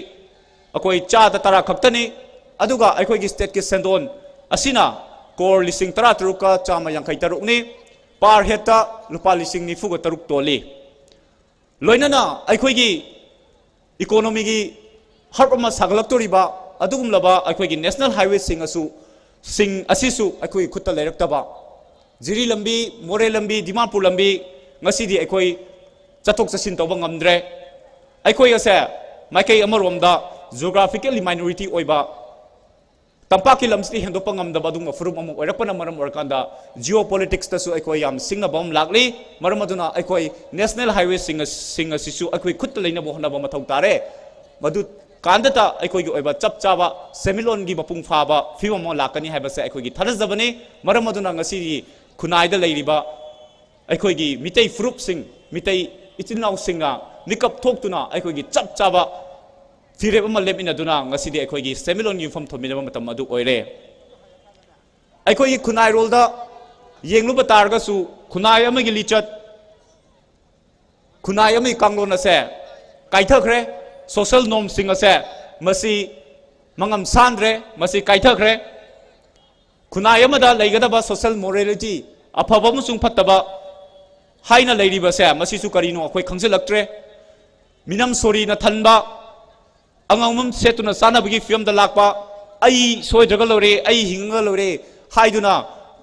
ꯑꯩꯈꯣꯏ ꯆꯥꯗ ꯇꯔꯥ ꯈꯛꯇꯅꯤ꯫ ꯑꯗꯨꯒ ꯑꯩꯈꯣꯏꯒꯤ stateꯀꯤ ꯁꯦꯟꯗꯣꯟ ꯑꯁꯤꯅ ꯀ꯭ꯔꯣꯔ ꯂꯤꯁꯤꯡ ꯇꯔꯥ ꯇꯔꯨꯛꯀ ꯆꯥꯝꯃ ꯌꯥꯡꯈꯩ ꯇꯔꯨꯛꯅꯤ꯫ Per headꯇ ꯂꯨꯄꯥ ꯂꯤꯁꯤꯡ ꯅꯤꯐꯨꯒ ꯇꯔꯨꯛ ꯇꯣꯜꯂꯤ꯫ ꯂꯣꯏꯅꯅ ꯑꯩꯈꯣꯏꯒꯤ economyꯒꯤ hub ꯑꯃ ꯁꯥꯒꯠꯂꯛꯇꯣꯔꯤꯕ ꯑꯗꯨꯒꯨꯝꯂꯕ ꯑꯩꯈꯣꯏꯒꯤ national highwayꯁꯤꯡ ꯑꯁꯨ, ꯁꯤꯡ ꯑꯁꯤꯁꯨ ꯑꯩꯈꯣꯏꯒꯤ ꯈꯨꯠꯇ ꯂꯩꯔꯛꯇꯕ, ꯖꯤꯔꯤ ꯂꯝꯕꯤ, ꯃꯣꯔꯦ ꯂꯝꯕꯤ, ꯗꯤꯃꯥꯄꯨꯔ ꯂꯝꯕꯤ ꯉꯁꯤꯗꯤ ꯑꯩꯈꯣꯏ ꯆꯠꯊꯣꯛ ꯆꯠꯁꯤꯟ ꯇꯧꯕ ꯉꯝꯗ꯭ꯔꯦ꯫ ꯑꯩꯈꯣꯏ ꯑꯁꯦ ꯃꯥꯏꯀꯩ ꯑꯃꯔꯣꯝꯗ geographically minority ꯑꯣꯏꯕ, ꯇꯝꯄꯥꯛꯀꯤ ꯂꯝꯁꯤꯗꯤ ꯍꯦꯟꯗꯣꯛꯄ ꯉꯝꯗꯕ ꯑꯗꯨꯒꯨꯝꯕ ꯐꯨꯔꯨꯞ ꯑꯃ ꯑꯣꯏꯔꯛꯄꯅ ꯃꯔꯝ ꯑꯣꯏꯔꯀꯥꯟꯗ, geopolitics ꯇꯁꯨ ꯑꯩꯈꯣꯏ ꯌꯥꯝ ꯁꯤꯡꯅꯕ ꯑꯃ ꯂꯥꯛꯂꯤ꯫ ꯃꯔꯝ ꯑꯗꯨꯅ ꯑꯩꯈꯣꯏ national highway ꯁꯤꯡ ꯑ-, ꯁꯤꯡ ꯑꯁꯤꯁꯨ ꯑꯩꯈꯣꯏ ꯈꯨꯠꯇ ꯂꯩꯅꯕ ꯍꯣꯠꯅꯕ ꯃꯊꯧ ꯇꯥꯔꯦ꯫ ꯃꯗꯨ ꯀꯥꯟꯗꯇ ꯑꯩꯈꯣꯏꯒꯤ ꯑꯣꯏꯕ ꯆꯞ ꯆꯥꯕ ꯁꯦꯟꯃꯤꯠꯂꯣꯟꯒꯤ ꯃꯄꯨꯡ ꯐꯥꯕ ꯐꯤꯕꯝ ꯑꯃ ꯂꯥꯛꯀꯅꯤ ꯍꯥꯏꯕꯁꯦ ꯑꯩꯈꯣꯏꯒꯤ ꯊꯥꯖꯖꯕꯅꯤ꯫ ꯃꯔꯝ ꯑꯗꯨꯅ ꯉꯁꯤꯒꯤ ꯈꯨꯟꯅꯥꯏꯗ ꯂꯩꯔꯤꯕ ꯑꯩꯈꯣꯏꯒꯤ ꯃꯤꯇꯩ ꯐꯨꯔꯨꯞꯁꯤꯡ, ꯃꯤꯇꯩ ꯏꯆꯤꯟ ꯏꯅꯥꯎꯁꯤꯡꯅ ꯃꯤꯀꯞ ꯊꯣꯛꯇꯨꯅ ꯑꯩꯈꯣꯏꯒꯤ ꯆꯞ ꯆꯥꯕ ꯐꯤꯔꯦꯞ ꯑꯃ ꯂꯦꯞꯃꯤꯟꯅꯗꯨꯅ ꯉꯁꯤꯗꯤ ꯑꯩꯈꯣꯏꯒꯤ ꯁꯦꯟꯃꯤꯠꯂꯣꯟꯒꯤ ꯌꯨꯝꯐꯝ ꯊꯣꯟꯃꯤꯟꯅꯕ ꯃꯇꯝ ꯑꯗꯨ ꯑꯣꯏꯔꯦ꯫ ꯑꯩꯈꯣꯏꯒꯤ ꯈꯨꯟꯅꯥꯏꯔꯣꯜꯗ ꯌꯦꯡꯂꯨꯕ ꯇꯥꯔꯒꯁꯨ, ꯈꯨꯟꯅꯥꯏ ꯑꯃꯒꯤ ꯂꯤꯆꯠ, ꯈꯨꯟꯅꯥꯏ ꯑꯃꯒꯤ ꯀꯥꯡꯂꯣꯟ ꯑꯁꯦ ꯀꯥꯏꯊꯈ꯭ꯔꯦ꯫ Social norm ꯁꯤꯡ ꯑꯁꯦ ꯃꯁꯤ ꯃꯉꯝ ꯁꯥꯟꯗ꯭ꯔꯦ, ꯃꯁꯤ ꯀꯥꯏꯊꯈ꯭ꯔꯦ꯫ ꯈꯨꯟꯅꯥꯏ ꯑꯃꯗ ꯂꯩꯒꯗꯕ social morality, ꯑꯐꯕ ꯑꯃꯁꯨꯡ ꯐꯠꯇꯕ ꯍꯥꯏꯅ ꯂꯩꯔꯤꯕꯁꯦ, ꯃꯁꯤꯁꯨ ꯀꯔꯤꯅꯣ ꯑꯩꯈꯣꯏ ꯈꯪꯖꯤꯜꯂꯛꯇ꯭ꯔꯦ꯫ ꯃꯤꯅꯝ ꯁꯣꯔꯤꯅ ꯊꯟꯕ, ꯑꯉꯥꯡꯕꯝ ꯁꯦꯠꯇꯨꯅ ꯆꯥꯅꯕꯒꯤ ꯐꯤꯕꯝꯗ ꯂꯥꯛꯄ, "ꯑꯩ ꯁꯣꯏꯗ꯭ꯔꯒ ꯂꯣꯏꯔꯦ, ꯑꯩ ꯍꯤꯡꯉꯒ ꯂꯣꯏꯔꯦ" ꯍꯥꯏꯗꯨꯅ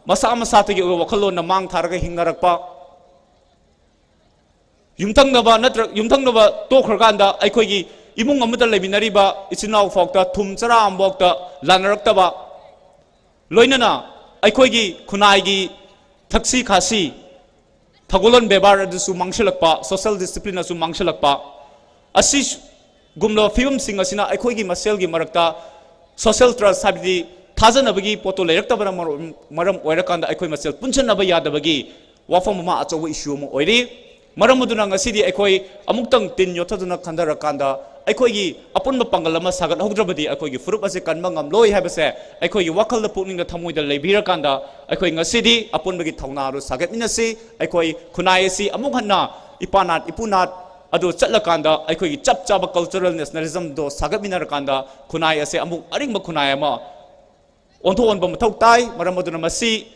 ꯃꯁꯥ ꯃꯁꯥꯗꯒꯤ ꯑꯣꯏꯕ ꯋꯥꯈꯜꯂꯣꯟꯅ ꯃꯥꯡ ꯊꯥꯔꯒ ꯍꯤꯡꯅꯔꯛꯄ, ꯌꯨꯝꯊꯪꯅꯕ ꯅꯠꯇ꯭ꯔ-, ꯌꯨꯝꯊꯪꯅꯕ ꯇꯣꯛꯈ꯭ꯔꯀꯥꯟꯗ ꯑꯩꯈꯣꯏꯒꯤ ꯏꯃꯨꯡ ꯑꯃꯗ ꯂꯩꯃꯤꯟꯅꯔꯤꯕ ꯏꯆꯤꯟ ꯏꯅꯥꯎ ꯐꯥꯎꯗ ꯊꯨꯝ ꯆꯔꯥ ꯑꯃꯐꯥꯎꯗ ꯂꯥꯟꯅꯔꯛꯇꯕ, ꯂꯣꯏꯅꯅ ꯑꯩꯈꯣꯏꯒꯤ ꯈꯨꯟꯅꯥꯏꯒꯤ ꯊꯛꯁꯤ ꯈꯥꯁꯤ, ꯊꯧꯒꯜꯂꯣꯟ ꯕꯦꯕꯥꯔ ꯑꯗꯨꯁꯨ ꯃꯥꯡꯁꯤꯜꯂꯛꯄ, social discipline ꯑꯗꯨꯁꯨ ꯃꯥꯡꯁꯤꯜꯂꯛꯄ, ꯑꯁꯤꯒꯨꯝꯂꯕ ꯐꯤꯕꯝꯁꯤꯡ ꯑꯁꯤꯅ ꯑꯩꯈꯣꯏꯒꯤ ꯃꯁꯦꯜꯒꯤ ꯃꯔꯛꯇ social trust, ꯍꯥꯏꯕꯗꯤ ꯊꯥꯖꯅꯕꯒꯤ ꯄꯣꯠꯇꯣ ꯂꯩꯔꯛꯇꯕꯅ ꯃꯔꯝ, ꯃꯔꯝ ꯑꯣꯏꯔꯀꯥꯟꯗ ꯑꯩꯈꯣꯏ ꯃꯁꯦꯜ ꯄꯨꯟꯁꯤꯟꯅꯕ ꯌꯥꯗꯕꯒꯤ ꯋꯥꯐꯝ ꯑꯃ, ꯑꯆꯧꯕ issue ꯑꯃ ꯑꯣꯏꯔꯤ꯫ ꯃꯔꯝ ꯑꯗꯨꯅ ꯉꯁꯤꯗꯤ ꯑꯩꯈꯣꯏ ꯑꯃꯨꯛꯇꯪ ꯇꯤꯟ ꯌꯣꯠꯊꯗꯨꯅ ꯈꯟꯊꯔꯀꯥꯟꯗ, ꯑꯩꯈꯣꯏꯒꯤ ꯑꯄꯨꯟꯕ ꯄꯥꯡꯒꯜ ꯑꯃ ꯁꯥꯒꯠꯍꯧꯗ꯭ꯔꯕꯗꯤ ꯑꯩꯈꯣꯏꯒꯤ ꯐꯨꯔꯨꯞ ꯑꯁꯤ ꯀꯟꯕ ꯉꯝꯂꯣꯏ ꯍꯥꯏꯕꯁꯦ ꯑꯩꯈꯣꯏꯒꯤ ꯋꯥꯈꯜꯗ, ꯄꯨꯛꯅꯤꯡꯗ, ꯊꯃꯣꯏꯗ ꯂꯩꯕꯤꯔꯀꯥꯟꯗ, ꯑꯩꯈꯣꯏ ꯉꯁꯤꯗꯤ ꯑꯄꯨꯟꯕꯒꯤ ꯊꯧꯅꯥ ꯑꯗꯨ ꯁꯥꯒꯠꯃꯤꯟꯅꯁꯤ꯫ ꯑꯩꯈꯣꯏ ꯈꯨꯟꯅꯥꯏ ꯑꯁꯤ ꯑꯃꯨꯛ ꯍꯟꯅ ꯏꯄꯥ ꯅꯥꯠ ꯏꯄꯨ ꯅꯥꯠ ꯑꯗꯨ ꯆꯠꯂꯀꯥꯟꯗ ꯑꯩꯈꯣꯏꯒꯤ ꯆꯞ ꯆꯥꯕ cultural nationalism ꯗꯣ ꯁꯥꯒꯠꯃꯤꯟꯅꯔꯀꯥꯟꯗ ꯈꯨꯟꯅꯥꯏ ꯑꯁꯦ ꯑꯃꯨꯛ ꯑꯔꯤꯡꯕ ꯈꯨꯟꯅꯥꯏ ꯑꯃ ꯑꯣꯟꯊꯣꯛꯍꯟꯕ ꯃꯊꯧ ꯇꯥꯏ꯫ ꯃꯔꯝ ꯑꯗꯨꯅ ꯃꯁꯤ,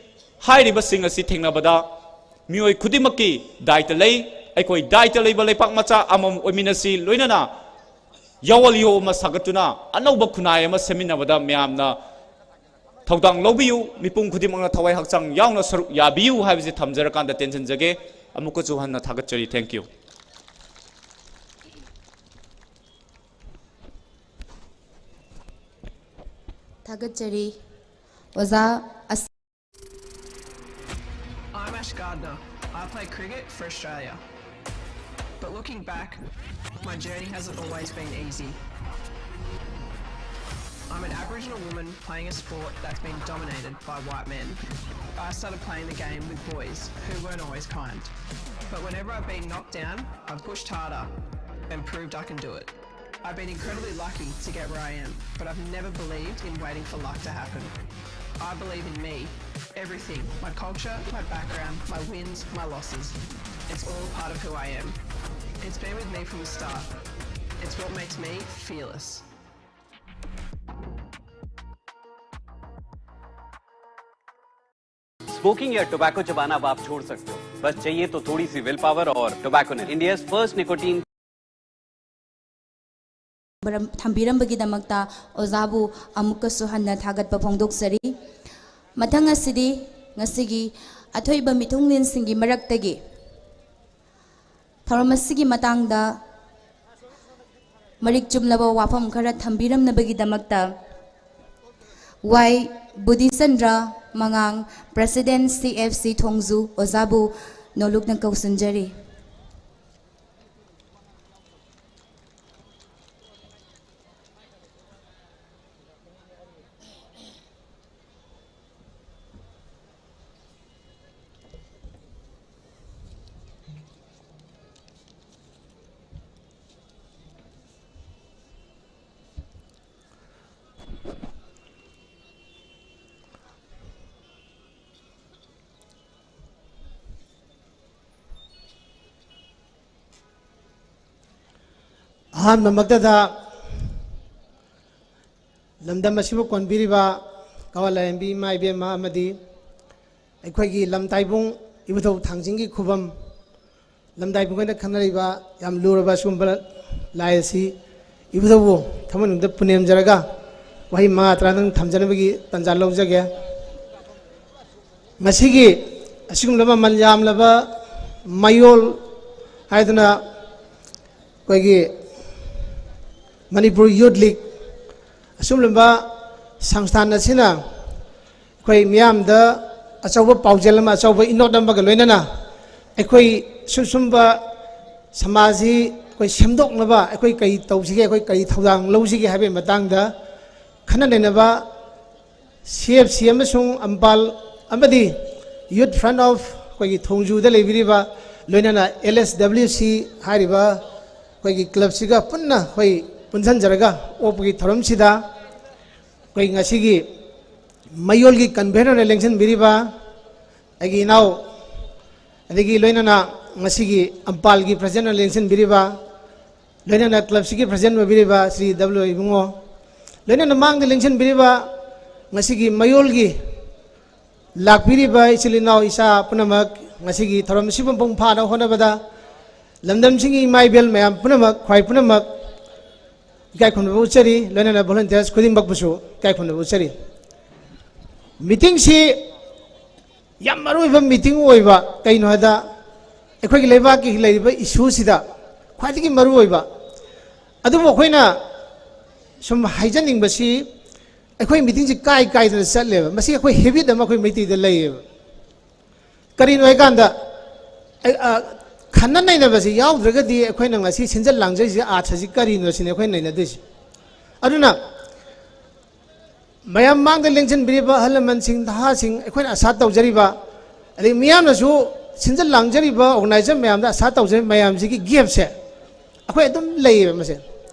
ꯍꯥꯏꯔꯤꯕꯁꯤꯡ ꯑꯁꯤ ꯊꯦꯡꯅꯕꯗ ꯃꯤꯑꯣꯏ ꯈꯨꯗꯤꯡꯃꯛꯀꯤ ꯗꯥꯏꯇ ꯂꯩ꯫ ꯑꯩꯈꯣꯏ ꯗꯥꯏꯇ ꯂꯩꯕ ꯂꯩꯄꯥꯛ ꯃꯆꯥ ꯑꯃꯃꯝ ꯑꯣꯏꯃꯤꯟꯅꯁꯤ, ꯂꯣꯏꯅꯅ ꯌꯥꯑꯣꯟ ꯌꯥꯑꯣꯟ ꯑꯃ ꯁꯥꯒꯠꯇꯨꯅ ꯑꯅꯧꯕ ꯈꯨꯟꯅꯥꯏ ꯑꯃ ꯁꯦꯝꯃꯤꯟꯅꯕꯗ ꯃꯌꯥꯝꯅ ꯊꯧꯗꯥꯡ ꯂꯧꯕꯤꯌꯨ꯫ ꯃꯤꯄꯨꯝ ꯈꯨꯗꯤꯡꯃꯛꯅ ꯊꯋꯥꯏ ꯍꯛꯆꯥꯡ ꯌꯥꯎꯅ ꯁꯔꯨꯛ ꯌꯥꯕꯤꯌꯨ ꯍꯥꯏꯕꯁꯤ ꯊꯝꯖꯔꯀꯥꯟꯗ ꯇꯦꯟꯁꯤꯟꯖꯒꯦ꯫ ꯑꯃꯨꯛꯀꯁꯨ ꯍꯟꯅ ꯊꯥꯒꯠꯆꯔꯤ꯫ Thank you꯫ ꯊꯥꯒꯠꯆꯔꯤ ꯑꯣꯖꯥ ꯑꯁ- I'm Ash Gardner. I play cricket for Australia. But looking back, my journey hasn't always been easy. I'm an Aboriginal woman playing a sport that's been dominated by white men. I started playing the game with boys who weren't always kind. But whenever I've been knocked down, I've pushed harder and proved I can do it. I've been incredibly lucky to get where I am, but I've never believed in waiting for luck to happen. I believe in me. Everything, my culture, my background, my wins, my losses. It's all part of who I am. It's been with me from the start. It's what makes me fearless. Smoking या टोबैको चबाना अब आप छोड़ सकते हो। बस चाहिए तो थोड़ी सी विल पावर और टोबैको ने इंडियाज फर्स्ट निकोटीन ꯊꯝꯕꯤꯔꯝꯕꯒꯤꯗꯃꯛꯇ ꯑꯣꯖꯥꯕꯨ ꯑꯃꯨꯛꯀꯁꯨ ꯍꯟꯅ ꯊꯥꯒꯠꯄ ꯐꯣꯡꯗꯣꯛꯆꯔꯤ꯫ ꯃꯊꯪ ꯑꯁꯤꯗꯤ ꯉꯁꯤꯒꯤ ꯑꯊꯣꯏꯕ ꯃꯤꯊꯨꯡꯂꯦꯟꯁꯤꯡꯒꯤ ꯃꯔꯛꯇꯒꯤ ꯊꯧꯔꯝ ꯑꯁꯤꯒꯤ ꯃꯇꯥꯡꯗ ꯃꯔꯤꯛ ꯆꯨꯝꯂꯕ ꯋꯥꯐꯝ ꯈꯔ ꯊꯝꯕꯤꯔꯝꯅꯕꯒꯤꯗꯃꯛꯇ ꯋꯥꯏ ꯕꯨꯙꯤꯆꯟꯗ꯭ꯔ ꯃꯉꯥꯡ, ꯄ꯭ꯔꯦꯁꯤꯗꯦꯟꯠ, ꯁꯤ ꯑꯦꯐ ꯁꯤ ꯊꯣꯡꯖꯨ, ꯑꯣꯖꯥꯕꯨ ꯅꯣꯂꯨꯛꯅ ꯀꯧꯁꯤꯟꯖꯔꯤ꯫ ꯑꯍꯥꯟꯕꯃꯛꯇꯗ ꯂꯝꯗꯝ ꯑꯁꯤꯕꯨ ꯀꯣꯟꯕꯤꯔꯤꯕ ꯀꯋꯥ ꯂꯥꯏꯔꯦꯝꯕꯤ ꯏꯃꯥ ꯏꯕꯦꯝꯃ ꯑꯃꯗꯤ ꯑꯩꯈꯣꯏꯒꯤ ꯂꯝꯇꯥꯏꯕꯨꯡ ꯏꯕꯨꯙꯧ ꯊꯥꯡꯖꯤꯡꯒꯤ ꯈꯨꯕꯝ ꯂꯝꯗꯥꯏꯕꯨꯡ ꯍꯥꯏꯅ ꯈꯪꯅꯔꯤꯕ ꯌꯥꯝ ꯂꯨꯔꯕ ꯑꯁꯤꯒꯨꯝꯕ ꯂꯥꯏ ꯑꯁꯤ ꯏꯕꯨꯙꯧꯕꯨ ꯊꯃꯣꯏꯅꯨꯡꯗ ꯄꯨꯅꯦꯝꯖꯔꯒ ꯋꯥꯍꯩ ꯃꯉꯥ ꯇꯔꯥꯗꯪ ꯊꯝꯖꯅꯕꯒꯤ ꯇꯥꯟꯖꯥ ꯂꯧꯖꯒꯦ꯫ ꯃꯁꯤꯒꯤ ꯑꯁꯤꯒꯨꯝꯂꯕ ꯃꯃꯜ ꯌꯥꯝꯂꯕ ꯃꯌꯣꯜ ꯍꯥꯏꯗꯨꯅ ꯑꯩꯈꯣꯏꯒꯤ ꯃꯅꯤꯄꯨꯔ ꯌꯨꯠ ꯂꯤꯒ ꯑꯁꯤꯒꯨꯝꯂꯕ ꯁꯪꯁꯊꯥꯟ ꯑꯁꯤꯅ ꯑꯩꯈꯣꯏ ꯃꯤꯌꯥꯝꯗ ꯑꯆꯧꯕ ꯄꯥꯎꯖꯦꯜ ꯑꯃ, ꯑꯆꯧꯕ ꯏꯅꯣꯠ ꯑꯃꯒ ꯂꯣꯏꯅꯅ ꯑꯩꯈꯣꯏ ꯁꯨꯝ ꯁꯨꯝꯕ ꯁꯃꯥꯖꯁꯤ ꯑꯩꯈꯣꯏ ꯁꯦꯝꯗꯣꯛꯅꯕ ꯑꯩꯈꯣꯏ ꯀꯔꯤ ꯇꯧꯁꯤꯒꯦ, ꯑꯩꯈꯣꯏ ꯀꯔꯤ ꯊꯧꯗꯥꯡ ꯂꯧꯁꯤꯒꯦ ꯍꯥꯏꯕꯒꯤ ꯃꯇꯥꯡꯗ ꯈꯟꯅ ꯅꯩꯅꯕ ꯁꯤ ꯑꯦꯐ ꯁꯤ ꯑꯃꯁꯨꯡ ꯑꯝꯄꯥꯜ ꯑꯃꯗꯤ Youth Front of ꯑꯩꯈꯣꯏꯒꯤ ꯊꯣꯡꯖꯨꯗ ꯂꯩꯕꯤꯔꯤꯕ, ꯂꯣꯏꯅꯅ ꯑꯦꯜ ꯑꯦꯁ ꯗꯕ꯭ꯂꯤꯎ ꯁꯤ ꯍꯥꯏꯔꯤꯕ ꯑꯩꯈꯣꯏꯒꯤ ꯀ꯭ꯂꯕꯁꯤꯒ ꯄꯨꯟꯅ ꯑꯩꯈꯣꯏ ꯄꯨꯟꯁꯤꯟꯖꯔꯒ ꯑꯣꯛꯄꯒꯤ ꯊꯧꯔꯝꯁꯤꯗ ꯑꯩꯈꯣꯏ ꯉꯁꯤꯒꯤ ꯃꯌꯣꯜꯒꯤ ꯀꯟꯚꯦꯅꯔꯅ ꯂꯦꯡꯁꯤꯟꯕꯤꯔꯤꯕ ꯑꯩꯒꯤ ꯏꯅꯥꯎ, ꯑꯗꯒꯤ ꯂꯣꯏꯅꯅ ꯉꯁꯤꯒꯤ ꯑꯝꯄꯥꯜꯒꯤ ꯄ꯭ꯔꯁꯤꯗꯦꯟꯅ ꯂꯦꯡꯁꯤꯟꯕꯤꯔꯤꯕ, ꯂꯣꯏꯅꯅ ꯀ꯭ꯂꯕꯁꯤꯒꯤ ꯄ꯭ꯔꯁꯤꯗꯦꯟ ꯑꯣꯏꯕꯤꯔꯤꯕ ꯁ꯭ꯔꯤ ꯗꯕ꯭ꯂꯤꯎ ꯏꯕꯨꯡꯉꯣ, ꯂꯣꯏꯅꯅ ꯃꯥꯡꯗ ꯂꯦꯡꯁꯤꯟꯕꯤꯔꯤꯕ ꯉꯁꯤꯒꯤ ꯃꯌꯣꯜꯒꯤ ꯂꯥꯛꯄꯤꯔꯤꯕ ꯏꯆꯤꯜ ꯏꯅꯥꯎ ꯏꯆꯥ ꯄꯨꯝꯅꯃꯛ, ꯉꯁꯤꯒꯤ ꯊꯧꯔꯝ ꯑꯁꯤꯕꯨ ꯃꯄꯨꯡ ꯐꯥꯅ ꯍꯣꯠꯅꯕꯗ ꯂꯝꯗꯝꯁꯤꯒꯤ ꯏꯃꯥ ꯏꯕꯦꯜ ꯃꯌꯥꯝ ꯄꯨꯝꯅꯃꯛ, ꯈ꯭ꯋꯥꯏ ꯄꯨꯝꯅꯃꯛ ꯏꯀꯥꯏ ꯈꯨꯝꯅꯕ ꯎꯠꯆꯔꯤ꯫ ꯂꯣꯏꯅꯅ ꯚꯣꯂꯨꯟꯇꯤꯌꯔꯁ ꯈꯨꯗꯤꯡꯃꯛꯄꯨꯁꯨ ꯏꯀꯥꯏ ꯈꯨꯝꯅꯕ ꯎꯠꯆꯔꯤ꯫ ꯃꯤꯇꯤꯡꯁꯤ ꯌꯥꯝ ꯃꯔꯨꯑꯣꯏꯕ ꯃꯤꯇꯤꯡ ꯑꯣꯏꯕ, ꯀꯩꯅꯣ ꯍꯥꯏꯗ ꯑꯩꯈꯣꯏꯒꯤ ꯂꯩꯕꯥꯛꯀꯤ ꯂꯩꯔꯤꯕ ꯏꯁꯨꯁꯤꯗ ꯈ꯭ꯋꯥꯏꯗꯒꯤ ꯃꯔꯨꯑꯣꯏꯕ꯫ ꯑꯗꯨꯕꯨ ꯑꯩꯈꯣꯏꯅ ꯁꯨꯝ ꯍꯥꯏꯖꯅꯤꯡꯕꯁꯤ, ꯑꯩꯈꯣꯏ ꯃꯤꯇꯤꯡꯁꯤ ꯀꯥꯏ ꯀꯥꯏꯗꯅ ꯆꯠꯂꯦꯕ꯫ ꯃꯁꯤ ꯑꯩꯈꯣꯏ ꯍꯦꯕꯤꯠ ꯑꯃ ꯑꯩꯈꯣꯏ ꯃꯩꯇꯩꯗ ꯂꯩꯌꯦꯕ꯫ ꯀꯔꯤꯅꯣ ꯍꯥꯏꯀꯥꯟꯗ, ꯑꯩ, ꯑ, ꯈꯟꯅ ꯅꯩꯅꯕꯁꯤ ꯌꯥꯎꯗ꯭ꯔꯒꯗꯤ ꯑꯩꯈꯣꯏꯅ ꯉꯁꯤ ꯁꯤꯟꯖ ꯂꯥꯡꯖꯔꯤꯁꯤ ꯑꯥꯔꯊꯁꯤ ꯀꯔꯤꯅꯣ ꯁꯤꯅꯤ ꯑꯩꯈꯣꯏꯅ ꯅꯩꯅꯗꯣꯏꯁꯤ꯫ ꯑꯗꯨꯅ ꯃꯌꯥꯝ ꯃꯥꯡꯗ ꯂꯦꯡꯁꯤꯟꯕꯤꯔꯤꯕ ꯑꯍꯜ ꯂꯃꯟꯁꯤꯡ, ꯅꯍꯥꯁꯤꯡ, ꯑꯩꯈꯣꯏꯅ ꯑꯁꯥ ꯇꯧꯖꯔꯤꯕ, ꯑꯗꯩ ꯃꯤꯌꯥꯝꯅꯁꯨ ꯁꯤꯟꯖ ꯂꯥꯡꯖꯔꯤꯕ ꯑꯣꯔꯒꯅꯥꯏꯖꯔ ꯃꯌꯥꯝꯗ ꯑꯁꯥ ꯇꯧꯖꯔꯤꯕ ꯃꯌꯥꯝꯁꯤꯒꯤ ꯒꯦꯞꯁꯦ ꯑꯩꯈꯣꯏ ꯑꯗꯨꯝ ꯂꯩꯌꯦꯕ꯫ ꯃꯁꯦ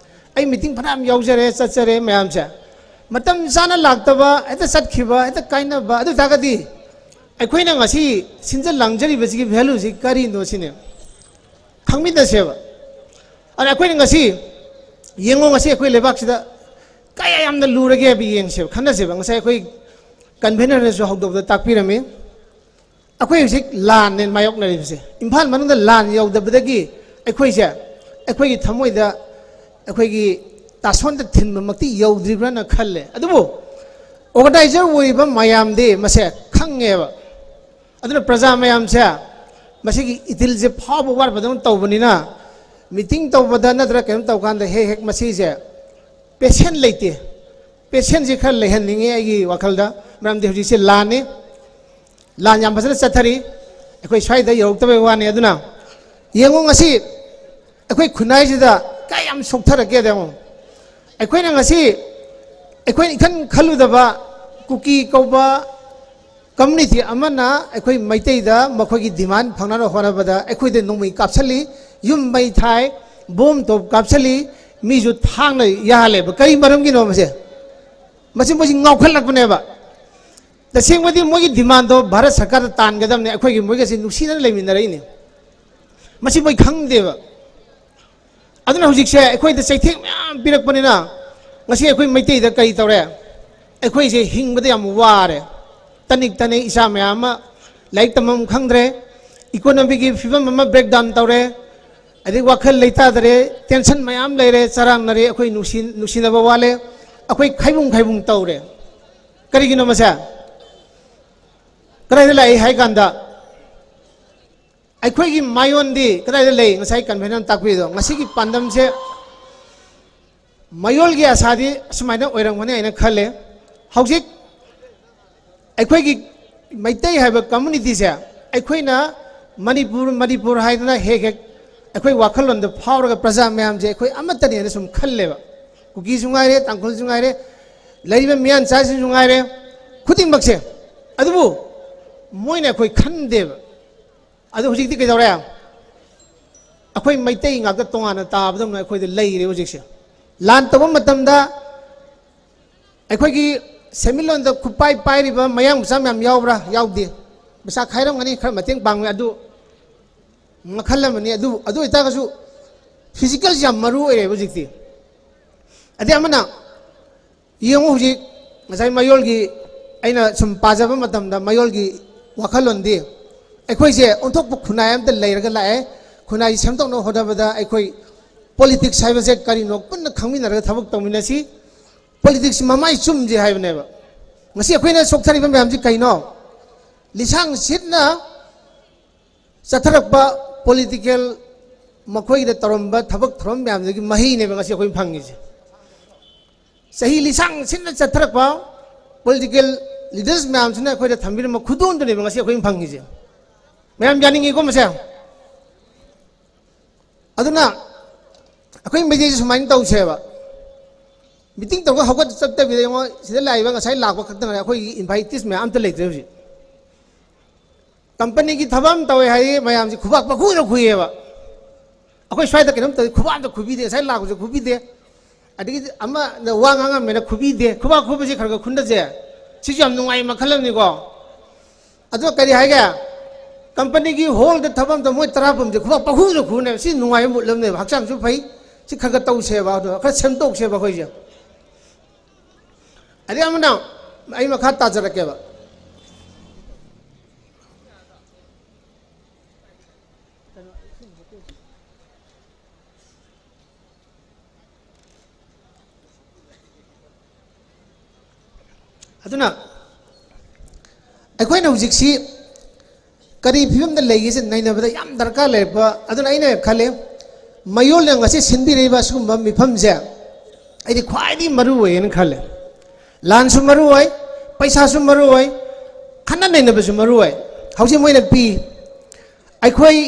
ꯑꯩ ꯃꯤꯇꯤꯡ ꯐꯅꯌꯥꯝ ꯌꯥꯎꯖꯔꯦ, ꯆꯠꯆꯔꯦ ꯃꯌꯥꯝꯁꯦ, ꯃꯇꯝ ꯆꯥꯅ ꯂꯥꯛꯇꯕ, ꯍꯦꯛꯇ ꯆꯠꯈꯤꯕ, ꯍꯦꯛꯇ ꯀꯥꯏꯅꯕ꯫ ꯑꯗꯨ ꯑꯣꯏ ꯇꯥꯔꯒꯗꯤ ꯑꯩꯈꯣꯏꯅ ꯉꯁꯤ ꯁꯤꯟꯖ ꯂꯥꯡꯖꯔꯤꯕꯁꯤꯒꯤ ꯚꯦꯂꯨꯁꯤ ꯀꯔꯤꯅꯣ ꯁꯤꯅꯦ ꯈꯪꯃꯤꯟꯅꯁꯦꯕ꯫ ꯑꯗ ꯑꯩꯈꯣꯏꯅ ꯉꯁꯤ ꯌꯦꯡꯉꯣ, ꯉꯁꯤ ꯑꯩꯈꯣꯏ ꯂꯩꯕꯥꯛꯁꯤꯗ ꯀꯌꯥ ꯌꯥꯝꯅ ꯂꯨꯔꯒꯦ ꯍꯥꯏꯕ ꯌꯦꯡꯁꯦꯕ, ꯈꯟꯅꯁꯦꯕ꯫ ꯉꯁꯥꯏ ꯑꯩꯈꯣꯏ ꯀꯟꯚꯦꯅꯔꯅꯁꯨ ꯍꯧꯗꯣꯛꯄꯗ ꯇꯥꯛꯄꯤꯔꯝꯃꯤ꯫ ꯑꯩꯈꯣꯏ ꯍꯧꯖꯤꯛ ꯂꯥꯟꯅꯦ ꯃꯥꯌꯣꯛꯅꯔꯤꯕꯁꯦ꯫ ꯏꯝꯐꯥꯜ ꯃꯅꯨꯡꯗ ꯂꯥꯟ ꯌꯧꯗꯕꯗꯒꯤ ꯑꯩꯈꯣꯏꯁꯦ, ꯑꯩꯈꯣꯏꯒꯤ ꯊꯃꯣꯏꯗ ꯑꯩꯈꯣꯏꯒꯤ ꯇꯥꯁꯣꯟꯗ ꯊꯤꯟꯕꯃꯛꯇꯤ ꯌꯧꯗ꯭ꯔꯤꯕ꯭ꯔꯥꯅ ꯈꯜꯂꯦ꯫ ꯑꯗꯨꯕꯨ ꯑꯣꯔꯒꯅꯥꯏꯖꯔ ꯑꯣꯏꯔꯤꯕ ꯃꯌꯥꯝꯗꯤ ꯃꯁꯦ ꯈꯪꯉꯦꯕ꯫ ꯑꯗꯨꯅ ꯄ꯭ꯔꯖꯥ ꯃꯌꯥꯝꯁꯦ ꯃꯁꯤꯒꯤ ꯏꯊꯤꯜꯁꯦ ꯐꯥꯎꯕ ꯋꯥꯠꯄꯗꯧꯅ ꯇꯧꯕꯅꯤꯅ, ꯃꯤꯇꯤꯡ ꯇꯧꯕꯗ ꯅꯠꯇ꯭ꯔꯒ ꯀꯩꯅꯣꯝ ꯇꯧꯀꯥꯟꯗ ꯍꯦꯛ ꯍꯦꯛ ꯃꯁꯤꯁꯦ ꯄꯦꯁꯦꯟ ꯂꯩꯇꯦ꯫ ꯄꯦꯁꯦꯟꯁꯤ ꯈꯔ ꯂꯩꯍꯟꯅꯤꯡꯉꯤ ꯑꯩꯒꯤ ꯋꯥꯈꯜꯗ꯫ ꯃꯔꯝꯗꯤ ꯍꯧꯖꯤꯛꯁꯦ ꯂꯥꯟꯅꯤ, ꯂꯥꯟ ꯌꯥꯝ ꯐꯖꯅ ꯆꯠꯊꯔꯤ꯫ ꯑꯩꯈꯣꯏ ꯁ꯭ꯋꯥꯏꯗ ꯌꯧꯔꯛꯇꯕꯩ ꯋꯥꯅꯤ꯫ ꯑꯗꯨꯅ ꯌꯦꯡꯉꯨ, ꯉꯁꯤ ꯑꯩꯈꯣꯏ ꯈꯨꯟꯅꯥꯏꯁꯤꯗ ꯀꯌꯥꯝ ꯁꯣꯛꯊꯔꯛꯀꯦꯗ ꯌꯦꯡꯉꯨ꯫ ꯑꯩꯈꯣꯏꯅ ꯉꯁꯤ, ꯑꯩꯈꯣꯏꯅ ꯏꯈꯟ ꯈꯜꯂꯨꯗꯕ ꯀꯨꯀꯤ ꯀꯧꯕ ꯀꯝꯃꯨꯅꯤꯇꯤ ꯑꯃꯅ ꯑꯩꯈꯣꯏ ꯃꯩꯇꯩꯗ ꯃꯈꯣꯏꯒꯤ ꯗꯤꯃꯥꯟ ꯐꯪꯅꯅꯕ ꯍꯣꯠꯅꯕꯗ ꯑꯩꯈꯣꯏꯗ ꯅꯣꯡꯃꯩ ꯀꯥꯞꯁꯤꯜꯂꯤ, ꯌꯨꯝ ꯃꯩ ꯊꯥꯏ, ꯕꯣꯝ ꯇꯣꯞ ꯀꯥꯞꯁꯤꯜꯂꯤ, ꯃꯤꯁꯨ ꯊꯥꯡꯅ ꯌꯥꯍꯜꯂꯦꯕ꯫ ꯀꯔꯤ ꯃꯔꯝꯒꯤꯅꯣ ꯃꯁꯦ? ꯃꯁꯤ ꯃꯣꯏꯁꯤ ꯉꯥꯎꯈꯠꯂꯛꯄꯅꯦꯕ꯫ ꯇꯁꯦꯡꯕꯗꯤ ꯃꯣꯏꯒꯤ ꯗꯤꯃꯥꯟꯗꯣ ꯚꯥꯔꯠ ꯁꯔꯀꯥꯔꯗ ꯇꯥꯟꯒꯗꯕꯅꯦ, ꯑꯩꯈꯣꯏꯒꯤ ꯃꯣꯏꯒꯁꯦ ꯅꯨꯡꯁꯤꯅꯅ ꯂꯩꯃꯤꯟꯅꯔꯛꯏꯅꯦ꯫ ꯃꯁꯤ ꯃꯣꯏ ꯈꯪꯗꯦꯕ꯫ ꯑꯗꯨꯅ ꯍꯧꯖꯤꯛꯁꯦ ꯑꯩꯈꯣꯏꯗ ꯆꯩꯊꯦꯡ ꯃꯌꯥꯝ ꯄꯤꯔꯛꯄꯅꯤꯅ ꯉꯁꯤ ꯑꯩꯈꯣꯏ ꯃꯩꯇꯩꯗ ꯀꯔꯤ ꯇꯧꯔꯦ? ꯑꯩꯈꯣꯏꯁꯦ ꯍꯤꯡꯕꯗ ꯌꯥꯝ ꯋꯥꯔꯦ꯫ ꯇꯅꯤꯛ ꯇꯅꯤꯛ ꯏꯆꯥ ꯃꯌꯥꯝ ꯑꯃ ꯂꯥꯏꯔꯤꯛ ꯇꯝꯐꯝ ꯈꯪꯗ꯭ꯔꯦ, ꯏꯀꯣꯅꯣꯃꯤꯒꯤ ꯐꯤꯕꯝ ꯑꯃ ꯕ꯭ꯔꯦꯛꯗꯥꯎꯟ ꯇꯧꯔꯦ, ꯑꯗꯩ ꯋꯥꯈꯜ ꯂꯩꯇꯥꯗꯔꯦ, ꯇꯦꯟꯁꯟ ꯃꯌꯥꯝ ꯂꯩꯔꯦ, ꯆꯔꯥꯡꯅꯔꯦ, ꯑꯩꯈꯣꯏ ꯅꯨꯡꯁꯤ-, ꯅꯨꯡꯁꯤꯅꯕ ꯋꯥꯠꯂꯦ, ꯑꯩꯈꯣꯏ ꯈꯥꯏꯕꯨꯡ ꯈꯥꯏꯕꯨꯡ ꯇꯧꯔꯦ꯫ ꯀꯔꯤꯒꯤꯅꯣ ꯃꯁꯦ? ꯀꯗꯥꯏꯗ ꯂꯥꯛꯏ ꯍꯥꯏ ꯀꯥꯟꯗ ꯑꯩꯈꯣꯏꯒꯤ ꯃꯌꯣꯟꯗꯤ ꯀꯗꯥꯏꯗ ꯂꯩ? ꯉꯁꯥꯏ ꯀꯟꯚꯦꯅꯔꯅ ꯇꯥꯛꯄꯤꯗꯣ, ꯉꯁꯤꯒꯤ ꯄꯥꯟꯗꯝꯁꯦ ꯃꯌꯣꯜꯒꯤ ꯑꯁꯥꯗꯤ ꯑꯁꯨꯃꯥꯏꯅ ꯑꯣꯏꯔꯝꯒꯅꯤ ꯍꯥꯏꯅ ꯈꯜꯂꯦ꯫ ꯍꯧꯖꯤꯛ ꯑꯩꯈꯣꯏꯒꯤ ꯃꯩꯇꯩ ꯍꯥꯏꯕ ꯀꯝꯃꯨꯅꯤꯇꯤꯁꯦ ꯑꯩꯈꯣꯏꯅ ꯃꯅꯤꯄꯨꯔ, ꯃꯅꯤꯄꯨꯔ ꯍꯥꯏꯗꯅ ꯍꯦꯛ ꯍꯦꯛ ꯑꯩꯈꯣꯏ ꯋꯥꯈꯜꯂꯣꯟꯗ ꯐꯥꯎꯔꯒ ꯄ꯭ꯔꯖꯥ ꯃꯌꯥꯝꯁꯦ ꯑꯩꯈꯣꯏ ꯑꯃꯠꯇꯅꯦꯅ ꯁꯨꯝ ꯈꯜꯂꯦꯕ꯫ ꯀꯨꯀꯤꯁꯨ ꯉꯥꯏꯔꯦ, ꯇꯥꯡꯈꯨꯜꯁꯨ ꯉꯥꯏꯔꯦ, ꯂꯩꯔꯤꯕ ꯃꯤꯌꯥꯟ ꯆꯥꯁꯤꯡꯁꯨ ꯉꯥꯏꯔꯦ, ꯈꯨꯗꯤꯡꯃꯛꯁꯦ꯫ ꯑꯗꯨꯕꯨ ꯃꯣꯏꯅ ꯑꯩꯈꯣꯏ ꯈꯟꯗꯦꯕ꯫ ꯑꯗꯨ ꯍꯧꯖꯤꯛꯇꯤ ꯀꯩꯗꯧꯔꯦ? ꯑꯩꯈꯣꯏ ꯃꯩꯇꯩ ꯉꯥꯛꯇ ꯇꯣꯉꯥꯟꯅ ꯇꯥꯕꯗꯧꯅ ꯑꯩꯈꯣꯏꯗ ꯂꯩꯔꯦ ꯍꯧꯖꯤꯛꯁꯦ꯫ ꯂꯥꯟ ꯇꯧꯕ ꯃꯇꯝꯗ ꯑꯩꯈꯣꯏꯒꯤ ꯁꯦꯟꯃꯤꯠꯂꯣꯟꯗ ꯈꯨꯠꯄꯥꯏ ꯄꯥꯏꯔꯤꯕ ꯃꯌꯥꯡ ꯃꯆꯥ ꯃꯌꯥꯝ ꯌꯥꯎꯕ꯭ꯔꯥ? ꯌꯥꯎꯗꯦ꯫ ꯄꯩꯁꯥ ꯈꯥꯏꯔꯝꯒꯅꯤ, ꯈꯔ ꯃꯇꯦꯡ ꯄꯥꯡꯉꯦ, ꯑꯗꯨ ꯃꯈꯜ ꯑꯃꯅꯤ꯫ ꯑꯗꯨ, ꯑꯗꯨ ꯑꯣꯏꯇꯥꯔꯒꯁꯨ ꯐꯤꯖꯤꯀꯦꯜꯁꯤ ꯌꯥꯝ ꯃꯔꯨ ꯑꯣꯏꯔꯦꯕ ꯍꯧꯖꯤꯛꯇꯤ꯫ ꯑꯗꯩ ꯑꯃꯅ ꯌꯦꯡꯉꯨ, ꯍꯧꯖꯤꯛ ꯉꯁꯥꯏ ꯃꯌꯣꯜꯒꯤ ꯑꯩꯅ ꯁꯨꯝ ꯄꯥꯖꯕ ꯃꯇꯝꯗ ꯃꯌꯣꯜꯒꯤ ꯋꯥꯈꯜꯂꯣꯟꯗꯤ ꯑꯩꯈꯣꯏꯁꯦ ꯑꯣꯟꯊꯣꯛꯄ ꯈꯨꯟꯅꯥꯏ ꯑꯃꯗ ꯂꯩꯔꯒ ꯂꯥꯛꯑꯦ꯫ ꯈꯨꯟꯅꯥꯏ ꯁꯦꯝꯗꯣꯛꯅꯕ ꯍꯣꯠꯅꯕꯗ ꯑꯩꯈꯣꯏ ꯄꯣꯂꯤꯇꯤꯛꯁ ꯍꯥꯏꯕꯁꯦ ꯀꯔꯤꯅꯣ ꯄꯨꯟꯅ ꯈꯪꯃꯤꯟꯅꯔꯒ ꯊꯕꯛ ꯇꯧꯃꯤꯟꯅꯁꯤ꯫ ꯄꯣꯂꯤꯇꯤꯛꯁ ꯃꯃꯥꯏ ꯆꯨꯝꯁꯦ ꯍꯥꯏꯕꯅꯦꯕ꯫ ꯉꯁꯤ ꯑꯩꯈꯣꯏꯅ ꯁꯣꯛꯊꯔꯤꯕ ꯃꯌꯥꯝꯁꯤ ꯀꯩꯅꯣ? ꯂꯤꯁꯥꯡ ꯁꯤꯠꯅ ꯆꯠꯊꯔꯛꯄ ꯄꯣꯂꯤꯇꯤꯀꯦꯜ ꯃꯈꯣꯏꯒꯤꯗ ꯇꯧꯔꯝꯕ ꯊꯕꯛ ꯊꯧꯔꯝ ꯃꯌꯥꯝꯗꯨꯒꯤ ꯃꯍꯩꯅꯦꯕ ꯉꯁꯤ ꯑꯩꯈꯣꯏꯅ ꯐꯪꯉꯤꯁꯦ꯫ ꯆꯍꯤ ꯂꯤꯁꯥꯡ ꯁꯤꯟꯅ ꯆꯠꯊꯔꯛꯄ ꯄꯣꯂꯤꯇꯤꯀꯦꯜ ꯂꯤꯗꯔꯁ ꯃꯌꯥꯝꯁꯤꯅ ꯑꯩꯈꯣꯏꯗ ꯊꯝꯕꯤꯔꯝꯕ ꯈꯨꯗꯣꯜꯗꯨꯅꯦꯕ ꯉꯁꯤ ꯑꯩꯈꯣꯏꯅ ꯐꯪꯉꯤꯁꯦ꯫ ꯃꯌꯥꯝ ꯌꯥꯅꯤꯡꯉꯤꯀꯣ ꯃꯁꯦ? ꯑꯗꯨꯅ ꯑꯩꯈꯣꯏ ꯃꯩꯇꯩꯁꯦ ꯁꯨꯃꯥꯏꯅ ꯇꯧꯁꯦꯕ, ꯃꯤꯇꯤꯡ ꯇꯧꯔꯒ ꯍꯧꯒꯠ ꯆꯠꯇꯕꯤꯗ, ꯌꯦꯡꯉꯣ, ꯁꯤꯗ ꯂꯥꯛꯏꯕ ꯉꯁꯥꯏ ꯂꯥꯛꯄ ꯈꯛꯇ ꯉꯥꯏꯔꯦ, ꯑꯩꯈꯣꯏꯒꯤ ꯏꯟꯚꯥꯏꯇꯤꯁ ꯃꯌꯥꯝ ꯑꯝꯇ ꯂꯩꯇ꯭ꯔꯦ ꯍꯧꯖꯤꯛ꯫ ꯀꯝꯄꯅꯤꯒꯤ ꯊꯕꯛ ꯑꯃ ꯇꯧꯋꯦ ꯍꯥꯏꯌꯦ, ꯃꯌꯥꯝꯁꯦ ꯈꯨꯕꯥꯛ ꯄꯪꯈꯨꯗ ꯈꯨꯏꯌꯦꯕ꯫ ꯑꯩꯈꯣꯏ ꯁ꯭ꯋꯥꯏꯗ ꯀꯩꯅꯣꯝ ꯇꯧꯋꯤ, ꯈꯨꯕꯥꯛ ꯑꯝꯇ ꯈꯨꯕꯤꯗꯦ, ꯉꯁꯥꯏ ꯂꯥꯛꯄꯁꯨ ꯈꯨꯕꯤꯗꯦ꯫ ꯑꯗꯒꯤ ꯑꯃꯅ ꯋꯥ ꯉꯥꯡꯉꯝꯃꯦꯅ ꯈꯨꯕꯤꯗꯦ꯫ ꯈꯨꯕꯥꯛ ꯈꯨꯕꯁꯦ ꯈꯔ ꯈꯔ ꯈꯨꯟꯗꯁꯦ, ꯁꯤꯁꯨ ꯌꯥꯝ ꯅꯨꯡꯉꯥꯏꯕ ꯃꯈꯜ ꯑꯃꯅꯤꯀꯣ꯫ ꯑꯗꯣ ꯀꯔꯤ ꯍꯥꯏꯒꯦ? ꯀꯝꯄꯅꯤꯒꯤ ꯍꯣꯜꯗ ꯊꯕꯛ ꯑꯃ ꯇꯧ, ꯃꯣꯏ ꯇꯔꯥ ꯄꯨꯝꯁꯦ ꯈꯨꯕꯥꯛ ꯄꯪꯈꯨꯗ ꯈꯨꯅꯦꯕ꯫ ꯁꯤ ꯅꯨꯡꯉꯥꯏꯕ ꯃꯨꯠ ꯑꯃꯅꯦꯕ, ꯍꯛꯆꯥꯡꯁꯨ ꯐꯩ꯫ ꯁꯤ ꯈꯔ ꯈꯔ ꯇꯧꯁꯦꯕ, ꯑꯗꯣ ꯈꯔ ꯁꯦꯝꯗꯣꯛꯁꯦꯕ ꯑꯩꯈꯣꯏꯁꯦ꯫ ꯑꯗꯩ ꯑꯃꯅ, ꯑꯩ ꯃꯈꯥ ꯇꯥꯖꯔꯛꯀꯦꯕ꯫ ꯑꯗꯨꯅ ꯑꯩꯈꯣꯏꯅ ꯍꯧꯖꯤꯛꯁꯤ ꯀꯔꯤ ꯐꯤꯕꯝꯗ ꯂꯩꯒꯦꯁꯦ ꯅꯩꯅꯕꯗ ꯌꯥꯝ ꯗꯔꯀꯥꯔ ꯂꯩꯔꯛꯄ꯫ ꯑꯗꯨꯅ ꯑꯩꯅ ꯈꯜꯂꯦ, ꯃꯌꯣꯜꯅ ꯉꯁꯤ ꯁꯤꯟꯕꯤꯔꯛꯏꯕ ꯑꯁꯤꯒꯨꯝꯕ ꯃꯤꯐꯝꯁꯦ ꯑꯩꯗꯤ ꯈ꯭ꯋꯥꯏꯗꯒꯤ ꯃꯔꯨ ꯑꯣꯏꯌꯦꯅ ꯈꯜꯂꯦ꯫ ꯂꯥꯟꯁꯨ ꯃꯔꯨ ꯑꯣꯏ, ꯄꯩꯁꯥꯁꯨ ꯃꯔꯨ ꯑꯣꯏ, ꯈꯟꯅ ꯅꯩꯅꯕꯁꯨ ꯃꯔꯨ ꯑꯣꯏ꯫ ꯍꯧꯖꯤꯛ ꯃꯣꯏꯅ ꯄꯤ, ꯑꯩꯈꯣꯏ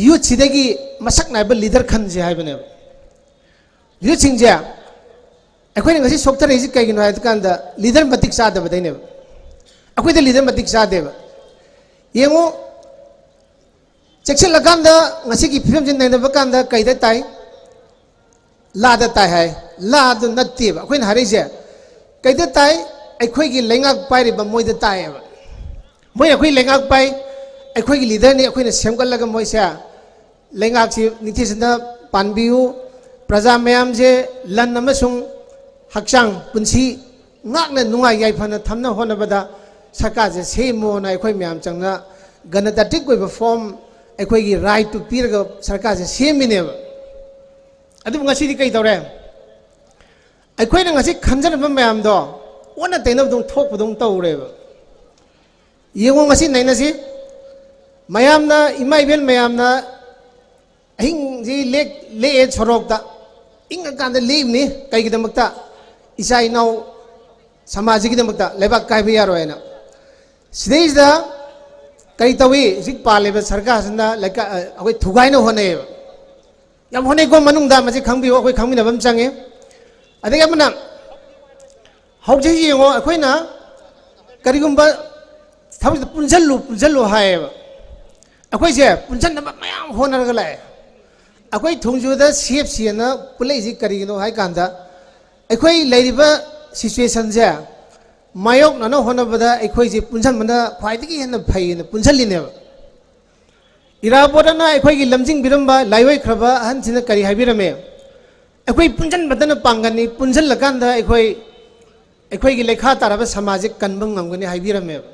ꯌꯨꯠꯁꯤꯗꯒꯤ ꯃꯁꯛ ꯅꯥꯏꯕ ꯂꯤꯗꯔ ꯈꯟꯁꯦ ꯍꯥꯏꯕꯅꯦꯕ꯫ ꯌꯨꯠꯁꯤꯡꯁꯦ ꯑꯩꯈꯣꯏꯅ ꯉꯁꯤ ꯁꯣꯛꯊꯔꯛꯏꯁꯤ ꯀꯩꯒꯤꯅꯣ ꯍꯥꯏꯕ ꯀꯥꯟꯗ, ꯂꯤꯗꯔ ꯃꯇꯤꯛ ꯆꯥꯗꯕꯗꯩꯅꯦꯕ꯫ ꯑꯩꯈꯣꯏꯗ ꯂꯤꯗꯔ ꯃꯇꯤꯛ ꯆꯥꯗꯦꯕ꯫ ꯌꯦꯡꯉꯨ, ꯆꯦꯛꯁꯤꯜꯂꯀꯥꯟꯗ ꯉꯁꯤꯒꯤ ꯐꯤꯕꯝꯁꯤ ꯅꯩꯅꯕ ꯀꯥꯟꯗ ꯀꯩꯗ ꯇꯥꯏ? ꯂꯥꯗ ꯇꯥꯏ ꯍꯥꯏ꯫ ꯂꯥꯗꯨ ꯅꯠꯇꯦꯕ ꯑꯩꯈꯣꯏꯅ ꯍꯥꯏꯔꯛꯏꯁꯦ꯫ ꯀꯩꯗ ꯇꯥꯏ? ꯑꯩꯈꯣꯏꯒꯤ ꯂꯩꯉꯥꯛ ꯄꯥꯏꯔꯤꯕ ꯃꯣꯏꯗ ꯇꯥꯏꯌꯦꯕ꯫ ꯃꯣꯏꯅ ꯑꯩꯈꯣꯏ ꯂꯩꯉꯥꯛ ꯄꯥꯏ, ꯑꯩꯈꯣꯏꯒꯤ ꯂꯤꯗꯔꯅꯤ, ꯑꯩꯈꯣꯏꯅ ꯁꯦꯝꯒꯠꯂꯒ ꯃꯣꯏꯁꯦ ꯂꯩꯉꯥꯛꯁꯤ ꯅꯤꯡꯊꯤꯖꯅ ꯄꯥꯟꯕꯤꯌꯨ, ꯄ꯭ꯔꯖꯥ ꯃꯌꯥꯝꯁꯦ ꯂꯟ ꯑꯃꯁꯨꯡ ꯍꯛꯆꯥꯡ ꯄꯨꯟꯁꯤ ꯉꯥꯛꯅ ꯅꯨꯡꯉꯥꯏ ꯌꯥꯏꯐꯅ ꯊꯝꯅꯕ ꯍꯣꯠꯅꯕꯗ ꯁꯔꯀꯥꯔꯁꯦ ꯁꯦꯝꯃꯣꯅ ꯑꯩꯈꯣꯏ ꯃꯌꯥꯝ ꯆꯪꯅ ꯒꯅꯇꯟꯇ꯭ꯔꯤꯛ ꯑꯣꯏꯕ ꯐꯣꯝ, ꯑꯩꯈꯣꯏꯒꯤ ꯔꯥꯏꯠꯇꯨ ꯄꯤꯔꯒ ꯁꯔꯀꯥꯔꯁꯦ ꯁꯦꯝꯃꯤꯅꯦꯕ꯫ ꯑꯗꯨꯕꯨ ꯉꯁꯤꯗꯤ ꯀꯩ ꯇꯧꯔꯦ? ꯑꯩꯈꯣꯏꯅ ꯉꯁꯤ ꯈꯟꯖꯔꯝꯕ ꯃꯌꯥꯝꯗꯣ ꯑꯣꯟꯅ ꯇꯩꯅꯕꯗꯧ ꯊꯣꯛꯄꯗꯧ ꯇꯧꯔꯦꯕ꯫ ꯌꯦꯡꯉꯣ, ꯉꯁꯤ ꯅꯩꯅꯁꯤ, ꯃꯌꯥꯝꯅ, ꯏꯃꯥ ꯏꯕꯦꯟ ꯃꯌꯥꯝꯅ ꯑꯍꯤꯡꯁꯤ ꯂꯦꯛ-, ꯂꯦꯛꯑꯦ ꯁꯣꯔꯣꯛꯇ, ꯏꯪꯉꯀꯥꯟꯗ ꯂꯦꯛꯏꯕꯅꯤ꯫ ꯀꯩꯒꯤꯗꯃꯛꯇ? ꯏꯆꯥ ꯏꯅꯥꯎ ꯁꯃꯥꯖꯁꯤꯒꯤꯗꯃꯛꯇ ꯂꯩꯕꯥꯛ ꯀꯥꯏꯕ ꯌꯥꯔꯣꯏ ꯍꯥꯏꯅ꯫ ꯁꯤꯗꯩꯁꯤꯗ ꯀꯔꯤ ꯇꯧꯏ? ꯍꯧꯖꯤꯛ ꯄꯥꯜꯂꯤꯕ ꯁꯔꯀꯥꯔꯁꯤꯅ ꯂꯩꯀꯥ-, ꯑꯩꯈꯣꯏ ꯊꯨꯒꯥꯏꯅ ꯍꯣꯠꯅꯩꯌꯦꯕ꯫ ꯌꯥꯝ ꯍꯣꯠꯅꯩꯀꯣ ꯃꯅꯨꯡꯗ, ꯃꯁꯤ ꯈꯪꯕꯤꯌꯨ, ꯑꯩꯈꯣꯏ ꯈꯪꯃꯤꯟꯅꯕ ꯑꯃ ꯆꯪꯉꯤ꯫ ꯑꯗꯒꯤ ꯑꯃꯅ, ꯍꯧꯖꯤꯛ ꯌꯦꯡꯉꯣ, ꯑꯩꯈꯣꯏꯅ ꯀꯔꯤꯒꯨꯝꯕ ꯊꯕꯛꯁꯤꯗ ꯄꯨꯟꯁꯤꯜꯂꯨ, ꯄꯨꯟꯁꯤꯜꯂꯨ ꯍꯥꯏꯌꯦꯕ꯫ ꯑꯩꯈꯣꯏꯁꯦ ꯄꯨꯟꯁꯤꯟꯅꯕ ꯃꯌꯥꯝ ꯍꯣꯠꯅꯔꯒ ꯂꯥꯛꯑꯦ꯫ ꯑꯩꯈꯣꯏ ꯊꯣꯡꯖꯨꯗ ꯁꯤ ꯑꯦꯐ ꯁꯤ ꯑꯅ ꯄꯨꯜꯂꯛꯏꯁꯤ ꯀꯔꯤꯒꯤꯅꯣ ꯍꯥꯏ ꯀꯥꯟꯗ, ꯑꯩꯈꯣꯏ ꯂꯩꯔꯤꯕ ꯁꯤꯆꯨꯋꯦꯁꯟꯁꯦ ꯃꯥꯌꯣꯛꯅꯅ ꯍꯣꯠꯅꯕꯗ ꯑꯩꯈꯣꯏꯁꯦ ꯄꯨꯟꯁꯤꯟꯕꯅ ꯈ꯭ꯋꯥꯏꯗꯒꯤ ꯍꯦꯟꯅ ꯐꯩꯌꯦꯅ ꯄꯨꯟꯁꯤꯜꯂꯤꯅꯦꯕ꯫ ꯏꯔꯥꯕꯣꯠ ꯑꯅ ꯑꯩꯈꯣꯏꯒꯤ ꯂꯝꯖꯤꯡꯕꯤꯔꯝꯕ ꯂꯥꯏꯑꯣꯏꯈ꯭ꯔꯕ ꯑꯍꯟꯁꯤꯅ ꯀꯔꯤ ꯍꯥꯏꯕꯤꯔꯝꯃꯦ? ꯑꯩꯈꯣꯏ ꯄꯨꯟꯁꯤꯟꯕꯗꯅ ꯄꯥꯡꯒꯜꯅꯤ, ꯄꯨꯟꯁꯤꯜꯂꯀꯥꯟꯗ ꯑꯩꯈꯣꯏ, ꯑꯩꯈꯣꯏꯒꯤ ꯂꯩꯈꯥ ꯇꯥꯔꯕ ꯁꯃꯥꯖꯁꯦ ꯀꯟꯕ ꯉꯝꯒꯅꯤ ꯍꯥꯏꯕꯤꯔꯝꯃꯦꯕ꯫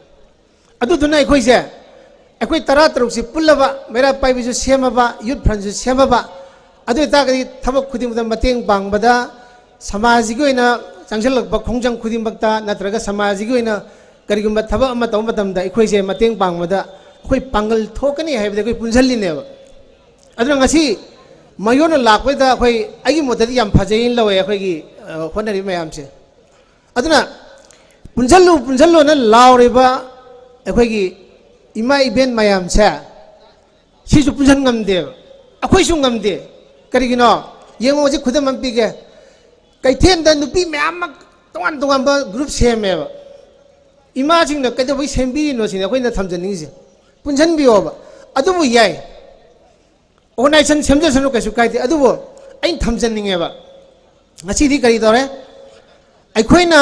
ꯑꯗꯨꯗꯨꯅ ꯑꯩꯈꯣꯏꯁꯦ, ꯑꯩꯈꯣꯏ ꯇꯔꯥ ꯇꯔꯨꯛꯁꯤ ꯄꯨꯜꯂꯕ, ꯃꯩꯔꯥ ꯄꯥꯏꯕꯤꯁꯨ ꯁꯦꯝꯃꯕ, ꯌꯨꯠ ꯐ꯭ꯔꯟꯁꯨ ꯁꯦꯝꯃꯕ, ꯑꯗꯨ ꯑꯣꯏꯇꯥꯔꯒꯗꯤ ꯊꯕꯛ ꯈꯨꯗꯤꯡꯃꯛꯇ ꯃꯇꯦꯡ ꯄꯥꯡꯕꯗ, ꯁꯃꯥꯖꯁꯤꯒꯤ ꯑꯣꯏꯅ ꯆꯪꯁꯤꯜꯂꯛꯄ ꯈꯣꯡꯖꯪ ꯈꯨꯗꯤꯡꯃꯛꯇ, ꯅꯠꯇ꯭ꯔꯒ ꯁꯃꯥꯖꯁꯤꯒꯤ ꯑꯣꯏꯅ ꯀꯔꯤꯒꯨꯝꯕ ꯊꯕꯛ ꯑꯃ ꯇꯧꯕ ꯃꯇꯝꯗ ꯑꯩꯈꯣꯏꯁꯦ ꯃꯇꯦꯡ ꯄꯥꯡꯕꯗ ꯑꯩꯈꯣꯏ ꯄꯥꯡꯒꯜ ꯊꯣꯛꯀꯅꯤ ꯍꯥꯏꯕꯗ ꯑꯩꯈꯣꯏ ꯄꯨꯟꯁꯤꯜꯂꯤꯅꯦꯕ꯫ ꯑꯗꯨꯅ ꯉꯁꯤ ꯃꯌꯣꯟꯅ ꯂꯥꯛꯄꯩꯗ ꯑꯩꯈꯣꯏ, ꯑꯩꯒꯤ ꯃꯣꯠꯇꯗꯤ ꯌꯥꯝ ꯐꯖꯩꯅ ꯂꯧꯋꯦ ꯑꯩꯈꯣꯏꯒꯤ, ꯑ, ꯍꯣꯠꯅꯔꯤꯕ ꯃꯌꯥꯝꯁꯦ꯫ ꯑꯗꯨꯅ ꯄꯨꯟꯁꯤꯜꯂꯨ, ꯄꯨꯟꯁꯤꯜꯂꯨꯅ ꯂꯥꯎꯔꯤꯕ ꯑꯩꯈꯣꯏꯒꯤ ꯏꯃꯥ ꯏꯕꯦꯟ ꯃꯌꯥꯝꯁꯦ, ꯁꯤꯁꯨ ꯄꯨꯟꯁꯤꯟ ꯉꯝꯗꯦꯕ꯫ ꯑꯩꯈꯣꯏꯁꯨ ꯉꯝꯗꯦ꯫ ꯀꯔꯤꯒꯤꯅꯣ? ꯌꯦꯡꯉꯣ, ꯍꯧꯖꯤꯛ ꯈꯨꯗꯝ ꯑꯃ ꯄꯤꯒꯦ꯫ ꯀꯩꯊꯦꯜꯗ ꯅꯨꯄꯤ ꯃꯌꯥꯝ ꯑꯃ ꯇꯣꯉꯥꯟ ꯇꯣꯉꯥꯟꯕ ꯒ꯭ꯔꯨꯞ ꯁꯦꯝꯃꯦꯕ꯫ ꯏꯃꯥꯁꯤꯡꯅ ꯀꯩꯗꯧꯕꯩ ꯁꯦꯝꯕꯤꯔꯤꯅꯣ ꯁꯤꯅꯤ ꯑꯩꯈꯣꯏꯅ ꯊꯝꯖꯅꯤꯡꯉꯤꯁꯦ꯫ ꯄꯨꯟꯁꯤꯟꯕꯤꯌꯣꯕ꯫ ꯑꯗꯨꯕꯨ ꯌꯥꯏ꯫ ꯑꯣꯔꯒꯅꯥꯏꯖꯦꯁꯟ ꯁꯦꯝꯖꯁꯅꯨ, ꯀꯩꯁꯨ ꯀꯥꯏꯗꯦ꯫ ꯑꯗꯨꯕꯨ ꯑꯩꯅ ꯊꯝꯖꯅꯤꯡꯉꯦꯕ, ꯉꯁꯤꯗꯤ ꯀꯔꯤ ꯇꯧꯔꯦ? ꯑꯩꯈꯣꯏꯅ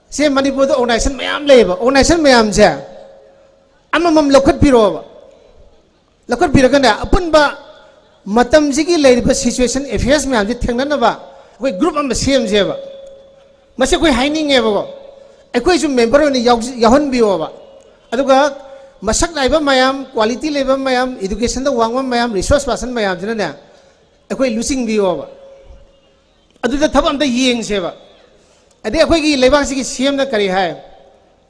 ꯁꯦ ꯃꯅꯤꯄꯨꯔꯗ ꯑꯣꯔꯒꯅꯥꯏꯖꯦꯁꯟ ꯃꯌꯥꯝ ꯂꯩꯌꯦꯕ꯫ ꯑꯣꯔꯒꯅꯥꯏꯖꯦꯁꯟ ꯃꯌꯥꯝꯁꯦ ꯑꯃꯃꯝ ꯂꯧꯈꯠꯄꯤꯔꯣꯕ꯫ ꯂꯧꯈꯠꯄꯤꯔꯒꯅꯦ, ꯑꯄꯨꯟꯕ ꯃꯇꯝꯁꯤꯒꯤ ꯂꯩꯔꯤꯕ ꯁꯤꯆꯨꯋꯦꯁꯟ, ꯑꯦꯐꯤꯌꯔꯁ ꯃꯌꯥꯝꯁꯦ ꯊꯦꯡꯅꯅꯕ ꯑꯩꯈꯣꯏ ꯒ꯭ꯔꯨꯞ ꯑꯃ ꯁꯦꯝꯁꯦꯕ꯫ ꯃꯁꯤ ꯑꯩꯈꯣꯏ ꯍꯥꯏꯅꯤꯡꯉꯦꯕꯀꯣ꯫ ꯑꯩꯈꯣꯏꯁꯨ ꯃꯦꯝꯕꯔ ꯑꯣꯏꯅ ꯌꯥꯎꯖ-, ꯌꯥꯎꯍꯟꯕꯤꯌꯣꯕ꯫ ꯑꯗꯨꯒ ꯃꯁꯛ ꯅꯥꯏꯕ ꯃꯌꯥꯝ, ꯀ꯭ꯋꯥꯂꯤꯇꯤ ꯂꯩꯕ ꯃꯌꯥꯝ, ꯏꯗꯨꯀꯦꯁꯟꯗ ꯋꯥꯡꯕ ꯃꯌꯥꯝ, ꯔꯤꯁꯣꯔꯁ ꯄꯥꯔꯁꯟ ꯃꯌꯥꯝꯁꯤꯅꯅꯦ, ꯑꯩꯈꯣꯏ ꯂꯨꯆꯤꯡꯕꯤꯌꯣꯕ꯫ ꯑꯗꯨꯗ ꯊꯕꯛ ꯑꯝꯇ ꯌꯦꯡꯁꯦꯕ꯫ ꯑꯗꯩ ꯑꯩꯈꯣꯏꯒꯤ ꯂꯩꯕꯥꯛꯁꯤꯒꯤ ꯁꯤ ꯑꯦꯝꯅ ꯀꯔꯤ ꯍꯥꯏ?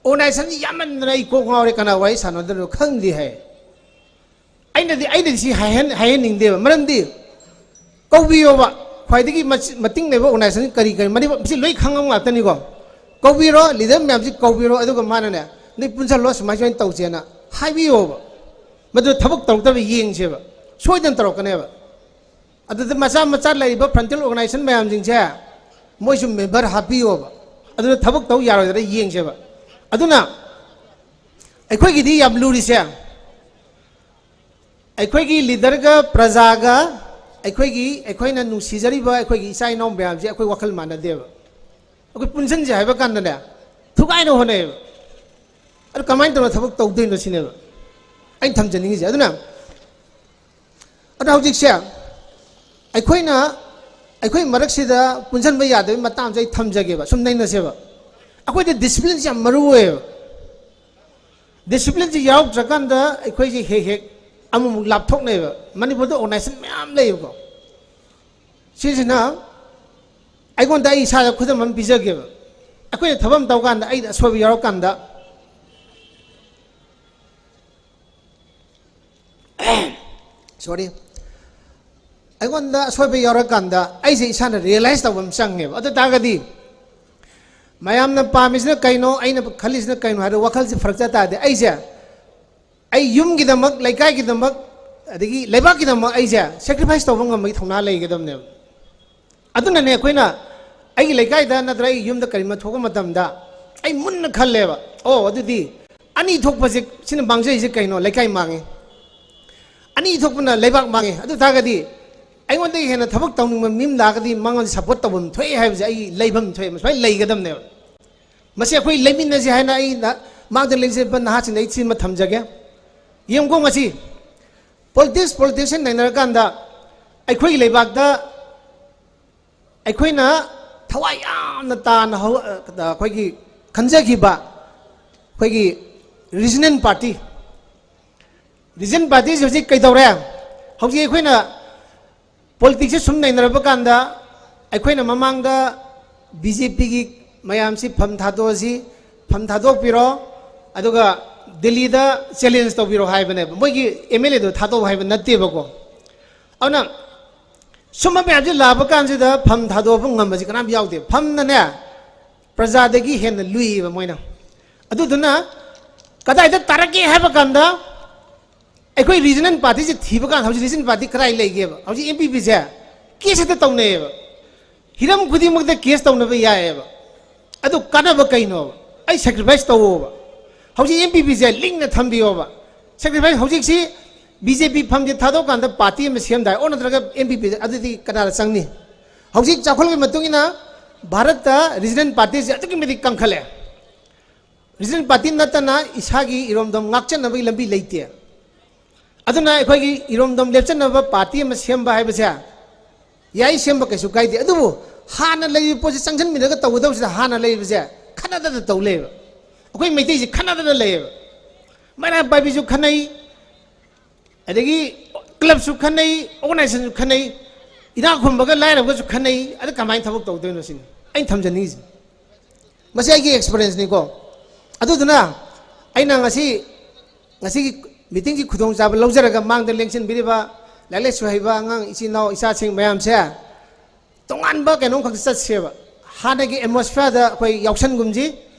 ꯑꯣꯔꯒꯅꯥꯏꯖꯦꯁꯟꯁꯤ ꯌꯥꯝꯃꯟꯗꯅ ꯑꯩ ꯀꯣꯛ ꯉꯥꯎꯔꯦ, ꯀꯅꯥ ꯋꯥꯔꯤ ꯁꯥꯟꯅꯗꯣꯏꯅꯣ ꯈꯪꯗꯦ ꯍꯥꯏ꯫ ꯑꯩꯅꯗꯤ, ꯑꯩꯅꯗꯤ ꯁꯤ ꯍꯥꯏꯍꯟ-, ꯍꯥꯏꯍꯟꯅꯤꯡꯗꯦꯕ꯫ ꯃꯔꯝꯗꯤ ꯀꯧꯕꯤꯌꯣꯕ, ꯈ꯭ꯋꯥꯏꯗꯒꯤ ꯃꯆꯤ-, ꯃꯇꯤꯡ ꯂꯩꯕ organization ꯀꯔꯤ ꯀꯔꯤ, ꯃꯅꯤꯄꯨꯔ, ꯃꯁꯤ ꯂꯣꯏ ꯈꯪꯉꯕ ꯉꯥꯛꯇꯅꯤꯀꯣ꯫ ꯀꯧꯕꯤꯔꯣ, leader ꯃꯌꯥꯝꯁꯤ ꯀꯧꯕꯤꯔꯣ, ꯑꯗꯨꯒ ꯃꯥꯅꯅꯦ, "ꯅꯣꯏ ꯄꯨꯟꯁꯜꯂꯣ, ꯁꯨꯃꯥꯏ ꯁꯨꯃꯥꯏꯅ ꯇꯧꯁꯦꯅ" ꯍꯥꯏꯕꯤꯌꯣꯕ꯫ ꯃꯗꯨ ꯊꯕꯛ ꯇꯧꯔꯛꯇꯕ ꯌꯦꯡꯁꯦꯕ, ꯁꯣꯏꯗꯅ ꯇꯧꯔꯛꯀꯅꯦꯕ꯫ ꯑꯗꯨꯗ ꯃꯆꯥ ꯃꯆꯥ ꯂꯩꯔꯤꯕ frontal organization ꯃꯌꯥꯝꯁꯤꯡꯁꯦ, ꯃꯣꯏꯁꯨ member ꯍꯥꯞꯄꯤꯌꯣꯕ꯫ ꯑꯗꯨꯅ ꯊꯕꯛ ꯇꯧ ꯌꯥꯔꯣꯏꯗ꯭ꯔꯥ ꯌꯦꯡꯁꯦꯕ꯫ ꯑꯗꯨꯅ ꯑꯩꯈꯣꯏꯒꯤꯗꯤ ꯌꯥꯝ ꯂꯨꯔꯤꯁꯦ, ꯑꯩꯈꯣꯏꯒꯤ leaderꯒ ꯄ꯭ꯔꯖꯥꯒ, ꯑꯩꯈꯣꯏꯒꯤ, ꯑꯩꯈꯣꯏꯅ ꯅꯨꯡꯁꯤꯖꯔꯤꯕ ꯑꯩꯈꯣꯏꯒꯤ ꯏꯆꯥ ꯏꯅꯥꯎ ꯃꯌꯥꯝꯁꯦ ꯑꯩꯈꯣꯏ ꯋꯥꯈꯜ ꯃꯥꯟꯅꯗꯦꯕ꯫ ꯑꯩꯈꯣꯏ ꯄꯨꯟꯁꯤꯟꯁꯦ ꯍꯥꯏꯕ ꯀꯥꯟꯗꯅꯦ, ꯊꯨꯒꯥꯏꯅ ꯍꯣꯠꯅꯩꯌꯦꯕ꯫ ꯑꯗꯨ ꯀꯃꯥꯏꯅ ꯇꯧꯅ ꯊꯕꯛ ꯇꯧꯗꯣꯏꯅꯣ ꯁꯤꯅꯦꯕ ꯑꯩꯅ ꯊꯝꯖꯅꯤꯡꯉꯤꯁꯦ꯫ ꯑꯗꯨꯅ, ꯑꯗꯣ ꯍꯧꯖꯤꯛꯁꯦ ꯑꯩꯈꯣꯏꯅ, ꯑꯩꯈꯣꯏ ꯃꯔꯛꯁꯤꯗ ꯄꯨꯟꯁꯤꯟꯕ ꯌꯥꯗꯕꯒꯤ ꯃꯇꯥꯡꯁꯦ ꯑꯩ ꯊꯝꯖꯒꯦꯕ, ꯁꯨꯝ ꯅꯩꯅꯁꯦꯕ꯫ ꯑꯩꯈꯣꯏꯗ disciplineꯁꯦ ꯌꯥꯝ ꯃꯔꯨ ꯑꯣꯏꯌꯦꯕ꯫ Disciplineꯁꯤ ꯌꯥꯎꯗ꯭ꯔꯀꯥꯟꯗ ꯑꯩꯈꯣꯏꯁꯦ ꯍꯦꯛ ꯍꯦꯛ ꯑꯃꯨꯛꯃꯨꯛ ꯂꯥꯞꯊꯣꯛꯅꯩꯕ꯫ ꯃꯅꯤꯄꯨꯔꯗ organization ꯃꯌꯥꯝ ꯂꯩꯌꯦꯕꯀꯣ꯫ ꯁꯤꯁꯤꯅ ꯑꯩꯉꯣꯟꯗ, ꯑꯩ ꯏꯁꯥꯗ ꯈꯨꯗꯝ ꯑꯃ ꯄꯤꯖꯒꯦꯕ꯫ ꯑꯩꯈꯣꯏꯅ ꯊꯕꯛ ꯑꯃ ꯇꯧꯀꯥꯟꯗ, ꯑꯩꯗ ꯑꯁꯣꯏꯕ ꯌꯥꯎꯔꯀꯥꯟꯗ, sorry, ꯑꯩꯉꯣꯟꯗ ꯑꯁꯣꯏꯕ ꯌꯥꯎꯔꯀꯥꯟꯗ ꯑꯩꯁꯦ ꯏꯁꯥꯅ realize ꯇꯧꯕ ꯑꯃ ꯆꯪꯉꯦꯕ꯫ ꯑꯗꯨ ꯇꯥꯔꯒꯗꯤ ꯃꯌꯥꯝꯅ ꯄꯥꯝꯃꯤꯁꯤꯅ ꯀꯩꯅꯣ, ꯑꯩꯅ ꯈꯜꯂꯤꯁꯤꯅ ꯀꯩꯅꯣ ꯍꯥꯏꯕ ꯋꯥꯈꯜꯁꯦ ꯐꯔꯛ ꯆꯠ ꯇꯥꯔꯗꯤ, ꯑꯩꯁꯦ ꯑꯩ ꯌꯨꯝꯒꯤꯗꯃꯛ, ꯂꯩꯀꯥꯏꯒꯤꯗꯃꯛ, ꯑꯗꯒꯤ ꯂꯩꯕꯥꯛꯀꯤꯗꯃꯛ ꯑꯩꯁꯦ sacrifice ꯇꯧꯕ ꯉꯝꯕꯒꯤ ꯊꯧꯅꯥ ꯂꯩꯒꯗꯕꯅꯦꯕ꯫ ꯑꯗꯨꯅꯅꯦ ꯑꯩꯈꯣꯏꯅ, ꯑꯩꯒꯤ ꯂꯩꯀꯥꯏꯗ ꯅꯠꯇ꯭ꯔꯒ ꯑꯩꯒꯤ ꯌꯨꯝꯗ ꯀꯔꯤꯒꯨꯝꯕ ꯊꯣꯛꯄ ꯃꯇꯝꯗ ꯑꯩ ꯃꯨꯟꯅ ꯈꯜꯂꯦꯕ, "ꯑꯣ, ꯑꯗꯨꯗꯤ ꯑꯅꯤ ꯊꯣꯛꯄꯁꯦ, ꯁꯤꯅ ꯃꯥꯡꯖꯩꯁꯦ ꯀꯩꯅꯣ? ꯂꯩꯀꯥꯏ ꯃꯥꯡꯉꯤ꯫ ꯑꯅꯤ ꯊꯣꯛꯄꯅ ꯂꯩꯕꯥꯛ ꯃꯥꯡꯉꯤ꯫ ꯑꯗꯨ ꯇꯥꯔꯒꯗꯤ ꯑꯩꯉꯣꯟꯗꯒꯤ ꯍꯦꯟꯅ ꯊꯕꯛ ꯇꯧꯅꯤꯡꯕ ꯃꯤ ꯑꯃ ꯂꯥꯛꯑꯒꯗꯤ ꯃꯉꯣꯟꯗ support ꯇꯧꯐꯝ ꯊꯣꯛꯑꯦ ꯍꯥꯏꯕꯁꯦ ꯑꯩꯒꯤ ꯂꯩꯐꯝ ꯊꯣꯛꯑꯦ", ꯁꯨꯃꯥꯏꯅ ꯂꯩꯒꯗꯕꯅꯦꯕ꯫ ꯃꯁꯤ ꯑꯩꯈꯣꯏ ꯂꯩꯃꯤꯟꯅꯁꯤ ꯍꯥꯏꯅ ꯑꯩꯅ ꯃꯥꯡꯗ ꯂꯦꯡꯖꯕ ꯅꯍꯥꯁꯤꯡꯗ ꯑꯩ ꯁꯤꯃ ꯊꯝꯖꯒꯦ꯫ ꯌꯦꯡꯉꯨꯀꯣ, ꯉꯁꯤ politics, politician ꯅꯩꯅꯔꯀꯥꯟꯗ ꯑꯩꯈꯣꯏꯒꯤ ꯂꯩꯕꯥꯛꯇ ꯑꯩꯈꯣꯏꯅ ꯊꯋꯥꯏ ꯌꯥꯝꯅ ꯇꯥꯅ ꯍꯧ-, ꯑꯩꯈꯣꯏꯒꯤ ꯈꯟꯖꯈꯤꯕ ꯑꯩꯈꯣꯏꯒꯤ regional party, regional partyꯁꯤ ꯍꯧꯖꯤꯛ ꯀꯩꯗꯧꯔꯦ? ꯍꯧꯖꯤꯛ ꯑꯩꯈꯣꯏꯅ politicsꯁꯦ ꯁꯨꯝ ꯅꯩꯅꯔꯕ ꯀꯥꯟꯗ, ꯑꯩꯈꯣꯏꯅ ꯃꯃꯥꯡꯗ BJPꯒꯤ ꯃꯌꯥꯝꯁꯤ ꯐꯝ ꯊꯥꯗꯣꯛꯑꯁꯤ, ꯐꯝ ꯊꯥꯗꯣꯛꯄꯤꯔꯣ, ꯑꯗꯨꯒ ꯗꯤꯜꯂꯤꯗ challenge ꯇꯧꯕꯤꯔꯣ ꯍꯥꯏꯕꯅꯦꯕ꯫ ꯃꯣꯏꯒꯤ MLAꯗꯣ ꯊꯥꯗꯣꯛꯑꯣ ꯍꯥꯏꯕ ꯅꯠꯇꯦꯕꯀꯣ꯫ ꯑꯗꯨꯅ ꯁꯨꯝꯕ ꯃꯌꯥꯝꯁꯦ ꯂꯥꯛꯄ ꯀꯥꯟꯁꯤꯗ ꯐꯝ ꯊꯥꯗꯣꯛꯄ ꯉꯝꯕꯁꯤ ꯀꯅꯥꯝ ꯌꯥꯎꯗꯦ꯫ ꯐꯝꯅꯅꯦ ꯄ꯭ꯔꯖꯥꯗꯒꯤ ꯍꯦꯟꯅ ꯂꯨꯏꯌꯦꯕ ꯃꯣꯏꯅ꯫ ꯑꯗꯨꯗꯨꯅ ꯀꯗꯥꯏꯗ ꯇꯥꯔꯛꯀꯦ ꯍꯥꯏꯕ ꯀꯥꯟꯗ ꯑꯩꯈꯣꯏ ꯔꯤꯖꯅꯦꯜ ꯄꯥꯔꯇꯤꯁꯦ ꯊꯤꯕ ꯀꯥꯟꯗ ꯍꯧꯖꯤꯛ ꯔꯤꯖꯅꯦꯜ ꯄꯥꯔꯇꯤ ꯀꯗꯥꯏ ꯂꯩꯒꯦꯕ? ꯍꯧꯖꯤꯛ ꯑꯦꯝ ꯄꯤ ꯄꯤꯁꯦ ꯀꯦꯁ ꯍꯦꯛꯇ ꯇꯧꯅꯩꯌꯦꯕ꯫ ꯍꯤꯔꯝ ꯈꯨꯗꯤꯡꯃꯛꯇ ꯀꯦꯁ ꯇꯧꯅꯕ ꯌꯥꯏꯌꯦꯕ꯫ ꯑꯗꯨ ꯀꯥꯟꯅꯕ ꯀꯩꯅꯣꯕ? ꯑꯩ ꯁꯦꯀ꯭ꯔꯤꯐꯥꯏꯁ ꯇꯧꯋꯣꯕ꯫ ꯍꯧꯖꯤꯛ ꯑꯦꯝ ꯄꯤ ꯄꯤꯁꯦ ꯂꯤꯡꯅ ꯊꯝꯕꯤꯌꯣꯕ꯫ ꯁꯦꯀ꯭ꯔꯤꯐꯥꯏꯁ ꯍꯧꯖꯤꯛꯁꯤ ꯕꯤ ꯖꯦ ꯄꯤ ꯐꯝꯁꯦ ꯊꯥꯗꯣꯛꯀꯥꯟꯗ ꯄꯥꯔꯇꯤ ꯑꯃ ꯁꯦꯝ ꯇꯥꯔꯦ, ꯑꯣ ꯅꯠꯇ꯭ꯔꯒ ꯑꯦꯝ ꯄꯤ ꯄꯤ ꯑꯗꯨꯗꯤ ꯀꯅꯥꯗ ꯆꯪꯅꯤ? ꯍꯧꯖꯤꯛ ꯆꯥꯎꯈꯠꯂꯛꯄꯒꯤ ꯃꯇꯨꯡ ꯏꯟꯅ ꯚꯥꯔꯠꯇ ꯔꯤꯖꯅꯦꯜ ꯄꯥꯔꯇꯤꯁꯦ ꯑꯗꯨꯛꯀꯤ ꯃꯇꯤꯛ ꯀꯟꯈꯠꯂꯦ꯫ ꯔꯤꯖꯅꯦꯜ ꯄꯥꯔꯇꯤ ꯅꯠꯇꯅ ꯏꯁꯥꯒꯤ ꯏꯔꯣꯝꯗꯣꯝ ꯉꯥꯛꯆꯅꯕꯒꯤ ꯂꯝꯕꯤ ꯂꯩꯇꯦ꯫ ꯑꯗꯨꯅ ꯑꯩꯈꯣꯏꯒꯤ ꯏꯔꯣꯝꯗꯣꯝ ꯂꯦꯞꯆꯅꯕ ꯄꯥꯔꯇꯤ ꯑꯃ ꯁꯦꯝꯕ ꯍꯥꯏꯕꯁꯦ ꯌꯥꯏ, ꯁꯦꯝꯕ ꯀꯩꯁꯨ ꯀꯥꯏꯗꯦ꯫ ꯑꯗꯨꯕꯨ ꯍꯥꯟꯅ ꯂꯩꯔꯤꯕ ꯄꯣꯠꯁꯦ ꯆꯪꯁꯤꯟꯃꯤꯟꯅꯔꯒ ꯇꯧꯒꯗꯧꯕꯁꯤꯗ ꯍꯥꯟꯅ ꯂꯩꯔꯤꯕꯁꯦ ꯈꯠꯅꯗꯅ ꯇꯧ ꯂꯩꯌꯦꯕ꯫ ꯑꯩꯈꯣꯏ ꯃꯩꯇꯩꯁꯦ ꯈꯠꯅꯗꯅ ꯂꯩꯌꯦꯕ꯫ ꯃꯩꯔꯥ ꯄꯥꯏꯕꯤꯁꯨ ꯈꯠꯅꯩ, ꯑꯗꯒꯤ ꯀ꯭ꯂꯕꯁꯨ ꯈꯠꯅꯩ, ꯑꯣꯔꯒꯅꯥꯏꯖꯦꯁꯟꯁꯨ ꯈꯠꯅꯩ꯫ ꯏꯅꯥꯛ ꯈꯨꯟꯕꯒ ꯂꯥꯏꯔꯕꯒꯁꯨ ꯈꯠꯅꯩ꯫ ꯑꯗꯨ ꯀꯃꯥꯏꯅ ꯊꯕꯛ ꯇꯧꯗꯣꯏꯅꯣ ꯁꯤꯅꯤ ꯑꯩꯅ ꯊꯝꯖꯅꯤꯡꯉꯤꯁꯦ꯫ ꯃꯁꯤ ꯑꯩꯒꯤ ꯑꯦꯛꯁꯄꯤꯔꯤꯌꯦꯟꯁꯅꯤꯀꯣ꯫ ꯑꯗꯨꯗꯨꯅ ꯑꯩꯅ ꯉꯁꯤ, ꯉꯁꯤꯒꯤ ꯃꯤꯇꯤꯡꯒꯤ ꯈꯨꯗꯣꯡꯆꯥꯕ ꯂꯧꯖꯔꯒ ꯃꯥꯡꯗ ꯂꯦꯡꯁꯤꯟꯕꯤꯔꯤꯕ ꯂꯥꯏꯔꯤꯛ ꯂꯥꯏꯁꯨ ꯍꯩꯕ ꯑꯉꯥꯡ ꯏꯆꯤꯟ ꯏꯅꯥꯎ ꯏꯆꯥꯁꯤꯡ ꯃꯌꯥꯝꯁꯦ ꯇꯣꯉꯥꯟꯕ ꯀꯩꯅꯣꯝꯈꯛꯇ ꯆꯠꯁꯦꯕ꯫ ꯍꯥꯟꯅꯒꯤ ꯑꯦꯠꯃꯣꯁꯐꯤꯌꯔꯗ ꯑꯩꯈꯣꯏ ꯌꯥꯎꯁꯟꯒꯨꯝꯁꯤ꯫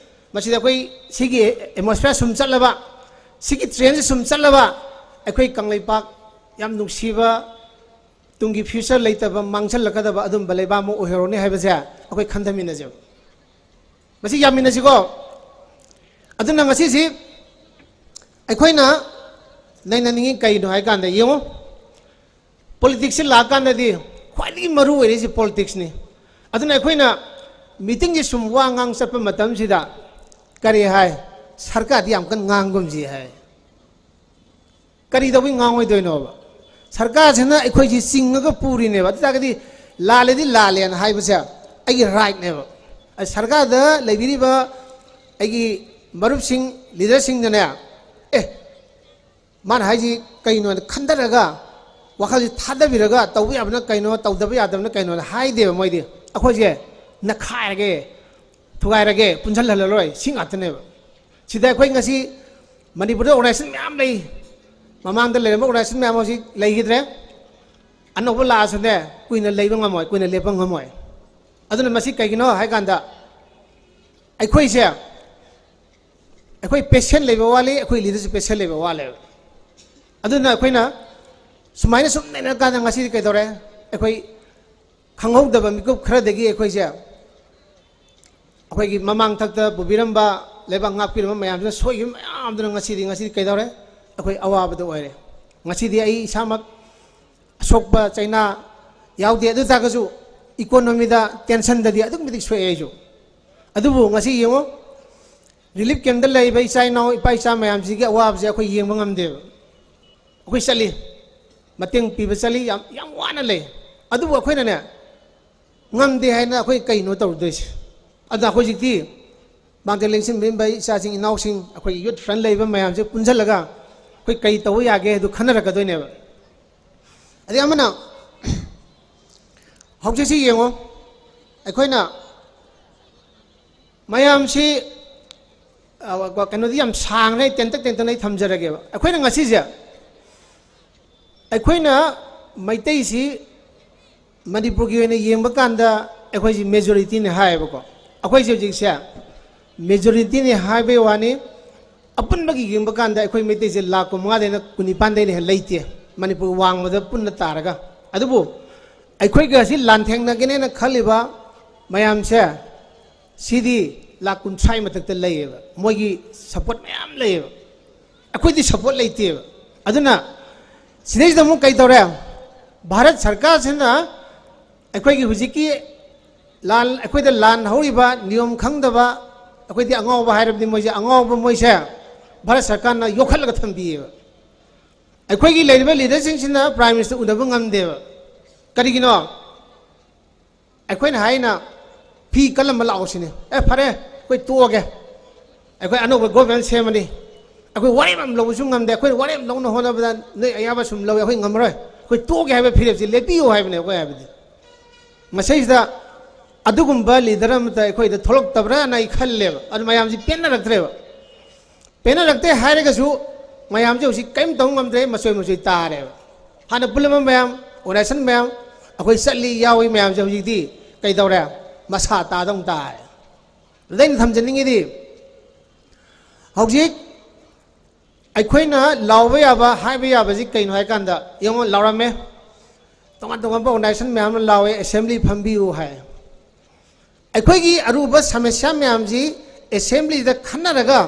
ꯃꯁꯤꯗ ꯑꯩꯈꯣꯏ ꯁꯤꯒꯤ ꯑꯦꯠꯃꯣꯁꯐꯤꯌꯔ ꯁꯨꯝ ꯆꯠꯂꯕ, ꯁꯤꯒꯤ ꯇ꯭ꯔꯦꯟꯁꯦ ꯁꯨꯝ ꯆꯠꯂꯕ, ꯑꯩꯈꯣꯏ ꯀꯪꯂꯩꯄꯥꯛ ꯌꯥꯝ ꯅꯨꯡꯁꯤꯕ, ꯇꯨꯡꯒꯤ ꯐ꯭ꯌꯨꯆꯔ ꯂꯩꯇꯕ, ꯃꯥꯡꯁꯤꯜꯂꯛꯀꯗꯕ ꯑꯗꯨꯝꯕ ꯂꯩꯕꯥꯛ ꯑꯃ ꯑꯣꯏꯍꯧꯔꯅꯤ ꯍꯥꯏꯕꯁꯦ ꯑꯩꯈꯣꯏ ꯈꯟꯊꯃꯤꯟꯅꯁꯦꯕ꯫ ꯃꯁꯤ ꯌꯥꯃꯤꯟꯅꯁꯤꯀꯣ꯫ ꯑꯗꯨꯅ ꯉꯁꯤꯁꯤ ꯑꯩꯈꯣꯏꯅ ꯅꯩꯅꯅꯤꯡꯉꯤ ꯀꯩꯅꯣ ꯍꯥꯏ ꯀꯥꯟꯗ, ꯌꯦꯡꯉꯣ, ꯄꯣꯂꯤꯇꯤꯛꯁꯁꯤ ꯂꯥꯛꯀꯥꯟꯗꯗꯤ ꯈ꯭ꯋꯥꯏꯗꯒꯤ ꯃꯔꯨ ꯑꯣꯏꯔꯤꯁꯤ ꯄꯣꯂꯤꯇꯤꯛꯁꯅꯤ꯫ ꯑꯗꯨꯅ ꯑꯩꯈꯣꯏꯅ ꯃꯤꯇꯤꯡꯁꯤ ꯁꯨꯝ ꯋꯥ ꯉꯥꯡ ꯆꯠꯄ ꯃꯇꯝꯁꯤꯗ ꯀꯔꯤ ꯍꯥꯏ? ꯁꯔꯀꯥꯔꯗꯤ ꯌꯥꯝ ꯀꯟꯅ ꯉꯥꯡꯒꯨꯝꯁꯤ ꯍꯥꯏ꯫ ꯀꯔꯤ ꯇꯧꯕꯩ ꯉꯥꯡꯉꯣꯏꯗꯣꯏꯅꯣꯕ? ꯁꯔꯀꯥꯔꯁꯤꯅ ꯑꯩꯈꯣꯏꯁꯤ ꯆꯤꯡꯉꯒ ꯄꯨꯔꯤꯅꯦꯕ꯫ ꯑꯗꯨ ꯇꯥꯔꯒꯗꯤ ꯂꯥꯜꯂꯦꯗꯤ ꯂꯥꯜꯂꯦꯅ ꯍꯥꯏꯕꯁꯦ ꯑꯩꯒꯤ ꯔꯥꯏꯠꯅꯦꯕ꯫ ꯑ, ꯁꯔꯀꯥꯔꯗ ꯂꯩꯕꯤꯔꯤꯕ ꯑꯩꯒꯤ ꯃꯔꯨꯞꯁꯤꯡ, ꯂꯤꯗꯔꯁꯤꯡꯅꯅꯦ, ꯑꯦ, ꯃꯥꯅ ꯍꯥꯏꯁꯤ ꯀꯩꯅꯣꯅ ꯈꯟꯊꯔꯒ, ꯋꯥꯈꯜꯁꯤ ꯊꯥꯗꯕꯤꯔꯒ ꯇꯧꯕ ꯌꯥꯕꯅ ꯀꯩꯅꯣ, ꯇꯧꯗꯕ ꯌꯥꯗꯕꯅ ꯀꯩꯅꯣꯅ ꯍꯥꯏꯗꯦꯕ ꯃꯣꯏꯗꯤ꯫ ꯑꯩꯈꯣꯏꯁꯦ ꯅꯈꯥꯏꯔꯒꯦ, ꯊꯨꯒꯥꯏꯔꯒꯦ, ꯄꯨꯟꯁꯤꯜꯍꯜꯂꯔꯣꯏ, ꯁꯤ ꯉꯥꯛꯇꯅꯦꯕ꯫ ꯁꯤꯗ ꯑꯩꯈꯣꯏ ꯉꯁꯤ ꯃꯅꯤꯄꯨꯔꯗ ꯑꯣꯔꯒꯅꯥꯏꯖꯦꯁꯟ ꯃꯌꯥꯝ ꯂꯩ, ꯃꯃꯥꯡꯗ ꯂꯩꯔꯝꯕ ꯑꯣꯔꯒꯅꯥꯏꯖꯦꯁꯟ ꯃꯌꯥꯝ ꯍꯧꯖꯤꯛ ꯂꯩꯈꯤꯗ꯭ꯔꯦ꯫ ꯑꯅꯧꯕ ꯂꯥꯛꯑꯁꯨꯅꯦ, ꯀꯨꯏꯅ ꯂꯩꯕ ꯉꯝꯃꯣꯏ, ꯀꯨꯏꯅ ꯂꯦꯞꯄ ꯉꯝꯃꯣꯏ꯫ ꯑꯗꯨꯅ ꯃꯁꯤ ꯀꯩꯒꯤꯅꯣ ꯍꯥꯏ ꯀꯥꯟꯗ, ꯑꯩꯈꯣꯏꯁꯦ, ꯑꯩꯈꯣꯏ ꯄꯦꯁꯦꯟ ꯂꯩꯕ ꯋꯥꯠꯂꯤ, ꯑꯩꯈꯣꯏ ꯂꯤꯗꯔꯁꯨ ꯄꯦꯁꯦꯟ ꯂꯩꯕ ꯋꯥꯠꯂꯦꯕ꯫ ꯑꯗꯨꯅ ꯑꯩꯈꯣꯏꯅ ꯁꯨꯃꯥꯏꯅ ꯁꯨꯝ ꯂꯩꯅꯔꯀꯥꯟꯗ ꯉꯁꯤꯗꯤ ꯀꯩꯗꯧꯔꯦ? ꯑꯩꯈꯣꯏ ꯈꯪꯍꯧꯗꯕ ꯃꯤꯀꯨꯞ ꯈꯔꯗꯒꯤ ꯑꯩꯈꯣꯏꯁꯦ, ꯑꯩꯈꯣꯏꯒꯤ ꯃꯃꯥꯡꯊꯛꯇ ꯄꯨꯕꯤꯔꯝꯕ, ꯂꯩꯕꯥꯛ ꯉꯥꯛꯄꯤꯔꯝꯕ ꯃꯌꯥꯝꯁꯤꯅ ꯁꯣꯏꯈꯤꯕ ꯃꯌꯥꯝꯗꯨꯅ ꯉꯁꯤꯗꯤ, ꯉꯁꯤꯗꯤ ꯀꯩꯗꯧꯔꯦ? ꯑꯩꯈꯣꯏ ꯑꯋꯥꯕꯗ ꯑꯣꯏꯔꯦ꯫ ꯉꯁꯤꯗꯤ ꯑꯩ ꯏꯁꯥꯃꯛ ꯑꯁꯣꯛꯄ ꯆꯩꯅꯥ ꯌꯥꯎꯗꯦ, ꯑꯗꯨ ꯇꯥꯔꯒꯁꯨ ꯏꯀꯣꯅꯣꯃꯤꯗ, ꯇꯦꯟꯁꯟꯗꯗꯤ ꯑꯗꯨꯛꯀꯤ ꯃꯇꯤꯛ ꯁꯣꯛꯑꯦ ꯑꯩꯁꯨ꯫ ꯑꯗꯨꯕꯨ ꯉꯁꯤ ꯌꯦꯡꯉꯣ, ꯔꯤꯂꯤꯐ ꯀꯦꯝꯞꯇ ꯂꯩꯔꯤꯕ ꯏꯆꯥ ꯏꯅꯥꯎ, ꯏꯄꯥ ꯏꯆꯥ ꯃꯌꯥꯝꯁꯤꯒꯤ ꯑꯋꯥꯕꯁꯦ ꯑꯩꯈꯣꯏ ꯌꯦꯡꯕ ꯉꯝꯗꯦꯕ꯫ ꯑꯩꯈꯣꯏ ꯆꯠꯂꯤ, ꯃꯇꯦꯡ ꯄꯤꯕ ꯆꯠꯂꯤ, ꯌꯥꯝ, ꯌꯥꯝ ꯋꯥꯅ ꯂꯩ꯫ ꯑꯗꯨꯕꯨ ꯑꯩꯈꯣꯏꯅꯅꯦ, ꯉꯝꯗꯦ ꯍꯥꯏꯅ ꯑꯩꯈꯣꯏ ꯀꯩꯅꯣ ꯇꯧꯔꯨꯗꯣꯏꯁꯦ? ꯑꯗꯨꯅ ꯍꯧꯖꯤꯛꯇꯤ ꯃꯥꯡꯖꯤꯜ ꯂꯦꯡꯁꯤꯟꯕꯤꯔꯝꯕ ꯏꯆꯥꯁꯤꯡ ꯏꯅꯥꯎꯁꯤꯡ, ꯑꯩꯈꯣꯏꯒꯤ ꯌꯨꯠ ꯐ꯭ꯔꯟ ꯂꯩꯔꯤꯕ ꯃꯌꯥꯝꯁꯦ ꯄꯨꯟꯁꯤꯜꯂꯒ ꯑꯩꯈꯣꯏ ꯀꯩ ꯇꯧꯕ ꯌꯥꯒꯦ ꯍꯥꯏꯗꯨ ꯈꯟꯅꯔꯛꯀꯗꯣꯏꯅꯦꯕ꯫ ꯑꯗꯩ ꯑꯃꯅ, ꯍꯧꯖꯤꯛꯁꯤ ꯌꯦꯡꯉꯣ, ꯑꯩꯈꯣꯏꯅ ꯃꯌꯥꯝꯁꯤ, ꯑ, ꯀꯩꯅꯣꯗꯤ ꯌꯥꯝ ꯁꯥꯡꯅ ꯑꯩ ꯇꯦꯟꯇꯛ ꯇꯦꯟꯇꯛꯅ ꯑꯩ ꯊꯝꯖꯔꯒꯦꯕ꯫ ꯑꯩꯈꯣꯏꯅ ꯉꯁꯤꯁꯦ, ꯑꯩꯈꯣꯏꯅ ꯃꯩꯇꯩꯁꯤ ꯃꯅꯤꯄꯨꯔꯒꯤ ꯑꯣꯏꯅ ꯌꯦꯡꯕ ꯀꯥꯟꯗ ꯑꯩꯈꯣꯏꯁꯤ ꯃꯦꯖꯣꯔꯤꯇꯤꯅꯤ ꯍꯥꯏꯌꯦꯕꯀꯣ꯫ ꯑꯩꯈꯣꯏꯁꯦ ꯍꯧꯖꯤꯛꯁꯦ ꯃꯦꯖꯣꯔꯤꯇꯤꯅꯤ ꯍꯥꯏꯕꯩ ꯋꯥꯅꯤ, ꯑꯄꯨꯟꯕꯒꯤ ꯌꯦꯡꯕ ꯀꯥꯟꯗ ꯑꯩꯈꯣꯏ ꯃꯩꯇꯩꯁꯦ ꯂꯥꯈ ꯀꯨꯟꯃꯉꯥꯗꯩꯅ ꯀꯨꯟꯅꯤꯄꯥꯟꯗꯩꯅ ꯍꯦꯟꯅ ꯂꯩꯇꯦ, ꯃꯅꯤꯄꯨꯔ ꯋꯥꯡꯃꯗ ꯄꯨꯟꯅ ꯇꯥꯔꯒ꯫ ꯑꯗꯨꯕꯨ ꯑꯩꯈꯣꯏꯒ ꯑꯁꯤ ꯂꯥꯟꯊꯦꯡꯅꯒꯅꯦꯅ ꯈꯜꯂꯤꯕ ꯃꯌꯥꯝꯁꯦ, ꯁꯤꯗꯤ ꯂꯥꯈ ꯀꯨꯟꯊ꯭ꯔꯥꯒꯤ ꯃꯊꯛꯇ ꯂꯩꯌꯦꯕ, ꯃꯣꯏꯒꯤ ꯁꯞꯄꯣꯔꯠ ꯃꯌꯥꯝ ꯂꯩꯌꯦꯕ꯫ ꯑꯩꯈꯣꯏꯗꯤ ꯁꯞꯄꯣꯔꯠ ꯂꯩꯇꯦꯕ꯫ ꯑꯗꯨꯅ ꯁꯤꯗꯩꯁꯤꯗ ꯑꯃꯨꯛ ꯀꯩ ꯇꯧꯔꯦ? ꯚꯥꯔꯠ ꯁꯔꯀꯥꯔꯁꯤꯅ ꯑꯩꯈꯣꯏꯒꯤ ꯍꯧꯖꯤꯛꯀꯤ ꯂꯥꯟ, ꯑꯩꯈꯣꯏꯗ ꯂꯥꯟ ꯍꯧꯔꯤꯕ ꯅꯤꯌꯣꯝ ꯈꯪꯗꯕ, ꯑꯩꯈꯣꯏꯗꯤ ꯑꯉꯥꯎꯕ ꯍꯥꯏꯔꯕꯗꯤ ꯃꯣꯏꯁꯦ, ꯑꯉꯥꯎꯕ ꯃꯣꯏꯁꯦ ꯚꯥꯔꯠ ꯁꯔꯀꯥꯔꯅ ꯌꯣꯛꯈꯠꯂꯒ ꯊꯝꯕꯤꯌꯦꯕ꯫ ꯑꯩꯈꯣꯏꯒꯤ ꯂꯩꯔꯤꯕ ꯂꯤꯗꯔꯁꯤꯡꯁꯤꯅ ꯄ꯭ꯔꯥꯏꯝ ꯃꯤꯅꯤꯁꯇꯔ ꯎꯅꯕ ꯉꯝꯗꯦꯕ꯫ ꯀꯔꯤꯒꯤꯅꯣ? ꯑꯩꯈꯣꯏꯅ ꯍꯥꯏꯅ ꯐꯤ ꯀꯜꯂꯝꯕ ꯂꯥꯛꯑꯣ ꯁꯤꯅꯤ꯫ ꯑꯦ, ꯐꯔꯦ, ꯑꯩꯈꯣꯏ ꯇꯣꯛꯑꯒꯦ, ꯑꯩꯈꯣꯏ ꯑꯅꯧꯕ ꯒꯣꯔꯃꯦꯟ ꯁꯦꯝꯃꯅꯤ, ꯑꯩꯈꯣꯏ ꯋꯥꯔꯦꯞ ꯑꯃ ꯂꯧꯕꯁꯨ ꯉꯝꯗꯦ, ꯑꯩꯈꯣꯏꯅ ꯋꯥꯔꯦꯞ ꯂꯧꯅ ꯍꯣꯠꯅꯕꯗ ꯅꯣꯏ ꯑꯌꯥꯕ ꯁꯨꯝ ꯂꯧꯋꯤ, ꯑꯩꯈꯣꯏ ꯉꯝꯃꯔꯣꯏ, ꯑꯩꯈꯣꯏ ꯇꯣꯛꯑꯒꯦ ꯍꯥꯏꯕ ꯐꯤꯔꯦꯞꯁꯤ ꯂꯦꯞꯄꯤꯌꯨ ꯍꯥꯏꯕꯅꯦ ꯑꯩꯈꯣꯏ ꯍꯥꯏꯕꯗꯤ꯫ ꯃꯁꯤꯗ ꯑꯗꯨꯒꯨꯝꯕ ꯂꯤꯗꯔ ꯑꯃꯇ ꯑꯩꯈꯣꯏꯗ ꯊꯣꯛꯂꯛꯇꯕ꯭ꯔꯥꯅ ꯑꯩ ꯈꯜꯂꯦꯕ꯫ ꯑꯗꯨ ꯃꯌꯥꯝꯁꯤ ꯄꯦꯟꯅꯔꯛꯇ꯭ꯔꯦꯕ꯫ ꯄꯦꯟꯅꯔꯛꯇꯦ ꯍꯥꯏꯔꯒꯁꯨ ꯃꯌꯥꯝꯁꯦ ꯍꯧꯖꯤꯛ ꯀꯔꯤꯝ ꯇꯧꯕ ꯉꯝꯗ꯭ꯔꯦ, ꯃꯆꯣꯏ ꯃꯆꯣꯏ ꯇꯥꯔꯦꯕ꯫ ꯍꯥꯟꯅ ꯄꯨꯜꯂꯝꯕ ꯃꯌꯥꯝ, ꯑꯣꯔꯒꯅꯥꯏꯖꯦꯁꯟ ꯃꯌꯥꯝ ꯑꯩꯈꯣꯏ ꯆꯠꯂꯤ, ꯌꯥꯎꯏ ꯃꯌꯥꯝꯁꯦ ꯍꯧꯖꯤꯛꯇꯤ ꯀꯩꯗꯧꯔꯦ? ꯃꯁꯥ ꯇꯥꯗꯧ ꯇꯥꯔꯦ꯫ ꯑꯗ ꯑꯩꯅ ꯊꯝꯖꯅꯤꯡꯉꯤꯗꯤ, ꯍꯧꯖꯤꯛ ꯑꯩꯈꯣꯏꯅ ꯂꯥꯎꯕ ꯌꯥꯕ, ꯍꯥꯏꯕ ꯌꯥꯕꯁꯤ ꯀꯩꯅꯣ ꯍꯥꯏ ꯀꯥꯟꯗ, ꯌꯦꯡꯉꯣ, ꯂꯥꯎꯔꯝꯃꯦ, ꯇꯣꯉꯥꯟ ꯇꯣꯉꯥꯟꯕ ꯑꯣꯔꯒꯅꯥꯏꯖꯦꯁꯟ ꯃꯌꯥꯝ ꯑꯃ ꯂꯥꯎꯋꯦ, "ꯑꯦꯁꯦꯝꯕ꯭ꯂꯤ ꯐꯝꯕꯤꯌꯨ" ꯍꯥꯏ꯫ ꯑꯩꯈꯣꯏꯒꯤ ꯑꯔꯨꯕ ꯁꯃꯁ꯭ꯌꯥ ꯃꯌꯥꯝꯁꯤ ꯑꯦꯁꯦꯝꯕ꯭ꯂꯤꯗ ꯈꯟꯅꯔꯒ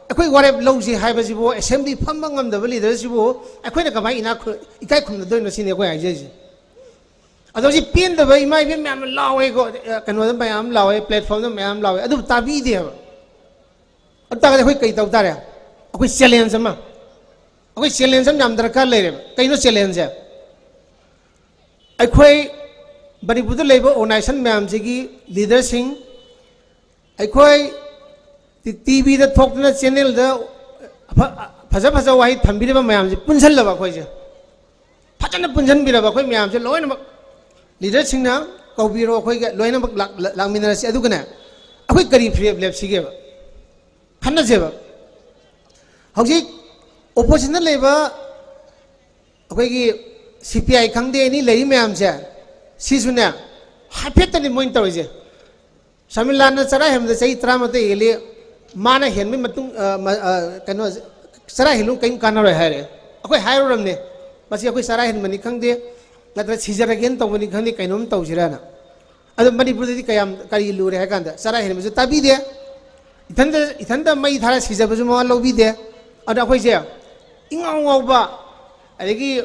ꯑꯩꯈꯣꯏ ꯋꯥꯔꯦꯞ ꯂꯧꯁꯤ ꯍꯥꯏꯕꯁꯤꯕꯨ, ꯑꯦꯁꯦꯝꯕ꯭ꯂꯤ ꯐꯝꯕ ꯉꯝꯗꯕ ꯂꯤꯗꯔꯁꯤꯕꯨ ꯑꯩꯈꯣꯏꯅ ꯀꯃꯥꯏꯅ ꯏꯅꯥꯛ ꯈꯨ-, ꯏꯀꯥꯏ ꯈꯨꯝꯅꯗꯣꯏꯅꯣ ꯁꯤꯅꯤ ꯑꯩꯈꯣꯏ ꯍꯥꯏꯖꯔꯤꯁꯦ꯫ ꯑꯗꯣ ꯍꯧꯖꯤꯛ ꯄꯦꯟꯗꯕ ꯏꯃꯥ ꯏꯕꯦꯟ ꯃꯌꯥꯝ ꯑꯃ ꯂꯥꯎꯋꯦꯀꯣ, ꯑ, ꯀꯩꯅꯣꯗ ꯃꯌꯥꯝ ꯑꯃ ꯂꯥꯎꯋꯦ, ꯄ꯭ꯂꯦꯠꯐꯣꯝꯗ ꯃꯌꯥꯝ ꯑꯃ ꯂꯥꯎꯋꯦ, ꯑꯗꯨꯕꯨ ꯇꯥꯕꯤꯗꯦꯕ꯫ ꯑꯗꯨ ꯇꯥꯔꯒꯗꯤ ꯑꯩꯈꯣꯏ ꯀꯩ ꯇꯧ ꯇꯥꯔꯦ? ꯑꯩꯈꯣꯏ ꯆꯦꯂꯦꯟꯖ ꯑꯃ, ꯑꯩꯈꯣꯏ ꯆꯦꯂꯦꯟꯖ ꯑꯃ ꯌꯥꯝ ꯗꯔꯀꯥꯔ ꯂꯩꯔꯦꯕ꯫ ꯀꯩꯅꯣ ꯆꯦꯂꯦꯟꯖꯁꯦ? ꯑꯩꯈꯣꯏ ꯃꯅꯤꯄꯨꯔꯗ ꯂꯩꯕ ꯑꯣꯔꯒꯅꯥꯏꯖꯦꯁꯟ ꯃꯌꯥꯝꯁꯤꯒꯤ ꯂꯤꯗꯔꯁꯤꯡ, ꯑꯩꯈꯣꯏ ꯇꯤ-, ꯇꯤꯚꯤꯗ ꯊꯣꯛꯇꯅ ꯆꯦꯅꯦꯜꯗ ꯐ-, ꯐꯖ ꯐꯖꯕ ꯋꯥꯍꯩ ꯊꯝꯕꯤꯔꯤꯕ ꯃꯌꯥꯝꯁꯦ ꯄꯨꯟꯁꯤꯜꯂꯕ ꯑꯩꯈꯣꯏꯁꯦ, ꯐꯖꯅ ꯄꯨꯟꯁꯤꯟꯕꯤꯔꯕ ꯑꯩꯈꯣꯏ ꯃꯌꯥꯝꯁꯦ ꯂꯣꯏꯅꯃꯛ ꯂꯤꯗꯔꯁꯤꯡꯅ ꯀꯧꯕꯤꯔꯣ, ꯑꯩꯈꯣꯏꯒ ꯂꯣꯏꯅꯃꯛ ꯂꯥꯛ-, ꯂꯥꯛꯃꯤꯟꯅꯔꯁꯤ꯫ ꯑꯗꯨꯒꯅꯦ, ꯑꯩꯈꯣꯏ ꯀꯔꯤ ꯐꯤꯔꯦꯞ ꯂꯦꯞꯁꯤꯒꯦꯕ? ꯈꯟꯅꯁꯦꯕ꯫ ꯍꯧꯖꯤꯛ ꯑꯣꯄꯣꯖꯤꯁꯟꯗ ꯂꯩꯕ ꯑꯩꯈꯣꯏꯒꯤ ꯁꯤ ꯄꯤ ꯑꯥꯏ ꯈꯪꯗꯦ, ꯑꯦꯅꯤ ꯂꯩꯔꯤ ꯃꯌꯥꯝꯁꯦ, ꯁꯤꯁꯨꯅꯦ, ꯍꯥꯏꯐꯦꯠꯇꯅꯤ ꯃꯣꯏꯅ ꯇꯧꯔꯤꯁꯦ꯫ ꯁꯃꯤꯂꯥꯟꯅ ꯆꯔꯥ ꯍꯦꯟꯕꯗ ꯆꯍꯤ ꯇꯔꯥꯃꯥꯊꯣꯏ ꯍꯦꯜꯂꯤ, ꯃꯥꯅ ꯍꯦꯟꯕꯒꯤ ꯃꯇꯨꯡ, ꯑ, ꯃ-, ꯑ, ꯀꯩꯅꯣ, ꯆꯔꯥ ꯍꯦꯜꯂꯨ ꯀꯔꯤꯝ ꯀꯥꯟꯅꯔꯣꯏ ꯍꯥꯏꯔꯦ꯫ ꯑꯩꯈꯣꯏ ꯍꯥꯏꯔꯨꯔꯕꯅꯦ, ꯃꯁꯤ ꯑꯩꯈꯣꯏ ꯆꯔꯥ ꯍꯦꯟꯕꯅꯤ ꯈꯪꯗꯦ, ꯅꯠꯇ꯭ꯔꯒ ꯁꯤꯖꯔꯒꯦꯅ ꯇꯧꯕꯅꯤ ꯈꯪꯗꯦ, ꯀꯩꯅꯣꯝ ꯇꯧꯁꯤꯔꯅ꯫ ꯑꯗꯣ ꯃꯅꯤꯄꯨꯔꯗꯗꯤ ꯀꯌꯥꯝ, ꯀꯔꯤ ꯂꯨꯔꯦ ꯍꯥꯏ ꯀꯥꯟꯗ, ꯆꯔꯥ ꯍꯦꯟꯕꯁꯨ ꯇꯥꯕꯤꯗꯦ, ꯏꯊꯟꯗ, ꯏꯊꯟꯗ ꯃꯩ ꯊꯥꯔ ꯁꯤꯖꯕꯁꯨ ꯃꯋꯥ ꯂꯧꯕꯤꯗꯦ꯫ ꯑꯗꯣ ꯑꯩꯈꯣꯏꯁꯦ ꯏꯉꯥꯎ ꯉꯥꯎꯕ, ꯑꯗꯒꯤ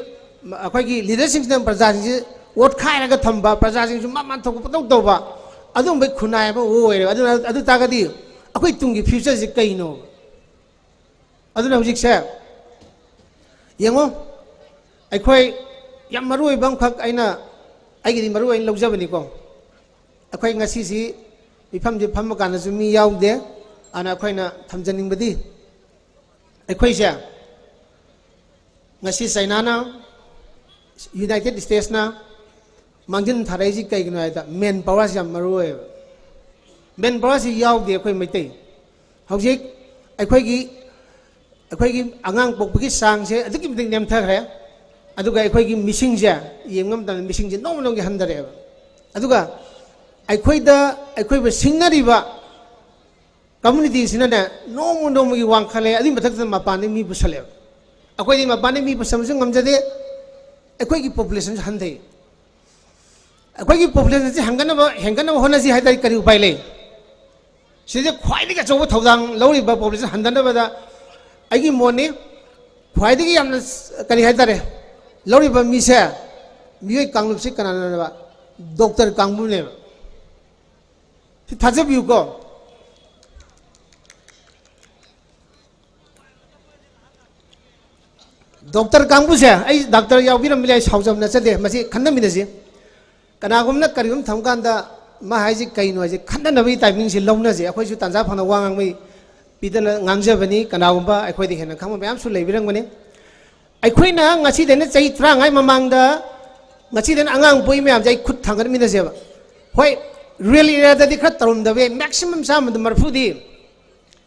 ꯑꯩꯈꯣꯏꯒꯤ ꯂꯤꯗꯔꯁꯤꯡꯁꯤꯅ ꯄ꯭ꯔꯖꯥꯁꯤꯡꯁꯤ ꯑꯣꯠꯈꯥꯏꯔꯒ ꯊꯝꯕ, ꯄ꯭ꯔꯖꯥꯁꯤꯡꯁꯨ ꯃꯥ ꯃꯥ ꯊꯣꯛꯄ ꯄꯪꯇꯧ ꯇꯧꯕ, ꯑꯗꯨꯒꯨꯝꯕꯒꯤ ꯈꯨꯟꯅꯥꯏ ꯑꯃ ꯑꯣꯏꯔꯦꯕ꯫ ꯑꯗꯨꯅ, ꯑꯗꯨ ꯇꯥꯔꯒꯗꯤ ꯑꯩꯈꯣꯏ ꯇꯨꯡꯒꯤ ꯐ꯭ꯌꯨꯆꯔꯁꯤ ꯀꯩꯅꯣ? ꯑꯗꯨꯅ ꯍꯧꯖꯤꯛꯁꯦ ꯌꯦꯡꯉꯣ, ꯑꯩꯈꯣꯏ ꯌꯥꯝ ꯃꯔꯨ ꯑꯣꯏꯕ ꯑꯃꯈꯛ ꯑꯩꯅ, ꯑꯩꯒꯤꯗꯤ ꯃꯔꯨ ꯑꯣꯏꯅ ꯂꯧꯖꯕꯅꯤꯀꯣ꯫ ꯑꯩꯈꯣꯏ ꯉꯁꯤꯁꯤ ꯃꯤꯐꯝꯁꯤ ꯐꯝꯕ ꯀꯥꯟꯗꯁꯨ ꯃꯤ ꯌꯥꯎꯗꯦ꯫ ꯑꯗꯨꯅ ꯑꯩꯈꯣꯏꯅ ꯊꯝꯖꯅꯤꯡꯕꯗꯤ, ꯑꯩꯈꯣꯏꯁꯦ ꯉꯁꯤ ꯆꯩꯅꯥꯅ, ꯌꯨꯅꯥꯏꯇꯦꯠ ꯏꯁꯇꯦꯠꯁꯅ ꯃꯥꯡꯖꯤꯟ ꯊꯥꯔꯛꯏꯁꯤ ꯀꯩꯒꯤꯅꯣ ꯍꯥꯏꯗ, ꯃꯦꯟ ꯄꯥꯋꯔꯁꯤ ꯌꯥꯝ ꯃꯔꯨ ꯑꯣꯏꯌꯦꯕ꯫ ꯃꯦꯟ ꯄꯥꯋꯔꯁꯤ ꯌꯥꯎꯗꯦ ꯑꯩꯈꯣꯏ ꯃꯩꯇꯩ꯫ ꯍꯧꯖꯤꯛ ꯑꯩꯈꯣꯏꯒꯤ, ꯑꯩꯈꯣꯏꯒꯤ ꯑꯉꯥꯡ ꯄꯣꯛꯄꯒꯤ ꯆꯥꯡꯁꯦ ꯑꯗꯨꯛꯀꯤ ꯃꯇꯤꯛ ꯅꯦꯝꯊꯈ꯭ꯔꯦ꯫ ꯑꯗꯨꯒ ꯑꯩꯈꯣꯏꯒꯤ ꯃꯤꯁꯤꯡꯁꯦ ꯌꯦꯡꯕ ꯃꯇꯝꯗ ꯃꯤꯁꯤꯡꯁꯦ ꯅꯣꯡꯃ ꯅꯣꯡꯃꯒꯤ ꯍꯟꯊꯔꯛꯑꯦꯕ꯫ ꯑꯗꯨꯒ ꯑꯩꯈꯣꯏꯗ, ꯑꯩꯈꯣꯏꯕꯨ ꯁꯤꯡꯅꯔꯤꯕ communityꯁꯤꯅꯅꯦ ꯅꯣꯡꯃ ꯅꯣꯡꯃꯒꯤ ꯋꯥꯡꯈꯠꯂꯦ꯫ ꯑꯗꯨꯒꯤ ꯃꯊꯛꯇ ꯃꯄꯥꯟꯗꯒꯤ ꯃꯤ ꯄꯨꯁꯜꯂꯦꯕ꯫ ꯑꯩꯈꯣꯏꯗꯤ ꯃꯄꯥꯟꯗꯒꯤ ꯃꯤ ꯄꯨꯁꯟꯕꯁꯨ ꯉꯝꯖꯗꯦ꯫ ꯑꯩꯈꯣꯏꯒꯤ populationꯁꯨ ꯍꯟꯊꯩ꯫ ꯑꯩꯈꯣꯏꯒꯤ populationꯁꯤ ꯍꯦꯟꯒꯠꯅꯕ, ꯍꯦꯟꯒꯠꯅꯕ ꯍꯣꯠꯅꯁꯤ ꯍꯥꯏ ꯇꯥꯔꯗꯤ ꯀꯔꯤ ꯎꯄꯥꯏ ꯂꯩ? ꯁꯤꯗ ꯈ꯭ꯋꯥꯏꯗꯒꯤ ꯑꯆꯧꯕ ꯊꯧꯗꯥꯡ ꯂꯧꯔꯤꯕ population ꯍꯟꯊꯅꯕꯗ ꯑꯩꯒꯤ ꯃꯣꯠꯅꯤ꯫ ꯈ꯭ꯋꯥꯏꯗꯒꯤ ꯌꯥꯝꯅ, ꯀꯔꯤ ꯍꯥꯏ ꯇꯥꯔꯦ, ꯂꯧꯔꯤꯕ ꯃꯤꯁꯦ, ꯃꯤꯑꯣꯏ ꯀꯥꯡꯂꯨꯞꯁꯤ ꯀꯅꯥꯅꯣꯕ? Doctor ꯀꯥꯡꯕꯨꯅꯦꯕ꯫ ꯁꯤ ꯊꯥꯖꯕꯤꯌꯨꯀꯣ꯫ Doctor ꯀꯥꯡꯕꯨꯁꯦ, ꯑꯩ doctor ꯌꯥꯎꯕꯤꯔꯝꯕ ꯌꯥꯏ, ꯁꯥꯎꯖꯕ ꯅꯠꯆꯗꯦ, ꯃꯁꯤ ꯈꯟꯅꯃꯤꯟꯅꯁꯤ꯫ ꯀꯅꯥꯒꯨꯝꯕꯅ ꯀꯔꯤꯒꯨꯝꯕ ꯊꯝꯀꯥꯟꯗ ꯃꯥ ꯍꯥꯏꯁꯤ ꯀꯩꯅꯣ ꯍꯥꯏꯁꯤ ꯈꯟꯅꯅꯕꯒꯤ timingꯁꯤ ꯂꯧꯅꯁꯦ꯫ ꯑꯩꯈꯣꯏꯁꯨ ꯇꯥꯟꯖꯥ ꯐꯪꯅ ꯋꯥ ꯉꯥꯡꯕꯒꯤ ꯄꯤꯗꯅ ꯉꯥꯡꯖꯕꯅꯤ, ꯀꯅꯥꯒꯨꯝꯕ ꯑꯩꯈꯣꯏꯗ ꯍꯦꯟꯅ ꯈꯪꯕ ꯃꯌꯥꯝꯁꯨ ꯂꯩꯕꯤꯔꯝꯒꯅꯤ꯫ ꯑꯩꯈꯣꯏꯅ ꯉꯁꯤꯗꯩꯅ ꯆꯍꯤ ꯇꯔꯥꯃꯉꯥꯒꯤ ꯃꯃꯥꯡꯗ, ꯉꯁꯤꯗꯩꯅ ꯑꯉꯥꯡ ꯄꯣꯛꯏ ꯃꯌꯥꯝꯁꯦ ꯑꯩ ꯈꯨꯠ ꯊꯥꯡꯒꯠꯃꯤꯟꯅꯁꯦꯕ꯫ ꯍꯣꯏ, rural areaꯗꯗꯤ ꯈꯔ ꯇꯧꯔꯝꯗꯕ ꯌꯥꯏ, maximum ꯆꯥꯝꯃꯗ ꯃꯔꯤꯐꯨꯗꯤ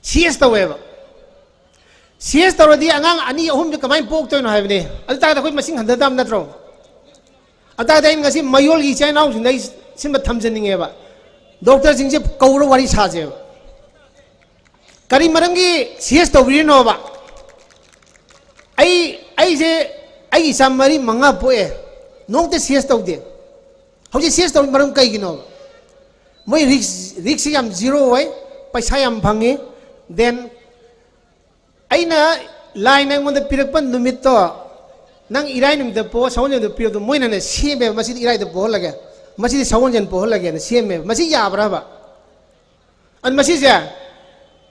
ꯁꯤ ꯑꯦꯁ ꯇꯧꯋꯦꯕ꯫ ꯁꯤ ꯑꯦꯁ ꯇꯧꯔꯗꯤ ꯑꯉꯥꯡ ꯑꯅꯤ ꯑꯍꯨꯝꯁꯦ ꯀꯃꯥꯏꯅ ꯄꯣꯛꯇꯣꯏꯅꯣ ꯍꯥꯏꯕꯅꯦ꯫ ꯑꯗꯨ ꯇꯥꯔꯗꯤ ꯑꯩꯈꯣꯏ ꯃꯁꯤꯡ ꯍꯟꯊꯗꯕ ꯅꯠꯇ꯭ꯔꯣ? ꯑꯗꯨ ꯇꯥꯔꯗꯤ ꯑꯩꯅ ꯉꯁꯤ ꯃꯌꯣꯜꯒꯤ ꯏꯆꯥ ꯏꯅꯥꯎꯁꯤꯡꯗ ꯑꯩ ꯁꯤꯃ ꯊꯝꯖꯅꯤꯡꯉꯦꯕ, doctorꯁꯤꯡꯁꯦ ꯀꯧꯔ ꯋꯥꯔꯤ ꯁꯥꯁꯦꯕ꯫ ꯀꯔꯤ ꯃꯔꯝꯒꯤ ꯁꯤ ꯑꯦꯁ ꯇꯧꯕꯤꯔꯤꯅꯣꯕ? ꯑꯩ, ꯑꯩꯁꯦ, ꯑꯩꯒꯤ ꯏꯆꯥ ꯃꯔꯤ ꯃꯉꯥ ꯄꯣꯛꯑꯦ, ꯅꯣꯡꯇ ꯁꯤ ꯑꯦꯁ ꯇꯧꯗꯦ꯫ ꯍꯧꯖꯤꯛ ꯁꯤ ꯑꯦꯁ ꯇꯧꯔꯤ ꯃꯔꯝ ꯀꯩꯒꯤꯅꯣꯕ? ꯃꯣꯏ risk, riskꯁꯤ ꯌꯥꯝ zero ꯑꯣꯏ, ꯄꯩꯁꯥ ꯌꯥꯝ ꯐꯪꯉꯤ꯫ Then ꯑꯩꯅ, ꯂꯥꯏꯅ ꯑꯩꯉꯣꯟꯗ ꯄꯤꯔꯛꯄ ꯅꯨꯃꯤꯠꯇꯣ, ꯅꯪ ꯏꯔꯥꯏ ꯅꯨꯃꯤꯠꯇ ꯄꯣꯛꯑꯣ, ꯁꯒꯣꯜꯁꯦꯟꯗ ꯄꯤꯔꯛꯑꯣ, ꯃꯣꯏꯅꯅꯦ ꯁꯦꯝꯃꯦꯕ, ꯃꯁꯤꯗꯤ ꯏꯔꯥꯏꯗ ꯄꯣꯛꯍꯜꯂꯒꯦ, ꯃꯁꯤꯗꯤ ꯁꯒꯣꯜꯁꯦꯟ ꯄꯣꯛꯍꯜꯂꯒꯦꯅ ꯁꯦꯝꯃꯦꯕ꯫ ꯃꯁꯤ ꯌꯥꯕ꯭ꯔꯕ? ꯑꯗꯨ ꯃꯁꯤꯁꯦ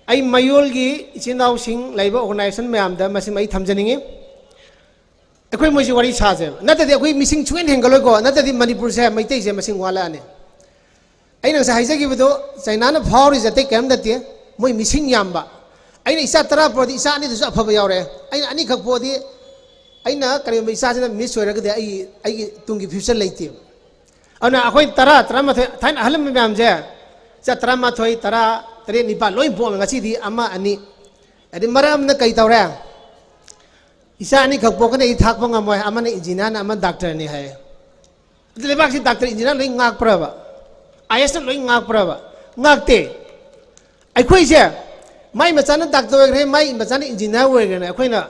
ꯑꯩ ꯃꯌꯣꯜꯒꯤ ꯏꯆꯤꯟ ꯏꯅꯥꯎꯁꯤꯡ ꯂꯩꯕ organisation ꯃꯌꯥꯝꯗ ꯃꯁꯤꯃ ꯑꯩ ꯊꯝꯖꯅꯤꯡꯉꯤ꯫ ꯑꯩꯈꯣꯏ ꯃꯣꯏꯁꯤ ꯋꯥꯔꯤ ꯁꯥꯁꯦꯕ, ꯅꯠꯇ꯭ꯔꯗꯤ ꯑꯩꯈꯣꯏ ꯃꯤꯁꯤꯡ ꯁꯨꯡꯍꯦꯟ ꯍꯦꯟꯒꯠꯂꯣꯏꯀꯣ, ꯅꯠꯇ꯭ꯔꯗꯤ ꯃꯅꯤꯄꯨꯔꯁꯦ ꯃꯩꯇꯩꯁꯦ ꯃꯁꯤꯡ ꯋꯥꯠꯂꯛꯑꯅꯤ꯫ ꯑꯩꯅ ꯉꯁꯥꯏ ꯍꯥꯏꯖꯈꯤꯕꯗꯣ, ꯆꯩꯅꯥꯅ ꯐꯥꯎꯔꯤꯁꯦ ꯑꯇꯩ ꯀꯔꯤꯝ ꯅꯠꯇꯦ, ꯃꯣꯏ ꯃꯤꯁꯤꯡ ꯌꯥꯝꯕ꯫ ꯑꯩꯅ ꯏꯆꯥ ꯇꯔꯥ ꯄꯣꯛꯑꯗꯤ ꯏꯆꯥ ꯑꯅꯤꯗꯨꯁꯨ ꯑꯐꯕ ꯌꯥꯎꯔꯦ, ꯑꯩꯅ ꯑꯅꯤꯈꯛ ꯄꯣꯛꯑꯗꯤ, ꯑꯩꯅ ꯀꯔꯤꯒꯨꯝꯕ ꯏꯆꯥꯁꯤꯅ miss ꯑꯣꯏꯔꯒꯗꯤ ꯑꯩ, ꯑꯩꯒꯤ ꯇꯨꯡꯒꯤ future ꯂꯩꯇꯦꯕ꯫ ꯑꯗꯨꯅ ꯑꯩꯈꯣꯏ ꯇꯔꯥ, ꯇꯔꯥꯃꯥꯊꯣꯏ, ꯊꯥꯏꯅ ꯑꯍꯜ ꯂꯃꯟ ꯃꯌꯥꯝꯁꯦ ꯏꯆꯥ ꯇꯔꯥꯃꯥꯊꯣꯏ, ꯇꯔꯥ, ꯇꯔꯦꯠ, ꯅꯤꯄꯥꯜ ꯂꯣꯏ ꯄꯣꯛꯑꯝꯃꯦ, ꯉꯁꯤꯗꯤ ꯑꯃ, ꯑꯅꯤ꯫ ꯑꯗꯩ ꯃꯔꯛ ꯑꯃꯅ ꯀꯩ ꯇꯧꯔꯦ? ꯏꯆꯥ ꯑꯅꯤꯈꯛ ꯄꯣꯛꯀꯅꯤ, ꯑꯩ ꯊꯥꯛꯄ ꯉꯝꯃꯣꯏ, ꯑꯃꯅ ꯏꯟꯖꯤꯅꯤꯌꯥꯔꯅ, ꯑꯃ ꯗꯥꯛꯇꯔꯅꯤ ꯍꯥꯏ꯫ ꯑꯗꯨ ꯂꯩꯕꯥꯛꯁꯤ ꯗꯥꯛꯇꯔ ꯏꯟꯖꯤꯅꯤꯌꯥꯔ ꯂꯣꯏ ꯉꯥꯛꯄ꯭ꯔꯕ? ꯑꯥꯏ ꯑꯦꯁꯅ ꯂꯣꯏ ꯉꯥꯛꯄ꯭ꯔꯕ? ꯉꯥꯛꯇꯦ꯫ ꯑꯩꯈꯣꯏꯁꯦ, ꯃꯥꯏ ꯃꯆꯥꯅ ꯗꯥꯛꯇꯔ ꯑꯣꯏꯈ꯭ꯔꯦ, ꯃꯥꯏ ꯃꯆꯥꯅ ꯏꯟꯖꯤꯅꯤꯌꯥꯔ ꯑꯣꯏꯈ꯭ꯔꯦꯅ ꯑꯩꯈꯣꯏꯅ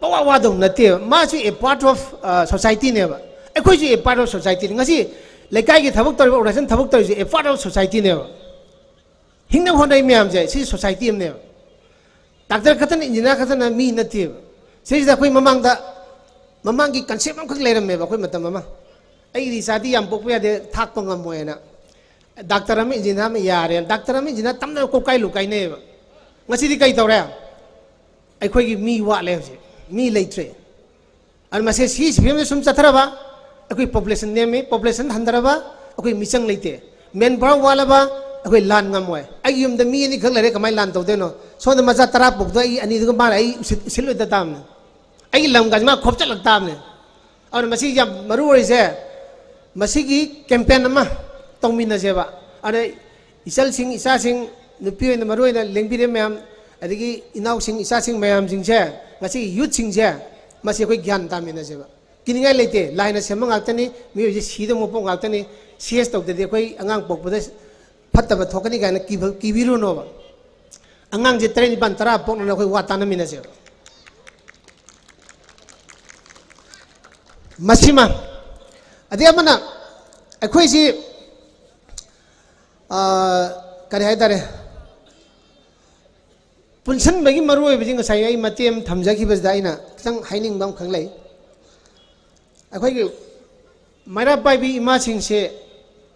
ꯄꯋꯥ ꯋꯥꯗꯧ ꯅꯠꯇꯦꯕ꯫ ꯃꯥꯁꯨ a part of societyꯅꯦꯕ, ꯑꯩꯈꯣꯏꯁꯨ a part of societyꯅꯤ꯫ ꯉꯁꯤ ꯂꯩꯀꯥꯏꯒꯤ ꯊꯕꯛ ꯇꯧꯔꯤꯕ, ꯑꯣꯔꯒꯅꯥꯏꯖꯦꯁꯟ ꯊꯕꯛ ꯇꯧꯔꯤꯁꯦ a part of societyꯅꯦꯕ꯫ ꯍꯤꯡꯅꯕ ꯍꯣꯠꯅꯔꯤ ꯃꯌꯥꯝꯁꯦ ꯁꯤ ꯁꯣꯁꯥꯏꯇꯤ ꯑꯃꯅꯦꯕ꯫ ꯗꯥꯛꯇꯔ ꯈꯛꯇꯅ, ꯏꯟꯖꯤꯅꯤꯌꯥꯔ ꯈꯛꯇꯅ ꯃꯤ ꯅꯠꯇꯦꯕ꯫ ꯁꯤꯁꯤꯗ ꯑꯩꯈꯣꯏ ꯃꯃꯥꯡꯗ, ꯃꯃꯥꯡꯒꯤ ꯀꯟꯁꯦꯞ ꯑꯃꯈꯛ ꯂꯩꯔꯝꯃꯦꯕ ꯑꯩꯈꯣꯏ ꯃꯇꯝ ꯑꯃ, "ꯑꯩꯒꯤꯗꯤ ꯏꯆꯥꯗꯤ ꯌꯥꯝ ꯄꯣꯛꯄ ꯌꯥꯗꯦ, ꯊꯥꯛꯄ ꯉꯝꯃꯣꯏꯅ꯫ ꯗꯥꯛꯇꯔ ꯑꯃ, ꯏꯟꯖꯤꯅꯤꯌꯥꯔ ꯑꯃ ꯌꯥꯔꯦ, ꯗꯥꯛꯇꯔ ꯑꯃ, ꯏꯟꯖꯤꯅꯤꯌꯥꯔ ꯇꯝꯅꯕ ꯀꯣꯛ ꯀꯥꯏ ꯂꯨ ꯀꯥꯏꯅꯩꯌꯦꯕ"꯫ ꯉꯁꯤꯗꯤ ꯀꯩ ꯇꯧꯔꯦ? ꯑꯩꯈꯣꯏꯒꯤ ꯃꯤ ꯋꯥꯠꯂꯦ ꯍꯧꯖꯤꯛ, ꯃꯤ ꯂꯩꯇ꯭ꯔꯦ꯫ ꯑꯗꯨꯅ ꯃꯁꯤ ꯁꯤ ꯐꯤꯕꯝꯁꯤ ꯁꯨꯝ ꯆꯠꯊꯔꯕ, ꯑꯩꯈꯣꯏ ꯄꯣꯄꯨꯂꯦꯁꯟ ꯅꯦꯝꯃꯤ, ꯄꯣꯄꯨꯂꯦꯁꯟ ꯍꯟꯊꯔꯕ, ꯑꯩꯈꯣꯏ ꯃꯤꯆꯪ ꯂꯩꯇꯦ꯫ ꯃꯦꯟ ꯄꯥꯋꯔ ꯋꯥꯠꯂꯕ, ꯑꯩꯈꯣꯏ ꯂꯥꯟ ꯉꯝꯃꯣꯏ꯫ ꯑꯩꯒꯤ ꯌꯨꯝꯗ ꯃꯤ ꯑꯅꯤꯈꯛ ꯂꯩꯔꯦ, ꯀꯃꯥꯏꯅ ꯂꯥꯟ ꯇꯧꯗꯣꯏꯅꯣ? ꯁꯣꯝꯗ ꯃꯆꯥ ꯇꯔꯥ ꯄꯣꯛꯇꯣ ꯑꯩ ꯑꯅꯤꯗꯨꯒ ꯃꯥꯅ ꯑꯩ ꯎꯁꯤꯠ-, ꯎꯁꯤꯠꯂꯣꯏꯗ ꯇꯥꯕꯅꯤ꯫ ꯑꯩꯒꯤ ꯂꯝꯒꯁꯤ ꯃꯥ ꯈꯣꯞꯆꯠꯂꯛ ꯇꯥꯕꯅꯤ꯫ ꯑꯗꯨꯅ ꯃꯁꯤ ꯌꯥꯝ ꯃꯔꯨ ꯑꯣꯏꯔꯤꯁꯦ, ꯃꯁꯤꯒꯤ ꯀꯦꯝꯄꯦꯟ ꯑꯃ ꯇꯧꯃꯤꯟꯅꯁꯦꯕ꯫ ꯑꯗꯨꯅ ꯏꯆꯜꯁꯤꯡ, ꯏꯆꯥꯁꯤꯡ, ꯅꯨꯄꯤ ꯑꯣꯏꯅ ꯃꯔꯨ ꯑꯣꯏꯅ ꯂꯦꯡꯕꯤꯔꯦ ꯃꯌꯥꯝ, ꯑꯗꯒꯤ ꯏꯅꯥꯎꯁꯤꯡ, ꯏꯆꯥꯁꯤꯡ ꯃꯌꯥꯝꯁꯤꯡꯁꯦ, ꯉꯁꯤꯒꯤ ꯌꯨꯠꯁꯤꯡꯁꯦ, ꯃꯁꯤ ꯑꯩꯈꯣꯏ ꯒ꯭ꯌꯥꯟ ꯇꯥꯃꯤꯟꯅꯁꯦꯕ꯫ ꯀꯤꯅꯤꯡꯉꯥꯏ ꯂꯩꯇꯦ, ꯂꯥꯏꯅ ꯁꯦꯝꯕ ꯉꯥꯛꯇꯅꯤ, ꯃꯤꯑꯣꯏꯕꯁꯦ ꯁꯤꯗꯧꯕ ꯄꯣꯛ ꯉꯥꯛꯇꯅꯤ꯫ ꯁꯤ ꯑꯦꯁ ꯇꯧꯗ꯭ꯔꯗꯤ ꯑꯩꯈꯣꯏ ꯑꯉꯥꯡ ꯄꯣꯛꯄꯗ ꯐꯠꯇꯕ ꯊꯣꯛꯀꯅꯤ ꯀꯥꯏꯅ ꯀꯤꯕ-, ꯀꯤꯕꯤꯔꯨꯅꯣꯕ꯫ ꯑꯉꯥꯡꯁꯦ ꯇꯔꯦꯠ, ꯅꯤꯄꯥꯜ, ꯇꯔꯥ ꯄꯣꯛꯅꯅ ꯑꯩꯈꯣꯏ ꯋꯥ ꯇꯥꯟꯅꯃꯤꯟꯅꯁꯦꯕ꯫ ꯃꯁꯤꯃ꯫ ꯑꯗꯩ ꯑꯃꯅ ꯑꯩꯈꯣꯏꯁꯤ, ꯑ, ꯀꯔꯤ ꯍꯥꯏꯇꯥꯔꯦ, ꯄꯨꯟꯁꯤꯟꯕꯒꯤ ꯃꯔꯨꯑꯣꯏꯕꯁꯤ ꯉꯁꯥꯏ ꯑꯩ ꯃꯇꯦꯛ ꯑꯃ ꯊꯝꯖꯈꯤꯕꯁꯤꯗ ꯑꯩꯅ ꯈꯤꯇꯪ ꯍꯥꯏꯅꯤꯡꯕ ꯑꯃꯈꯛ ꯂꯩ꯫ ꯑꯩꯈꯣꯏꯒꯤ ꯃꯩꯔꯥ ꯄꯥꯏꯕꯤ ꯏꯃꯥꯁꯤꯡꯁꯦ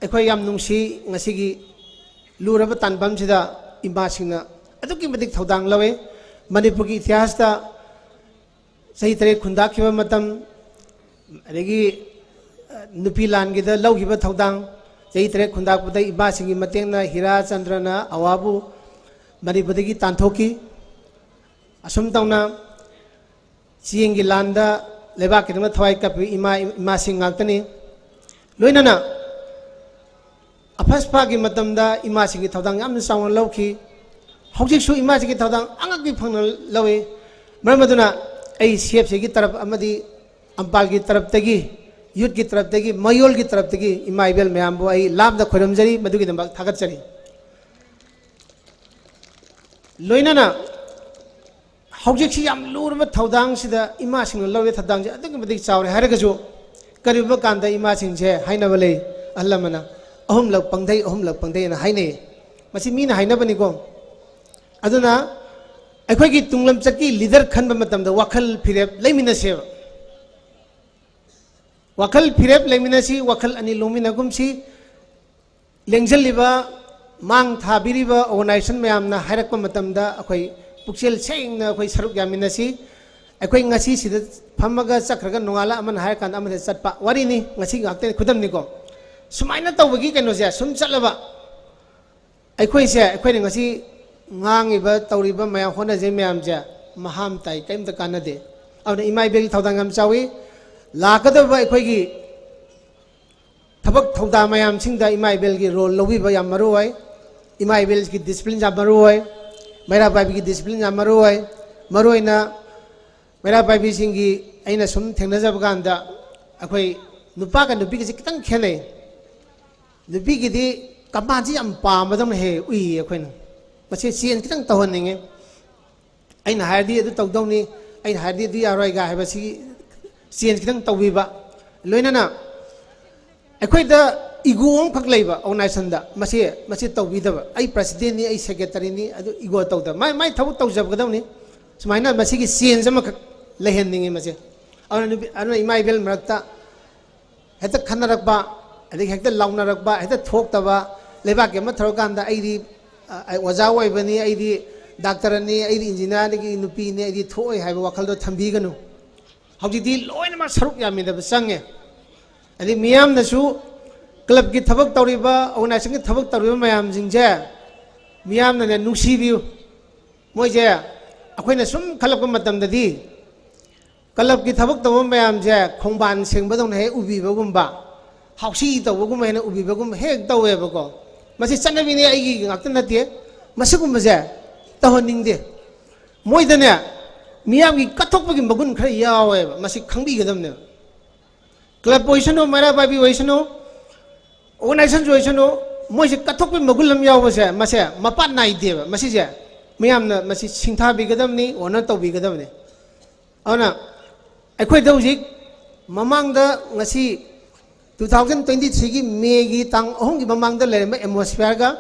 ꯑꯩꯈꯣꯏ ꯌꯥꯝ ꯅꯨꯡꯁꯤ꯫ ꯉꯁꯤꯒꯤ ꯂꯨꯔꯕ ꯇꯥꯟꯐꯝꯁꯤꯗ ꯏꯃꯥꯁꯤꯡꯅ ꯑꯗꯨꯛꯀꯤ ꯃꯇꯤꯛ ꯊꯧꯗꯥꯡ ꯂꯧꯋꯤ꯫ ꯃꯅꯤꯄꯨꯔꯒꯤ ꯏꯇꯤꯍꯥꯁꯇ ꯆꯍꯤ ꯇꯔꯦꯠ ꯈꯨꯟꯗꯥꯈꯤꯕ ꯃꯇꯝ, ꯑꯗꯒꯤ, ꯑ, ꯅꯨꯄꯤ ꯂꯥꯟꯒꯤꯗ ꯂꯧꯈꯤꯕ ꯊꯧꯗꯥꯡ, ꯆꯍꯤ ꯇꯔꯦꯠ ꯈꯨꯟꯗꯥꯛꯄꯗ ꯏꯃꯥꯁꯤꯡꯒꯤ ꯃꯇꯦꯡꯅ ꯍꯤꯔꯥ ꯆꯟꯗ꯭ꯔꯅ ꯑꯋꯥꯕꯨ ꯃꯅꯤꯄꯨꯔꯗꯒꯤ ꯇꯥꯟꯊꯣꯛꯈꯤ꯫ ꯑꯁꯨꯝ ꯇꯧꯅ ꯆꯦꯡꯒꯤ ꯂꯥꯟꯗ ꯂꯩꯕꯥꯛꯀꯤꯗꯃꯛ ꯊꯋꯥꯏ ꯀꯠꯄꯤ ꯏꯃꯥ, ꯏꯃꯥꯁꯤꯡ ꯉꯥꯛꯇꯅꯤ꯫ ꯂꯣꯏꯅꯅ ꯑꯐꯁꯄꯥꯒꯤ ꯃꯇꯝꯗ ꯏꯃꯥꯁꯤꯡꯒꯤ ꯊꯧꯗꯥꯡ ꯌꯥꯝꯅ ꯆꯥꯎꯅ ꯂꯧꯈꯤ꯫ ꯍꯧꯖꯤꯛꯁꯨ ꯏꯃꯥꯁꯤꯡꯒꯤ ꯊꯧꯗꯥꯡ ꯑꯉꯛꯄ ꯐꯪꯅ ꯂꯧꯏ꯫ ꯃꯔꯝ ꯑꯗꯨꯅ ꯑꯩ ꯁꯤ ꯑꯦꯐ ꯁꯤꯒꯤ ꯇꯔꯞ ꯑꯃꯗꯤ ꯑꯝꯄꯥꯜꯒꯤ ꯇꯔꯞꯇꯒꯤ, ꯌꯨꯠꯀꯤ ꯇꯔꯞꯇꯒꯤ, ꯃꯌꯣꯜꯒꯤ ꯇꯔꯞꯇꯒꯤ ꯏꯃꯥ ꯏꯕꯦꯜ ꯃꯌꯥꯝꯕꯨ ꯑꯩ ꯂꯥꯝꯅ ꯈꯣꯏꯔꯝꯖꯔꯤ, ꯃꯗꯨꯒꯤꯗꯃꯛ ꯊꯥꯒꯠꯆꯔꯤ꯫ ꯂꯣꯏꯅꯅ ꯍꯧꯖꯤꯛꯁꯤ ꯌꯥꯝ ꯂꯨꯔꯕ ꯊꯧꯗꯥꯡꯁꯤꯗ ꯏꯃꯥꯁꯤꯡꯅ ꯂꯧꯔꯤꯕ ꯊꯧꯗꯥꯡꯁꯦ ꯑꯗꯨꯛꯀꯤ ꯃꯇꯤꯛ ꯆꯥꯎꯔꯦ꯫ ꯍꯥꯏꯔꯒꯁꯨ ꯀꯔꯤꯒꯨꯝꯕ ꯀꯥꯟꯗ ꯏꯃꯥꯁꯤꯡꯁꯦ ꯍꯥꯏꯅꯕ ꯂꯩ, ꯑꯍꯜ ꯂꯃꯟꯅ ꯑꯍꯨꯝꯂꯛ ꯄꯪꯊꯩ, ꯑꯍꯨꯝꯂꯛ ꯄꯪꯊꯩ ꯑꯅ ꯍꯥꯏꯅꯩ꯫ ꯃꯁꯤ ꯃꯤꯅ ꯍꯥꯏꯅꯕꯅꯤꯀꯣ꯫ ꯑꯗꯨꯅ ꯑꯩꯈꯣꯏꯒꯤ ꯇꯨꯡꯂꯝꯆꯠꯀꯤ ꯂꯤꯗꯔ ꯈꯟꯕ ꯃꯇꯝꯗ ꯋꯥꯈꯜ ꯐꯤꯔꯦꯞ ꯂꯩꯃꯤꯟꯅꯁꯦꯕ꯫ ꯋꯥꯈꯜ ꯐꯤꯔꯦꯞ ꯂꯩꯃꯤꯟꯅꯁꯤ, ꯋꯥꯈꯜ ꯑꯅꯤ ꯂꯣꯡꯃꯤꯟꯅꯒꯨꯝꯁꯤ꯫ ꯂꯦꯡꯁꯤꯜꯂꯤꯕ, ꯃꯥꯡ ꯊꯥꯕꯤꯔꯤꯕ ꯑꯣꯔꯒꯅꯥꯏꯖꯦꯁꯟ ꯃꯌꯥꯝꯅ ꯍꯥꯏꯔꯛꯄ ꯃꯇꯝꯗ ꯑꯩꯈꯣꯏ ꯄꯨꯛꯆꯦꯜ ꯁꯦꯡꯅ ꯑꯩꯈꯣꯏ ꯁꯔꯨꯛ ꯌꯥꯃꯤꯟꯅꯁꯤ꯫ ꯑꯩꯈꯣꯏ ꯉꯁꯤ ꯁꯤꯗ ꯐꯝꯃꯒ ꯆꯠꯈ꯭ꯔꯒ ꯅꯣꯡꯉꯥꯜꯂ ꯑꯃꯅ ꯍꯥꯏꯔꯀꯥꯟꯗ ꯑꯃꯗ ꯆꯠꯄ ꯋꯥꯔꯤꯅꯤ, ꯉꯁꯤ ꯉꯥꯛꯇꯅꯤ, ꯈꯨꯗꯝꯅꯤꯀꯣ꯫ ꯁꯨꯃꯥꯏꯅ ꯇꯧꯕꯒꯤ ꯀꯩꯅꯣꯁꯦ ꯁꯨꯝ ꯆꯠꯂꯕ ꯑꯩꯈꯣꯏꯁꯦ, ꯑꯩꯈꯣꯏꯅ ꯉꯁꯤ ꯉꯥꯡꯉꯤꯕ, ꯇꯧꯔꯤꯕ ꯃꯌꯥꯝ, ꯍꯣꯠꯅꯖꯩ ꯃꯌꯥꯝꯁꯦ ꯃꯍꯥꯝ ꯇꯥꯏ, ꯀꯔꯤꯝꯇ ꯀꯥꯟꯅꯗꯦ꯫ ꯑꯗꯨꯅ ꯏꯃꯥ ꯏꯕꯦꯜꯒꯤ ꯊꯧꯗꯥꯡ ꯌꯥꯝ ꯆꯥꯎꯏ꯫ ꯂꯥꯛꯀꯗꯧꯔꯤꯕ ꯑꯩꯈꯣꯏꯒꯤ ꯊꯕꯛ ꯊꯧꯗꯥ ꯃꯌꯥꯝꯁꯤꯡꯗ ꯏꯃꯥ ꯏꯕꯦꯜꯒꯤ ꯔꯣꯜ ꯂꯧꯕꯤꯕ ꯌꯥꯝ ꯃꯔꯨ ꯑꯣꯏ꯫ ꯏꯃꯥ ꯏꯕꯦꯜꯒꯤ ꯗꯤꯁꯤꯄ꯭ꯂꯤꯟ ꯌꯥꯝ ꯃꯔꯨ ꯑꯣꯏ꯫ ꯃꯩꯔꯥ ꯄꯥꯏꯕꯤꯒꯤ ꯗꯤꯁꯤꯄ꯭ꯂꯤꯟ ꯌꯥꯝ ꯃꯔꯨ ꯑꯣꯏ꯫ ꯃꯔꯨ ꯑꯣꯏꯅ ꯃꯩꯔꯥ ꯄꯥꯏꯕꯤꯁꯤꯡꯒꯤ ꯑꯩꯅ ꯁꯨꯝ ꯊꯦꯡꯅꯖꯕ ꯀꯥꯟꯗ ꯑꯩꯈꯣꯏ ꯅꯨꯄꯥꯒ ꯅꯨꯄꯤꯒꯁꯦ ꯈꯤꯇꯪ ꯈꯦꯠꯅꯩ꯫ ꯅꯨꯄꯤꯒꯤꯗꯤ ꯀꯝꯄꯥꯟꯁꯤ ꯌꯥꯝ ꯄꯥꯝꯕꯗꯧꯅ ꯍꯦꯛ ꯎꯏꯌꯦ ꯑꯩꯈꯣꯏꯅ꯫ ꯃꯁꯤ ꯆꯦꯟꯖ ꯈꯤꯇꯪ ꯇꯧꯍꯟꯅꯤꯡꯉꯤ꯫ ꯑꯩꯅ ꯍꯥꯏꯔꯗꯤ ꯑꯗꯨ ꯇꯧꯗꯧꯅꯤ, ꯑꯩꯅ ꯍꯥꯏꯔꯗꯤ ꯑꯗꯨ ꯌꯥꯔꯣꯏꯒ ꯍꯥꯏꯕ ꯁꯤꯒꯤ ꯆꯦꯟꯖ ꯈꯤꯇꯪ ꯇꯧꯕꯤꯕ꯫ ꯂꯣꯏꯅꯅ ꯑꯩꯈꯣꯏꯗ ꯏꯒꯣ ꯑꯃꯈꯛ ꯂꯩꯕ ꯑꯣꯔꯒꯅꯥꯏꯖꯦꯁꯟꯗ, ꯃꯁꯤ, ꯃꯁꯤ ꯇꯧꯕꯤꯗꯕ꯫ ꯑꯩ ꯄ꯭ꯔꯁꯤꯗꯦꯟꯅꯤ, ꯑꯩ ꯁꯦꯀ꯭ꯔꯦꯇꯔꯤꯅꯤ, ꯑꯗꯨ ꯏꯒꯣ ꯇꯧꯗꯕ꯫ ꯃꯥꯏ, ꯃꯥꯏ ꯊꯕꯛ ꯇꯧꯖꯕꯒꯗꯧꯅꯤ꯫ ꯁꯨꯃꯥꯏꯅ ꯃꯁꯤꯒꯤ ꯆꯦꯟꯖ ꯑꯃꯈꯛ ꯂꯩꯍꯟꯅꯤꯡꯉꯤ ꯃꯁꯦ꯫ ꯑꯗꯨꯅ ꯅꯨꯄꯤ, ꯑꯗꯨꯅ ꯏꯃꯥ ꯏꯕꯦꯜ ꯃꯔꯛꯇ ꯍꯦꯛꯇ ꯈꯟꯅꯔꯛꯄ, ꯑꯗꯒꯤ ꯍꯦꯛꯇ ꯂꯥꯎꯅꯔꯛꯄ, ꯍꯦꯛꯇ ꯊꯣꯛꯇꯕ, ꯂꯩꯕꯥꯛꯀꯤ ꯑꯃ ꯊꯧꯔꯀꯥꯟꯗ ꯑꯩꯗꯤ, ꯑ, ꯑꯣꯖꯥ ꯑꯣꯏꯕꯅꯤ, ꯑꯩꯗꯤ ꯗꯥꯛꯇꯔꯅꯤ, ꯑꯩꯗꯤ ꯏꯟꯖꯤꯅꯤꯌꯥꯔꯒꯤ ꯅꯨꯄꯤꯅꯤ, ꯑꯩꯗꯤ ꯊꯣꯛꯑꯣꯏ ꯍꯥꯏꯕ ꯋꯥꯈꯜꯗꯣ ꯊꯝꯕꯤꯒꯅꯨ꯫ ꯍꯧꯖꯤꯛꯇꯤ ꯂꯣꯏꯅꯃꯛ ꯁꯔꯨꯛ ꯌꯥꯃꯤꯟꯅꯕ ꯆꯪꯉꯦ꯫ ꯑꯗꯩ ꯃꯤꯌꯥꯝꯅꯁꯨ ꯀ꯭ꯂꯕꯀꯤ ꯊꯕꯛ ꯇꯧꯔꯤꯕ, ꯑꯣꯔꯒꯅꯥꯏꯖꯦꯁꯟꯒꯤ ꯊꯕꯛ ꯇꯧꯔꯤꯕ ꯃꯌꯥꯝꯁꯤꯡꯁꯦ ꯃꯤꯌꯥꯝꯅꯅꯦ ꯅꯨꯡꯁꯤꯕꯤꯌꯨ꯫ ꯃꯣꯏꯁꯦ ꯑꯩꯈꯣꯏꯅ ꯁꯨꯝ ꯈꯜꯂꯛꯄ ꯃꯇꯝꯗꯗꯤ ꯀ꯭ꯂꯕꯀꯤ ꯊꯕꯛ ꯇꯧꯕ ꯃꯌꯥꯝꯁꯦ ꯈꯣꯡꯕꯥꯟ ꯁꯦꯡꯕꯗꯧꯅ ꯍꯦꯛ ꯎꯕꯤꯕꯒꯨꯝꯕ, ꯍꯥꯎꯁꯤ ꯇꯧꯕꯒꯨꯝꯕ ꯍꯦꯟꯅ ꯎꯕꯤꯕꯒꯨꯝꯕ ꯍꯦꯛ ꯇꯧꯋꯦꯕꯀꯣ꯫ ꯃꯁꯤ ꯆꯠꯅꯕꯤꯅꯤ, ꯑꯩꯒꯤ ꯉꯥꯛꯇ ꯅꯠꯇꯦ꯫ ꯃꯁꯤꯒꯨꯝꯕꯁꯦ ꯇꯧꯍꯟꯅꯤꯡꯗꯦ꯫ ꯃꯣꯏꯗꯅꯦ ꯃꯤꯌꯥꯝꯒꯤ ꯀꯠꯊꯣꯛꯄꯒꯤ ꯃꯒꯨꯟ ꯈꯔ ꯌꯥꯎꯋꯦꯕ, ꯃꯁꯤ ꯈꯪꯕꯤꯒꯗꯕꯅꯦꯕ꯫ ꯀ꯭ꯂꯕ ꯑꯣꯏꯁꯅꯨ, ꯃꯩꯔꯥ ꯄꯥꯏꯕꯤ ꯑꯣꯏꯁꯅꯨ, ꯑꯣꯔꯒꯅꯥꯏꯖꯦꯁꯟꯁꯨ ꯑꯣꯏꯁꯅꯨ, ꯃꯣꯏꯁꯦ ꯀꯠꯊꯣꯛꯄꯒꯤ ꯃꯒꯨꯟ ꯑꯃ ꯌꯥꯎꯕꯁꯦ, ꯃꯁꯦ ꯃꯄꯥꯟ ꯅꯥꯏꯗꯦꯕ꯫ ꯃꯁꯤꯁꯦ ꯃꯌꯥꯝꯅ ꯃꯁꯤ ꯁꯤꯡꯊꯥꯕꯤꯒꯗꯕꯅꯤ, ꯑꯣꯅꯔ ꯇꯧꯕꯤꯒꯗꯕꯅꯤ꯫ ꯑꯗꯨꯅ ꯑꯩꯈꯣꯏꯗ ꯍꯧꯖꯤꯛ ꯃꯃꯥꯡꯗ ꯉꯁꯤ two thousand twenty threeꯒꯤ ꯃꯦꯒꯤ ꯇꯥꯡ ꯑꯍꯨꯝꯒꯤ ꯃꯃꯥꯡꯗ ꯂꯩꯔꯝꯕ ꯑꯦꯠꯃꯣꯁꯐꯤꯌꯔꯒ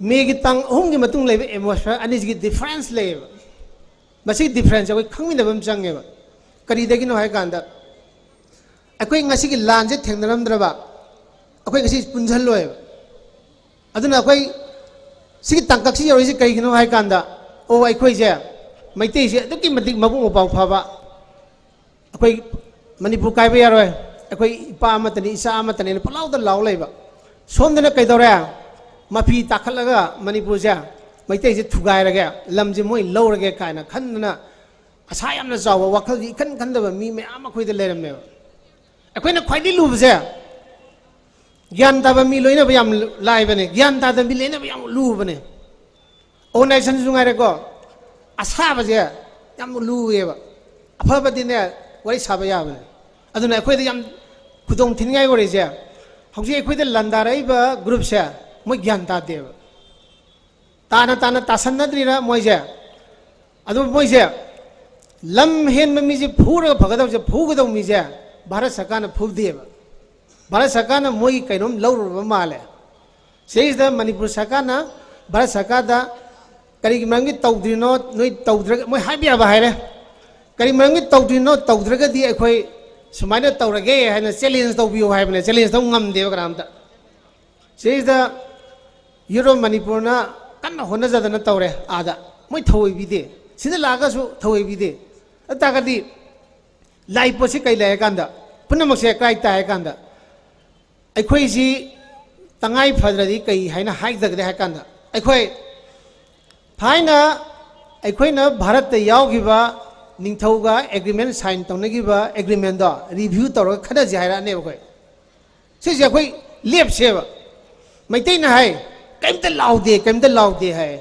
ꯃꯦꯒꯤ ꯇꯥꯡ ꯑꯍꯨꯝꯒꯤ ꯃꯇꯨꯡ ꯂꯩꯕ ꯑꯦꯠꯃꯣꯁꯐꯤꯌꯔ ꯑꯅꯤꯁꯤꯒꯤ ꯗꯤꯐ꯭ꯔꯦꯟꯁ ꯂꯩꯌꯦꯕ꯫ ꯃꯁꯤꯒꯤ ꯗꯤꯐ꯭ꯔꯦꯟꯁꯁꯦ ꯑꯩꯈꯣꯏ ꯈꯪꯃꯤꯟꯅꯕ ꯑꯃ ꯆꯪꯉꯦꯕ꯫ ꯀꯔꯤꯗꯒꯤꯅꯣ ꯍꯥꯏ ꯀꯥꯟꯗ, ꯑꯩꯈꯣꯏ ꯉꯁꯤꯒꯤ ꯂꯥꯟꯁꯦ ꯊꯦꯡꯅꯔꯝꯗ꯭ꯔꯕ ꯑꯩꯈꯣꯏ ꯉꯁꯤ ꯄꯨꯟꯁꯤꯜꯂꯣꯏꯕ꯫ ꯑꯗꯨꯅ ꯑꯩꯈꯣꯏ ꯁꯤꯒꯤ ꯇꯥꯡꯀꯛꯁꯤ ꯌꯧꯔꯤꯁꯤ ꯀꯩꯒꯤꯅꯣ ꯍꯥꯏ ꯀꯥꯟꯗ, ꯑꯣ, ꯑꯩꯈꯣꯏꯁꯦ ꯃꯩꯇꯩꯁꯦ ꯑꯗꯨꯛꯀꯤ ꯃꯇꯤꯛ ꯃꯕꯨꯛ ꯃꯄꯥꯎ ꯐꯕ, ꯑꯩꯈꯣꯏ ꯃꯅꯤꯄꯨꯔ ꯀꯥꯏꯕ ꯌꯥꯔꯣꯏ, ꯑꯩꯈꯣꯏ ꯏꯄꯥ ꯑꯃꯠꯇꯅꯤ, ꯏꯆꯥ ꯑꯃꯠꯇꯅꯤꯅ ꯄꯨꯡꯂꯥꯎꯗ ꯂꯥꯎ ꯂꯩꯕ꯫ ꯁꯣꯝꯗꯅ ꯀꯩꯗꯧꯔꯦ? ꯃꯐꯤ ꯇꯥꯈꯠꯂꯒ ꯃꯅꯤꯄꯨꯔꯁꯦ ꯃꯩꯇꯩꯁꯦ ꯊꯨꯒꯥꯏꯔꯒꯦ, ꯂꯝꯁꯦ ꯃꯣꯏ ꯂꯧꯔꯒꯦ ꯀꯥꯏꯅ ꯈꯟꯗꯅ, ꯑꯁꯥ ꯌꯥꯝꯅ ꯆꯥꯎꯕ ꯋꯥꯈꯜꯁꯤ ꯏꯈꯟ ꯈꯟꯗꯕ ꯃꯤ ꯃꯌꯥꯝ ꯑꯩꯈꯣꯏꯗ ꯂꯩꯔꯝꯃꯦꯕ꯫ ꯑꯩꯈꯣꯏꯅ ꯈ꯭ꯋꯥꯏꯗꯒꯤ ꯂꯨꯕꯁꯦ, ꯒ꯭ꯌꯥꯟ ꯇꯥꯕ ꯃꯤ ꯂꯣꯏꯅꯕ ꯌꯥꯝ ꯂꯥꯏꯕꯅꯦ, ꯒ꯭ꯌꯥꯟ ꯇꯥꯗꯕ ꯃꯤ ꯂꯣꯏꯅꯕ ꯌꯥꯝ ꯂꯨꯕꯅꯦ꯫ ꯑꯣꯔꯒꯅꯥꯏꯖꯦꯁꯟꯁꯨ ꯉꯥꯏꯔꯦꯀꯣ, ꯑꯁꯥꯕꯁꯦ ꯌꯥꯝ ꯂꯨꯏꯌꯦꯕ꯫ ꯑꯐꯕꯗꯤꯅꯦ, ꯋꯥꯔꯤ ꯁꯥꯕ ꯌꯥꯕꯅꯦ꯫ ꯑꯗꯨꯅ ꯑꯩꯈꯣꯏꯗ ꯌꯥꯝ ꯈꯨꯗꯣꯡ ꯊꯤꯅꯤꯡꯉꯥꯏ ꯑꯣꯏꯔꯤꯁꯦ, ꯍꯧꯖꯤꯛ ꯑꯩꯈꯣꯏꯗ ꯂꯥꯟꯗꯥꯔꯛꯏꯕ ꯒ꯭ꯔꯨꯞꯁꯦ, ꯃꯣꯏ ꯒ꯭ꯌꯥꯟ ꯇꯥꯗꯦꯕ꯫ ꯇꯥꯅ ꯇꯥꯅ ꯇꯥꯁꯟꯅꯗ꯭ꯔꯤꯔ ꯃꯣꯏꯁꯦ? ꯑꯗꯨ ꯃꯣꯏꯁꯦ ꯂꯝ ꯍꯦꯟꯕ ꯃꯤꯁꯦ ꯐꯨꯔꯒ ꯐꯒꯗꯕꯁꯦ, ꯐꯨꯒꯗꯧꯕ ꯃꯤꯁꯦ ꯚꯥꯔꯠ ꯁꯔꯀꯥꯔꯅ ꯐꯨꯗꯦꯕ꯫ ꯚꯥꯔꯠ ꯁꯔꯀꯥꯔꯅ ꯃꯣꯏꯒꯤ ꯀꯩꯅꯣꯝ ꯂꯧꯔꯨꯔꯕ ꯃꯥꯜꯂꯦ꯫ ꯁꯤꯗꯩꯁꯤꯗ ꯃꯅꯤꯄꯨꯔ ꯁꯔꯀꯥꯔꯅ ꯚꯥꯔꯠ ꯁꯔꯀꯥꯔꯗ ꯀꯔꯤꯒꯤ ꯃꯔꯝꯒꯤ ꯇꯧꯗ꯭ꯔꯤꯅꯣ, ꯅꯣꯏ ꯇꯧꯗ꯭ꯔꯒ, ꯃꯣꯏ ꯍꯥꯏꯕ ꯌꯥꯕ ꯍꯥꯏꯔꯦ, ꯀꯔꯤ ꯃꯔꯝꯒꯤ ꯇꯧꯗ꯭ꯔꯤꯅꯣ, ꯇꯧꯗ꯭ꯔꯒꯗꯤ ꯑꯩꯈꯣꯏ ꯁꯨꯃꯥꯏꯅ ꯇꯧꯔꯒꯦ ꯍꯥꯏꯅ ꯆꯦꯂꯦꯟꯖ ꯇꯧꯕꯤꯌꯨ ꯍꯥꯏꯕꯅꯦ꯫ ꯆꯦꯂꯦꯟꯖ ꯇꯧ ꯉꯝꯗꯦꯕ ꯀꯅꯥꯝꯇ꯫ ꯁꯤꯗꯩꯁꯤꯗ ꯌꯨꯔꯣꯞ ꯃꯅꯤꯄꯨꯔꯅ ꯀꯟꯅ ꯍꯣꯠꯅꯖꯗꯅ ꯇꯧꯔꯦ, ꯑꯥꯗ ꯃꯣꯏ ꯊꯧꯑꯣꯏꯕꯤꯗꯦ, ꯁꯤꯗ ꯂꯥꯛꯑꯒꯁꯨ ꯊꯧꯑꯣꯏꯕꯤꯗꯦ꯫ ꯑꯗꯨ ꯇꯥꯔꯒꯗꯤ ꯂꯥꯛꯏ ꯄꯣꯠꯁꯤ ꯀꯩ ꯂꯩ ꯍꯥꯏ ꯀꯥꯟꯗ, ꯄꯨꯝꯅꯃꯛꯁꯦ ꯀꯗꯥꯏ ꯇꯥꯏ ꯍꯥꯏ ꯀꯥꯟꯗ, ꯑꯩꯈꯣꯏꯁꯤ ꯇꯉꯥꯏ ꯐꯗ꯭ꯔꯗꯤ ꯀꯩ ꯍꯥꯏꯅ ꯍꯥꯏꯒꯗꯒꯦ ꯍꯥꯏ ꯀꯥꯟꯗ, ꯑꯩꯈꯣꯏ ꯊꯥꯏꯅ ꯑꯩꯈꯣꯏꯅ ꯚꯥꯔꯠꯇ ꯌꯥꯎꯈꯤꯕ ꯅꯤꯡꯊꯧꯒ ꯑꯦꯒ꯭ꯔꯤꯃꯦꯟ ꯁꯥꯏꯟ ꯇꯧꯅꯈꯤꯕ ꯑꯦꯒ꯭ꯔꯤꯃꯦꯟꯗꯣ ꯔꯤꯚ꯭ꯌꯨ ꯇꯧꯔꯒ ꯈꯟꯅꯁꯤ ꯍꯥꯏꯔꯛꯑꯅꯦꯕ ꯑꯩꯈꯣꯏ꯫ ꯁꯤꯁꯦ ꯑꯩꯈꯣꯏ ꯂꯦꯞꯁꯦꯕ꯫ ꯃꯩꯇꯩꯅ ꯍꯥꯏ, "ꯀꯩꯝꯇ ꯂꯥꯎꯗꯦ, ꯀꯩꯝꯇ ꯂꯥꯎꯗꯦ" ꯍꯥꯏ꯫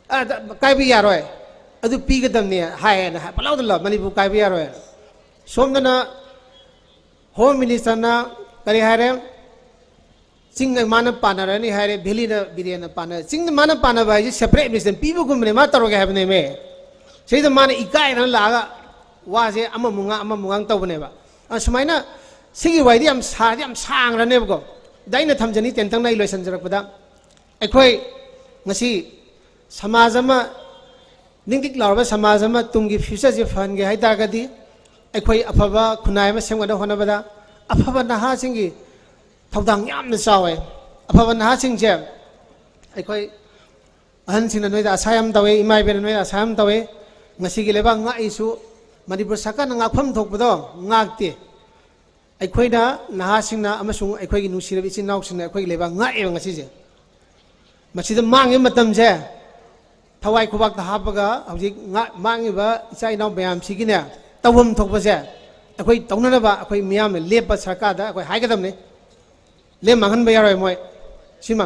ꯑꯗ ꯀꯥꯏꯕ ꯌꯥꯔꯣꯏ꯫ ꯑꯗꯨ ꯄꯤꯒꯗꯕꯅꯦ ꯍꯥꯏꯌꯦꯅ ꯍꯥꯏ ꯄꯂꯥꯎꯗ ꯂꯥꯎ, ꯃꯅꯤꯄꯨꯔ ꯀꯥꯏꯕ ꯌꯥꯔꯣꯏ꯫ ꯁꯣꯝꯗꯅ ꯍꯣꯝ ꯃꯤꯅꯤꯁꯇꯔꯅ ꯀꯔꯤ ꯍꯥꯏꯔꯦ? ꯆꯤꯡ ꯃꯥꯅ ꯄꯥꯟꯅꯔꯅꯤ ꯍꯥꯏꯔꯦ, ꯚꯦꯂꯤꯅ ꯕꯤꯔꯦꯟꯅ ꯄꯥꯟꯅꯔꯦ꯫ ꯆꯤꯡꯗ ꯃꯥꯅ ꯄꯥꯟꯅꯕ ꯍꯥꯏꯁꯦ ꯁꯦꯄꯔꯦꯠ ꯑꯦꯗꯃꯤꯅꯤꯁꯇ꯭ꯔꯦꯁꯟ ꯄꯤꯕꯒꯨꯝꯕꯅꯦ, ꯃꯥ ꯇꯧꯔꯒꯦ ꯍꯥꯏꯕꯅꯦꯃꯦ꯫ ꯁꯤꯗ ꯃꯥꯅ ꯏꯀꯥꯏꯗꯅ ꯂꯥꯛꯑꯒ ꯋꯥꯁꯦ ꯑꯃꯃꯨꯛ ꯉꯥꯡ ꯑꯃꯃꯨꯛ ꯉꯥꯡ ꯇꯧꯕꯅꯦꯕ꯫ ꯑ, ꯁꯨꯃꯥꯏꯅ ꯁꯤꯒꯤ ꯋꯥꯔꯤꯗꯤ ꯌꯥꯝ ꯁꯥꯗꯤ ꯌꯥꯝ ꯁꯥꯡꯈ꯭ꯔꯅꯦꯕꯀꯣ꯫ ꯑꯗ ꯑꯩꯅ ꯊꯝꯖꯅꯤꯡꯉꯤ ꯇꯦꯟꯇꯛꯅ ꯑꯩ ꯂꯣꯏꯁꯤꯟꯖꯔꯛꯄꯗ, ꯑꯩꯈꯣꯏ ꯉꯁꯤ ꯁꯃꯥꯖ ꯑꯃ ꯅꯤꯡ ꯇꯤꯛ ꯂꯥꯎꯔꯕ ꯁꯃꯥꯖ ꯑꯃ ꯇꯨꯡꯒꯤ ꯐ꯭ꯌꯨꯆꯔꯁꯦ ꯐꯍꯟꯒꯦ ꯍꯥꯏ ꯇꯥꯔꯒꯗꯤ, ꯑꯩꯈꯣꯏ ꯑꯐꯕ ꯈꯨꯟꯅꯥꯏ ꯑꯃ ꯁꯦꯝꯒꯠꯅꯕ ꯍꯣꯠꯅꯕꯗ ꯑꯐꯕ ꯅꯍꯥꯁꯤꯡꯒꯤ ꯊꯧꯗꯥꯡ ꯌꯥꯝꯅ ꯆꯥꯎꯋꯦ꯫ ꯑꯐꯕ ꯅꯍꯥꯁꯤꯡꯁꯦ ꯑꯩꯈꯣꯏ ꯑꯍꯟꯁꯤꯡꯅ ꯅꯣꯏꯗ ꯑꯁꯥ ꯌꯥꯝ ꯇꯧꯋꯦ, ꯏꯃꯥ ꯏꯕꯦꯟꯅ ꯅꯣꯏꯗ ꯑꯁꯥ ꯌꯥꯝ ꯇꯧꯋꯦ꯫ ꯉꯁꯤꯒꯤ ꯂꯩꯕꯥꯛ ꯉꯥꯛꯏꯁꯨ ꯃꯅꯤꯄꯨꯔ ꯁꯔꯀꯥꯔꯅ ꯉꯥꯛꯐꯝ ꯊꯣꯛꯄꯗꯣ ꯉꯥꯛꯇꯦ꯫ ꯑꯩꯈꯣꯏꯅ, ꯅꯍꯥꯁꯤꯡꯅ ꯑꯃꯁꯨꯡ ꯑꯩꯈꯣꯏꯒꯤ ꯅꯨꯡꯁꯤꯔꯕ ꯏꯆꯤꯟ ꯏꯅꯥꯎꯁꯤꯡꯅ ꯑꯩꯈꯣꯏꯒꯤ ꯂꯩꯕꯥꯛ ꯉꯥꯛꯑꯦꯕ ꯉꯁꯤꯁꯦ꯫ ꯃꯁꯤꯗ ꯃꯥꯡꯉꯤꯕ ꯃꯇꯝꯁꯦ ꯊꯋꯥꯏ ꯈꯨꯕꯥꯛꯇ ꯍꯥꯞꯄꯒ ꯍꯧꯖꯤꯛ ꯉꯥ-, ꯃꯥꯡꯉꯤꯕ ꯏꯆꯥ ꯏꯅꯥꯎ ꯃꯌꯥꯝꯁꯤꯒꯤꯅꯦ, ꯇꯧꯐꯝ ꯊꯣꯛꯄꯁꯦ ꯑꯩꯈꯣꯏ ꯇꯧꯅꯅꯕ ꯑꯩꯈꯣꯏ ꯃꯤꯌꯥꯝꯅ ꯂꯦꯞꯄ ꯁꯔꯀꯥꯔꯗ ꯑꯩꯈꯣꯏ ꯍꯥꯏꯒꯗꯕꯅꯤ꯫ ꯂꯦꯝ ꯃꯥꯡꯍꯟꯕ ꯌꯥꯔꯣꯏ ꯃꯣꯏ꯫ ꯁꯤꯃ꯫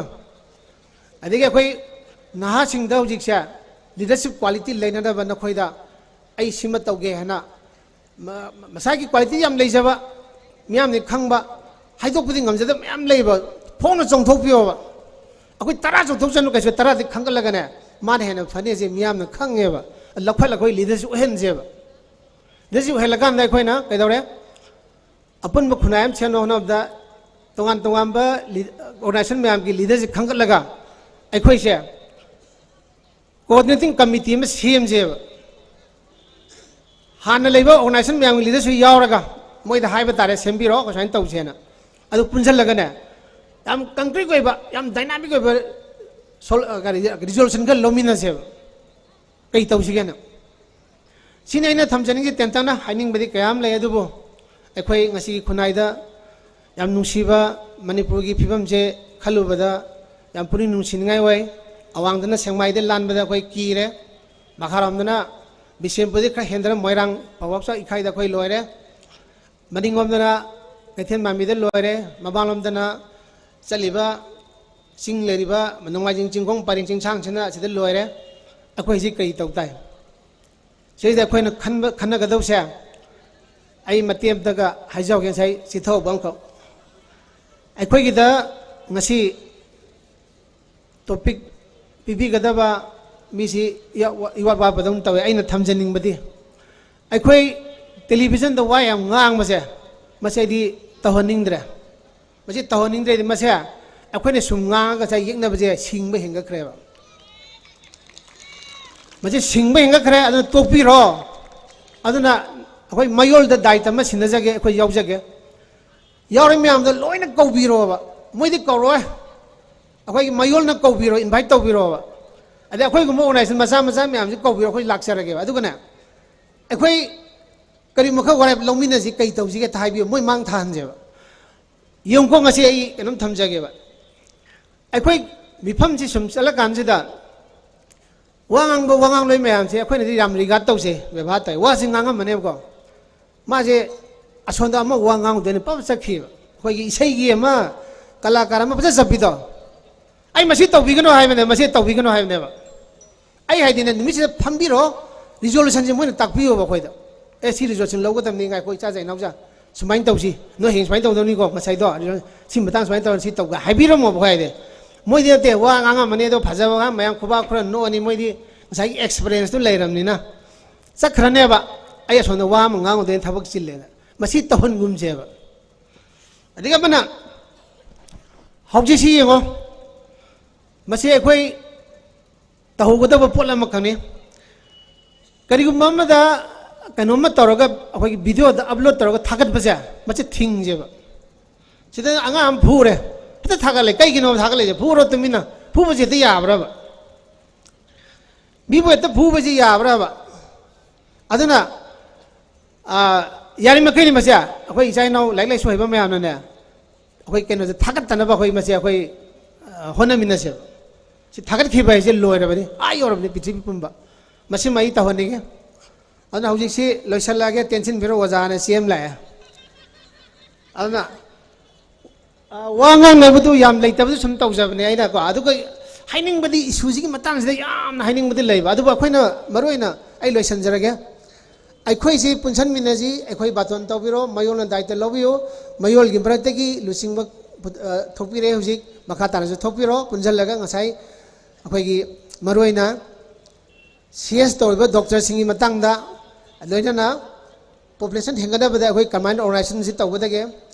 ꯑꯗꯒꯤ ꯑꯩꯈꯣꯏ ꯅꯍꯥꯁꯤꯡꯗ ꯍꯧꯖꯤꯛꯁꯦ ꯂꯤꯗꯔꯁꯤꯞ ꯀ꯭ꯋꯥꯂꯤꯇꯤ ꯂꯩꯅꯅꯕ ꯅꯈꯣꯏꯗ ꯑꯩ ꯁꯤꯃ ꯇꯧꯒꯦ ꯍꯥꯏꯅ ꯃ-, ꯃ-, ꯃꯁꯥꯒꯤ ꯀ꯭ꯋꯥꯂꯤꯇꯤ ꯌꯥꯝ ꯂꯩꯖꯕ, ꯃꯤꯌꯥꯝꯅ ꯈꯪꯕ, ꯍꯥꯏꯗꯣꯛꯄꯗꯤ ꯉꯝꯖꯗꯕ ꯃꯌꯥꯝ ꯂꯩꯕ, ꯐꯣꯡꯅ ꯆꯣꯡꯊꯣꯛꯄꯤꯌꯣꯕ꯫ ꯑꯩꯈꯣꯏ ꯇꯔꯥ ꯆꯣꯡꯊꯣꯛꯆꯅꯨ, ꯀꯩꯁꯨ ꯇꯔꯥꯗꯤ ꯈꯟꯒꯠꯂꯒꯅꯦ, ꯃꯥꯅ ꯍꯦꯟꯅ ꯐꯅꯤꯁꯦ ꯃꯤꯌꯥꯝꯅ ꯈꯪꯉꯦꯕ꯫ ꯂꯧꯈꯠꯂꯒ ꯑꯩꯈꯣꯏ ꯂꯤꯗꯔꯁꯤꯞ ꯑꯣꯏꯍꯟꯁꯦꯕ꯫ ꯂꯤꯗꯔꯁꯤꯞ ꯑꯣꯏꯍꯜꯂꯀꯥꯟꯗ ꯑꯩꯈꯣꯏꯅ ꯀꯩꯗꯧꯔꯦ? ꯑꯄꯨꯟꯕ ꯈꯨꯟꯅꯥꯏ ꯑꯃ ꯁꯦꯝꯅꯕ ꯍꯣꯠꯅꯕꯗ ꯇꯣꯉꯥꯟ ꯇꯣꯉꯥꯟꯕ ꯂꯤ-, ꯑꯣꯔꯒꯅꯥꯏꯖꯦꯁꯟ ꯃꯌꯥꯝꯒꯤ ꯂꯤꯗꯔꯁꯤꯞ ꯈꯟꯒꯠꯂꯒ ꯑꯩꯈꯣꯏꯁꯦ ꯀꯣꯑꯣꯔꯗꯤꯅꯦꯇꯤꯡ ꯀꯃꯤꯇꯤ ꯑꯃ ꯁꯦꯝꯁꯦꯕ꯫ ꯍꯥꯟꯅ ꯂꯩꯕ ꯑꯣꯔꯒꯅꯥꯏꯖꯦꯁꯟ ꯃꯌꯥꯝꯒꯤ ꯂꯤꯗꯔꯁꯨ ꯌꯥꯎꯔꯒ ꯃꯣꯏꯗ ꯍꯥꯏꯕ ꯇꯥꯔꯦ, "ꯁꯦꯝꯕꯤꯔꯣ, ꯑꯩꯈꯣꯏ ꯁꯨꯃꯥꯏꯅ ꯇꯧꯁꯦꯅ"꯫ ꯑꯗꯨ ꯄꯨꯟꯁꯤꯜꯂꯒꯅꯦ, ꯌꯥꯝ ꯀꯪꯀ꯭ꯔꯤꯠ ꯑꯣꯏꯕ, ꯌꯥꯝ ꯗꯥꯏꯅꯥꯃꯤꯛ ꯑꯣꯏꯕ ꯁꯣꯜ-, ꯑ, ꯀꯔꯤ, ꯔꯤꯖꯣꯂꯨꯁꯟ ꯈꯔ ꯂꯧꯃꯤꯟꯅꯁꯦꯕ꯫ ꯀꯩ ꯇꯧꯁꯤꯒꯦꯅ? ꯁꯤꯅꯤ ꯑꯩꯅ ꯊꯝꯖꯅꯤꯡꯉꯤ꯫ ꯇꯦꯟꯇꯛꯅ ꯍꯥꯏꯅꯤꯡꯕꯗꯤ ꯀꯌꯥ ꯑꯃ ꯂꯩ, ꯑꯗꯨꯕꯨ ꯑꯩꯈꯣꯏ ꯉꯁꯤꯒꯤ ꯈꯨꯟꯅꯥꯏꯗ ꯌꯥꯝ ꯅꯨꯡꯁꯤꯕ ꯃꯅꯤꯄꯨꯔꯒꯤ ꯐꯤꯕꯝꯁꯦ ꯈꯜꯂꯨꯕꯗ ꯌꯥꯝ ꯄꯨꯛꯅꯤꯡ ꯅꯨꯡꯁꯤꯅꯤꯡꯉꯥꯏ ꯑꯣꯏ꯫ ꯑꯋꯥꯡꯗꯅ ꯁꯦꯛꯃꯥꯏꯗ ꯂꯥꯟꯕꯗ ꯑꯩꯈꯣꯏ ꯀꯤꯔꯦ, ꯃꯈꯥꯔꯣꯝꯗꯅ ꯕꯤꯁꯦꯝꯄꯨꯔꯗꯤ ꯈꯔ ꯍꯦꯟꯗꯅ ꯃꯣꯏꯔꯥꯡ ꯐꯥꯎꯕꯥꯛꯆꯥꯎ ꯏꯈꯥꯏꯗ ꯑꯩꯈꯣꯏ ꯂꯣꯏꯔꯦ꯫ ꯃꯅꯤꯡꯂꯣꯝꯗꯅ ꯀꯩꯊꯦꯜ ꯃꯥꯟꯕꯤꯗ ꯂꯣꯏꯔꯦ, ꯃꯃꯥꯡꯂꯣꯝꯗꯅ ꯆꯠꯂꯤꯕ ꯆꯤꯡ ꯂꯩꯔꯤꯕ ꯅꯣꯡꯃꯥꯏꯖꯤꯡ ꯆꯤꯡꯈꯣꯡ ꯄꯔꯦꯡ ꯆꯤꯡꯁꯥꯡꯁꯤꯅ ꯑꯁꯤꯗ ꯂꯣꯏꯔꯦ꯫ ꯑꯩꯈꯣꯏ ꯍꯧꯖꯤꯛ ꯀꯔꯤ ꯇꯧ ꯇꯥꯏ? ꯁꯤꯗ ꯑꯩꯈꯣꯏꯅ ꯈꯟꯕ ꯈꯟꯅꯒꯗꯧꯁꯦ, ꯑꯩ ꯃꯇꯦꯛ ꯑꯃꯇꯒ ꯍꯥꯏꯖꯍꯧꯒꯦ꯫ ꯉꯁꯥꯏ ꯆꯤꯊꯍꯧꯕ ꯑꯃꯈꯛ, ꯑꯩꯈꯣꯏꯒꯤꯗ ꯉꯁꯤ ꯇꯣꯄꯤꯛ ꯄꯤꯕꯤꯒꯗꯕ ꯃꯤꯁꯤ ꯏꯋꯥꯠ ꯋꯥꯠꯄꯗꯧꯅ ꯇꯧꯋꯦ꯫ ꯑꯩꯅ ꯊꯝꯖꯅꯤꯡꯕꯗꯤ, ꯑꯩꯈꯣꯏ ꯇꯦꯂꯤꯚꯤꯖꯟꯗ ꯋꯥ ꯌꯥꯝ ꯉꯥꯡꯕꯁꯦ, ꯃꯁꯤ ꯑꯩꯗꯤ ꯇꯧꯍꯟꯅꯤꯡꯗ꯭ꯔꯦ꯫ ꯃꯁꯤ ꯇꯧꯍꯟꯅꯤꯡꯗ꯭ꯔꯦꯗꯤ, ꯃꯁꯦ ꯑꯩꯈꯣꯏꯅ ꯁꯨꯝ ꯉꯥꯡꯉꯒ ꯉꯁꯥꯏ ꯌꯦꯛꯅꯕꯁꯦ ꯁꯤꯡꯕ ꯍꯦꯟꯒꯠꯈ꯭ꯔꯦꯕ꯫ ꯃꯁꯤ ꯁꯤꯡꯕ ꯍꯦꯟꯒꯠꯈ꯭ꯔꯦ, ꯑꯗꯨꯅ ꯇꯣꯛꯄꯤꯔꯣ꯫ ꯑꯗꯨꯅ ꯑꯩꯈꯣꯏ ꯃꯌꯣꯜꯗ ꯗꯥꯏꯇ ꯑꯃ ꯁꯤꯟꯅꯖꯒꯦ, ꯑꯩꯈꯣꯏ ꯌꯥꯎꯖꯒꯦ꯫ ꯌꯥꯎꯔꯤ ꯃꯌꯥꯝꯗꯣ ꯂꯣꯏꯅ ꯀꯧꯕꯤꯔꯣꯕ꯫ ꯃꯣꯏꯗꯤ ꯀꯧꯔꯣꯏ, ꯑꯩꯈꯣꯏꯒꯤ ꯃꯌꯣꯜꯅ ꯀꯧꯕꯤꯔꯣ, ꯏꯟꯚꯥꯏꯠ ꯇꯧꯕꯤꯔꯣꯕ꯫ ꯑꯗꯩ ꯑꯩꯈꯣꯏꯒꯨꯝꯕ ꯑꯣꯔꯒꯅꯥꯏꯖꯦꯁꯟ ꯃꯆꯥ ꯃꯆꯥ ꯃꯌꯥꯝꯁꯤ ꯀꯧꯕꯤꯔꯣ, ꯑꯩꯈꯣꯏ ꯂꯥꯛꯆꯔꯒꯦꯕ꯫ ꯑꯗꯨꯒꯅꯦ, ꯑꯩꯈꯣꯏ ꯀꯔꯤꯒꯨꯝꯕ ꯈꯔ ꯋꯥꯔꯦꯞ ꯂꯧꯃꯤꯟꯅꯁꯤ, ꯀꯩ ꯇꯧꯁꯤꯒꯦ ꯍꯥꯏꯕꯤꯌꯨ, ꯃꯣꯏ ꯃꯥꯡ ꯊꯥꯍꯟꯁꯦꯕ꯫ ꯌꯦꯡꯉꯨꯀꯣ, ꯉꯁꯤ ꯑꯩ ꯀꯩꯅꯣꯝ ꯊꯝꯖꯒꯦꯕ꯫ ꯑꯩꯈꯣꯏ ꯃꯤꯐꯝꯁꯤ ꯁꯨꯝ ꯆꯠꯂꯀꯥꯟꯁꯤꯗ, ꯋꯥ ꯉꯥꯡꯕ ꯋꯥ ꯉꯥꯡꯂꯣꯏ ꯃꯌꯥꯝꯁꯦ ꯑꯩꯈꯣꯏꯅꯗꯤ ꯌꯥꯝ ꯔꯤꯒꯥꯔꯗ ꯇꯧꯖꯩ, ꯕꯦꯕꯥꯔ ꯇꯧꯏ꯫ ꯋꯥꯁꯤ ꯉꯥꯡꯉꯝꯕꯅꯦꯕꯀꯣ, ꯃꯥꯁꯦ ꯑꯁꯣꯝꯗ ꯑꯃ ꯋꯥ ꯉꯥꯡꯉꯨꯗꯣꯏꯅꯦ, ꯄꯞ ꯆꯠꯈꯤꯕ꯫ ꯑꯩꯈꯣꯏꯒꯤ ꯏꯁꯩꯒꯤ ꯑꯃ ꯀꯂꯥꯀꯥꯔ ꯑꯃ ꯐꯖ ꯆꯠꯄꯤꯗꯣ, "ꯑꯩ ꯃꯁꯤ ꯇꯧꯕꯤꯒꯅꯨ ꯍꯥꯏꯕꯅꯦ, ꯃꯁꯤ ꯇꯧꯕꯤꯒꯅꯨ ꯍꯥꯏꯕꯅꯦꯕ"꯫ ꯑꯩ ꯍꯥꯏꯗꯤꯅꯦ, ꯅꯨꯃꯤꯠꯁꯤꯗ ꯐꯝꯕꯤꯔꯣ, ꯔꯤꯖꯣꯂꯨꯁꯟꯁꯦ ꯃꯣꯏꯅ ꯇꯥꯛꯄꯤꯌꯣꯕ ꯑꯩꯈꯣꯏꯗ꯫ "ꯑꯦ, ꯁꯤ ꯔꯤꯖꯣꯂꯨꯁꯟ ꯂꯧꯒꯗꯕꯅꯤ, ꯉꯥꯏꯈꯣ, ꯏꯆꯥꯖꯥ ꯏꯅꯥꯎꯖꯥ, ꯁꯨꯃꯥꯏꯅ ꯇꯧꯁꯤ, ꯅꯣꯏ ꯍꯌꯦꯡ ꯁꯨꯃꯥꯏꯅ ꯇꯧꯗꯧꯅꯤꯀꯣ, ꯉꯁꯥꯏꯗꯣ ꯔꯤꯖꯣꯂꯨꯁꯟ, ꯁꯤ ꯃꯇꯥꯡ ꯁꯨꯃꯥꯏꯅ ꯇꯧꯔ ꯁꯤ ꯇꯧꯒꯦ" ꯍꯥꯏꯕꯤꯔꯝꯃꯣꯕ ꯑꯩꯈꯣꯏ ꯍꯥꯏꯗꯤ꯫ ꯃꯣꯏꯗꯤ ꯅꯠꯇꯦ, ꯋꯥ ꯉꯥꯡꯉꯝꯃꯅꯤ, ꯑꯗꯣ ꯐꯖꯕ ꯉꯥꯡ ꯃꯌꯥꯝ ꯈꯨꯕꯥꯛ ꯈꯨꯔ ꯅꯣꯛꯑꯅꯤ, ꯃꯣꯏꯗꯤ ꯉꯁꯥꯏꯒꯤ ꯑꯦꯛꯁꯄꯔꯤꯌꯦꯟꯁꯇꯨ ꯂꯩꯔꯕꯅꯤꯅ꯫ ꯆꯠꯈ꯭ꯔꯅꯦꯕ, ꯑꯩ ꯑꯁꯣꯝꯗ ꯋꯥ ꯑꯃ ꯉꯥꯡꯉꯨꯗꯣꯏꯅ ꯊꯕꯛ ꯆꯤꯜꯂꯦꯅ꯫ ꯃꯁꯤ ꯇꯧꯍꯟꯒꯨꯝꯁꯦꯕ꯫ ꯑꯗꯒꯤ ꯑꯃꯅ, ꯍꯧꯖꯤꯛꯁꯤ ꯌꯦꯡꯉꯣ, ꯃꯁꯤ ꯑꯩꯈꯣꯏ ꯇꯧꯍꯧꯒꯗꯕ ꯄꯣꯠ ꯑꯃꯈꯛꯅꯤ꯫ ꯀꯔꯤꯒꯨꯝꯕ ꯑꯃꯗ ꯀꯩꯅꯣꯝꯃ ꯇꯧꯔꯒ, ꯑꯩꯈꯣꯏꯒꯤ ꯚꯤꯗꯤꯑꯣꯗ ꯑꯞꯂꯣꯗ ꯇꯧꯔꯒ ꯊꯥꯒꯠꯄꯁꯦ, ꯃꯁꯤ ꯊꯤꯡꯁꯦꯕ꯫ ꯁꯤꯗ ꯑꯉꯥꯡ ꯑꯃ ꯐꯨꯔꯦ, ꯍꯦꯛꯇ ꯊꯥꯒꯠꯂꯦ꯫ ꯀꯩꯒꯤꯅꯣ ꯊꯥꯒꯠꯂꯛꯏꯁꯦ? ꯐꯨꯔꯣ ꯇꯨꯃꯤꯟꯅ꯫ ꯐꯨꯕꯁꯤ ꯍꯦꯛꯇ ꯌꯥꯕ꯭ꯔꯕ? ꯃꯤꯕꯨ ꯍꯦꯛꯇ ꯐꯨꯕꯁꯤ ꯌꯥꯕ꯭ꯔꯕ? ꯑꯗꯨꯅ, ꯑꯥ, ꯌꯥꯔꯤꯃꯈꯩꯗꯤ ꯃꯁꯦ ꯑꯩꯈꯣꯏ ꯏꯆꯥ ꯏꯅꯥꯎ ꯂꯥꯏꯔꯤꯛ ꯂꯥꯏꯁꯨ ꯍꯩꯕ ꯃꯌꯥꯝꯅꯅꯦ, ꯑꯩꯈꯣꯏ ꯀꯩꯅꯣꯁꯦ ꯊꯥꯒꯠꯇꯅꯕ ꯑꯩꯈꯣꯏ ꯃꯁꯦ ꯑꯩꯈꯣꯏ, ꯑ, ꯍꯣꯠꯅꯃꯤꯟꯅꯁꯦꯕ꯫ ꯁꯤ ꯊꯥꯒꯠꯈꯤꯕ ꯍꯥꯏꯁꯦ ꯂꯣꯏꯔꯕꯅꯤ, ꯑꯥ ꯌꯧꯔꯕꯅꯤ ꯄ꯭ꯔꯤꯊꯤꯕꯤ ꯄꯨꯝꯕ꯫ ꯃꯁꯤꯃ ꯑꯩ ꯇꯧꯍꯟꯅꯤꯡꯉꯦ꯫ ꯑꯗꯨꯅ ꯍꯧꯖꯤꯛꯁꯤ ꯂꯣꯏꯁꯤꯜꯂꯛꯑꯒꯦ, ꯇꯦꯟꯁꯤꯟꯕꯤꯔꯣ ꯑꯣꯖꯥꯅ ꯆꯦ ꯑꯃ ꯂꯥꯛꯑꯦ꯫ ꯑꯗꯨꯅ, ꯑ, ꯋꯥ ꯉꯥꯡꯅꯕꯗꯨ ꯌꯥꯝ ꯂꯩꯇꯕꯗꯨ ꯁꯨꯝ ꯇꯧꯖꯕꯅꯦ ꯑꯩꯅꯀꯣ꯫ ꯑꯗꯨꯒ ꯍꯥꯏꯅꯤꯡꯕꯗꯤ, ꯏꯁꯨꯁꯤꯒꯤ ꯃꯇꯥꯡꯁꯤꯗ ꯌꯥꯝꯅ ꯍꯥꯏꯅꯤꯡꯕꯗꯤ ꯂꯩꯕ, ꯑꯗꯨꯕꯨ ꯑꯩꯈꯣꯏꯅ ꯃꯔꯨ ꯑꯣꯏꯅ ꯑꯩ ꯂꯣꯏꯁꯤꯟꯖꯔꯒꯦ꯫ ꯑꯩꯈꯣꯏꯁꯤ ꯄꯨꯟꯁꯤꯟꯃꯤꯟꯅꯁꯤ, ꯑꯩꯈꯣꯏ ꯕꯥꯇꯣꯟ ꯇꯧꯕꯤꯔꯣ, ꯃꯌꯣꯜꯅ ꯗꯥꯏꯇ ꯂꯧꯕꯤꯌꯨ꯫ ꯃꯌꯣꯜꯒꯤ ꯃꯔꯛꯇꯒꯤ ꯂꯨꯆꯤꯡꯕ ꯄꯨ-, ꯑ, ꯊꯣꯛꯄꯤꯔꯦ ꯍꯧꯖꯤꯛ, ꯃꯈꯥ ꯇꯥꯅꯁꯨ ꯊꯣꯛꯄꯤꯔꯣ꯫ ꯄꯨꯟꯁꯤꯜꯂꯒ ꯉꯁꯥꯏ ꯑꯩꯈꯣꯏꯒꯤ ꯃꯔꯨꯑꯣꯏꯅ ꯁꯤ ꯑꯦꯁ ꯇꯧꯔꯤꯕ ꯗꯣꯛꯇꯔꯁꯤꯡꯒꯤ ꯃꯇꯥꯡꯗ, ꯂꯣꯏꯅꯅ ꯄꯣꯄꯨꯂꯦꯁꯟ ꯍꯦꯟꯒꯠꯅꯕꯗ ꯑꯩꯈꯣꯏ ꯀꯃꯥꯏꯅ ꯑꯣꯔꯒꯅꯥꯏꯖꯦꯁꯟꯁꯤ ꯇꯧꯒꯗꯒꯦ,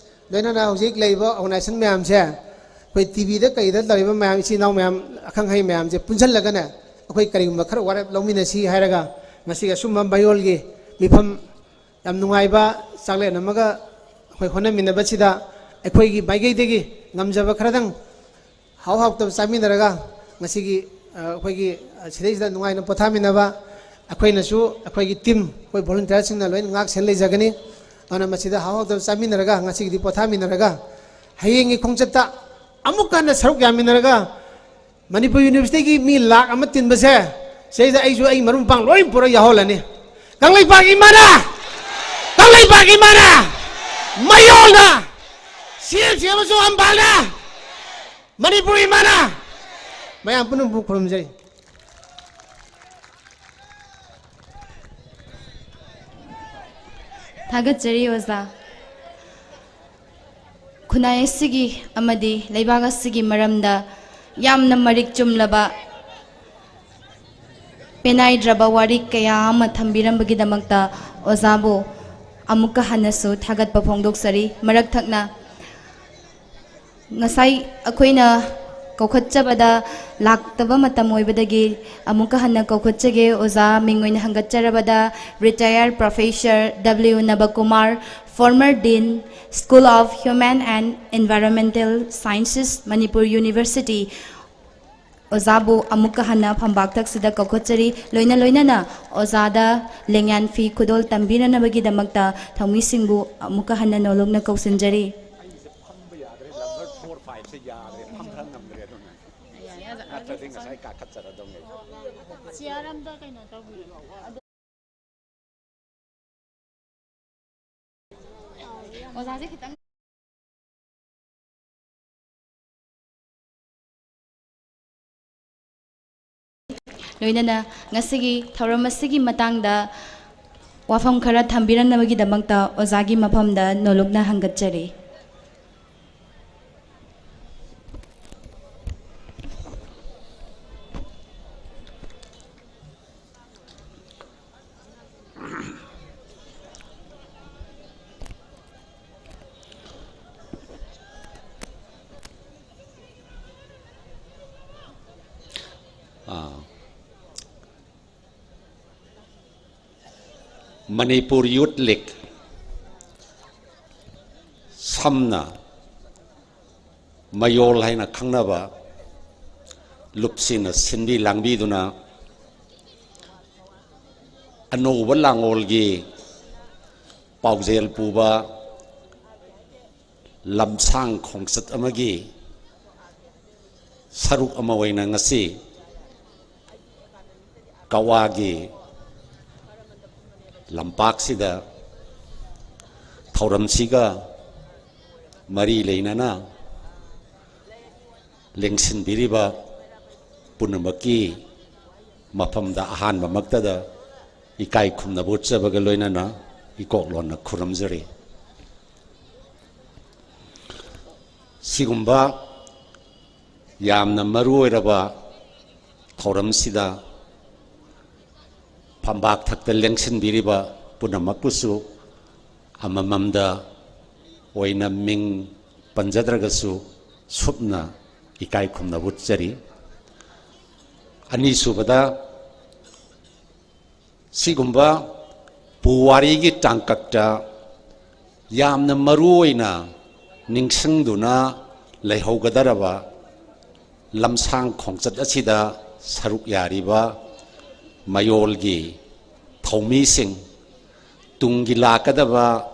ꯂꯣꯏꯅꯅ ꯍꯧꯖꯤꯛ ꯂꯩꯔꯤꯕ ꯑꯣꯔꯒꯅꯥꯏꯖꯦꯁꯟ ꯃꯌꯥꯝꯁꯦ, ꯑꯩꯈꯣꯏ ꯇꯤ ꯚꯤꯗ ꯀꯩꯗ ꯂꯩꯔꯤꯕ ꯃꯌꯥꯝ, ꯏꯆꯤꯜ ꯏꯅꯥꯎ ꯃꯌꯥꯝ, ꯑꯈꯪ ꯑꯍꯩ ꯃꯌꯥꯝꯁꯦ ꯄꯨꯟꯁꯤꯜꯂꯒꯅꯦ, ꯑꯩꯈꯣꯏ ꯀꯔꯤꯒꯨꯝꯕ ꯈꯔ ꯋꯥꯔꯦꯞ ꯂꯧꯃꯤꯟꯅꯁꯤ ꯍꯥꯏꯔꯒ, ꯉꯁꯤꯒꯤ ꯑꯁꯨꯝꯕ ꯃꯌꯣꯜꯒꯤ ꯃꯤꯐꯝ, ꯌꯥꯝ ꯅꯨꯡꯉꯥꯏꯕ ꯆꯥꯛꯂꯦꯟ ꯑꯃꯒ ꯑꯩꯈꯣꯏ ꯍꯣꯠꯅꯃꯤꯟꯅꯕꯁꯤꯗ, ꯑꯩꯈꯣꯏꯒꯤ ꯃꯥꯏꯀꯩꯗꯒꯤ ꯉꯝꯖꯕ ꯈꯔꯗꯪ, ꯍꯥꯎ ꯍꯥꯎꯇꯕ ꯆꯥꯃꯤꯟꯅꯔꯒ ꯉꯁꯤꯒꯤ, ꯑ, ꯑꯩꯈꯣꯏꯒꯤ, ꯑ, ꯁꯤꯗꯩꯁꯤꯗ ꯅꯨꯡꯉꯥꯏꯅ ꯄꯣꯊꯥꯃꯤꯟꯅꯕ, ꯑꯩꯈꯣꯏꯅꯁꯨ ꯑꯩꯈꯣꯏꯒꯤ ꯇꯤꯝ, ꯑꯩꯈꯣꯏ ꯚꯣꯂꯨꯟꯇꯤꯌꯔꯁꯤꯡꯅ ꯂꯣꯏꯅ ꯉꯥꯛ ꯁꯦꯟ ꯂꯩꯖꯒꯅꯤ꯫ ꯑꯗꯨꯅ ꯃꯁꯤꯗ ꯍꯥꯎ ꯍꯥꯎꯇꯕ ꯆꯥꯃꯤꯟꯅꯔꯒ ꯉꯁꯤꯒꯤꯗꯤ ꯄꯣꯊꯥꯃꯤꯟꯅꯔꯒ, ꯍꯌꯦꯡꯒꯤ ꯈꯣꯡꯆꯠꯇ ꯑꯃꯨꯛꯀ ꯍꯟꯅ ꯁꯔꯨꯛ ꯌꯥꯃꯤꯟꯅꯔꯒ, ꯃꯅꯤꯄꯨꯔ ꯌꯨꯅꯤꯚꯔꯁꯤꯇꯤꯒꯤ ꯃꯤ ꯂꯥꯛ ꯑꯃ ꯇꯤꯟꯕꯁꯦ, ꯁꯤꯗꯩꯗ ꯑꯩꯁꯨ ꯑꯩ ꯃꯔꯨꯞ ꯃꯄꯥꯡ ꯂꯣꯏ ꯄꯨꯔ ꯌꯥꯎꯍꯜꯂꯅꯤ꯫ ꯀꯪꯂꯩꯄꯥꯛ ꯏꯃꯥꯅ, ꯀꯪꯂꯩꯄꯥꯛ ꯏꯃꯥꯅ, ꯃꯌꯣꯜꯅ, ꯁꯤ ꯑꯦꯝ ꯁꯤ ꯑꯃꯁꯨꯡ ꯑꯝꯕꯥꯜꯅ, ꯃꯅꯤꯄꯨꯔ ꯏꯃꯥꯅ, ꯃꯌꯥꯝ ꯄꯨꯝꯅꯃꯛꯄꯨ ꯈꯨꯔꯨꯝꯖꯔꯤ꯫ ꯊꯥꯒꯠꯆꯔꯤ ꯑꯣꯖꯥ꯫ ꯈꯨꯟꯅꯥꯏ ꯑꯁꯤꯒꯤ ꯑꯃꯗꯤ ꯂꯩꯕꯥꯛ ꯑꯁꯤꯒꯤ ꯃꯔꯝꯗ ꯌꯥꯝꯅ ꯃꯔꯤꯛ ꯆꯨꯝꯂꯕ, ꯄꯦꯅꯥꯏꯗ꯭ꯔꯕ ꯋꯥꯔꯤ ꯀꯌꯥ ꯑꯃ ꯊꯝꯕꯤꯔꯝꯕꯒꯤꯗꯃꯛꯇ ꯑꯣꯖꯥꯕꯨ ꯑꯃꯨꯛꯀ ꯍꯟꯅꯁꯨ ꯊꯥꯒꯠꯄ ꯐꯣꯡꯗꯣꯛꯆꯔꯤ꯫ ꯃꯔꯛ ꯊꯛꯅ ꯉꯁꯥꯏ ꯑꯩꯈꯣꯏꯅ ꯀꯧꯈꯠꯆꯕꯗ ꯂꯥꯛꯇꯕ ꯃꯇꯝ ꯑꯣꯏꯕꯗꯒꯤ ꯑꯃꯨꯛꯀ ꯍꯟꯅ ꯀꯧꯈꯠꯆꯒꯦ꯫ ꯑꯣꯖꯥ ꯃꯤꯡ ꯑꯣꯏꯅ ꯍꯪꯒꯠꯆꯔꯕꯗ, retired professor W ꯅꯕꯀꯨꯃꯥꯔ, former dean, School of Human and Environmental Sciences, Manipur University, ꯑꯣꯖꯥꯕꯨ ꯑꯃꯨꯛꯀ ꯍꯟꯅ ꯐꯝꯕꯥꯛꯊꯛꯁꯤꯗ ꯀꯧꯈꯠꯆꯔꯤ꯫ ꯂꯣꯏꯅ ꯂꯣꯏꯅꯅ ꯑꯣꯖꯥꯗ ꯂꯦꯡꯌꯥꯟ ꯐꯤ ꯈꯨꯗꯣꯜ ꯇꯝꯕꯤꯅꯅꯕꯒꯤꯗꯃꯛꯇ ꯊꯧꯃꯤꯁꯤꯡꯕꯨ ꯑꯃꯨꯛꯀ ꯍꯟꯅ ꯅꯣꯂꯨꯛꯅ ꯀꯧꯁꯤꯟꯖꯔꯤ꯫ ꯑꯩꯁꯦ ꯐꯝꯕ ꯌꯥꯗ꯭ꯔꯦ, ꯂꯝꯕꯔ ꯐꯣꯔ ꯐꯥꯏꯚꯁꯦ ꯌꯥꯗ꯭ꯔꯦ, ꯐꯝꯊ ꯉꯝꯗ꯭ꯔꯦ, ꯑꯗꯨꯅ ꯅꯠꯇ꯭ꯔꯗꯤ ꯉꯁꯥꯏ ꯀꯥꯈꯠꯆꯔꯗꯧꯅꯦ꯫ ꯆꯤꯌꯥꯔ ꯑꯝꯗ ꯀꯩꯅꯣ ꯇꯧꯕꯤꯔꯣ꯫ ꯑꯣꯖꯥꯁꯦ ꯈꯤꯇꯪ ꯂꯣꯏꯅꯅ ꯉꯁꯤꯒꯤ ꯊꯧꯔꯝ ꯑꯁꯤꯒꯤ ꯃꯇꯥꯡꯗ ꯋꯥꯐꯝ ꯈꯔ ꯊꯝꯕꯤꯔꯝꯅꯕꯒꯤꯗꯃꯛꯇ ꯑꯣꯖꯥꯒꯤ ꯃꯐꯝꯗ ꯅꯣꯂꯨꯛꯅ ꯍꯪꯒꯠꯆꯔꯤ꯫ ꯑꯥ, ꯃꯅꯤꯄꯨꯔ ꯌꯨꯠ ꯂꯤꯒ, ꯁꯝꯅ ꯃꯌꯣꯜ ꯍꯥꯏꯅ ꯈꯪꯅꯕ ꯂꯨꯞꯁꯤꯡꯅ ꯁꯤꯟꯕꯤ ꯂꯥꯡꯕꯤꯗꯨꯅ ꯑꯅꯧꯕ ꯂꯥꯡꯑꯣꯜꯒꯤ ꯄꯥꯎꯖꯦꯜ ꯄꯨꯕ ꯂꯝꯁꯥꯡ ꯈꯣꯡꯆꯠ ꯑꯃꯒꯤ ꯁꯔꯨꯛ ꯑꯃ ꯑꯣꯏꯅ ꯉꯁꯤ ꯀꯛꯋꯥꯒꯤ ꯂꯝꯄꯥꯛꯁꯤꯗ ꯊꯧꯔꯝꯁꯤꯒ ꯃꯔꯤ ꯂꯩꯅꯅ ꯂꯦꯡꯁꯤꯟꯕꯤꯔꯤꯕ ꯄꯨꯝꯅꯃꯛꯀꯤ ꯃꯐꯝꯗ ꯑꯍꯥꯟꯕꯃꯛꯇꯗ ꯏꯀꯥꯏ ꯈꯨꯝꯅꯕ ꯎꯠꯆꯕꯒ ꯂꯣꯏꯅꯅ ꯏꯀꯣꯛꯂꯣꯟꯅ ꯈꯨꯔꯨꯝꯖꯔꯤ꯫ ꯁꯤꯒꯨꯝꯕ ꯌꯥꯝꯅ ꯃꯔꯨ ꯑꯣꯏꯔꯕ ꯊꯧꯔꯝꯁꯤꯗ ꯐꯝꯕꯥꯛ ꯊꯛꯇ ꯂꯦꯡꯁꯤꯟꯕꯤꯔꯤꯕ ꯄꯨꯝꯅꯃꯛꯄꯨꯁꯨ ꯑꯃꯃꯝꯗ ꯑꯣꯏꯅ ꯃꯤꯡ ꯄꯟꯖꯗ꯭ꯔꯒꯁꯨ ꯁꯨꯞꯅ ꯏꯀꯥꯏ ꯈꯨꯝꯅꯕ ꯎꯠꯆꯔꯤ꯫ ꯑꯅꯤꯁꯨꯕꯗ, ꯁꯤꯒꯨꯝꯕ ꯄꯨꯋꯥꯔꯤꯒꯤ ꯇꯥꯡꯀꯛꯇ ꯌꯥꯝꯅ ꯃꯔꯨ ꯑꯣꯏꯅ ꯅꯤꯡꯁꯤꯡꯗꯨꯅ ꯂꯩꯍꯧꯒꯗꯧꯔꯕ ꯂꯝꯁꯥꯡ ꯈꯣꯡꯆꯠ ꯑꯁꯤꯗ ꯁꯔꯨꯛ ꯌꯥꯔꯤꯕ ꯃꯌꯣꯜꯒꯤ ꯊꯧꯃꯤꯁꯤꯡ, ꯇꯨꯡꯒꯤ ꯂꯥꯛꯀꯗꯕ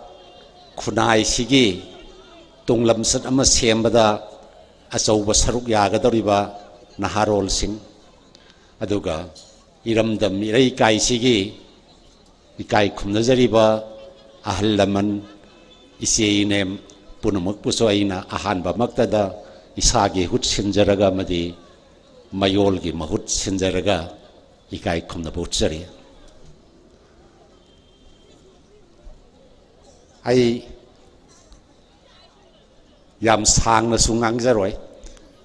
ꯈꯨꯟꯅꯥꯏꯁꯤꯒꯤ ꯇꯨꯡꯂꯝꯆꯠ ꯑꯃ ꯁꯦꯝꯕꯗ ꯑꯆꯧꯕ ꯁꯔꯨꯛ ꯌꯥꯒꯗꯧꯔꯤꯕ ꯅꯍꯥꯔꯣꯜꯁꯤꯡ, ꯑꯗꯨꯒ ꯏꯔꯝꯗꯝ ꯏꯔꯩꯀꯥꯏꯁꯤꯒꯤ ꯏꯀꯥꯏ ꯈꯨꯝꯅꯖꯔꯤꯕ ꯑꯍꯜ ꯂꯃꯟ, ꯏꯆꯦ ꯏꯅꯦ ꯄꯨꯝꯅꯃꯛꯄꯨꯁꯨ ꯑꯩꯅ ꯑꯍꯥꯟꯕꯃꯛꯇꯗ ꯏꯁꯥꯒꯤ ꯍꯨꯠ ꯁꯤꯟꯖꯔꯒ ꯑꯃꯗꯤ ꯃꯌꯣꯜꯒꯤ ꯃꯍꯨꯠ ꯁꯤꯟꯖꯔꯒ ꯏꯀꯥꯏ ꯈꯨꯝꯅꯕ ꯎꯠꯆꯔꯤ꯫ ꯑꯩ ꯌꯥꯝ ꯁꯥꯡꯅꯁꯨ ꯉꯥꯡꯖꯔꯣꯏ,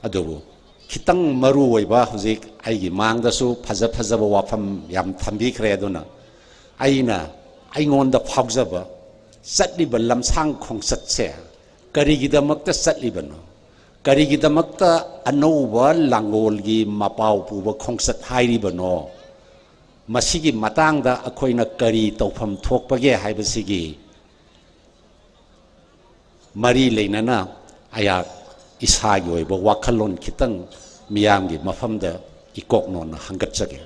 ꯑꯗꯨꯕꯨ ꯈꯤꯇꯪ ꯃꯔꯨ ꯑꯣꯏꯕ, ꯍꯧꯖꯤꯛ ꯑꯩꯒꯤ ꯃꯥꯡꯗꯁꯨ ꯐꯖ ꯐꯖꯕ ꯋꯥꯐꯝ ꯌꯥꯝ ꯊꯝꯕꯤꯈ꯭ꯔꯦ꯫ ꯑꯗꯨꯅ ꯑꯩꯅ, ꯑꯩꯉꯣꯟꯗ ꯐꯥꯎꯖꯕ, ꯆꯠꯂꯤꯕ ꯂꯝꯁꯥꯡ ꯈꯣꯡꯆꯠꯁꯦ ꯀꯔꯤꯒꯤꯗꯃꯛꯇ ꯆꯠꯂꯤꯕꯅꯣ? ꯀꯔꯤꯒꯤꯗꯃꯛꯇ ꯑꯅꯧꯕ ꯂꯥꯡꯒꯣꯜꯒꯤ ꯃꯄꯥꯎ ꯄꯨꯕ ꯈꯣꯡꯆꯠ ꯍꯥꯏꯔꯤꯕꯅꯣ? ꯃꯁꯤꯒꯤ ꯃꯇꯥꯡꯗ ꯑꯩꯈꯣꯏꯅ ꯀꯔꯤ ꯇꯧꯐꯝ ꯊꯣꯛꯄꯒꯦ ꯍꯥꯏꯕꯁꯤꯒꯤ ꯃꯔꯤ ꯂꯩꯅꯅ ꯑꯩꯍꯥꯛ ꯏꯁꯥꯒꯤ ꯑꯣꯏꯕ ꯋꯥꯈꯜꯂꯣꯟ ꯈꯤꯇꯪ ꯃꯤꯌꯥꯝꯒꯤ ꯃꯐꯝꯗ ꯏꯀꯣꯛꯅꯣꯟꯅ ꯍꯪꯒꯠꯆꯒꯦ꯫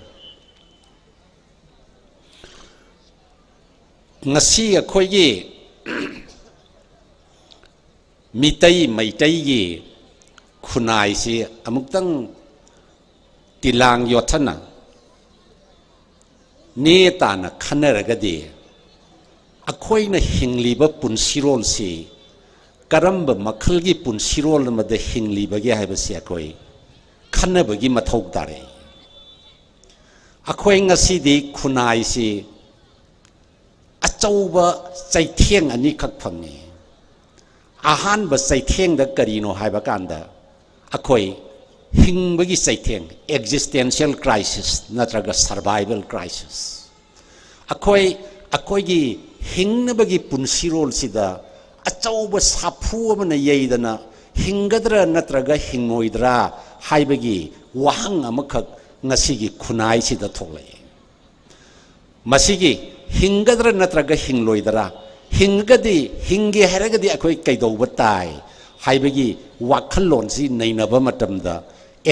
ꯉꯁꯤ ꯑꯩꯈꯣꯏꯒꯤ ꯃꯤꯇꯩ ꯃꯩꯇꯩꯒꯤ ꯈꯨꯟꯅꯥꯏꯁꯤ ꯑꯃꯨꯛꯇꯪ ꯇꯤꯂꯥꯡ ꯌꯣꯠꯊꯅ ꯅꯦ ꯇꯥꯅ ꯈꯟꯅꯔꯒꯗꯤ, ꯑꯩꯈꯣꯏꯅ ꯍꯤꯡꯂꯤꯕ ꯄꯨꯟꯁꯤꯔꯣꯜꯁꯤ ꯀꯔꯝꯕ ꯃꯈꯜꯒꯤ ꯄꯨꯟꯁꯤꯔꯣꯜ ꯑꯃꯗ ꯍꯤꯡꯂꯤꯕꯒꯦ ꯍꯥꯏꯕꯁꯤ ꯑꯩꯈꯣꯏ ꯈꯟꯅꯕꯒꯤ ꯃꯊꯧ ꯇꯥꯔꯛꯏ꯫ ꯑꯩꯈꯣꯏ ꯉꯁꯤꯗꯤ ꯈꯨꯟꯅꯥꯏꯁꯤ ꯑꯆꯧꯕ ꯆꯩꯊꯦꯡ ꯑꯅꯤꯈꯛ ꯐꯪꯉꯤ꯫ ꯑꯍꯥꯟꯕ ꯆꯩꯊꯦꯡꯗ ꯀꯔꯤꯅꯣ ꯍꯥꯏꯕ ꯀꯥꯟꯗ, ꯑꯩꯈꯣꯏ ꯍꯤꯡꯕꯒꯤ ꯆꯩꯊꯦꯡ, existential crisis ꯅꯠꯇ꯭ꯔꯒ survival crisis꯫ ꯑꯩꯈꯣꯏ, ꯑꯩꯈꯣꯏꯒꯤ ꯍꯤꯡꯅꯕꯒꯤ ꯄꯨꯟꯁꯤꯔꯣꯜꯁꯤꯗ ꯑꯆꯧꯕ ꯁꯥꯐꯨ ꯑꯃꯅ ꯌꯩꯗꯅ ꯍꯤꯡꯒꯗ꯭ꯔꯥ ꯅꯠꯇ꯭ꯔꯒ ꯍꯤꯡꯉꯣꯏꯗ꯭ꯔꯥ ꯍꯥꯏꯕꯒꯤ ꯋꯥꯍꯪ ꯑꯃꯈꯛ ꯉꯁꯤꯒꯤ ꯈꯨꯟꯅꯥꯏꯁꯤꯗ ꯊꯣꯛꯂꯛꯏ꯫ ꯃꯁꯤꯒꯤ ꯍꯤꯡꯒꯗ꯭ꯔꯥ ꯅꯠꯇ꯭ꯔꯒ ꯍꯤꯡꯂꯣꯏꯗ꯭ꯔꯥ, ꯍꯤꯡꯉꯒꯗꯤ, ꯍꯤꯡꯒꯦ ꯍꯥꯏꯔꯒꯗꯤ ꯑꯩꯈꯣꯏ ꯀꯩꯗꯧꯕ ꯇꯥꯏ ꯍꯥꯏꯕꯒꯤ ꯋꯥꯈꯜꯂꯣꯟꯁꯤ ꯅꯩꯅꯕ ꯃꯇꯝꯗ,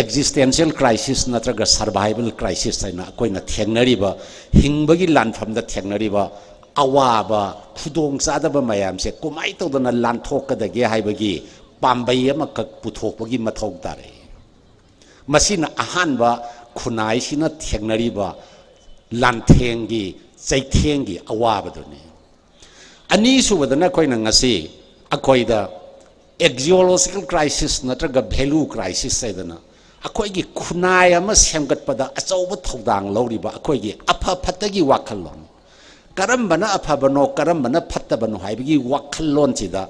existential crisis ꯅꯠꯇ꯭ꯔꯒ survival crisis ꯍꯥꯏꯅ ꯑꯩꯈꯣꯏꯅ ꯊꯦꯡꯅꯔꯤꯕ, ꯍꯤꯡꯕꯒꯤ ꯂꯥꯟꯐꯝꯗ ꯊꯦꯡꯅꯔꯤꯕ ꯑꯋꯥꯕ, ꯈꯨꯗꯣꯡꯆꯥꯗꯕ ꯃꯌꯥꯝꯁꯦ ꯀꯃꯥꯏꯅ ꯇꯧꯗꯅ ꯂꯥꯟꯊꯣꯛꯀꯗꯒꯦ ꯍꯥꯏꯕꯒꯤ ꯄꯥꯝꯕꯩ ꯑꯃꯈꯛ ꯄꯨꯊꯣꯛꯄꯒꯤ ꯃꯊꯧ ꯇꯥꯔꯛꯏ꯫ ꯃꯁꯤꯅ ꯑꯍꯥꯟꯕ ꯈꯨꯟꯅꯥꯏꯁꯤꯅ ꯊꯦꯡꯅꯔꯤꯕ ꯂꯥꯟꯊꯦꯡꯒꯤ, ꯆꯩꯊꯦꯡꯒꯤ ꯑꯋꯥꯕꯗꯨꯅꯤ꯫ ꯑꯅꯤꯁꯨꯕꯗꯅ ꯑꯩꯈꯣꯏꯅ ꯉꯁꯤ ꯑꯩꯈꯣꯏꯗ ideological crisis ꯅꯠꯇ꯭ꯔꯒ value crisis ꯍꯥꯏꯗꯅ ꯑꯩꯈꯣꯏꯒꯤ ꯈꯨꯟꯅꯥꯏ ꯑꯃ ꯁꯦꯝꯒꯠꯄꯗ ꯑꯆꯧꯕ ꯊꯧꯗꯥꯡ ꯂꯧꯔꯤꯕ ꯑꯩꯈꯣꯏꯒꯤ ꯑꯐ ꯐꯠꯇꯒꯤ ꯋꯥꯈꯜꯂꯣꯟ, ꯀꯔꯝꯕꯅ ꯑꯐꯕꯅꯣ, ꯀꯔꯝꯕꯅ ꯐꯠꯇꯕꯅꯣ ꯍꯥꯏꯕꯒꯤ ꯋꯥꯈꯜꯂꯣꯟꯁꯤꯗ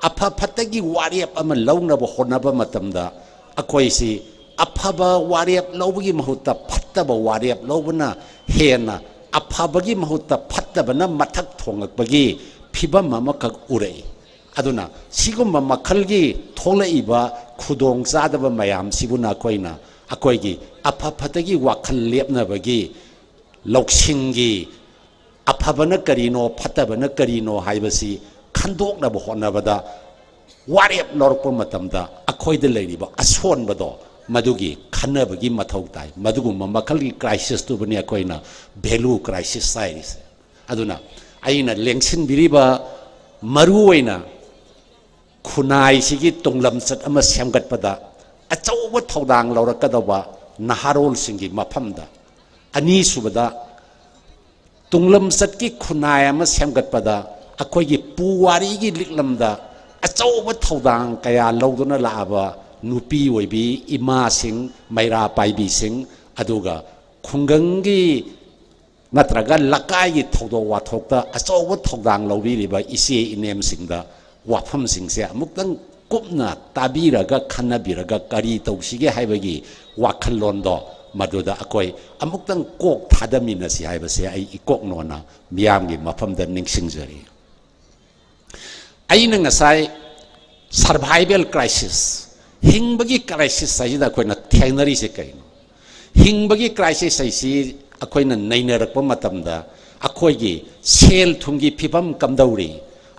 ꯑꯐ ꯐꯠꯇꯒꯤ ꯋꯥꯔꯦꯞ ꯑꯃ ꯂꯧꯅꯕ ꯍꯣꯠꯅꯕ ꯃꯇꯝꯗ, ꯑꯩꯈꯣꯏꯁꯤ ꯑꯐꯕ ꯋꯥꯔꯦꯞ ꯂꯧꯕꯒꯤ ꯃꯍꯨꯠꯇ ꯐꯠꯇꯕ ꯋꯥꯔꯦꯞ ꯂꯧꯕꯅ ꯍꯦꯟꯅ ꯑꯐꯕꯒꯤ ꯃꯍꯨꯠꯇ ꯐꯠꯇꯕꯅ ꯃꯊꯛ ꯊꯣꯡꯉꯛꯄꯒꯤ ꯐꯤꯕꯝ ꯑꯃꯈꯛ ꯎꯔꯛꯏ꯫ ꯑꯗꯨꯅ ꯁꯤꯒꯨꯝꯕ ꯃꯈꯜꯒꯤ ꯊꯣꯛꯂꯛꯏꯕ ꯈꯨꯗꯣꯡ ꯆꯥꯗꯕ ꯃꯌꯥꯝꯁꯤꯕꯨꯅ ꯑꯩꯈꯣꯏꯅ ꯑꯩꯈꯣꯏꯒꯤ ꯑꯐ ꯐꯠꯇꯒꯤ ꯋꯥꯈꯜ ꯂꯦꯞꯅꯕꯒꯤ, ꯂꯧꯁꯤꯡꯒꯤ, ꯑꯐꯕꯅ ꯀꯔꯤꯅꯣ, ꯐꯠꯇꯕꯅ ꯀꯔꯤꯅꯣ ꯍꯥꯏꯕꯁꯤ ꯈꯟꯗꯣꯛꯅꯕ ꯍꯣꯠꯅꯕꯗ, ꯋꯥꯔꯦꯞ ꯂꯧꯔꯛꯄ ꯃꯇꯝꯗ ꯑꯩꯈꯣꯏꯗ ꯂꯩꯔꯤꯕ ꯑꯁꯣꯟꯕꯗꯣ, ꯃꯗꯨꯒꯤ ꯈꯟꯅꯕꯒꯤ ꯃꯊꯧ ꯇꯥꯏ꯫ ꯃꯗꯨꯒꯨꯝꯕ ꯃꯈꯜꯒꯤ crisis ꯇꯨꯕꯨꯅꯤ ꯑꯩꯈꯣꯏꯅ value crisis ꯍꯥꯏꯔꯤꯁꯦ꯫ ꯑꯗꯨꯅ ꯑꯩꯅ ꯂꯦꯡꯁꯤꯟꯕꯤꯔꯤꯕ ꯃꯔꯨ ꯑꯣꯏꯅ ꯈꯨꯟꯅꯥꯏꯁꯤꯒꯤ ꯇꯨꯡꯂꯝꯆꯠ ꯑꯃ ꯁꯦꯝꯒꯠꯄꯗ ꯑꯆꯧꯕ ꯊꯧꯗꯥꯡ ꯂꯧꯔꯛꯀꯗꯧꯕ ꯅꯍꯥꯔꯣꯜꯁꯤꯡꯒꯤ ꯃꯐꯝꯗ, ꯑꯅꯤꯁꯨꯕꯗ, ꯇꯨꯡꯂꯝꯆꯠꯀꯤ ꯈꯨꯟꯅꯥꯏ ꯑꯃ ꯁꯦꯝꯒꯠꯄꯗ ꯑꯩꯈꯣꯏꯒꯤ ꯄꯨꯋꯥꯔꯤꯒꯤ ꯂꯤꯛꯂꯝꯗ ꯑꯆꯧꯕ ꯊꯧꯗꯥꯡ ꯀꯌꯥ ꯂꯧꯗꯨꯅ ꯂꯥꯛꯑꯕ ꯅꯨꯄꯤ ꯑꯣꯏꯕꯤ ꯏꯃꯥꯁꯤꯡ, ꯃꯩꯔꯥ ꯄꯥꯏꯕꯤꯁꯤꯡ, ꯑꯗꯨꯒ ꯈꯨꯡꯒꯪꯒꯤ ꯅꯠꯇ꯭ꯔꯒ ꯂꯩꯀꯥꯏꯒꯤ ꯊꯧꯗꯣꯛ ꯋꯥꯊꯣꯛꯇ ꯑꯆꯧꯕ ꯊꯧꯗꯥꯡ ꯂꯧꯕꯤꯔꯤꯕ ꯏꯆꯦ ꯏꯅꯦꯝꯁꯤꯡꯗ ꯋꯥꯐꯝꯁꯤꯡꯁꯦ ꯑꯃꯨꯛꯇꯪ ꯀꯨꯞꯅ ꯇꯥꯕꯤꯔꯒ, ꯈꯟꯅꯕꯤꯔꯒ ꯀꯔꯤ ꯇꯧꯁꯤꯒꯦ ꯍꯥꯏꯕꯒꯤ ꯋꯥꯈꯜꯂꯣꯟꯗꯣ, ꯃꯗꯨꯗ ꯑꯩꯈꯣꯏ ꯑꯃꯨꯛꯇꯪ ꯀꯣꯛ ꯊꯥꯗꯃꯤꯟꯅꯁꯤ ꯍꯥꯏꯕꯁꯦ ꯑꯩ ꯏꯀꯣꯛꯅꯣꯅ ꯃꯤꯌꯥꯝꯒꯤ ꯃꯐꯝꯗ ꯅꯤꯡꯁꯤꯡꯖꯔꯤ꯫ ꯑꯩꯅ ꯉꯁꯥꯏ survival crisis, ꯍꯤꯡꯕꯒꯤ crisis ꯍꯥꯏꯁꯤꯗ ꯑꯩꯈꯣꯏꯅ ꯊꯦꯡꯅꯔꯤꯁꯦ ꯀꯩꯅꯣ? ꯍꯤꯡꯕꯒꯤ crisis ꯍꯥꯏꯁꯤ ꯑꯩꯈꯣꯏꯅ ꯅꯩꯅꯔꯛꯄ ꯃꯇꯝꯗ, ꯑꯩꯈꯣꯏꯒꯤ ꯁꯦꯜ ꯊꯨꯝꯒꯤ ꯐꯤꯕꯝ ꯀꯝꯗꯧꯔꯤ,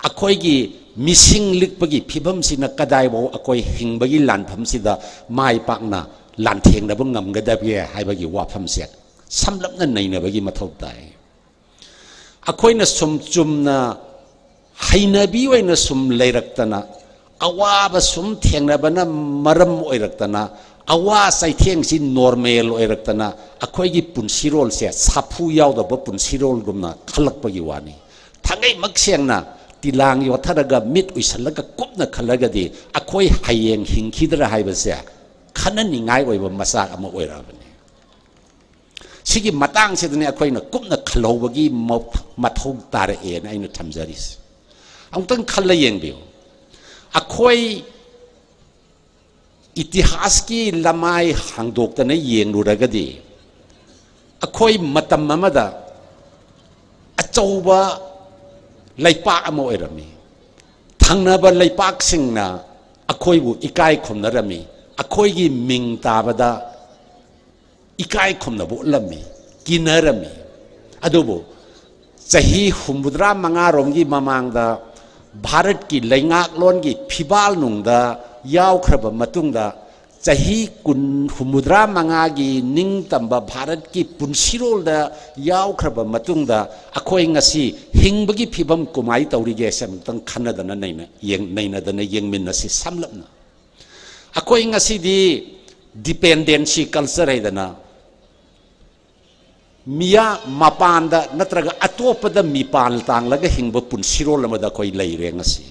ꯑꯩꯈꯣꯏꯒꯤ ꯃꯤꯁꯤꯡ ꯂꯤꯛꯄꯒꯤ ꯐꯤꯕꯝꯁꯤꯅ ꯀꯗꯥꯏꯐꯥꯎ ꯑꯩꯈꯣꯏ ꯍꯤꯡꯕꯒꯤ ꯂꯥꯟꯐꯝꯁꯤꯗ ꯃꯥꯏ ꯄꯥꯛꯅ ꯂꯥꯟꯊꯦꯡꯅꯕ ꯉꯝꯒꯗꯒꯦ ꯍꯥꯏꯕꯒꯤ ꯋꯥꯐꯝꯁꯦ ꯁꯝꯂꯞꯅ ꯅꯩꯅꯕꯒꯤ ꯃꯊꯧ ꯇꯥꯏ꯫ ꯑꯩꯈꯣꯏꯅ ꯁꯨꯝ ꯆꯨꯝꯅ ꯍꯩꯅꯕꯤ ꯑꯣꯏꯅ ꯁꯨꯝ ꯂꯩꯔꯛꯇꯅ, ꯑꯋꯥꯕ ꯁꯨꯝ ꯊꯦꯡꯅꯕꯅ ꯃꯔꯝ ꯑꯣꯏꯔꯛꯇꯅ, ꯑꯋꯥ ꯆꯩꯊꯦꯡꯁꯤ normal ꯑꯣꯏꯔꯛꯇꯅ, ꯑꯩꯈꯣꯏꯒꯤ ꯄꯨꯟꯁꯤꯔꯣꯜꯁꯦ ꯁꯥꯐꯨ ꯌꯥꯎꯗꯕ ꯄꯨꯟꯁꯤꯔꯣꯜꯒꯨꯝꯅ ꯈꯜꯂꯛꯄꯒꯤ ꯋꯥꯅꯤ꯫ ꯊꯥꯡꯒꯩꯃꯛ ꯁꯦꯡꯅ ꯇꯤꯂꯥꯡ ꯌꯣꯠꯊꯔꯒ ꯃꯤꯠ ꯎꯏꯁꯜꯂꯒ ꯀꯨꯞꯅ ꯈꯜꯂꯒꯗꯤ ꯑꯩꯈꯣꯏ ꯍꯌꯦꯡ ꯍꯤꯡꯈꯤꯗ꯭ꯔꯥ ꯍꯥꯏꯕꯁꯦ ꯈꯟꯅꯅꯤꯡꯉꯥꯏ ꯑꯣꯏꯕ ꯃꯆꯥꯛ ꯑꯃ ꯑꯣꯏꯔꯛꯑꯕꯅꯤ꯫ ꯁꯤꯒꯤ ꯃꯇꯥꯡꯁꯤꯗꯅꯤ ꯑꯩꯈꯣꯏꯅ ꯀꯨꯞꯅ ꯈꯜꯍꯧꯕꯒꯤ ꯃ-, ꯃꯊꯧ ꯇꯥꯔꯛꯑꯦꯅ ꯑꯩꯅ ꯊꯝꯖꯔꯤꯁꯦ꯫ ꯑꯃꯨꯛꯇꯪ ꯈꯜꯂ ꯌꯦꯡꯕꯤꯌꯨ꯫ ꯑꯩꯈꯣꯏ ꯏꯇꯤꯍꯥꯁꯀꯤ ꯂꯃꯥꯏ ꯍꯥꯡꯗꯣꯛꯇꯅ ꯌꯦꯡꯂꯨꯔꯒꯗꯤ, ꯑꯩꯈꯣꯏ ꯃꯇꯝ ꯑꯃꯗ ꯑꯆꯧꯕ ꯂꯩꯄꯥꯛ ꯑꯃ ꯑꯣꯏꯔꯝꯃꯤ꯫ ꯊꯪꯅꯕ ꯂꯩꯄꯥꯛꯁꯤꯡꯅ ꯑꯩꯈꯣꯏꯕꯨ ꯏꯀꯥꯏ ꯈꯨꯝꯅꯔꯝꯃꯤ꯫ ꯑꯩꯈꯣꯏꯒꯤ ꯃꯤꯡ ꯇꯥꯕꯗ ꯏꯀꯥꯏ ꯈꯨꯝꯅꯕ ꯎꯠꯂꯝꯃꯤ, ꯀꯤꯅꯔꯝꯃꯤ꯫ ꯑꯗꯨꯕꯨ ꯆꯍꯤ ꯍꯨꯝꯐꯨꯇꯔꯥ ꯃꯉꯥꯔꯣꯝꯒꯤ ꯃꯃꯥꯡꯗ ꯚꯥꯔꯠꯀꯤ ꯂꯩꯉꯥꯛꯂꯣꯟꯒꯤ ꯐꯤꯕꯥꯜꯅꯨꯡꯗ ꯌꯥꯎꯈ꯭ꯔꯕ ꯃꯇꯨꯡꯗ, ꯆꯍꯤ ꯀꯨꯟ, ꯍꯨꯝꯐꯨꯇꯔꯥ ꯃꯉꯥꯒꯤ ꯅꯤꯡꯇꯝꯕ ꯚꯥꯔꯠꯀꯤ ꯄꯨꯟꯁꯤꯔꯣꯜꯗ ꯌꯥꯎꯈ꯭ꯔꯕ ꯃꯇꯨꯡꯗ, ꯑꯩꯈꯣꯏ ꯉꯁꯤ ꯍꯤꯡꯕꯒꯤ ꯐꯤꯕꯝ ꯀꯃꯥꯏ ꯇꯧꯔꯤꯒꯦ ꯍꯥꯏꯁꯦ ꯑꯃꯨꯛꯇꯪ ꯈꯟꯅꯗꯅ ꯅꯩꯅ-, ꯌꯦꯡ-, ꯅꯩꯅꯗꯅ ꯌꯦꯡꯃꯤꯟꯅꯁꯤ ꯁꯝꯂꯞꯅ꯫ ꯑꯩꯈꯣꯏ ꯉꯁꯤꯗꯤ dependency culture ꯍꯥꯏꯗꯅ, ꯃꯤꯌꯥ ꯃꯄꯥꯟꯗ ꯅꯠꯇ꯭ꯔꯒ ꯑꯇꯣꯞꯄꯗ ꯃꯤꯄꯥꯜ ꯇꯥꯡꯂꯒ ꯍꯤꯡꯕ ꯄꯨꯟꯁꯤꯔꯣꯜ ꯑꯃꯗ ꯑꯩꯈꯣꯏ ꯂꯩꯔꯦ ꯉꯁꯤ꯫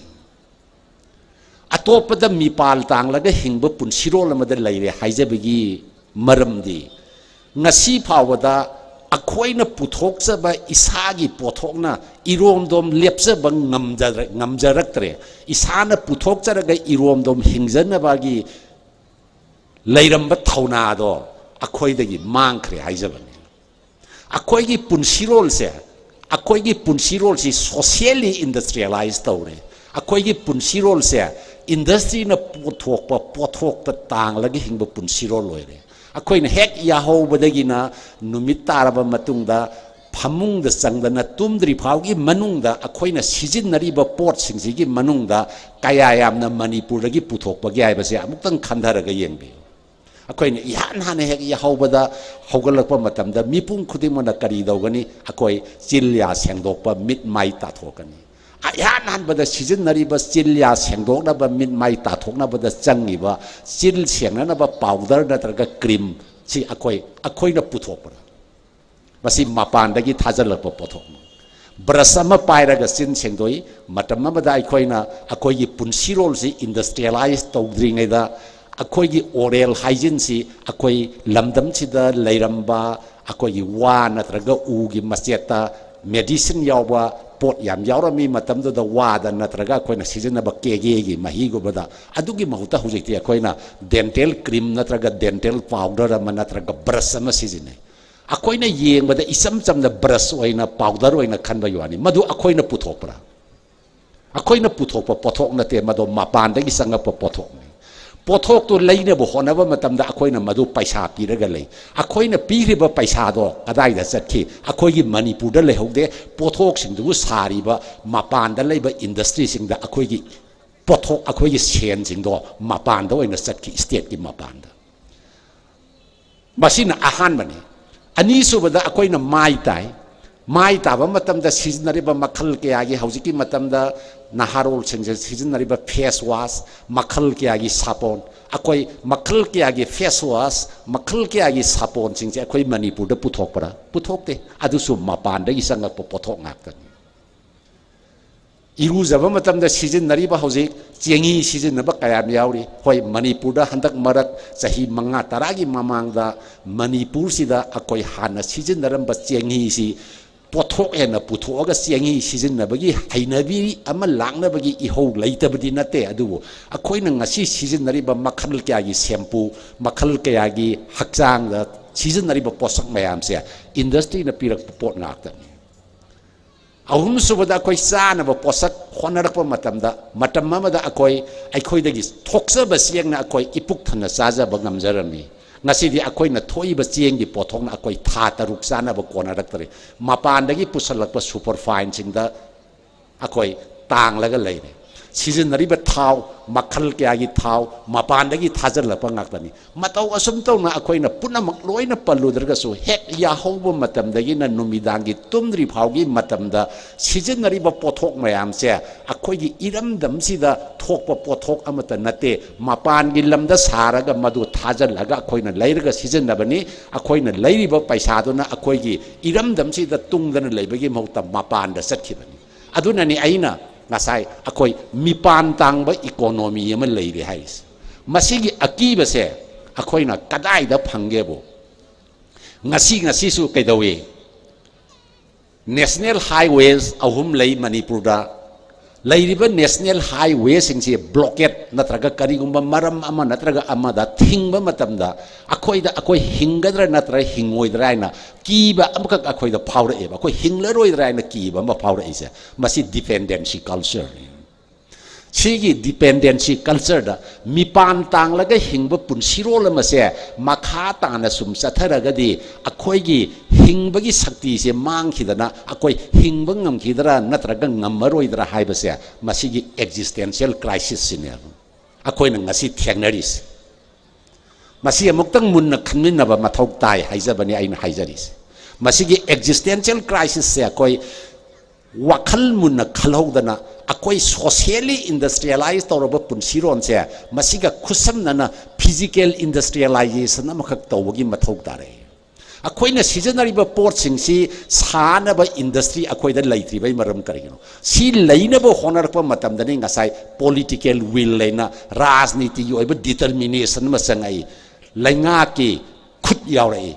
ꯑꯇꯣꯞꯄꯗ ꯃꯤꯄꯥꯜ ꯇꯥꯡꯂꯒ ꯍꯤꯡꯕ ꯄꯨꯟꯁꯤꯔꯣꯜ ꯑꯃꯗ ꯂꯩꯔꯦ ꯍꯥꯏꯖꯕꯒꯤ ꯃꯔꯝꯗꯤ, ꯉꯁꯤ ꯐꯥꯎꯕꯗ ꯑꯩꯈꯣꯏꯅ ꯄꯨꯊꯣꯛꯆꯕ ꯏꯁꯥꯒꯤ ꯄꯣꯠꯊꯣꯛꯅ ꯏꯔꯣꯝꯗꯣꯝ ꯂꯦꯞꯆꯕ ꯉꯝꯖꯔ-, ꯉꯝꯖꯔꯛꯇ꯭ꯔꯦ꯫ ꯏꯁꯥꯅ ꯄꯨꯊꯣꯛꯆꯔꯒ ꯏꯔꯣꯝꯗꯣꯝ ꯍꯤꯡꯖꯅꯕꯒꯤ ꯂꯩꯔꯝꯕ ꯊꯧꯅꯥꯗꯣ ꯑꯩꯈꯣꯏꯗꯒꯤ ꯃꯥꯡꯈ꯭ꯔꯦ ꯍꯥꯏꯖꯕꯅꯤ꯫ ꯑꯩꯈꯣꯏꯒꯤ ꯄꯨꯟꯁꯤꯔꯣꯜꯁꯦ, ꯑꯩꯈꯣꯏꯒꯤ ꯄꯨꯟꯁꯤꯔꯣꯜꯁꯤ socially industrialize ꯇꯧꯔꯦ꯫ ꯑꯩꯈꯣꯏꯒꯤ ꯄꯨꯟꯁꯤꯔꯣꯜꯁꯦ industryꯅ ꯄꯨꯊꯣꯛꯄ ꯄꯣꯠꯊꯣꯛꯇ ꯇꯥꯡꯂꯒ ꯍꯤꯡꯕ ꯄꯨꯟꯁꯤꯔꯣꯜ ꯑꯣꯏꯔꯦ꯫ ꯑꯩꯈꯣꯏꯅ ꯍꯦꯛ ꯌꯥꯍꯧꯕꯗꯒꯤꯅ ꯅꯨꯃꯤꯠ ꯇꯥꯔꯕ ꯃꯇꯨꯡꯗ ꯐꯃꯨꯡꯗ ꯆꯪꯗꯅ ꯇꯨꯝꯗ꯭ꯔꯤ ꯐꯥꯎꯒꯤ ꯃꯅꯨꯡꯗ ꯑꯩꯈꯣꯏꯅ ꯁꯤꯖꯤꯟꯅꯔꯤꯕ ꯄꯣꯠꯁꯤꯡꯁꯤꯒꯤ ꯃꯅꯨꯡꯗ ꯀꯌꯥ ꯌꯥꯝꯅ ꯃꯅꯤꯄꯨꯔꯗꯒꯤ ꯄꯨꯊꯣꯛꯄꯒꯦ ꯍꯥꯏꯕꯁꯦ ꯑꯃꯨꯛꯇꯪ ꯈꯟꯊꯔꯒ ꯌꯦꯡꯕꯤꯌꯨ꯫ ꯑꯩꯈꯣꯏꯅ ꯏꯍꯥꯟ ꯍꯥꯟꯅ ꯍꯦꯛ ꯌꯥꯍꯧꯕꯗ, ꯍꯧꯒꯠꯂꯛꯄ ꯃꯇꯝꯗ ꯃꯤꯄꯨꯝ ꯈꯨꯗꯤꯡꯃꯛꯅ ꯀꯔꯤ ꯇꯧꯒꯅꯤ? ꯑꯩꯈꯣꯏ ꯆꯤꯜ ꯌꯥ ꯁꯦꯡꯗꯣꯛꯄ, ꯃꯤꯠ ꯃꯥꯏ ꯇꯥꯊꯣꯛꯀꯅꯤ꯫ ꯏꯍꯥꯟ ꯍꯥꯟꯕꯗ ꯁꯤꯖꯤꯟꯅꯔꯤꯕ ꯆꯤꯜ ꯌꯥ ꯁꯦꯡꯗꯣꯛꯅꯕ, ꯃꯤꯠ ꯃꯥꯏ ꯇꯥꯊꯣꯛꯅꯕꯗ ꯆꯪꯉꯤꯕ ꯆꯤꯜ ꯁꯦꯡꯅꯅꯕ powder ꯅꯠꯇ꯭ꯔꯒ cream ꯁꯤ ꯑꯩꯈꯣꯏ, ꯑꯩꯈꯣꯏꯅ ꯄꯨꯊꯣꯛꯄꯅꯤ꯫ ꯃꯁꯤ ꯃꯄꯥꯟꯗꯒꯤ ꯊꯥꯖꯤꯜꯂꯛꯄ ꯄꯣꯠꯊꯣꯛꯅꯤ꯫ Brush ꯑꯃ ꯄꯥꯏꯔꯒ ꯆꯤꯟ ꯁꯦꯡꯗꯣꯛꯏ꯫ ꯃꯇꯝ ꯑꯃꯗ ꯑꯩꯈꯣꯏꯅ ꯑꯩꯈꯣꯏꯒꯤ ꯄꯨꯟꯁꯤꯔꯣꯜꯁꯤ industrialize ꯇꯧꯗ꯭ꯔꯤꯉꯩꯗ ꯑꯩꯈꯣꯏꯒꯤ oral hygiene ꯁꯤ ꯑꯩꯈꯣꯏ ꯂꯝꯗꯝꯁꯤꯗ ꯂꯩꯔꯝꯕ ꯑꯩꯈꯣꯏꯒꯤ ꯋꯥ ꯅꯠꯇ꯭ꯔꯒ ꯎꯒꯤ ꯃꯆꯦꯠꯇ medicine ꯌꯥꯎꯕ ꯄꯣꯠ ꯌꯥꯝ ꯌꯥꯎꯔꯝꯃꯤ ꯃꯇꯝꯗꯨꯗ, ꯋꯥꯗ ꯅꯠꯇ꯭ꯔꯒ ꯑꯩꯈꯣꯏꯅ ꯁꯤꯖꯤꯟꯅꯕ ꯀꯦꯒꯦꯒꯤ ꯃꯍꯤꯒꯨꯝꯕꯗ꯫ ꯑꯗꯨꯒꯤ ꯃꯍꯨꯠꯇ ꯍꯧꯖꯤꯛꯇꯤ ꯑꯩꯈꯣꯏꯅ dental cream ꯅꯠꯇ꯭ꯔꯒ dental powder ꯑꯃ ꯅꯠꯇ꯭ꯔꯒ brush ꯑꯃ ꯁꯤꯖꯤꯟꯅꯩ꯫ ꯑꯩꯈꯣꯏꯅ ꯌꯦꯡꯕꯗ ꯏꯆꯝ ꯆꯝꯅ brush ꯑꯣꯏꯅ, powder ꯑꯣꯏꯅ ꯈꯟꯕꯒꯤ ꯋꯥꯅꯤ꯫ ꯃꯗꯨ ꯑꯩꯈꯣꯏꯅ ꯄꯨꯊꯣꯛꯄ꯭ꯔꯥ? ꯑꯩꯈꯣꯏꯅ ꯄꯨꯊꯣꯛꯄ ꯄꯣꯠꯊꯣꯛ ꯅꯠꯇꯦ, ꯃꯗꯣ ꯃꯄꯥꯟꯗꯒꯤ ꯆꯪꯉꯛꯄ ꯄꯣꯠꯊꯣꯛꯅꯤ꯫ ꯄꯣꯠꯊꯣꯛꯇꯨ ꯂꯩꯅꯕ ꯍꯣꯠꯅꯕ ꯃꯇꯝꯗ ꯑꯩꯈꯣꯏꯅ ꯃꯗꯨ ꯄꯩꯁꯥ ꯄꯤꯔꯒ ꯂꯩ꯫ ꯑꯩꯈꯣꯏꯅ ꯄꯤꯔꯤꯕ ꯄꯩꯁꯥꯗꯣ ꯀꯗꯥꯏꯗ ꯆꯠꯈꯤ? ꯑꯩꯈꯣꯏꯒꯤ ꯃꯅꯤꯄꯨꯔꯗ ꯂꯩꯍꯧꯗꯦ꯫ ꯄꯣꯠꯊꯣꯛꯁꯤꯡꯗꯨꯕꯨ ꯁꯥꯔꯤꯕ ꯃꯄꯥꯟꯗ ꯂꯩꯕ industry ꯁꯤꯡꯗ ꯑꯩꯈꯣꯏꯒꯤ ꯄꯣꯠꯊꯣꯛ, ꯑꯩꯈꯣꯏꯒꯤ ꯁꯦꯟꯁꯤꯡꯗꯣ ꯃꯄꯥꯟꯗ ꯑꯣꯏꯅ ꯆꯠꯈꯤ, state ꯀꯤ ꯃꯄꯥꯟꯗ꯫ ꯃꯁꯤꯅ ꯑꯍꯥꯟꯕꯅꯤ꯫ ꯑꯅꯤꯁꯨꯕꯗ ꯑꯩꯈꯣꯏꯅ ꯃꯥꯏ ꯇꯥꯏ꯫ ꯃꯥꯏ ꯇꯥꯕ ꯃꯇꯝꯗ ꯁꯤꯖꯤꯟꯅꯔꯤꯕ ꯃꯈꯜ ꯀꯌꯥꯒꯤ, ꯍꯧꯖꯤꯛꯀꯤ ꯃꯇꯝꯗ ꯅꯍꯥꯔꯣꯜꯁꯤꯡꯁꯦ ꯁꯤꯖꯤꯟꯅꯔꯤꯕ face wash, ꯃꯈꯜ ꯀꯌꯥꯒꯤ ꯁꯥꯄꯣꯟ, ꯑꯩꯈꯣꯏ ꯃꯈꯜ ꯀꯌꯥꯒꯤ face wash, ꯃꯈꯜ ꯀꯌꯥꯒꯤ ꯁꯥꯄꯣꯟꯁꯤꯡꯁꯦ ꯑꯩꯈꯣꯏ ꯃꯅꯤꯄꯨꯔꯗ ꯄꯨꯊꯣꯛꯄ꯭ꯔꯥ? ꯄꯨꯊꯣꯛꯇꯦ꯫ ꯑꯗꯨꯁꯨ ꯃꯄꯥꯟꯗꯒꯤ ꯆꯪꯂꯛꯄ ꯄꯣꯠꯊꯣꯛ ꯉꯥꯛꯇꯅꯤ꯫ ꯏꯔꯨꯖꯕ ꯃꯇꯝꯗ ꯁꯤꯖꯤꯟꯅꯔꯤꯕ ꯍꯧꯖꯤꯛ ꯆꯦꯡꯍꯤ ꯁꯤꯖꯤꯟꯅꯕ ꯀꯌꯥꯝ ꯌꯥꯎꯔꯤ? ꯍꯣꯏ, ꯃꯅꯤꯄꯨꯔꯗ ꯍꯟꯗꯛ ꯃꯔꯛ ꯆꯍꯤ ꯃꯉꯥ ꯇꯔꯥꯒꯤ ꯃꯃꯥꯡꯗ ꯃꯅꯤꯄꯨꯔꯁꯤꯗ ꯑꯩꯈꯣꯏ ꯍꯥꯟꯅ ꯁꯤꯖꯤꯟꯅꯔꯝꯕ ꯆꯦꯡꯍꯤꯁꯤ ꯄꯣꯠꯊꯣꯛ ꯍꯦꯟꯅ ꯄꯨꯊꯣꯛꯑꯒ ꯆꯦꯡꯍꯤ ꯁꯤꯖꯤꯟꯅꯕꯒꯤ ꯍꯩꯅꯕꯤ ꯑꯃ ꯂꯥꯛꯅꯕꯒꯤ ꯏꯍꯧ ꯂꯩꯇꯕꯗꯤ ꯅꯠꯇꯦ꯫ ꯑꯗꯨꯕꯨ ꯑꯩꯈꯣꯏꯅ ꯉꯁꯤ ꯁꯤꯖꯤꯟꯅꯔꯤꯕ ꯃꯈꯜ ꯀꯌꯥꯒꯤ shampoo, ꯃꯈꯜ ꯀꯌꯥꯒꯤ ꯍꯛꯆꯥꯡꯗ ꯁꯤꯖꯤꯟꯅꯔꯤꯕ ꯄꯣꯠꯁꯛ ꯃꯌꯥꯝꯁꯦ industry ꯅ ꯄꯤꯔꯛꯄ ꯄꯣꯠ ꯉꯥꯛꯇꯅꯤ꯫ ꯑꯍꯨꯝꯁꯨꯕꯗ, ꯑꯩꯈꯣꯏ ꯆꯥꯅꯕ ꯄꯣꯠꯁꯛ ꯍꯣꯠꯅꯔꯛꯄ ꯃꯇꯝꯗ, ꯃꯇꯝ ꯑꯃꯗ ꯑꯩꯈꯣꯏ, ꯑꯩꯈꯣꯏꯗꯒꯤ ꯊꯣꯛꯆꯕ ꯆꯦꯡꯅ ꯑꯩꯈꯣꯏ ꯏꯄꯨꯛ ꯊꯟꯅ ꯆꯥꯖꯕ ꯉꯝꯖꯔꯝꯃꯤ꯫ ꯉꯁꯤꯗꯤ ꯑꯩꯈꯣꯏꯅ ꯊꯣꯛꯏꯕ ꯆꯦꯡꯒꯤ ꯄꯣꯠꯊꯣꯛꯅ ꯑꯩꯈꯣꯏ ꯊꯥ ꯇꯔꯨꯛ ꯆꯥꯅꯕ ꯀꯣꯟꯅꯔꯛꯇ꯭ꯔꯦ꯫ ꯃꯄꯥꯟꯗꯒꯤ ꯄꯨꯁꯜꯂꯛꯄ superfine ꯁꯤꯡꯗ ꯑꯩꯈꯣꯏ ꯇꯥꯡꯂꯒ ꯂꯩꯔꯦ꯫ ꯁꯤꯖꯤꯟꯅꯔꯤꯕ ꯊꯥꯎ, ꯃꯈꯜ ꯀꯌꯥꯒꯤ ꯊꯥꯎ ꯃꯄꯥꯟꯗꯒꯤ ꯊꯥꯖꯤꯜꯂꯛꯄ ꯉꯥꯛꯇꯅꯤ꯫ ꯃꯇꯧ ꯑꯁꯨꯝ ꯇꯧꯅ ꯑꯩꯈꯣꯏꯅ ꯄꯨꯝꯅꯃꯛ ꯂꯣꯏꯅ ꯄꯜꯂꯨꯗ꯭ꯔꯒꯁꯨ, ꯍꯦꯛ ꯌꯥꯍꯧꯕ ꯃꯇꯝꯗꯒꯤꯅ ꯅꯨꯃꯤꯗꯥꯡꯒꯤ ꯇꯨꯝꯗ꯭ꯔꯤ ꯐꯥꯎꯒꯤ ꯃꯇꯝꯗ ꯁꯤꯖꯤꯟꯅꯔꯤꯕ ꯄꯣꯠꯊꯣꯛ ꯃꯌꯥꯝꯁꯦ ꯑꯩꯈꯣꯏꯒꯤ ꯏꯔꯝꯗꯝꯁꯤꯗ ꯊꯣꯛꯄ ꯄꯣꯠꯊꯣꯛ ꯑꯃꯠꯇ ꯅꯠꯇꯦ꯫ ꯃꯄꯥꯟꯒꯤ ꯂꯝꯗ ꯁꯥꯔꯒ ꯃꯗꯨ ꯊꯥꯖꯤꯜꯂꯒ ꯑꯩꯈꯣꯏꯅ ꯂꯩꯔꯒ ꯁꯤꯖꯤꯟꯅꯕꯅꯤ꯫ ꯑꯩꯈꯣꯏꯅ ꯂꯩꯔꯤꯕ ꯄꯩꯁꯥꯗꯨꯅ ꯑꯩꯈꯣꯏꯒꯤ ꯏꯔꯝꯗꯝꯁꯤꯗ ꯇꯨꯡꯗꯅ ꯂꯩꯕꯒꯤ ꯃꯍꯨꯠꯇ ꯃꯄꯥꯟꯗ ꯆꯠꯈꯤꯕꯅꯤ꯫ ꯑꯗꯨꯅꯅꯤ ꯑꯩꯅ ꯉꯁꯥꯏ ꯑꯩꯈꯣꯏ ꯃꯤꯄꯥꯟ ꯇꯥꯡꯕ economy ꯑꯃ ꯂꯩꯔꯦ ꯍꯥꯏꯔꯤꯁꯦ꯫ ꯃꯁꯤꯒꯤ ꯑꯀꯤꯕꯁꯦ ꯑꯩꯈꯣꯏꯅ ꯀꯗꯥꯏꯗ ꯐꯪꯒꯦꯕꯨ, ꯉꯁꯤ, ꯉꯁꯤꯁꯨ ꯀꯩꯗꯧꯏ? National highways ꯑꯍꯨꯝ ꯂꯩ ꯃꯅꯤꯄꯨꯔꯗ꯫ ꯂꯩꯔꯤꯕ national highwayꯁꯤꯡꯁꯤ blockade ꯅꯠꯇ꯭ꯔꯒ ꯀꯔꯤꯒꯨꯝꯕ ꯃꯔꯝ ꯑꯃ ꯅꯠꯇ꯭ꯔꯒ ꯑꯃꯗ ꯊꯤꯡꯕ ꯃꯇꯝꯗ, ꯑꯩꯈꯣꯏꯗ, ꯑꯩꯈꯣꯏ ꯍꯤꯡꯒꯗ꯭ꯔꯥ ꯅꯠꯇ꯭ꯔꯒ ꯍꯤꯡꯉꯣꯏꯗ꯭ꯔꯥ ꯍꯥꯏꯅ ꯀꯤꯕ ꯑꯃꯈꯛ ꯑꯩꯈꯣꯏꯗ ꯐꯥꯎꯔꯛꯑꯦꯕ꯫ ꯑꯩꯈꯣꯏ ꯍꯤꯡꯂꯔꯣꯏꯗ꯭ꯔꯥ ꯍꯥꯏꯅ ꯀꯤꯕ ꯑꯃ ꯐꯥꯎꯔꯛꯏꯁꯦ, ꯃꯁꯤ dependency cultureꯅꯤ꯫ ꯁꯤꯒꯤ dependency cultureꯗ ꯃꯤꯄꯥꯟ ꯇꯥꯡꯂꯒ ꯍꯤꯡꯕ ꯄꯨꯟꯁꯤꯔꯣꯜ ꯑꯃꯁꯦ ꯃꯈꯥ ꯇꯥꯅ ꯁꯨꯝ ꯆꯠꯊꯔꯒꯗꯤ, ꯑꯩꯈꯣꯏꯒꯤ ꯍꯤꯡꯕꯒꯤ ꯁꯛꯇꯤꯁꯦ ꯃꯥꯡꯈꯤꯗꯅ ꯑꯩꯈꯣꯏ ꯍꯤꯡꯕ ꯉꯝꯈꯤꯗ꯭ꯔꯥ ꯅꯠꯇ꯭ꯔꯒ ꯉꯝꯃꯔꯣꯏꯗ꯭ꯔꯥ ꯍꯥꯏꯕꯁꯦ, ꯃꯁꯤꯒꯤ existential crisisꯁꯤꯅꯦꯕ ꯑꯩꯈꯣꯏꯅ ꯉꯁꯤ ꯊꯦꯡꯅꯔꯤꯁꯦ꯫ ꯃꯁꯤ ꯑꯃꯨꯛꯇꯪ ꯃꯨꯟꯅ ꯈꯟꯃꯤꯟꯅꯕ ꯃꯊꯧ ꯇꯥꯏ ꯍꯥꯏꯖꯕꯅꯤ, ꯑꯩꯅ ꯍꯥꯏꯖꯔꯤꯁꯦ꯫ ꯃꯁꯤꯒꯤ existential crisisꯁꯦ ꯑꯩꯈꯣꯏ ꯋꯥꯈꯜ ꯃꯨꯟꯅ ꯈꯜꯍꯧꯗꯅ, ꯑꯩꯈꯣꯏ socially industrialize ꯇꯧꯔꯕ ꯄꯨꯟꯁꯤꯔꯣꯟꯁꯦ, ꯃꯁꯤꯒ ꯈꯨꯠꯁꯝꯅꯅ physical industrialization ꯑꯃꯈꯛ ꯇꯧꯕꯒꯤ ꯃꯊꯧ ꯇꯥꯔꯦ꯫ ꯑꯩꯈꯣꯏꯅ ꯁꯤꯖꯤꯟꯅꯔꯤꯕ ꯄꯣꯠꯁꯤꯡꯁꯤ ꯁꯥꯅꯕ industry ꯑꯩꯈꯣꯏꯗ ꯂꯩꯇ꯭ꯔꯤꯕꯩ ꯃꯔꯝ ꯀꯔꯤꯒꯤꯅꯣ? ꯁꯤ ꯂꯩꯅꯕ ꯍꯣꯠꯅꯔꯛꯄ ꯃꯇꯝꯗꯅꯤ ꯉꯁꯥꯏ political will ꯍꯥꯏꯅ ꯔꯥꯖꯅꯤꯇꯤꯒꯤ ꯑꯣꯏꯕ determination ꯑꯃ ꯆꯪꯉꯛꯏ, ꯂꯩꯉꯥꯛꯀꯤ ꯈꯨꯠ ꯌꯥꯎꯔꯛꯏ꯫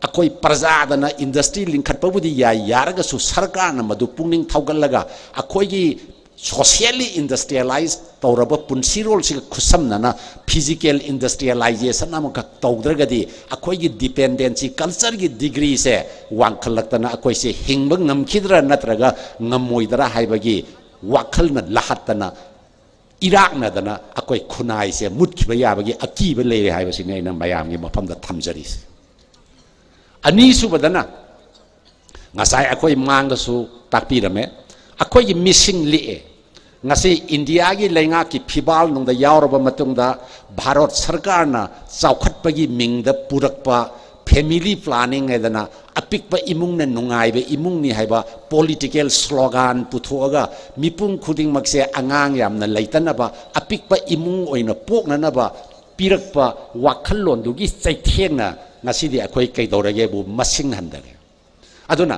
ꯑꯩꯈꯣꯏ ꯄ꯭ꯔꯖꯥꯗꯅ industry ꯂꯤꯡꯈꯠꯄꯕꯨꯗꯤ ꯌꯥꯏ, ꯌꯥꯔꯒꯁꯨ ꯁꯔꯀꯥꯔꯅ ꯃꯗꯨ ꯄꯨꯛꯅꯤꯡ ꯊꯧꯒꯠꯂꯒ ꯑꯩꯈꯣꯏꯒꯤ socially industrialize ꯇꯧꯔꯕ ꯄꯨꯟꯁꯤꯔꯣꯜꯁꯤꯒ ꯈꯨꯠꯁꯝꯅꯅ physical industrialization ꯑꯃꯈꯛ ꯇꯧꯗ꯭ꯔꯒꯗꯤ, ꯑꯩꯈꯣꯏꯒꯤ dependency cultureꯒꯤ degreeꯁꯦ ꯋꯥꯡꯈꯠꯂꯛꯇꯅ ꯑꯩꯈꯣꯏꯁꯦ ꯍꯤꯡꯕ ꯉꯝꯈꯤꯗ꯭ꯔꯥ ꯅꯠꯇ꯭ꯔꯒ ꯉꯝꯃꯣꯏꯗ꯭ꯔꯥ ꯍꯥꯏꯕꯒꯤ ꯋꯥꯈꯜꯅ ꯂꯥꯍꯠꯇꯅ, ꯏꯔꯥꯛꯅꯗꯅ ꯑꯩꯈꯣꯏ ꯈꯨꯟꯅꯥꯏꯁꯦ ꯃꯨꯠꯈꯤꯕ ꯌꯥꯕꯒꯤ ꯑꯀꯤꯕ ꯂꯩꯔꯦ ꯍꯥꯏꯕꯁꯤꯅꯤ ꯑꯩꯅ ꯃꯌꯥꯝꯒꯤ ꯃꯐꯝꯗ ꯊꯝꯖꯔꯤꯁꯦ꯫ ꯑꯅꯤꯁꯨꯕꯗꯅ, ꯉꯁꯥꯏ ꯑꯩꯈꯣꯏ ꯃꯥꯡꯗꯁꯨ ꯇꯥꯛꯄꯤꯔꯝꯃꯦ, ꯑꯩꯈꯣꯏꯒꯤ ꯃꯤꯁꯤꯡ ꯂꯤꯛꯑꯦ꯫ ꯉꯁꯤ ꯏꯟꯗꯤꯌꯥꯒꯤ ꯂꯩꯉꯥꯛꯀꯤ ꯐꯤꯕꯥꯜ ꯅꯨꯡꯗ ꯌꯥꯎꯔꯕ ꯃꯇꯨꯡꯗ, ꯚꯥꯔꯠ ꯁꯔꯀꯥꯔꯅ ꯆꯥꯎꯈꯠꯄꯒꯤ ꯃꯤꯡꯗ ꯄꯨꯔꯛꯄ family planning ꯍꯥꯏꯗꯅ, ꯑꯄꯤꯛꯄ ꯏꯃꯨꯡꯅ ꯅꯨꯡꯉꯥꯏꯕ ꯏꯃꯨꯡꯅꯤ ꯍꯥꯏꯕ political slogan ꯄꯨꯊꯣꯛꯑꯒ, ꯃꯤꯄꯨꯝ ꯈꯨꯗꯤꯡꯃꯛꯁꯦ ꯑꯉꯥꯡ ꯌꯥꯝꯅ ꯂꯩꯇꯅꯕ, ꯑꯄꯤꯛꯄ ꯏꯃꯨꯡ ꯑꯣꯏꯅ ꯄꯣꯛꯅꯅꯕ ꯄꯤꯔꯛꯄ ꯋꯥꯈꯜꯂꯣꯟꯗꯨꯒꯤ ꯆꯩꯊꯦꯡꯅ ꯉꯁꯤꯗꯤ ꯑꯩꯈꯣꯏ ꯀꯩꯗꯧꯔꯒꯦꯕꯨ, ꯃꯁꯤꯡ ꯍꯟꯊꯔꯦ꯫ ꯑꯗꯨꯅ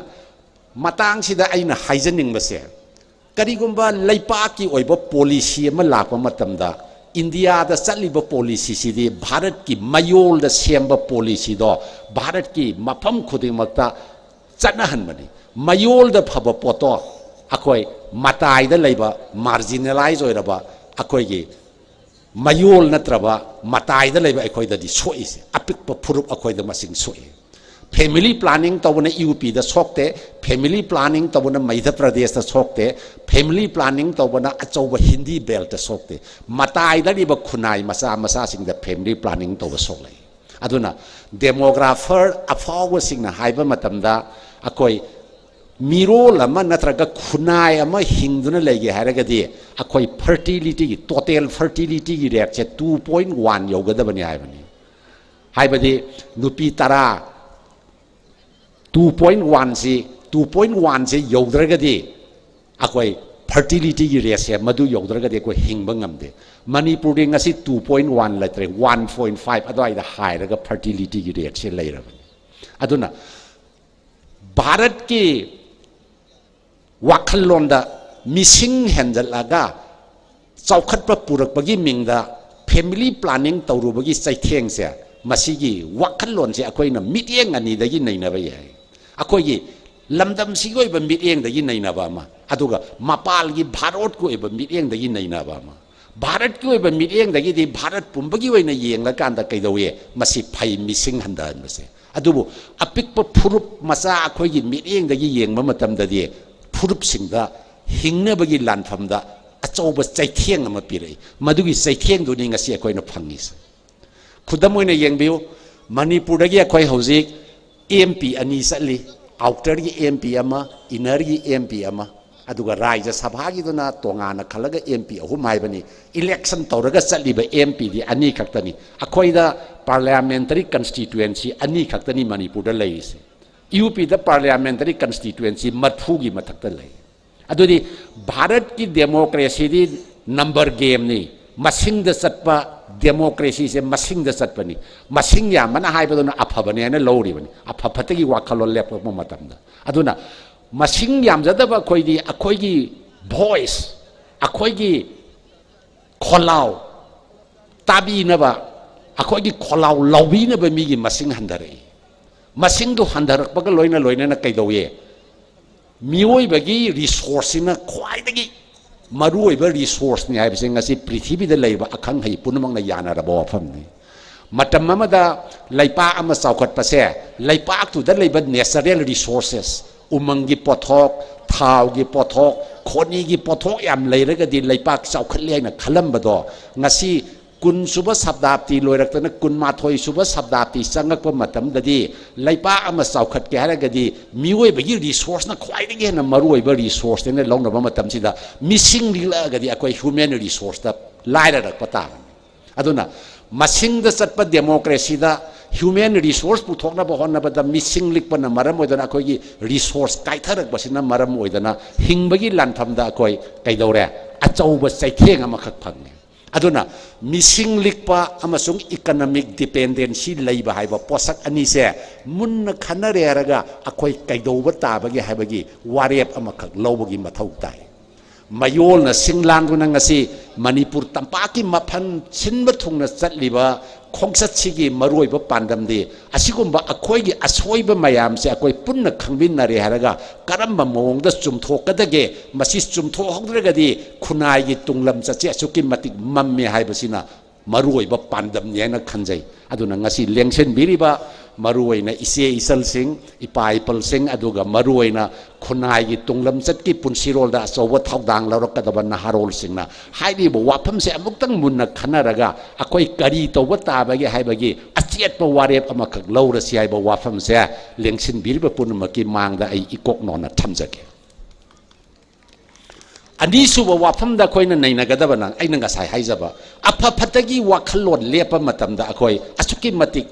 ꯃꯇꯥꯡꯁꯤꯗ ꯑꯩꯅ ꯍꯥꯏꯖꯅꯤꯡꯕꯁꯦ, ꯀꯔꯤꯒꯨꯝꯕ ꯂꯩꯄꯥꯛꯀꯤ ꯑꯣꯏꯕ policy ꯑꯃ ꯂꯥꯛꯄ ꯃꯇꯝꯗ, ꯏꯟꯗꯤꯌꯥꯗ ꯆꯠꯂꯤꯕ ꯄꯣꯂꯤꯁꯤꯁꯤꯗꯤ ꯚꯥꯔꯠꯀꯤ ꯃꯌꯣꯜꯗ ꯁꯦꯝꯕ ꯄꯣꯂꯤꯁꯤꯗꯣ ꯚꯥꯔꯠꯀꯤ ꯃꯐꯝ ꯈꯨꯗꯤꯡꯃꯛꯇ ꯆꯠꯅꯍꯟꯕꯅꯤ꯫ ꯃꯌꯣꯜꯗ ꯐꯕ ꯄꯣꯠꯇꯣ ꯑꯩꯈꯣꯏ ꯃꯇꯥꯏꯗ ꯂꯩꯕ, ꯃꯥꯔꯖꯤꯅꯦꯂꯥꯏꯖ ꯑꯣꯏꯔꯕ ꯑꯩꯈꯣꯏꯒꯤ ꯃꯌꯣꯜ ꯅꯠꯇ꯭ꯔꯕ ꯃꯇꯥꯏꯗ ꯂꯩꯕ ꯑꯩꯈꯣꯏꯗꯗꯤ ꯁꯣꯛꯏꯁꯦ, ꯑꯄꯤꯛꯄ ꯐꯨꯔꯨꯞ ꯑꯩꯈꯣꯏꯗ ꯃꯁꯤꯡ ꯁꯣꯛꯏ꯫ ꯐꯦꯃꯤꯂꯤ ꯄ꯭ꯂꯥꯅꯤꯡ ꯇꯧꯕꯅ ꯌꯨ ꯄꯤꯗ ꯁꯣꯛꯇꯦ, ꯐꯦꯃꯤꯂꯤ ꯄ꯭ꯂꯥꯅꯤꯡ ꯇꯧꯕꯅ ꯃꯩꯙ꯭ꯌ ꯄ꯭ꯔꯗꯦꯁꯇ ꯁꯣꯛꯇꯦ, ꯐꯦꯃꯤꯂꯤ ꯄ꯭ꯂꯥꯅꯤꯡ ꯇꯧꯕꯅ ꯑꯆꯧꯕ ꯍꯤꯟꯗꯤ ꯕꯦꯜꯠꯇ ꯁꯣꯛꯇꯦ꯫ ꯃꯇꯥꯏꯗ ꯂꯩꯕ ꯈꯨꯟꯅꯥꯏ ꯃꯆꯥ ꯃꯆꯥꯁꯤꯡꯗ ꯐꯦꯃꯤꯂꯤ ꯄ꯭ꯂꯥꯅꯤꯡ ꯇꯧꯕ ꯁꯣꯛꯂꯛꯏ꯫ ꯑꯗꯨꯅ ꯗꯦꯃꯣꯒ꯭ꯔꯥꯐꯔ ꯑꯐꯥꯎꯕꯁꯤꯡꯅ ꯍꯥꯏꯕ ꯃꯇꯝꯗ ꯑꯩꯈꯣꯏ ꯃꯤꯔꯣꯜ ꯑꯃ ꯅꯠꯇ꯭ꯔꯒ ꯈꯨꯟꯅꯥꯏ ꯑꯃ ꯍꯤꯡꯗꯨꯅ ꯂꯩꯒꯦ ꯍꯥꯏꯔꯒꯗꯤ ꯑꯩꯈꯣꯏ ꯐꯔꯇꯤꯂꯤꯇꯤꯒꯤ, ꯇꯣꯇꯦꯜ ꯐꯔꯇꯤꯂꯤꯇꯤꯒꯤ ꯔꯦꯠꯁꯦ ꯇꯨ ꯄꯣꯏꯟ ꯋꯥꯟ ꯌꯧꯒꯗꯕꯅꯤ ꯍꯥꯏꯕꯅꯤ꯫ ꯍꯥꯏꯕꯗꯤ ꯅꯨꯄꯤ ꯇꯔꯥ, ꯇꯨ ꯄꯣꯏꯟ ꯋꯥꯟꯁꯤ, ꯇꯨ ꯄꯣꯏꯟ ꯋꯥꯟꯁꯤ ꯌꯧꯗ꯭ꯔꯒꯗꯤ ꯑꯩꯈꯣꯏ ꯐꯔꯇꯤꯂꯤꯇꯤꯒꯤ ꯔꯦꯠꯁꯦ ꯃꯗꯨ ꯌꯧꯗ꯭ꯔꯒꯗꯤ ꯑꯩꯈꯣꯏ ꯍꯤꯡꯕ ꯉꯝꯗꯦ꯫ ꯃꯅꯤꯄꯨꯔꯗꯤ ꯉꯁꯤ ꯇꯨ ꯄꯣꯏꯟ ꯋꯥꯟ ꯂꯩꯇ꯭ꯔꯦ, ꯋꯥꯟ ꯄꯣꯏꯟ ꯐꯥꯏꯚ ꯑꯗꯨꯋꯥꯏꯗ ꯍꯥꯏꯔꯒ ꯐꯔꯇꯤꯂꯤꯇꯤꯒꯤ ꯔꯦꯠꯁꯦ ꯂꯩꯔꯕꯅꯤ꯫ ꯑꯗꯨꯅ ꯚꯥꯔꯠꯀꯤ ꯋꯥꯈꯜꯂꯣꯟꯗ ꯃꯤꯁꯤꯡ ꯍꯦꯟꯖꯜꯂꯒ ꯆꯥꯎꯈꯠꯄ ꯄꯨꯔꯛꯄꯒꯤ ꯃꯤꯡꯗ ꯐꯦꯃꯤꯂꯤ ꯄ꯭ꯂꯥꯅꯤꯡ ꯇꯧꯔꯨꯕꯒꯤ ꯆꯩꯊꯦꯡꯁꯦ, ꯃꯁꯤꯒꯤ ꯋꯥꯈꯜꯂꯣꯟꯁꯦ ꯑꯩꯈꯣꯏꯅ ꯃꯤꯠꯌꯦꯡ ꯑꯅꯤꯗꯒꯤ ꯅꯩꯅꯕ ꯌꯥꯏ꯫ ꯑꯩꯈꯣꯏꯒꯤ ꯂꯝꯗꯝꯁꯤꯒꯤ ꯑꯣꯏꯕ ꯃꯤꯠꯌꯦꯡꯗꯒꯤ ꯅꯩꯅꯕ ꯑꯃ, ꯑꯗꯨꯒ ꯃꯄꯥꯜꯒꯤ ꯚꯥꯔꯠꯀꯤ ꯑꯣꯏꯕ ꯃꯤꯠꯌꯦꯡꯗꯒꯤ ꯅꯩꯅꯕ ꯑꯃ꯫ ꯚꯥꯔꯠꯀꯤ ꯑꯣꯏꯕ ꯃꯤꯠꯌꯦꯡꯗꯒꯤꯗꯤ ꯚꯥꯔꯠ ꯄꯨꯝꯕꯒꯤ ꯑꯣꯏꯅ ꯌꯦꯡꯂꯀꯥꯟꯗ ꯀꯩꯗꯧꯏ? ꯃꯁꯤ ꯐꯩ, ꯃꯤꯁꯤꯡ ꯍꯟꯊꯍꯟꯕꯁꯦ꯫ ꯑꯗꯨꯕꯨ ꯑꯄꯤꯛꯄ ꯐꯨꯔꯨꯞ ꯃꯆꯥ ꯑꯩꯈꯣꯏꯒꯤ ꯃꯤꯠꯌꯦꯡꯗꯒꯤ ꯌꯦꯡꯕ ꯃꯇꯝꯗꯗꯤ ꯐꯨꯔꯨꯞꯁꯤꯡꯗ ꯍꯤꯡꯅꯕꯒꯤ ꯂꯥꯟꯐꯝꯗ ꯑꯆꯧꯕ ꯆꯩꯊꯦꯡ ꯑꯃ ꯄꯤꯔꯛꯏ꯫ ꯃꯗꯨꯒꯤ ꯆꯩꯊꯦꯡꯗꯨꯅꯤ ꯉꯁꯤ ꯑꯩꯈꯣꯏꯅ ꯐꯪꯉꯤꯁꯦ꯫ ꯈꯨꯗꯝ ꯑꯣꯏꯅ ꯌꯦꯡꯕꯤꯌꯨ, ꯃꯅꯤꯄꯨꯔꯗꯒꯤ ꯑꯩꯈꯣꯏ ꯍꯧꯖꯤꯛ ꯑꯦꯝ ꯄꯤ ꯑꯅꯤ ꯆꯠꯂꯤ, ꯑꯥꯎꯇꯔꯒꯤ ꯑꯦꯝ ꯄꯤ ꯑꯃ, ꯏꯟꯅꯔꯒꯤ ꯑꯦꯝ ꯄꯤ ꯑꯃ, ꯑꯗꯨꯒ ꯔꯥꯖ꯭ꯌ ꯁꯚꯥꯒꯤꯗꯨꯅ ꯇꯣꯉꯥꯟꯅ ꯈꯜꯂꯒ ꯑꯦꯝ ꯄꯤ ꯑꯍꯨꯝ ꯍꯥꯏꯕꯅꯤ꯫ ꯏꯂꯦꯛꯁꯟ ꯇꯧꯔꯒ ꯆꯠꯂꯤꯕ ꯑꯦꯝ ꯄꯤꯗꯤ ꯑꯅꯤ ꯈꯛꯇꯅꯤ꯫ ꯑꯩꯈꯣꯏꯗ ꯄꯥꯔꯂꯤꯌꯥꯃꯦꯟꯇꯔꯤ ꯀꯟꯁꯇꯤꯇ꯭ꯋꯦꯟꯁꯤ ꯑꯅꯤ ꯈꯛꯇꯅꯤ ꯃꯅꯤꯄꯨꯔꯗ ꯂꯩꯔꯤꯁꯦ꯫ ꯌꯨ ꯄꯤꯗ ꯄꯥꯔꯂꯤꯌꯥꯃꯦꯟꯇꯔꯤ ꯀꯟꯁꯇꯤꯇ꯭ꯋꯦꯟꯁꯤ ꯃꯔꯐꯨꯒꯤ ꯃꯊꯛꯇ ꯂꯩ꯫ ꯑꯗꯨꯗꯤ ꯚꯥꯔꯠꯀꯤ ꯗꯦꯃꯣꯀ꯭ꯔꯦꯁꯤꯗꯤ ꯅꯝꯕꯔ ꯒꯦꯝꯅꯤ꯫ ꯃꯁꯤꯡꯗ ꯆꯠꯄ ꯗꯦꯃꯣꯀ꯭ꯔꯦꯁꯤꯁꯦ ꯃꯁꯤꯡꯗ ꯆꯠꯄꯅꯤ꯫ ꯃꯁꯤꯡ ꯌꯥꯝꯕꯅ ꯍꯥꯏꯕꯗꯨꯅ ꯑꯐꯕꯅꯦ ꯍꯥꯏꯅ ꯂꯧꯔꯤꯕꯅꯤ, ꯑꯐ ꯐꯠꯇꯒꯤ ꯋꯥꯈꯜꯂꯣꯟ ꯂꯦꯞꯄꯛꯄ ꯃꯇꯝꯗ꯫ ꯑꯗꯨꯅ ꯃꯁꯤꯡ ꯌꯥꯝꯖꯗꯕ ꯑꯩꯈꯣꯏꯗꯤ ꯑꯩꯈꯣꯏꯒꯤ ꯚꯣꯏꯁ, ꯑꯩꯈꯣꯏꯒꯤ ꯈꯣꯜꯂꯥꯎ, ꯇꯥꯕꯤꯅꯕ, ꯑꯩꯈꯣꯏꯒꯤ ꯈꯣꯜꯂꯥꯎ ꯂꯥꯎꯕꯤꯅꯕ ꯃꯤꯒꯤ ꯃꯁꯤꯡ ꯍꯟꯊꯔꯛꯏ꯫ ꯃꯁꯤꯡꯗꯨ ꯍꯟꯊꯔꯛꯄꯒ ꯂꯣꯏꯅ ꯂꯣꯏꯅꯅ ꯀꯩꯗꯧꯏ? ꯃꯤꯑꯣꯏꯕꯒꯤ ꯔꯤꯁꯣꯔꯁꯁꯤꯅ ꯈ꯭ꯋꯥꯏꯗꯒꯤ ꯃꯔꯨꯑꯣꯏꯕ ꯔꯤꯁꯣꯔꯁꯅꯤ ꯍꯥꯏꯕꯁꯦ ꯉꯁꯤ ꯄ꯭ꯔꯤꯊꯤꯕꯤꯗ ꯂꯩꯔꯤꯕ ꯑꯈꯪ ꯑꯍꯩ ꯄꯨꯝꯅꯃꯛꯅ ꯌꯥꯅꯔꯕ ꯋꯥꯐꯝꯅꯤ꯫ ꯃꯇꯝ ꯑꯃꯗ ꯂꯩꯄꯥꯛ ꯑꯃ ꯆꯥꯎꯈꯠꯄꯁꯦ, ꯂꯩꯄꯥꯛꯇꯨꯗ ꯂꯩꯕ ꯅꯦꯆꯔꯦꯜ ꯔꯤꯁꯣꯔꯁꯦꯁ, ꯎꯃꯪꯒꯤ ꯄꯣꯠꯊꯣꯛ, ꯊꯥꯎꯒꯤ ꯄꯣꯠꯊꯣꯛ, ꯈꯣꯅꯤꯒꯤ ꯄꯣꯠꯊꯣꯛ ꯌꯥꯝ ꯂꯩꯔꯒꯗꯤ ꯂꯩꯄꯥꯛ ꯆꯥꯎꯈꯠꯂꯤ ꯍꯥꯏꯅ ꯈꯜꯂꯝꯕꯗꯣ, ꯉꯁꯤ ꯀꯨꯟ ꯁꯨꯕ ꯁꯕꯗꯥꯞꯇꯤ ꯂꯣꯏꯔꯛꯇꯅ ꯀꯨꯟꯃꯥꯊꯣꯏ ꯁꯨꯕ ꯁꯕꯗꯥꯞꯇꯤ ꯆꯪꯉꯛꯄ ꯃꯇꯝꯗꯗꯤ, ꯂꯩꯄꯥꯛ ꯑꯃ ꯆꯥꯎꯈꯠꯀꯦ ꯍꯥꯏꯔꯒꯗꯤ ꯃꯤꯑꯣꯏꯕꯒꯤ ꯔꯤꯁꯣꯔꯁꯅ ꯈ꯭ꯋꯥꯏꯗꯒꯤ ꯍꯦꯟꯅ ꯃꯔꯨꯑꯣꯏꯕ ꯔꯤꯁꯣꯔꯁꯅꯦꯅ ꯂꯧꯅꯕ ꯃꯇꯝꯁꯤꯗ, ꯃꯤꯁꯤꯡ ꯂꯤꯛꯂꯛꯑꯒꯗꯤ ꯑꯩꯈꯣꯏ ꯍ꯭ꯌꯨꯃꯦꯟ ꯔꯤꯁꯣꯔꯁꯇ ꯂꯥꯏꯔꯔꯛꯄ ꯇꯥꯕꯅꯤ꯫ ꯑꯗꯨꯅ ꯃꯁꯤꯡꯗ ꯆꯠꯄ ꯗꯦꯃꯣꯀ꯭ꯔꯦꯁꯤꯗ ꯍ꯭ꯌꯨꯃꯦꯟ ꯔꯤꯁꯣꯔꯁ ꯄꯨꯊꯣꯛꯅꯕ ꯍꯣꯠꯅꯕꯗ ꯃꯤꯁꯤꯡ ꯂꯤꯛꯄꯅ ꯃꯔꯝ ꯑꯣꯏꯗꯅ ꯑꯩꯈꯣꯏꯒꯤ ꯔꯤꯁꯣꯔꯁ ꯀꯥꯏꯊꯔꯛꯄꯁꯤꯅ ꯃꯔꯝ ꯑꯣꯏꯗꯅ ꯍꯤꯡꯕꯒꯤ ꯂꯥꯟꯐꯝꯗ ꯑꯩꯈꯣꯏ ꯀꯩꯗꯧꯔꯦ? ꯑꯆꯧꯕ ꯆꯩꯊꯦꯡ ꯑꯃꯈꯛ ꯐꯪꯉꯦ꯫ ꯑꯗꯨꯅ ꯃꯤꯁꯤꯡ ꯂꯤꯛꯄ ꯑꯃꯁꯨꯡ ꯏꯀꯅꯃꯤꯛ ꯗꯤꯄꯦꯟꯗꯦꯟꯁꯤ ꯂꯩꯕ ꯍꯥꯏꯕ ꯄꯣꯠꯁꯛ ꯑꯅꯤꯁꯦ ꯃꯨꯟꯅ ꯈꯟꯅꯔꯦ ꯍꯥꯏꯔꯒ ꯑꯩꯈꯣꯏ ꯀꯩꯗꯧꯕ ꯇꯥꯕꯒꯦ ꯍꯥꯏꯕꯒꯤ ꯋꯥꯔꯦꯞ ꯑꯃꯈꯛ ꯂꯧꯕꯒꯤ ꯃꯊꯧ ꯇꯥꯏ꯫ ꯃꯌꯣꯜꯅ ꯁꯤꯡ ꯂꯥꯡꯗꯨꯅ ꯉꯁꯤ ꯃꯅꯤꯄꯨꯔ ꯇꯝꯄꯥꯛꯀꯤ ꯃꯐꯝ ꯁꯤꯟꯕ ꯊꯨꯡꯅ ꯆꯠꯂꯤꯕ ꯈꯣꯡꯆꯠꯁꯤꯒꯤ ꯃꯔꯨꯑꯣꯏꯕ ꯄꯥꯟꯗꯝꯗꯤ, ꯑꯁꯤꯒꯨꯝꯕ ꯑꯩꯈꯣꯏꯒꯤ ꯑꯁꯣꯏꯕ ꯃꯌꯥꯝꯁꯦ ꯑꯩꯈꯣꯏ ꯄꯨꯟꯅ ꯈꯪꯃꯤꯟꯅꯔꯦ ꯍꯥꯏꯔꯒ ꯀꯔꯝꯕ ꯃꯑꯣꯡꯗ ꯆꯨꯝꯊꯣꯛꯀꯗꯒꯦ, ꯃꯁꯤ ꯆꯨꯝꯊꯣꯛꯍꯧꯗ꯭ꯔꯒꯗꯤ ꯈꯨꯟꯅꯥꯏꯒꯤ ꯇꯨꯡꯂꯝ ꯆꯠꯁꯦ ꯑꯁꯨꯛꯀꯤ ꯃꯇꯤꯛ ꯃꯝꯃꯦ ꯍꯥꯏꯕꯁꯤꯅ ꯃꯔꯨꯑꯣꯏꯕ ꯄꯥꯟꯗꯝꯅꯤ ꯍꯥꯏꯅ ꯈꯟꯖꯩ꯫ ꯑꯗꯨꯅ ꯉꯁꯤ ꯂꯦꯡꯁꯤꯟꯕꯤꯔꯤꯕ ꯃꯔꯨꯑꯣꯏꯅ ꯏꯆꯦ ꯏꯆꯜꯁꯤꯡ, ꯏꯄꯥ ꯏꯄꯜꯁꯤꯡ, ꯑꯗꯨꯒ ꯃꯔꯨꯑꯣꯏꯅ ꯈꯨꯟꯅꯥꯏꯒꯤ ꯇꯨꯡꯂꯝꯆꯠꯀꯤ ꯄꯨꯟꯁꯤꯔꯣꯜꯗ ꯑꯆꯧꯕ ꯊꯧꯗꯥꯡ ꯂꯧꯔꯛꯀꯗꯕ ꯅꯍꯥꯔꯣꯜꯁꯤꯡꯅ ꯍꯥꯏꯔꯤꯕ ꯋꯥꯐꯝꯁꯦ ꯑꯃꯨꯛꯇꯪ ꯃꯨꯟꯅ ꯈꯟꯅꯔꯒ ꯑꯩꯈꯣꯏ ꯀꯔꯤ ꯇꯧꯕ ꯇꯥꯕꯒꯦ ꯍꯥꯏꯕꯒꯤ ꯑꯆꯦꯠꯄ ꯋꯥꯔꯦꯞ ꯑꯃꯈꯛ ꯂꯧꯔꯁꯤ ꯍꯥꯏꯕ ꯋꯥꯐꯝꯁꯦ ꯂꯦꯡꯁꯤꯟꯕꯤꯔꯤꯕ ꯄꯨꯝꯅꯃꯛꯀꯤ ꯃꯥꯡꯗ ꯑꯩ ꯏꯀꯣꯛ ꯅꯣꯟꯅ ꯊꯝꯖꯒꯦ꯫ ꯑꯅꯤꯁꯨꯕ ꯋꯥꯐꯝꯗ ꯑꯩꯈꯣꯏꯅ ꯅꯩꯅꯒꯗꯕꯅ, ꯑꯩꯅ ꯉꯁꯥꯏ ꯍꯥꯏꯖꯕ, ꯑꯐ ꯐꯠꯇꯒꯤ ꯋꯥꯈꯜꯂꯣꯟ ꯂꯦꯞꯄ ꯃꯇꯝꯗ ꯑꯩꯈꯣꯏ ꯑꯁꯨꯛꯀꯤ ꯃꯇꯤꯛ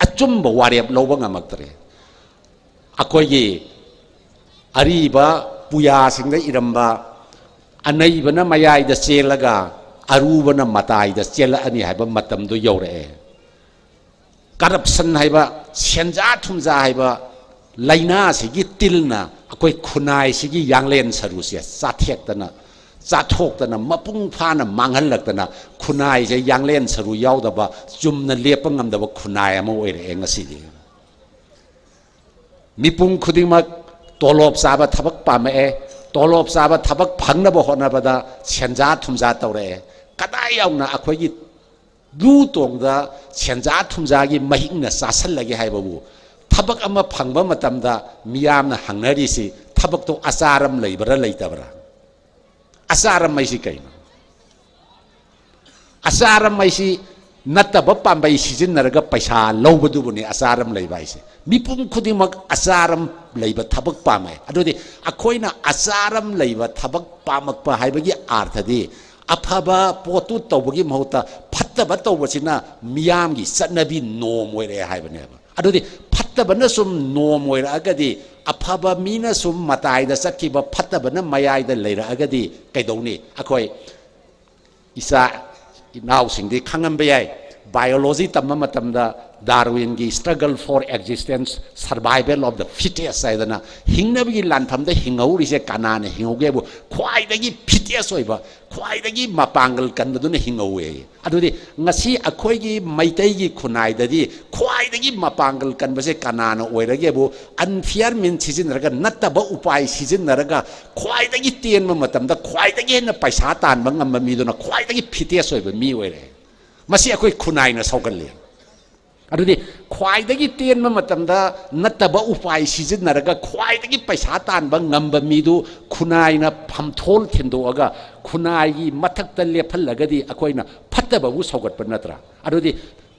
ꯑꯆꯨꯝꯕ ꯋꯥꯔꯦꯞ ꯂꯧꯕ ꯉꯝꯃꯛꯇ꯭ꯔꯦ꯫ ꯑꯩꯈꯣꯏꯒꯤ ꯑꯔꯤꯕ ꯄꯨꯌꯥꯁꯤꯡꯗ ꯏꯔꯝꯕ, "ꯑꯅꯩꯕꯅ ꯃꯌꯥꯏꯗ ꯆꯦꯜꯂꯒ ꯑꯔꯨꯕꯅ ꯃꯇꯥꯏꯗ ꯆꯦꯜꯂꯛꯑꯅꯤ" ꯍꯥꯏꯕ ꯃꯇꯝꯗꯨ ꯌꯧꯔꯛꯑꯦ꯫ ꯀꯔꯞꯁꯟ ꯍꯥꯏꯕ, ꯁꯦꯟꯖꯥ ꯊꯨꯝꯖꯥ ꯍꯥꯏꯕ ꯂꯥꯏꯅꯥꯁꯤꯒꯤ ꯇꯤꯜꯅ ꯑꯩꯈꯣꯏ ꯈꯨꯟꯅꯥꯏꯁꯤꯒꯤ ꯌꯥꯡꯂꯦꯟ ꯁꯔꯨꯁꯦ ꯆꯥꯊꯦꯛꯇꯅ, ꯆꯥꯊꯣꯛꯇꯅ, ꯃꯄꯨꯡ ꯐꯥꯅ ꯃꯥꯡꯍꯜꯂꯛꯇꯅ, ꯈꯨꯟꯅꯥꯏꯁꯦ ꯌꯥꯡꯂꯦꯟ ꯁꯔꯨ ꯌꯥꯎꯗꯕ, ꯆꯨꯝꯅ ꯂꯦꯞꯄ ꯉꯝꯗꯕ ꯈꯨꯟꯅꯥꯏ ꯑꯃ ꯑꯣꯏꯔꯛꯑꯦ ꯉꯁꯤꯗꯤ꯫ ꯃꯤꯄꯨꯝ ꯈꯨꯗꯤꯡꯃꯛ ꯇꯣꯂꯣꯞ ꯆꯥꯕ ꯊꯕꯛ ꯄꯥꯝꯃꯛꯑꯦ꯫ ꯇꯣꯂꯣꯞ ꯆꯥꯕ ꯊꯕꯛ ꯐꯪꯅꯕ ꯍꯣꯠꯅꯕꯗ ꯁꯦꯟꯖꯥ ꯊꯨꯝꯖꯥ ꯇꯧꯔꯛꯑꯦ꯫ ꯀꯗꯥꯏ ꯌꯧꯅ ꯑꯩꯈꯣꯏꯒꯤ ꯂꯨ ꯇꯣꯡꯗ ꯁꯦꯟꯖꯥ ꯊꯨꯝꯖꯥꯒꯤ ꯃꯍꯤꯛꯅ ꯆꯥꯁꯜꯂꯒꯦ ꯍꯥꯏꯕꯕꯨ, ꯊꯕꯛ ꯑꯃ ꯐꯪꯕ ꯃꯇꯝꯗ ꯃꯤꯌꯥꯝꯅ ꯍꯪꯅꯔꯤꯁꯤ ꯊꯕꯛꯇꯣ ꯑꯆꯥꯔꯝ ꯂꯩꯕ꯭ꯔꯥ ꯂꯩꯇꯕ꯭ꯔꯥ? ꯑꯆꯥꯔꯝ ꯍꯥꯏꯁꯤ ꯀꯩꯅꯣ? ꯑꯆꯥꯔꯝ ꯍꯥꯏꯁꯤ ꯅꯠꯇꯕ ꯄꯥꯝꯕꯩ ꯁꯤꯖꯤꯟꯅꯔꯒ ꯄꯩꯁꯥ ꯂꯧꯕꯗꯨꯕꯨꯅꯤ ꯑꯆꯥꯔꯝ ꯂꯩꯕ ꯍꯥꯏꯁꯦ꯫ ꯃꯤꯄꯨꯝ ꯈꯨꯗꯤꯡꯃꯛ ꯑꯆꯥꯔꯝ ꯂꯩꯕ ꯊꯕꯛ ꯄꯥꯝꯃꯦ꯫ ꯑꯗꯨꯗꯤ ꯑꯩꯈꯣꯏꯅ ꯑꯆꯥꯔꯝ ꯂꯩꯕ ꯊꯕꯛ ꯄꯥꯝꯃꯛꯄ ꯍꯥꯏꯕꯒꯤ ꯑꯥꯔꯊꯗꯤ, ꯑꯐꯕ ꯄꯣꯠꯇꯨ ꯇꯧꯕꯒꯤ ꯃꯍꯨꯠꯇ ꯐꯠꯇꯕ ꯇꯧꯕꯁꯤꯅ ꯃꯤꯌꯥꯝꯒꯤ ꯆꯠꯅꯕꯤ, ꯅꯣꯝ ꯑꯣꯏꯔꯛꯑꯦ ꯍꯥꯏꯕꯅꯦꯕ꯫ ꯑꯗꯨꯗꯤ ꯐꯠꯇꯕꯅ ꯁꯨꯝ ꯅꯣꯝ ꯑꯣꯏꯔꯛꯑꯒꯗꯤ, ꯑꯐꯕ ꯃꯤꯅ ꯁꯨꯝ ꯃꯇꯥꯏꯗ ꯆꯠꯈꯤꯕ, ꯐꯠꯇꯕꯅ ꯃꯌꯥꯏꯗ ꯂꯩꯔꯛꯑꯒꯗꯤ ꯀꯩꯗꯧꯅꯤ? ꯑꯩꯈꯣꯏ ꯏꯆꯥ ꯏꯅꯥꯎꯁꯤꯡꯗꯤ ꯈꯪꯉꯝꯕ ꯌꯥꯏ, ꯕꯥꯏꯑꯣꯂꯣꯖꯤ ꯇꯝꯕ ꯃꯇꯝꯗ ꯗꯥꯔꯋꯤꯟꯒꯤ struggle for existence, survival of the fittest ꯍꯥꯏꯗꯅ, ꯍꯤꯡꯅꯕꯒꯤ ꯂꯥꯟꯐꯝꯗ ꯍꯤꯡꯍꯧꯔꯤꯁꯦ ꯀꯅꯥꯅ ꯍꯤꯡꯍꯧꯒꯦꯕꯨ, ꯈ꯭ꯋꯥꯏꯗꯒꯤ fittest ꯑꯣꯏꯕ, ꯈ꯭ꯋꯥꯏꯗꯒꯤ ꯃꯄꯥꯡꯒꯜ ꯀꯟꯕꯗꯨꯅ ꯍꯤꯡꯍꯧꯋꯦ꯫ ꯑꯗꯨꯗꯤ ꯉꯁꯤ ꯑꯩꯈꯣꯏꯒꯤ ꯃꯩꯇꯩꯒꯤ ꯈꯨꯟꯅꯥꯏꯗꯗꯤ ꯈ꯭ꯋꯥꯏꯗꯒꯤ ꯃꯄꯥꯡꯒꯜ ꯀꯟꯕꯁꯦ ꯀꯅꯥꯅ ꯑꯣꯏꯔꯒꯦꯕꯨ, unfair means ꯁꯤꯖꯤꯟꯅꯔꯒ, ꯅꯠꯇꯕ ꯎꯄꯥꯏ ꯁꯤꯖꯤꯟꯅꯔꯒ, ꯈ꯭ꯋꯥꯏꯗꯒꯤ ꯇꯦꯟꯕ ꯃꯇꯝꯗ ꯈ꯭ꯋꯥꯏꯗꯒꯤ ꯍꯦꯟꯅ ꯄꯩꯁꯥ ꯇꯥꯟꯕ ꯉꯝꯕ ꯃꯤꯗꯨꯅ ꯈ꯭ꯋꯥꯏꯗꯒꯤ fittest ꯑꯣꯏꯕ ꯃꯤ ꯑꯣꯏꯔꯦ꯫ ꯃꯁꯤ ꯑꯩꯈꯣꯏ ꯈꯨꯟꯅꯥꯏꯅ ꯁꯧꯒꯜꯂꯤ꯫ ꯑꯗꯨꯗꯤ ꯈ꯭ꯋꯥꯏꯗꯒꯤ ꯇꯦꯟꯕ ꯃꯇꯝꯗ ꯅꯠꯇꯕ ꯎꯄꯥꯏ ꯁꯤꯖꯤꯟꯅꯔꯒ ꯈ꯭ꯋꯥꯏꯗꯒꯤ ꯄꯩꯁꯥ ꯇꯥꯟꯕ ꯉꯝꯕ ꯃꯤꯗꯨ ꯈꯨꯟꯅꯥꯏꯅ ꯐꯝꯊꯣꯜ ꯊꯤꯟꯗꯣꯛꯑꯒ ꯈꯨꯟꯅꯥꯏꯒꯤ ꯃꯊꯛꯇ ꯂꯦꯞꯍꯜꯂꯒꯗꯤ ꯑꯩꯈꯣꯏꯅ ꯐꯠꯇꯕꯕꯨ ꯁꯧꯒꯠꯄ ꯅꯠꯇ꯭ꯔꯥ? ꯑꯗꯨꯗꯤ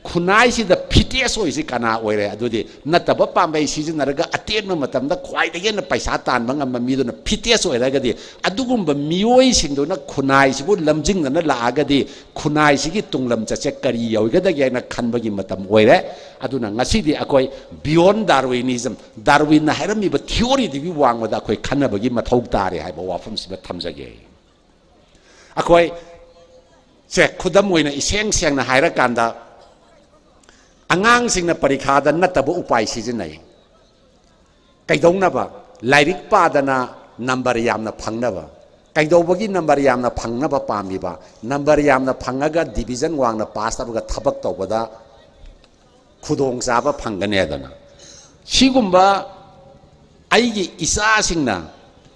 ꯈꯨꯟꯅꯥꯏꯁꯤꯗ fittest ꯑꯣꯏꯁꯤ ꯀꯅꯥ ꯑꯣꯏꯔꯦ? ꯑꯗꯨꯗꯤ ꯅꯠꯇꯕ ꯄꯥꯝꯕꯩ ꯁꯤꯖꯤꯟꯅꯔꯒ ꯑꯇꯦꯟꯕ ꯃꯇꯝꯗ ꯈ꯭ꯋꯥꯏꯗꯒꯤ ꯍꯦꯟꯅ ꯄꯩꯁꯥ ꯇꯥꯟꯕ ꯉꯝꯕ ꯃꯤꯗꯨꯅ fittest ꯑꯣꯏꯔꯒꯗꯤ, ꯑꯗꯨꯒꯨꯝꯕ ꯃꯤꯑꯣꯏꯁꯤꯡꯗꯨꯅ ꯈꯨꯟꯅꯥꯏꯁꯤꯕꯨ ꯂꯝꯖꯤꯡꯗꯅ ꯂꯥꯛꯑꯒꯗꯤ, ꯈꯨꯟꯅꯥꯏꯁꯤꯒꯤ ꯇꯨꯡꯂꯝ ꯆꯠꯁꯦ ꯀꯔꯤ ꯌꯧꯒꯗꯒꯦ ꯍꯥꯏꯅ ꯈꯟꯕꯒꯤ ꯃꯇꯝ ꯑꯣꯏꯔꯦ꯫ ꯑꯗꯨꯅ ꯉꯁꯤꯗꯤ ꯑꯩꯈꯣꯏ beyond Darwinism, ꯗꯥꯔꯋꯤꯟꯅ ꯍꯥꯏꯔꯝꯃꯤꯕ theoryꯗꯨꯒꯤ ꯋꯥꯡꯃꯗ ꯑꯩꯈꯣꯏ ꯈꯟꯅꯕꯒꯤ ꯃꯊꯧ ꯇꯥꯔꯦ ꯍꯥꯏꯕ ꯋꯥꯐꯝꯁꯤꯃ ꯊꯝꯖꯒꯦ꯫ ꯑꯩꯈꯣꯏ ꯁꯦ, ꯈꯨꯗꯝ ꯑꯣꯏꯅ ꯏꯁꯦꯡ ꯁꯦꯡꯅ ꯍꯥꯏꯔꯀꯥꯟꯗ, ꯑꯉꯥꯡꯁꯤꯡꯅ ꯄꯔꯤꯈꯥꯗ ꯅꯠꯇꯕ ꯎꯄꯥꯏ ꯁꯤꯖꯤꯟꯅꯩ꯫ ꯀꯩꯗꯧꯅꯕ? ꯂꯥꯏꯔꯤꯛ ꯄꯥꯗꯅ number ꯌꯥꯝꯅ ꯐꯪꯅꯕ꯫ ꯀꯩꯗꯧꯕꯒꯤ ꯅꯝꯕꯔ ꯌꯥꯝꯅ ꯐꯪꯅꯕ ꯄꯥꯝꯃꯤꯕ? ꯅꯝꯕꯔ ꯌꯥꯝꯅ ꯐꯪꯉꯒ ꯗꯤꯕꯤꯖꯟ ꯋꯥꯡꯅ ꯄꯥꯁ ꯇꯧꯔꯒ ꯊꯕꯛ ꯇꯧꯕꯗ ꯈꯨꯗꯣꯡꯆꯥꯕ ꯐꯪꯒꯅꯦꯗꯅ꯫ ꯁꯤꯒꯨꯝꯕ ꯑꯩꯒꯤ ꯏꯆꯥꯁꯤꯡꯅ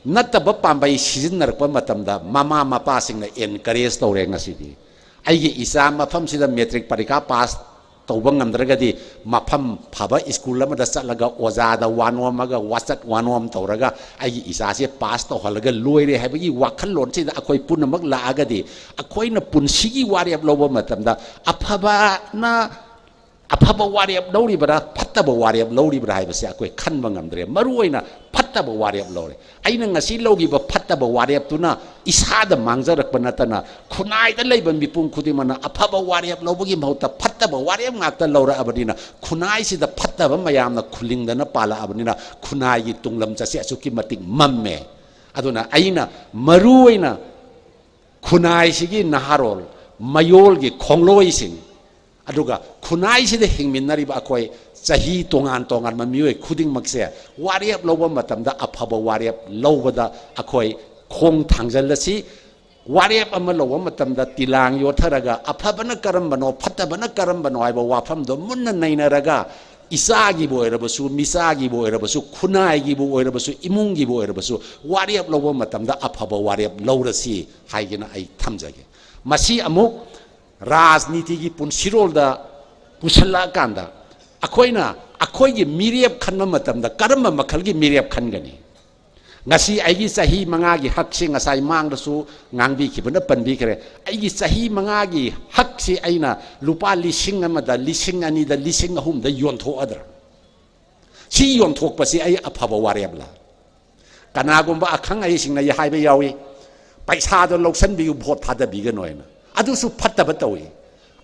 ꯅꯠꯇꯕ ꯄꯥꯝꯕꯩ ꯁꯤꯖꯤꯟꯅꯔꯛꯄ ꯃꯇꯝꯗ ꯃꯃꯥ ꯃꯄꯥꯁꯤꯡꯅ ꯑꯦꯟꯀꯔꯦꯖ ꯇꯧꯔꯦ꯫ ꯉꯁꯤꯗꯤ ꯑꯩꯒꯤ ꯏꯆꯥ ꯃꯐꯝꯁꯤꯗ ꯃꯦꯇ꯭ꯔꯤꯛ ꯄꯔꯤꯈꯥ ꯄꯥꯁ ꯇꯧꯕ ꯉꯝꯗ꯭ꯔꯒꯗꯤ ꯃꯐꯝ ꯐꯕ ꯁ꯭ꯀꯨꯜ ꯑꯃꯗ ꯆꯠꯂꯒ ꯑꯣꯖꯥꯗ ꯋꯥꯅꯣꯝꯃꯒ ꯋꯥꯆꯠ ꯋꯥꯅꯣꯝ ꯇꯧꯔꯒ ꯑꯩꯒꯤ ꯏꯆꯥꯁꯦ ꯄꯥꯁ ꯇꯧꯍꯜꯂꯒ ꯂꯣꯏꯔꯦ ꯍꯥꯏꯕꯒꯤ ꯋꯥꯈꯜꯂꯣꯟꯁꯤꯗ ꯑꯩꯈꯣꯏ ꯄꯨꯝꯅꯃꯛ ꯂꯥꯛꯑꯒꯗꯤ, ꯑꯩꯈꯣꯏꯅ ꯄꯨꯟꯁꯤꯒꯤ ꯋꯥꯔꯦꯞ ꯂꯧꯕ ꯃꯇꯝꯗ ꯑꯐꯕꯅ, ꯑꯐꯕ ꯋꯥꯔꯦꯞ ꯂꯧꯔꯤꯕ꯭ꯔꯥ, ꯐꯠꯇꯕ ꯋꯥꯔꯦꯞ ꯂꯧꯔꯤꯕ꯭ꯔꯥ ꯍꯥꯏꯕꯁꯦ ꯑꯩꯈꯣꯏ ꯈꯟꯕ ꯉꯝꯗ꯭ꯔꯦ꯫ ꯃꯔꯨ ꯑꯣꯏꯅ ꯐꯠꯇꯕ ꯋꯥꯔꯦꯞ ꯂꯧꯔꯦ꯫ ꯑꯩꯅ ꯉꯁꯤ ꯂꯧꯈꯤꯕ ꯐꯠꯇꯕ ꯋꯥꯔꯦꯞꯇꯨꯅ ꯏꯁꯥꯗ ꯃꯥꯡꯖꯔꯛꯄ ꯅꯠꯇꯅ ꯈꯨꯟꯅꯥꯏꯗ ꯂꯩꯕ ꯃꯤꯄꯨꯝ ꯈꯨꯗꯤꯡꯃꯛꯅ ꯑꯐꯕ ꯋꯥꯔꯦꯞ ꯂꯧꯕꯒꯤ ꯃꯍꯨꯠꯇ ꯐꯠꯇꯕ ꯋꯥꯔꯦꯞ ꯉꯥꯛꯇ ꯂꯧꯔꯛꯑꯕꯅꯤꯅ, ꯈꯨꯟꯅꯥꯏꯁꯤꯗ ꯐꯠꯇꯕ ꯃꯌꯥꯝꯅ ꯈꯨꯂꯤꯡꯗꯅ ꯄꯥꯜꯂꯛꯑꯕꯅꯤꯅ ꯈꯨꯟꯅꯥꯏꯒꯤ ꯇꯨꯡꯂꯝ ꯆꯠꯁꯦ ꯑꯁꯨꯛꯀꯤ ꯃꯇꯤꯛ ꯃꯝꯃꯦ꯫ ꯑꯗꯨꯅ ꯑꯩꯅ ꯃꯔꯨ ꯑꯣꯏꯅ ꯈꯨꯟꯅꯥꯏꯁꯤꯒꯤ ꯅꯍꯥꯔꯣꯜ, ꯃꯌꯣꯜꯒꯤ ꯈꯣꯡꯂꯣꯏꯁꯤꯡ, ꯑꯗꯨꯒ ꯈꯨꯟꯅꯥꯏꯁꯤꯗ ꯍꯤꯡꯃꯤꯟꯅꯔꯤꯕ ꯑꯩꯈꯣꯏ ꯆꯍꯤ ꯇꯣꯉꯥꯟ ꯇꯣꯉꯥꯟꯕ ꯃꯤꯑꯣꯏ ꯈꯨꯗꯤꯡꯃꯛꯁꯦ ꯋꯥꯔꯦꯞ ꯂꯧꯕ ꯃꯇꯝꯗ ꯑꯐꯕ ꯋꯥꯔꯦꯞ ꯂꯧꯕꯗ ꯑꯩꯈꯣꯏ ꯈꯣꯡ ꯊꯥꯡꯖꯜꯂꯁꯤ꯫ ꯋꯥꯔꯦꯞ ꯑꯃ ꯂꯧꯕ ꯃꯇꯝꯗ ꯇꯤꯂꯥꯡ ꯌꯣꯠꯊꯔꯒ ꯑꯐꯕꯅ ꯀꯔꯝꯕꯅꯣ, ꯐꯠꯇꯕꯅ ꯀꯔꯝꯕꯅꯣ ꯍꯥꯏꯕ ꯋꯥꯐꯝꯗꯣ ꯃꯨꯟꯅ ꯅꯩꯅꯔꯒ ꯏꯆꯥꯒꯤꯕꯨ ꯑꯣꯏꯔꯕꯁꯨ, ꯃꯤꯆꯥꯒꯤꯕꯨ ꯑꯣꯏꯔꯕꯁꯨ, ꯈꯨꯟꯅꯥꯏꯒꯤꯕꯨ ꯑꯣꯏꯔꯕꯁꯨ, ꯏꯃꯨꯡꯒꯤꯕꯨ ꯑꯣꯏꯔꯕꯁꯨ ꯋꯥꯔꯦꯞ ꯂꯧꯕ ꯃꯇꯝꯗ ꯑꯐꯕ ꯋꯥꯔꯦꯞ ꯂꯧꯔꯁꯤ ꯍꯥꯏꯒꯦꯅ ꯑꯩ ꯊꯝꯖꯒꯦ꯫ ꯃꯁꯤ ꯑꯃꯨꯛ ꯔꯥꯖꯅꯤꯇꯤꯒꯤ ꯄꯨꯟꯁꯤꯔꯣꯜꯗ ꯄꯨꯁꯜꯂꯛꯑꯀꯥꯟꯗ ꯑꯩꯈꯣꯏꯅ ꯑꯩꯈꯣꯏꯒꯤ ꯃꯤꯔꯦꯞ ꯈꯟꯕ ꯃꯇꯝꯗ ꯀꯔꯝꯕ ꯃꯈꯜꯒꯤ ꯃꯤꯔꯦꯞ ꯈꯟꯒꯅꯤ? ꯉꯁꯤ ꯑꯩꯒꯤ ꯆꯍꯤ ꯃꯉꯥꯒꯤ ꯍꯛꯁꯤ ꯉꯁꯥꯏ ꯃꯥꯡꯗꯁꯨ ꯉꯥꯡꯕꯤꯈꯤꯕꯅ ꯄꯟꯕꯤꯈ꯭ꯔꯦ꯫ ꯑꯩꯒꯤ ꯆꯍꯤ ꯃꯉꯥꯒꯤ ꯍꯛꯁꯤ ꯑꯩꯅ ꯂꯨꯄꯥ ꯂꯤꯁꯤꯡ ꯑꯃꯗ, ꯂꯤꯁꯤꯡ ꯑꯅꯤꯗ, ꯂꯤꯁꯤꯡ ꯑꯍꯨꯝꯗ ꯌꯣꯟꯊꯣꯛꯑꯗ꯭ꯔꯥ? ꯁꯤ ꯌꯣꯟꯊꯣꯛꯄꯁꯤ ꯑꯩ ꯑꯐꯕ ꯋꯥꯔꯦꯞꯂ? ꯀꯅꯥꯒꯨꯝꯕ ꯑꯈꯪ ꯑꯍꯩꯁꯤꯡꯅ ꯍꯥꯏꯕ ꯌꯥꯎꯏ, "ꯄꯩꯁꯥꯗꯣ ꯂꯧꯁꯟꯕꯤꯌꯨ, ꯚꯣꯠ ꯊꯥꯗꯕꯤꯒꯅꯨ" ꯍꯥꯏꯅ꯫ ꯑꯗꯨꯁꯨ ꯐꯠꯇꯕ ꯇꯧꯏ꯫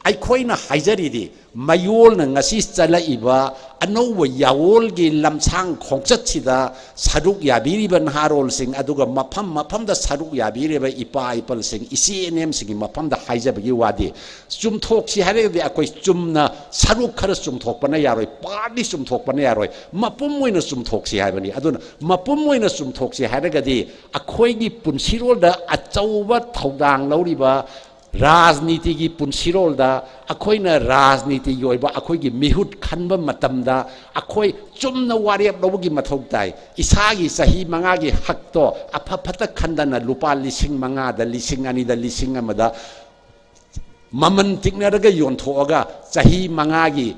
ꯑꯩꯈꯣꯏꯅ ꯍꯥꯏꯖꯔꯤꯗꯤ, ꯃꯌꯣꯜꯅ ꯉꯁꯤ ꯆꯠꯂꯛꯏꯕ ꯑꯅꯧꯕ ꯌꯥꯋꯣꯜꯒꯤ ꯂꯝꯁꯥꯡ ꯈꯣꯡꯆꯠꯁꯤꯗ ꯁꯔꯨꯛ ꯌꯥꯕꯤꯔꯤꯕ ꯅꯍꯥꯔꯣꯜꯁꯤꯡ, ꯑꯗꯨꯒ ꯃꯐꯝ ꯃꯐꯝꯗ ꯁꯔꯨꯛ ꯌꯥꯕꯤꯔꯤꯕ ꯏꯄꯥ ꯏꯄꯜꯁꯤꯡ, ꯏꯆꯦ ꯏꯅꯦꯝꯁꯤꯡꯒꯤ ꯃꯐꯝꯗ ꯍꯥꯏꯖꯕꯒꯤ ꯋꯥꯗꯤ, ꯆꯨꯝꯊꯣꯛꯁꯤ ꯍꯥꯏꯔꯒꯗꯤ ꯑꯩꯈꯣꯏ ꯆꯨꯝꯅ ꯁꯔꯨꯛ ꯈꯔ ꯆꯨꯝꯊꯣꯛꯄꯅ ꯌꯥꯔꯣꯏ, partly ꯆꯨꯝꯊꯣꯛꯄꯅ ꯌꯥꯔꯣꯏ, ꯃꯄꯨꯝ ꯑꯣꯏꯅ ꯆꯨꯝꯊꯣꯛꯁꯤ ꯍꯥꯏꯕꯅꯤ꯫ ꯑꯗꯨꯅ ꯃꯄꯨꯝ ꯑꯣꯏꯅ ꯆꯨꯝꯊꯣꯛꯁꯤ ꯍꯥꯏꯔꯒꯗꯤ, ꯑꯩꯈꯣꯏꯒꯤ ꯄꯨꯟꯁꯤꯔꯣꯜꯗ ꯑꯆꯧꯕ ꯊꯧꯗꯥꯡ ꯂꯧꯔꯤꯕ ꯔꯥꯖꯅꯤꯇꯤꯒꯤ ꯄꯨꯟꯁꯤꯔꯣꯜꯗ, ꯑꯩꯈꯣꯏꯅ ꯔꯥꯖꯅꯤꯇꯤꯒꯤ ꯑꯣꯏꯕ ꯑꯩꯈꯣꯏꯒꯤ ꯃꯤꯍꯨꯠ ꯈꯟꯕ ꯃꯇꯝꯗ, ꯑꯩꯈꯣꯏ ꯆꯨꯝꯅ ꯋꯥꯔꯦꯞ ꯂꯧꯕꯒꯤ ꯃꯊꯧ ꯇꯥꯏ꯫ ꯏꯁꯥꯒꯤ ꯆꯍꯤ ꯃꯉꯥꯒꯤ ꯍꯛꯇꯣ ꯑꯐ ꯐꯠꯇ ꯈꯟꯗꯅ, ꯂꯨꯄꯥ ꯂꯤꯁꯤꯡ ꯃꯉꯥꯗ, ꯂꯤꯁꯤꯡ ꯑꯅꯤꯗ, ꯂꯤꯁꯤꯡ ꯑꯃꯗ ꯃꯃꯜ ꯇꯤꯛꯅꯔꯒ ꯌꯣꯟꯊꯣꯛꯑꯒ, ꯆꯍꯤ ꯃꯉꯥꯒꯤ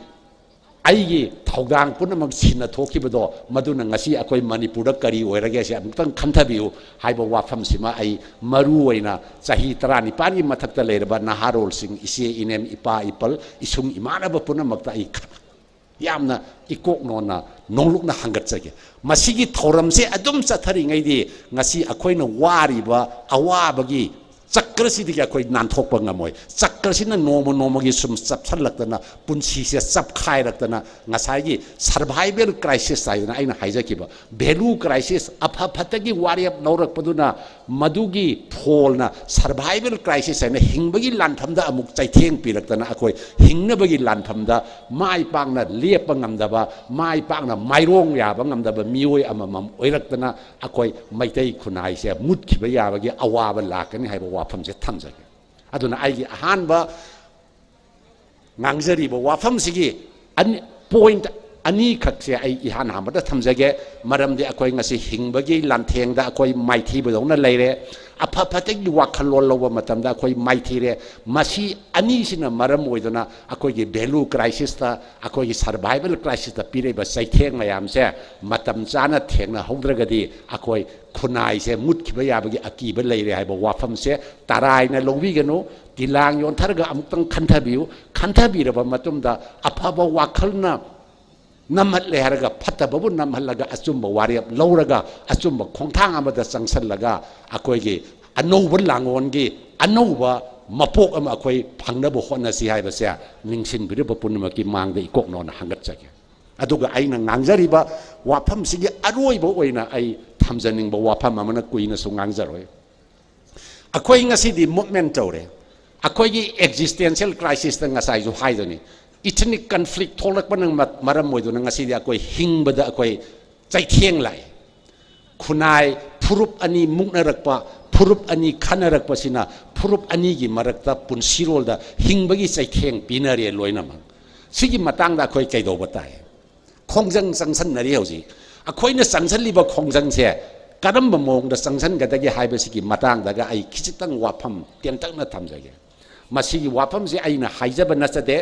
ꯑꯩꯒꯤ ꯊꯧꯗꯥꯡ ꯄꯨꯝꯅꯃꯛ ꯁꯤꯟꯅ ꯊꯣꯛꯈꯤꯕꯗꯣ, ꯃꯗꯨꯅ ꯉꯁꯤ ꯑꯩꯈꯣꯏ ꯃꯅꯤꯄꯨꯔꯗ ꯀꯔꯤ ꯑꯣꯏꯔꯒꯦ ꯁꯤ ꯑꯃꯨꯛꯇꯪ ꯈꯟꯊꯕꯤꯌꯨ ꯍꯥꯏꯕ ꯋꯥꯐꯝꯁꯤꯃ ꯑꯩ ꯃꯔꯨ ꯑꯣꯏꯅ ꯆꯍꯤ ꯇꯔꯥꯅꯤꯄꯥꯟꯒꯤ ꯃꯊꯛꯇ ꯂꯩꯔꯕ ꯅꯍꯥꯔꯣꯜꯁꯤꯡ, ꯏꯆꯦ ꯏꯅꯦꯝ, ꯏꯄꯥ ꯏꯄꯜ, ꯏꯁꯨꯡ ꯏꯃꯥꯟꯅꯕ ꯄꯨꯝꯅꯃꯛꯇ ꯑꯩ ꯈ-, ꯌꯥꯝꯅ ꯏꯀꯣꯛ ꯅꯣꯟꯅ ꯅꯣꯡꯂꯨꯛꯅ ꯍꯪꯒꯠꯆꯒꯦ꯫ ꯃꯁꯤꯒꯤ ꯊꯧꯔꯝꯁꯦ ꯑꯗꯨꯝ ꯆꯠꯊꯔꯤꯉꯩꯗꯤ, ꯉꯁꯤ ꯑꯩꯈꯣꯏꯅ ꯋꯥꯔꯤꯕ ꯑꯋꯥꯕꯒꯤ ꯆꯀ꯭ꯔꯁꯤꯗꯒꯤ ꯑꯩꯈꯣꯏ ꯅꯥꯟꯊꯣꯛꯄ ꯉꯝꯃꯣꯏ꯫ ꯆꯀ꯭ꯔꯁꯤꯅ ꯅꯣꯡꯃ ꯅꯣꯡꯃꯒꯤ ꯁꯨꯝ ꯆꯞꯁꯤꯜꯂꯛꯇꯅ, ꯄꯨꯟꯁꯤꯁꯦ ꯆꯞꯈꯥꯏꯔꯛꯇꯅ, ꯉꯁꯥꯏꯒꯤ survival crisis ꯍꯥꯏꯗꯅ ꯑꯩꯅ ꯍꯥꯏꯖꯈꯤꯕ value crisis, ꯑꯐ ꯐꯠꯇꯒꯤ ꯋꯥꯔꯦꯞ ꯂꯧꯔꯛꯄꯗꯨꯅ ꯃꯗꯨꯒꯤ ꯐꯣꯜꯅ survival crisis ꯍꯥꯏꯅ ꯍꯤꯡꯕꯒꯤ ꯂꯥꯟꯐꯝꯗ ꯑꯃꯨꯛ ꯆꯩꯊꯦꯡ ꯄꯤꯔꯛꯇꯅ, ꯑꯩꯈꯣꯏ ꯍꯤꯡꯅꯕꯒꯤ ꯂꯥꯟꯐꯝꯗ ꯃꯥꯏ ꯄꯥꯛꯅ ꯂꯦꯞꯄ ꯉꯝꯗꯕ, ꯃꯥꯏ ꯄꯥꯛꯅ ꯃꯥꯏꯔꯣꯡ ꯌꯥꯕ ꯉꯝꯗꯕ ꯃꯤꯑꯣꯏ ꯑꯃꯃꯝ ꯑꯣꯏꯔꯛꯇꯅ, ꯑꯩꯈꯣꯏ ꯃꯩꯇꯩ ꯈꯨꯟꯅꯥꯏꯁꯦ ꯃꯨꯠꯈꯤꯕ ꯌꯥꯕꯒꯤ ꯑꯋꯥꯕ ꯂꯥꯛꯀꯅꯤ ꯍꯥꯏꯕ ꯋꯥꯐꯝꯁꯦ ꯊꯝꯖꯒꯦ꯫ ꯑꯗꯨꯅ ꯑꯩꯒꯤ ꯑꯍꯥꯟꯕ ꯉꯥꯡꯖꯔꯤꯕ ꯋꯥꯐꯝꯁꯤꯒꯤ ꯑꯅꯤ, point ꯑꯅꯤꯈꯛꯁꯦ ꯑꯩ ꯏꯍꯥꯟ ꯍꯥꯟꯕꯗ ꯊꯝꯖꯒꯦ꯫ ꯃꯔꯝꯗꯤ ꯑꯩꯈꯣꯏ ꯉꯁꯤ ꯍꯤꯡꯕꯒꯤ ꯂꯥꯟꯊꯦꯡꯗ ꯑꯩꯈꯣꯏ ꯃꯥꯏꯊꯤꯕꯗꯧꯅ ꯂꯩꯔꯦ꯫ ꯑꯐ ꯐꯠꯇꯒꯤ ꯋꯥꯈꯜꯂꯣꯟ ꯂꯧꯕ ꯃꯇꯝꯗ ꯑꯩꯈꯣꯏ ꯃꯥꯏꯊꯤꯔꯦ꯫ ꯃꯁꯤ ꯑꯅꯤꯁꯤꯅ ꯃꯔꯝ ꯑꯣꯏꯗꯨꯅ ꯑꯩꯈꯣꯏꯒꯤ value crisisꯇ, ꯑꯩꯈꯣꯏꯒꯤ survival crisisꯇ ꯄꯤꯔꯛꯏꯕ ꯆꯩꯊꯦꯡ ꯃꯌꯥꯝꯁꯦ ꯃꯇꯝ ꯆꯥꯅ ꯊꯦꯡꯅꯍꯧꯗ꯭ꯔꯒꯗꯤ, ꯑꯩꯈꯣꯏ ꯈꯨꯟꯅꯥꯏꯁꯦ ꯃꯨꯠꯈꯤꯕ ꯌꯥꯕꯒꯤ ꯑꯀꯤꯕ ꯂꯩꯔꯦ ꯍꯥꯏꯕ ꯋꯥꯐꯝꯁꯦ ꯇꯔꯥꯏꯅ ꯂꯧꯕꯤꯒꯅꯨ꯫ ꯇꯤꯂꯥꯡ ꯌꯣꯟꯊꯔꯒ ꯑꯃꯨꯛꯇꯪ ꯈꯟꯊꯕꯤꯌꯨ꯫ ꯈꯟꯊꯕꯤꯔꯕ ꯃꯇꯨꯡꯗ, ꯑꯐꯕ ꯋꯥꯈꯜꯅ ꯅꯝꯍꯠꯂꯦ ꯍꯥꯏꯔꯒ ꯐꯠꯇꯕꯕꯨ ꯅꯝꯍꯜꯂꯒ, ꯑꯆꯨꯝꯕ ꯋꯥꯔꯦꯞ ꯂꯧꯔꯒ, ꯑꯆꯨꯝꯕ ꯈꯣꯡꯊꯥꯡ ꯑꯃꯗ ꯆꯪꯁꯜꯂꯒ, ꯑꯩꯈꯣꯏꯒꯤ ꯑꯅꯧꯕ ꯂꯥꯡꯑꯣꯟꯒꯤ ꯑꯅꯧꯕ ꯃꯄꯣꯛ ꯑꯃ ꯑꯩꯈꯣꯏ ꯐꯪꯅꯕ ꯍꯣꯠꯅꯁꯤ ꯍꯥꯏꯕꯁꯦ ꯅꯤꯡꯁꯤꯡꯕꯤꯔꯤꯕ ꯄꯨꯝꯅꯃꯛꯀꯤ ꯃꯥꯡꯗ ꯏꯀꯣꯛꯅꯣꯅ ꯍꯪꯒꯠꯆꯒꯦ꯫ ꯑꯗꯨꯒ ꯑꯩꯅ ꯉꯥꯡꯖꯔꯤꯕ ꯋꯥꯐꯝꯁꯤꯒꯤ ꯑꯔꯣꯏꯕ ꯑꯣꯏꯅ ꯑꯩ ꯊꯝꯖꯅꯤꯡꯕ ꯋꯥꯐꯝ ꯑꯃꯅ, ꯀꯨꯏꯅꯁꯨ ꯉꯥꯡꯖꯔꯣꯏ, ꯑꯩꯈꯣꯏ ꯉꯁꯤꯗꯤ movement ꯇꯧꯔꯦ꯫ ꯑꯩꯈꯣꯏꯒꯤ existential crisisꯇ ꯉꯁꯥꯏꯁꯨ ꯍꯥꯏꯗꯨꯅꯤ, ethnic conflict ꯊꯣꯛꯂꯛꯄꯅ ꯃ-, ꯃꯔꯝ ꯑꯣꯏꯗꯨꯅ ꯉꯁꯤꯗꯤ ꯑꯩꯈꯣꯏ ꯍꯤꯡꯕꯗ ꯑꯩꯈꯣꯏ ꯆꯩꯊꯦꯡ ꯂꯥꯛꯏ꯫ ꯈꯨꯟꯅꯥꯏ ꯐꯨꯔꯨꯞ ꯑꯅꯤ ꯃꯨꯛꯅꯔꯛꯄ, ꯐꯨꯔꯨꯞ ꯑꯅꯤ ꯈꯟꯅꯔꯛꯄꯁꯤꯅ ꯐꯨꯔꯨꯞ ꯑꯅꯤꯒꯤ ꯃꯔꯛꯇ ꯄꯨꯟꯁꯤꯔꯣꯜꯗ ꯍꯤꯡꯕꯒꯤ ꯆꯩꯊꯦꯡ ꯄꯤꯅꯔꯦ ꯂꯣꯏꯅꯃꯛ꯫ ꯁꯤꯒꯤ ꯃꯇꯥꯡꯗ ꯑꯩꯈꯣꯏ ꯀꯩꯗꯧꯕ ꯇꯥꯏ? ꯈꯣꯡꯖꯪ ꯆꯪꯁꯟꯅꯔꯤ ꯍꯧꯖꯤꯛ꯫ ꯑꯩꯈꯣꯏꯅ ꯆꯪꯁꯜꯂꯤꯕ ꯈꯣꯡꯖꯪꯁꯦ ꯀꯔꯝꯕ ꯃꯑꯣꯡꯗ ꯆꯪꯁꯟꯒꯗꯒꯦ ꯍꯥꯏꯕꯁꯤꯒꯤ ꯃꯇꯥꯡꯗꯒ ꯑꯩ ꯈꯤꯖꯤꯛꯇꯪ ꯋꯥꯐꯝ ꯇꯦꯟꯇꯛꯅ ꯊꯝꯖꯒꯦ꯫ ꯃꯁꯤꯒꯤ ꯋꯥꯐꯝꯁꯤ ꯑꯩꯅ ꯍꯥꯏꯖꯕ ꯅꯠꯆꯗꯦ,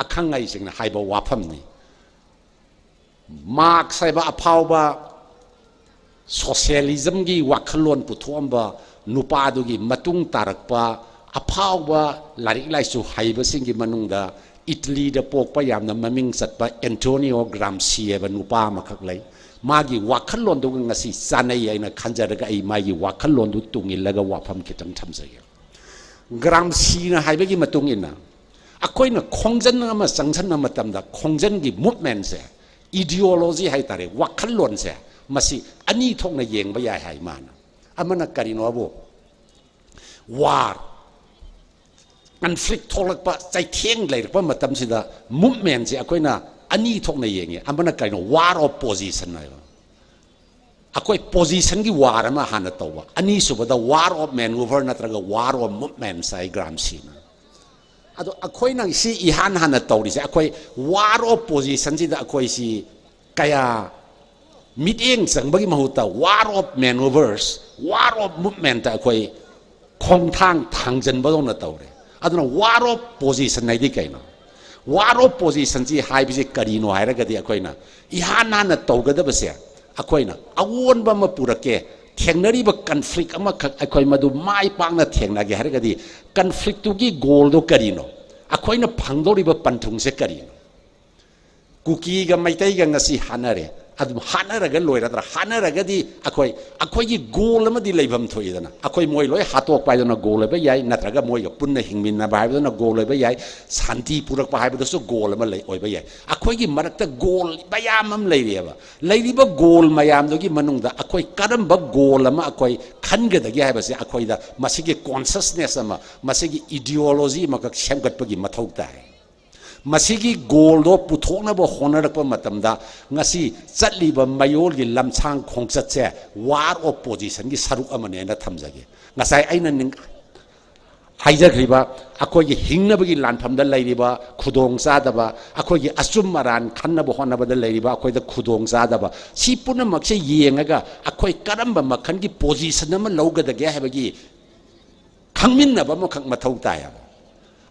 ꯑꯈꯪ ꯑꯍꯩꯁꯤꯡꯅ ꯍꯥꯏꯕ ꯋꯥꯐꯝꯅꯤ꯫ ꯃꯥꯔꯛꯁ ꯍꯥꯏꯕ ꯑꯐꯥꯎꯕ socialismꯒꯤ ꯋꯥꯈꯜꯂꯣꯟ ꯄꯨꯊꯣꯛꯑꯝꯕ ꯅꯨꯄꯥꯗꯨꯒꯤ ꯃꯇꯨꯡ ꯇꯥꯔꯛꯄ ꯑꯐꯥꯎꯕ ꯂꯥꯏꯔꯤꯛ ꯂꯥꯏꯁꯨ ꯍꯩꯕꯁꯤꯡꯒꯤ ꯃꯅꯨꯡꯗ ꯏꯇꯂꯤꯗ ꯄꯣꯛꯄ ꯌꯥꯝꯅ ꯃꯃꯤꯡ ꯆꯠꯄ ꯑꯦꯟꯇꯣꯅꯤꯑꯣ ꯒ꯭ꯔꯥꯝꯁꯤ ꯍꯥꯏꯕ ꯅꯨꯄꯥ ꯑꯃꯈꯛ ꯂꯩ꯫ ꯃꯥꯒꯤ ꯋꯥꯈꯜꯂꯣꯟꯗꯨꯒ ꯉꯁꯤ ꯆꯥꯅꯩ ꯍꯥꯏꯅ ꯈꯟꯖꯔꯒ ꯑꯩ ꯃꯥꯒꯤ ꯋꯥꯈꯜꯂꯣꯟꯗꯨ ꯇꯨꯡ ꯏꯜꯂꯒ ꯋꯥꯐꯝ ꯈꯤꯇꯪ ꯊꯝꯖꯒꯦ꯫ ꯒ꯭ꯔꯥꯝꯁꯤꯅ ꯍꯥꯏꯕꯒꯤ ꯃꯇꯨꯡ ꯏꯟꯅ, ꯑꯩꯈꯣꯏꯅ ꯈꯣꯡꯖꯪ ꯑꯃ ꯆꯪꯁꯤꯟꯕ ꯃꯇꯝꯗ ꯈꯣꯡꯖꯪꯒꯤ movementꯁꯦ, ideology ꯍꯥꯏꯇꯥꯔꯦ, ꯋꯥꯈꯜꯂꯣꯟꯁꯦ, ꯃꯁꯤ ꯑꯅꯤ ꯊꯣꯛꯅ ꯌꯦꯡꯕ ꯌꯥꯏ ꯍꯥꯏ ꯃꯥꯅ꯫ ꯑꯃꯅ ꯀꯔꯤꯅꯣꯕꯨ, war, conflict ꯊꯣꯛꯂꯛꯄ, ꯆꯩꯊꯦꯡ ꯂꯩꯔꯛꯄ ꯃꯇꯝꯁꯤꯗ movementꯁꯦ ꯑꯩꯈꯣꯏꯅ ꯑꯅꯤ ꯊꯣꯛꯅ ꯌꯦꯡꯉꯤ꯫ ꯑꯃꯅ ꯀꯔꯤꯅꯣ? War of position ꯍꯥꯏꯕ꯫ ꯑꯩꯈꯣꯏ positionꯒꯤ war ꯑꯃ ꯍꯥꯟꯅ ꯇꯧꯕ, ꯑꯅꯤꯁꯨꯕꯗ war of maneuver ꯅꯠꯇ꯭ꯔꯒ war of movement ꯍꯥꯏ ꯒ꯭ꯔꯥꯝꯁꯤꯅ꯫ ꯑꯗꯣ ꯑꯩꯈꯣꯏꯅ ꯁꯤ ꯏꯍꯥꯟ ꯍꯥꯟꯅ ꯇꯧꯔꯤꯁꯦ, ꯑꯩꯈꯣꯏ war of positionꯁꯤꯗ ꯑꯩꯈꯣꯏꯁꯤ ꯀꯌꯥ ꯃꯤꯠꯌꯦꯡ ꯆꯪꯕꯒꯤ ꯃꯍꯨꯠꯇ war of maneuvers, war of movementꯇ ꯑꯩꯈꯣꯏ ꯈꯣꯡꯊꯥꯡ ꯊꯥꯡꯖꯟꯕꯗꯧꯅ ꯇꯧꯔꯦ꯫ ꯑꯗꯨꯅ war of position ꯍꯥꯏꯗꯤ ꯀꯩꯅꯣ? War of positionꯁꯤ ꯍꯥꯏꯕꯁꯤ ꯀꯔꯤꯅꯣ ꯍꯥꯏꯔꯒꯗꯤ, ꯑꯩꯈꯣꯏꯅ ꯏꯍꯥꯟ ꯍꯥꯟꯅ ꯇꯧꯒꯗꯕꯁꯦ, ꯑꯩꯈꯣꯏꯅ ꯑꯑꯣꯟꯕ ꯑꯃ ꯄꯨꯔꯛꯀꯦ, ꯊꯦꯡꯅꯔꯤꯕ conflict ꯑꯃꯈꯛ ꯑꯩꯈꯣꯏ ꯃꯗꯨ ꯃꯥꯏ ꯄꯥꯛꯅ ꯊꯦꯡꯅꯒꯦ ꯍꯥꯏꯔꯒꯗꯤ, conflictꯇꯨꯒꯤ goalꯗꯣ ꯀꯔꯤꯅꯣ? ꯑꯩꯈꯣꯏꯅ ꯐꯪꯗꯧꯔꯤꯕ ꯄꯟꯊꯨꯡꯁꯦ ꯀꯔꯤꯅꯣ? ꯀꯨꯀꯤꯒ ꯃꯩꯇꯩꯒ ꯉꯁꯤ ꯍꯥꯠꯅꯔꯦ, ꯑꯗꯨꯝ ꯍꯥꯠꯅꯔꯒ ꯂꯣꯏꯔꯗ꯭ꯔꯥ? ꯍꯥꯠꯅꯔꯒꯗꯤ ꯑꯩꯈꯣꯏ, ꯑꯩꯈꯣꯏꯒꯤ ꯒꯣꯜ ꯑꯃꯗꯤ ꯂꯩꯐꯝ ꯊꯣꯛꯏꯗꯅ꯫ ꯑꯩꯈꯣꯏ ꯃꯣꯏ ꯂꯣꯏ ꯍꯥꯠꯇꯣꯛꯄ ꯍꯥꯏꯗꯨꯅ ꯒꯣꯜ ꯑꯣꯏꯕ ꯌꯥꯏ, ꯅꯠꯇ꯭ꯔꯒ ꯃꯣꯏꯒ ꯄꯨꯟꯅ ꯍꯤꯡꯃꯤꯟꯅꯕ ꯍꯥꯏꯕꯗꯨꯅ ꯒꯣꯜ ꯑꯣꯏꯕ ꯌꯥꯏ, ꯁꯥꯟꯇꯤ ꯄꯨꯔꯛꯄ ꯍꯥꯏꯕꯗꯁꯨ ꯒꯣꯜ ꯑꯃ ꯂꯩ, ꯑꯣꯏꯕ ꯌꯥꯏ꯫ ꯑꯩꯈꯣꯏꯒꯤ ꯃꯔꯛꯇ ꯒꯣꯜ ꯃꯌꯥꯝ ꯑꯃ ꯂꯩꯔꯤꯑꯕ꯫ ꯂꯩꯔꯤꯕ ꯒꯣꯜ ꯃꯌꯥꯝꯗꯨꯒꯤ ꯃꯅꯨꯡꯗ ꯑꯩꯈꯣꯏ ꯀꯔꯝꯕ ꯒꯣꯜ ꯑꯃ ꯑꯩꯈꯣꯏ ꯈꯟꯒꯗꯒꯦ ꯍꯥꯏꯕꯁꯦ ꯑꯩꯈꯣꯏꯗ ꯃꯁꯤꯒꯤ ꯀꯣꯟꯁꯁꯅꯦꯁ ꯑꯃ, ꯃꯁꯤꯒꯤ ꯏꯗꯤꯑꯣꯂꯣꯖꯤ ꯑꯃꯈꯛ ꯁꯦꯝꯒꯠꯄꯒꯤ ꯃꯊꯧ ꯇꯥꯏ꯫ ꯃꯁꯤꯒꯤ ꯒꯣꯜꯗꯣ ꯄꯨꯊꯣꯛꯅꯕ ꯍꯣꯠꯅꯔꯛꯄ ꯃꯇꯝꯗ ꯉꯁꯤ ꯆꯠꯂꯤꯕ ꯃꯌꯣꯜꯒꯤ ꯂꯝꯁꯥꯡ ꯈꯣꯡꯆꯠꯁꯦ ꯋꯥꯔ ꯑꯣꯐ ꯄꯣꯖꯤꯁꯟꯒꯤ ꯁꯔꯨꯛ ꯑꯃꯅꯦꯅ ꯊꯝꯖꯒꯦ꯫ ꯉꯁꯥꯏ ꯑꯩꯅ ꯅꯤꯡ-, ꯍꯥꯏꯖꯈ꯭ꯔꯤꯕ ꯑꯩꯈꯣꯏꯒꯤ ꯍꯤꯡꯅꯕꯒꯤ ꯂꯥꯟꯐꯝꯗ ꯂꯩꯔꯤꯕ ꯈꯨꯗꯣꯡ ꯆꯥꯗꯕ, ꯑꯩꯈꯣꯏꯒꯤ ꯑꯆꯨꯝ ꯑꯔꯥꯟ ꯈꯟꯅꯕ ꯍꯣꯠꯅꯕꯗ ꯂꯩꯔꯤꯕ ꯑꯩꯈꯣꯏꯗ ꯈꯨꯗꯣꯡ ꯆꯥꯗꯕ, ꯁꯤ ꯄꯨꯝꯅꯃꯛꯁꯦ ꯌꯦꯡꯉꯒ ꯑꯩꯈꯣꯏ ꯀꯔꯝꯕ ꯃꯈꯜꯒꯤ ꯄꯣꯖꯤꯁꯟ ꯑꯃ ꯂꯧꯒꯗꯒꯦ ꯍꯥꯏꯕꯒꯤ ꯈꯪꯃꯤꯟꯅꯕ ꯑꯃꯈꯛ ꯃꯊꯧ ꯇꯥꯏ ꯍꯥꯏꯕ꯫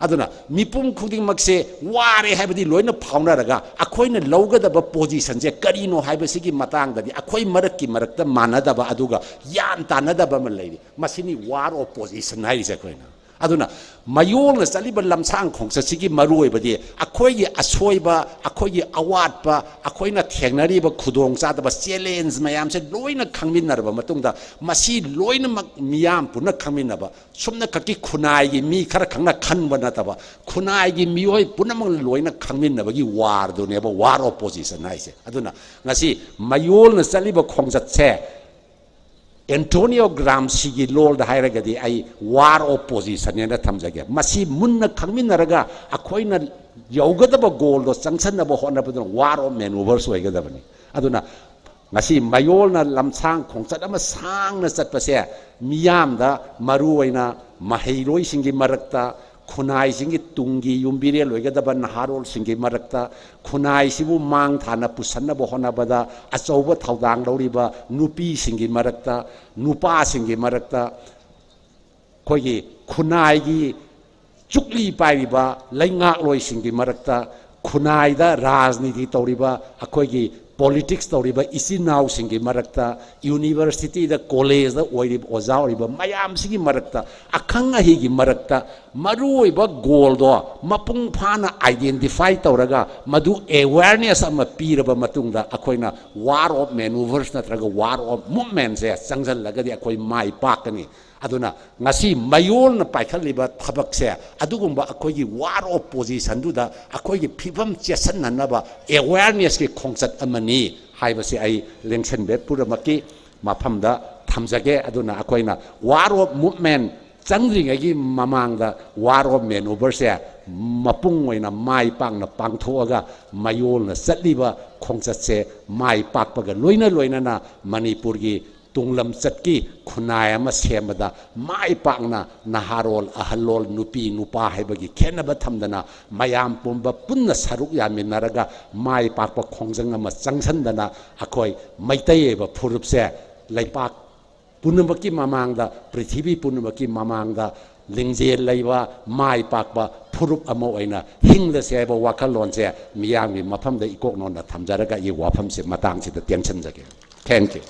ꯑꯗꯨꯅ ꯃꯤꯄꯨꯝ ꯈꯨꯗꯤꯡꯃꯛꯁꯦ ꯋꯥꯔꯦ ꯍꯥꯏꯕꯗꯤ ꯂꯣꯏꯅ ꯐꯥꯎꯅꯔꯒ ꯑꯩꯈꯣꯏꯅ ꯂꯧꯒꯗꯕ ꯄꯣꯖꯤꯁꯟꯁꯦ ꯀꯔꯤꯅꯣ ꯍꯥꯏꯕꯁꯤꯒꯤ ꯃꯇꯥꯡꯗꯗꯤ ꯑꯩꯈꯣꯏ ꯃꯔꯛꯀꯤ ꯃꯔꯛꯇ ꯃꯥꯟꯅꯗꯕ, ꯑꯗꯨꯒ ꯒ꯭ꯌꯥꯟ ꯇꯥꯅꯗꯕ ꯑꯃ ꯂꯩꯔꯤ꯫ ꯃꯁꯤꯅꯤ ꯋꯥꯔ ꯑꯣꯐ ꯄꯣꯖꯤꯁꯟ ꯍꯥꯏꯔꯤꯁꯦ ꯑꯩꯈꯣꯏꯅ꯫ ꯑꯗꯨꯅ ꯃꯌꯣꯜꯅ ꯆꯠꯂꯤꯕ ꯂꯝꯁꯥꯡ ꯈꯣꯡꯆꯠꯁꯤꯒꯤ ꯃꯔꯨꯑꯣꯏꯕꯗꯤ ꯑꯩꯈꯣꯏꯒꯤ ꯑꯁꯣꯏꯕ, ꯑꯩꯈꯣꯏꯒꯤ ꯑꯋꯥꯠꯄ, ꯑꯩꯈꯣꯏꯅ ꯊꯦꯡꯅꯔꯤꯕ ꯈꯨꯗꯣꯡꯆꯥꯗꯕ, ꯆꯦꯂꯦꯟꯖ ꯃꯌꯥꯝꯁꯦ ꯂꯣꯏꯅ ꯈꯪꯃꯤꯟꯅꯔꯕ ꯃꯇꯨꯡꯗ ꯃꯁꯤ ꯂꯣꯏꯅꯃꯛ ꯃꯤꯌꯥꯝ ꯄꯨꯟꯅ ꯈꯪꯃꯤꯟꯅꯕ, ꯁꯨꯝꯅꯈꯛꯀꯤ ꯈꯨꯟꯅꯥꯏꯒꯤ ꯃꯤ ꯈꯔ ꯈꯛꯅ ꯈꯟꯕ ꯅꯠꯇꯕ, ꯈꯨꯟꯅꯥꯏꯒꯤ ꯃꯤꯑꯣꯏ ꯄꯨꯝꯅꯃꯛꯅ ꯂꯣꯏꯅ ꯈꯪꯃꯤꯟꯅꯕꯒꯤ ꯋꯥꯔꯗꯨꯅꯦꯕ ꯋꯥꯔ ꯑꯣꯐ ꯄꯣꯖꯤꯁꯟ ꯍꯥꯏꯁꯦ꯫ ꯑꯗꯨꯅ ꯉꯁꯤ ꯃꯌꯣꯜꯅ ꯆꯠꯂꯤꯕ ꯈꯣꯡꯆꯠꯁꯦ ꯑꯦꯟꯇꯣꯅꯤꯌꯣ ꯒ꯭ꯔꯥꯝꯁꯤꯒꯤ ꯂꯣꯜꯗ ꯍꯥꯏꯔꯒꯗꯤ ꯑꯩ ꯋꯥꯔ ꯑꯣꯐ ꯄꯣꯖꯤꯁꯟꯅꯦꯅ ꯊꯝꯖꯒꯦ꯫ ꯃꯁꯤ ꯃꯨꯟꯅ ꯈꯪꯃꯤꯟꯅꯔꯒ ꯑꯩꯈꯣꯏꯅ ꯌꯧꯒꯗꯕ ꯒꯣꯜꯗꯣ ꯆꯪꯁꯟꯅꯕ ꯍꯣꯠꯅꯕꯗꯨꯅ ꯋꯥꯔ ꯑꯣꯐ ꯃꯦꯅꯨꯚꯔꯁ ꯑꯣꯏꯒꯗꯕꯅꯤ꯫ ꯑꯗꯨꯅ ꯉꯁꯤ ꯃꯌꯣꯜꯅ ꯂꯝꯁꯥꯡ ꯈꯣꯡꯆꯠ ꯑꯃ ꯁꯥꯡꯅ ꯆꯠꯄꯁꯦ ꯃꯤꯌꯥꯝꯗ, ꯃꯔꯨꯑꯣꯏꯅ ꯃꯍꯩꯔꯣꯏꯁꯤꯡꯒꯤ ꯃꯔꯛꯇ, ꯈꯨꯟꯅꯥꯏꯁꯤꯡꯒꯤ ꯇꯨꯡꯒꯤ ꯌꯨꯝꯕꯤꯔꯦꯜ ꯑꯣꯏꯒꯗꯕ ꯅꯍꯥꯔꯣꯜꯁꯤꯡꯒꯤ ꯃꯔꯛꯇ, ꯈꯨꯟꯅꯥꯏꯁꯤꯕꯨ ꯃꯥꯡ ꯊꯥꯅ ꯄꯨꯁꯟꯅꯕ ꯍꯣꯠꯅꯕꯗ ꯑꯆꯧꯕ ꯊꯧꯗꯥꯡ ꯂꯧꯔꯤꯕ ꯅꯨꯄꯤꯁꯤꯡꯒꯤ ꯃꯔꯛꯇ, ꯅꯨꯄꯥꯁꯤꯡꯒꯤ ꯃꯔꯛꯇ, ꯑꯩꯈꯣꯏꯒꯤ ꯈꯨꯟꯅꯥꯏꯒꯤ ꯆꯨꯛꯂꯤ ꯄꯥꯏꯔꯤꯕ ꯂꯩꯉꯥꯛꯂꯣꯏꯁꯤꯡꯒꯤ ꯃꯔꯛꯇ, ꯈꯨꯟꯅꯥꯏꯗ ꯔꯥꯖꯅꯤꯇꯤ ꯇꯧꯔꯤꯕ ꯑꯩꯈꯣꯏꯒꯤ ꯄꯣꯂꯤꯇꯤꯛꯁ ꯇꯧꯔꯤꯕ ꯏꯆꯤꯟ ꯏꯅꯥꯎꯁꯤꯡꯒꯤ ꯃꯔꯛꯇ, ꯌꯨꯅꯤꯚꯔꯁꯤꯇꯤꯗ, ꯀꯣꯂꯦꯖꯇ ꯑꯣꯏꯔꯤꯕ, ꯑꯣꯖꯥ ꯑꯣꯏꯔꯤꯕ ꯃꯌꯥꯝꯁꯤꯒꯤ ꯃꯔꯛꯇ, ꯑꯈꯪ ꯑꯍꯩꯒꯤ ꯃꯔꯛꯇ ꯃꯔꯨꯑꯣꯏꯕ ꯒꯣꯜꯗꯣ ꯃꯄꯨꯡ ꯐꯥꯅ ꯑꯥꯏꯗꯦꯟꯇꯤꯐꯥꯏ ꯇꯧꯔꯒ, ꯃꯗꯨ ꯑꯦꯋꯦꯔꯅꯦꯁ ꯑꯃ ꯄꯤꯔꯕ ꯃꯇꯨꯡꯗ, ꯑꯩꯈꯣꯏꯅ ꯋꯥꯔ ꯑꯣꯐ ꯃꯦꯅꯨꯚꯔꯁ ꯅꯠꯇ꯭ꯔꯒ ꯋꯥꯔ ꯑꯣꯐ ꯃꯨꯞꯃꯦꯟꯁꯦ ꯆꯪꯁꯤꯜꯂꯒꯗꯤ ꯑꯩꯈꯣꯏ ꯃꯥꯏ ꯄꯥꯛꯀꯅꯤ꯫ ꯑꯗꯨꯅ ꯉꯁꯤ ꯃꯌꯣꯜꯅ ꯄꯥꯏꯈꯠꯂꯤꯕ ꯊꯕꯛꯁꯦ ꯑꯗꯨꯒꯨꯝꯕ ꯑꯩꯈꯣꯏꯒꯤ ꯋꯥꯔ ꯑꯣꯐ ꯄꯣꯖꯤꯁꯟꯗꯨꯗ ꯑꯩꯈꯣꯏꯒꯤ ꯐꯤꯕꯝ ꯆꯦꯠꯁꯤꯟꯅꯅꯕ ꯑꯦꯋꯦꯔꯅꯦꯁꯀꯤ ꯈꯣꯡꯆꯠ ꯑꯃꯅꯤ ꯍꯥꯏꯕꯁꯤ ꯑꯩ ꯂꯦꯡꯁꯟꯕ ꯄꯨꯝꯅꯃꯛꯀꯤ ꯃꯐꯝꯗ ꯊꯝꯖꯒꯦ꯫ ꯑꯗꯨꯅ ꯑꯩꯈꯣꯏꯅ ꯋꯥꯔ ꯑꯣꯐ ꯃꯨꯞꯃꯦꯟ ꯆꯪꯗ꯭ꯔꯤꯉꯩꯒꯤ ꯃꯃꯥꯡꯗ ꯋꯥꯔ ꯑꯣꯐ ꯃꯦꯅꯨꯚꯔꯁꯦ ꯃꯄꯨꯡ ꯑꯣꯏꯅ ꯃꯥꯏ ꯄꯥꯛꯅ ꯄꯥꯡꯊꯣꯛꯑꯒ ꯃꯌꯣꯜꯅ ꯆꯠꯂꯤꯕ ꯈꯣꯡꯆꯠꯁꯦ ꯃꯥꯏ ꯄꯥꯛꯄꯒ ꯂꯣꯏꯅ ꯂꯣꯏꯅꯅ ꯃꯅꯤꯄꯨꯔꯒꯤ ꯇꯨꯡꯂꯝꯆꯠꯀꯤ ꯈꯨꯟꯅꯥꯏ ꯑꯃ ꯁꯦꯝꯕꯗ ꯃꯥꯏ ꯄꯥꯛꯅ ꯅꯍꯥꯔꯣꯜ, ꯑꯍꯜꯂꯣꯜ, ꯅꯨꯄꯤ, ꯅꯨꯄꯥ ꯍꯥꯏꯕꯒꯤ ꯈꯦꯠꯅꯕ ꯊꯝꯗꯅ ꯃꯌꯥꯝ ꯄꯨꯝꯕ ꯄꯨꯟꯅ ꯁꯔꯨꯛ ꯌꯥꯃꯤꯟꯅꯔꯒ ꯃꯥꯏ ꯄꯥꯛꯄ ꯈꯣꯡꯖꯪ ꯑꯃ ꯆꯪꯁꯤꯟꯗꯅ ꯑꯩꯈꯣꯏ ꯃꯩꯇꯩ ꯍꯥꯏꯕ ꯐꯨꯔꯨꯞꯁꯦ ꯂꯩꯄꯥꯛ ꯄꯨꯝꯅꯃꯛꯀꯤ ꯃꯃꯥꯡꯗ, ꯄ꯭ꯔꯤꯊꯤꯕꯤ ꯄꯨꯝꯅꯃꯛꯀꯤ ꯃꯃꯥꯡꯗ ꯂꯤꯡꯖꯦꯜ ꯂꯩꯕ, ꯃꯥꯏ ꯄꯥꯛꯄ ꯐꯨꯔꯨꯞ ꯑꯃ ꯑꯣꯏꯅ ꯍꯤꯡꯂꯁꯦ ꯍꯥꯏꯕ ꯋꯥꯈꯜꯂꯣꯟꯁꯦ ꯃꯤꯌꯥꯝꯒꯤ ꯃꯐꯝꯗ ꯏꯀꯣꯛ ꯅꯣꯟꯅ ꯊꯝꯖꯔꯒ ꯑꯩꯒꯤ ꯋꯥꯐꯝꯁꯦ ꯃꯇꯥꯡꯁꯤꯗ ꯇꯦꯟꯁꯤꯟꯖꯒꯦ꯫ Thank you꯫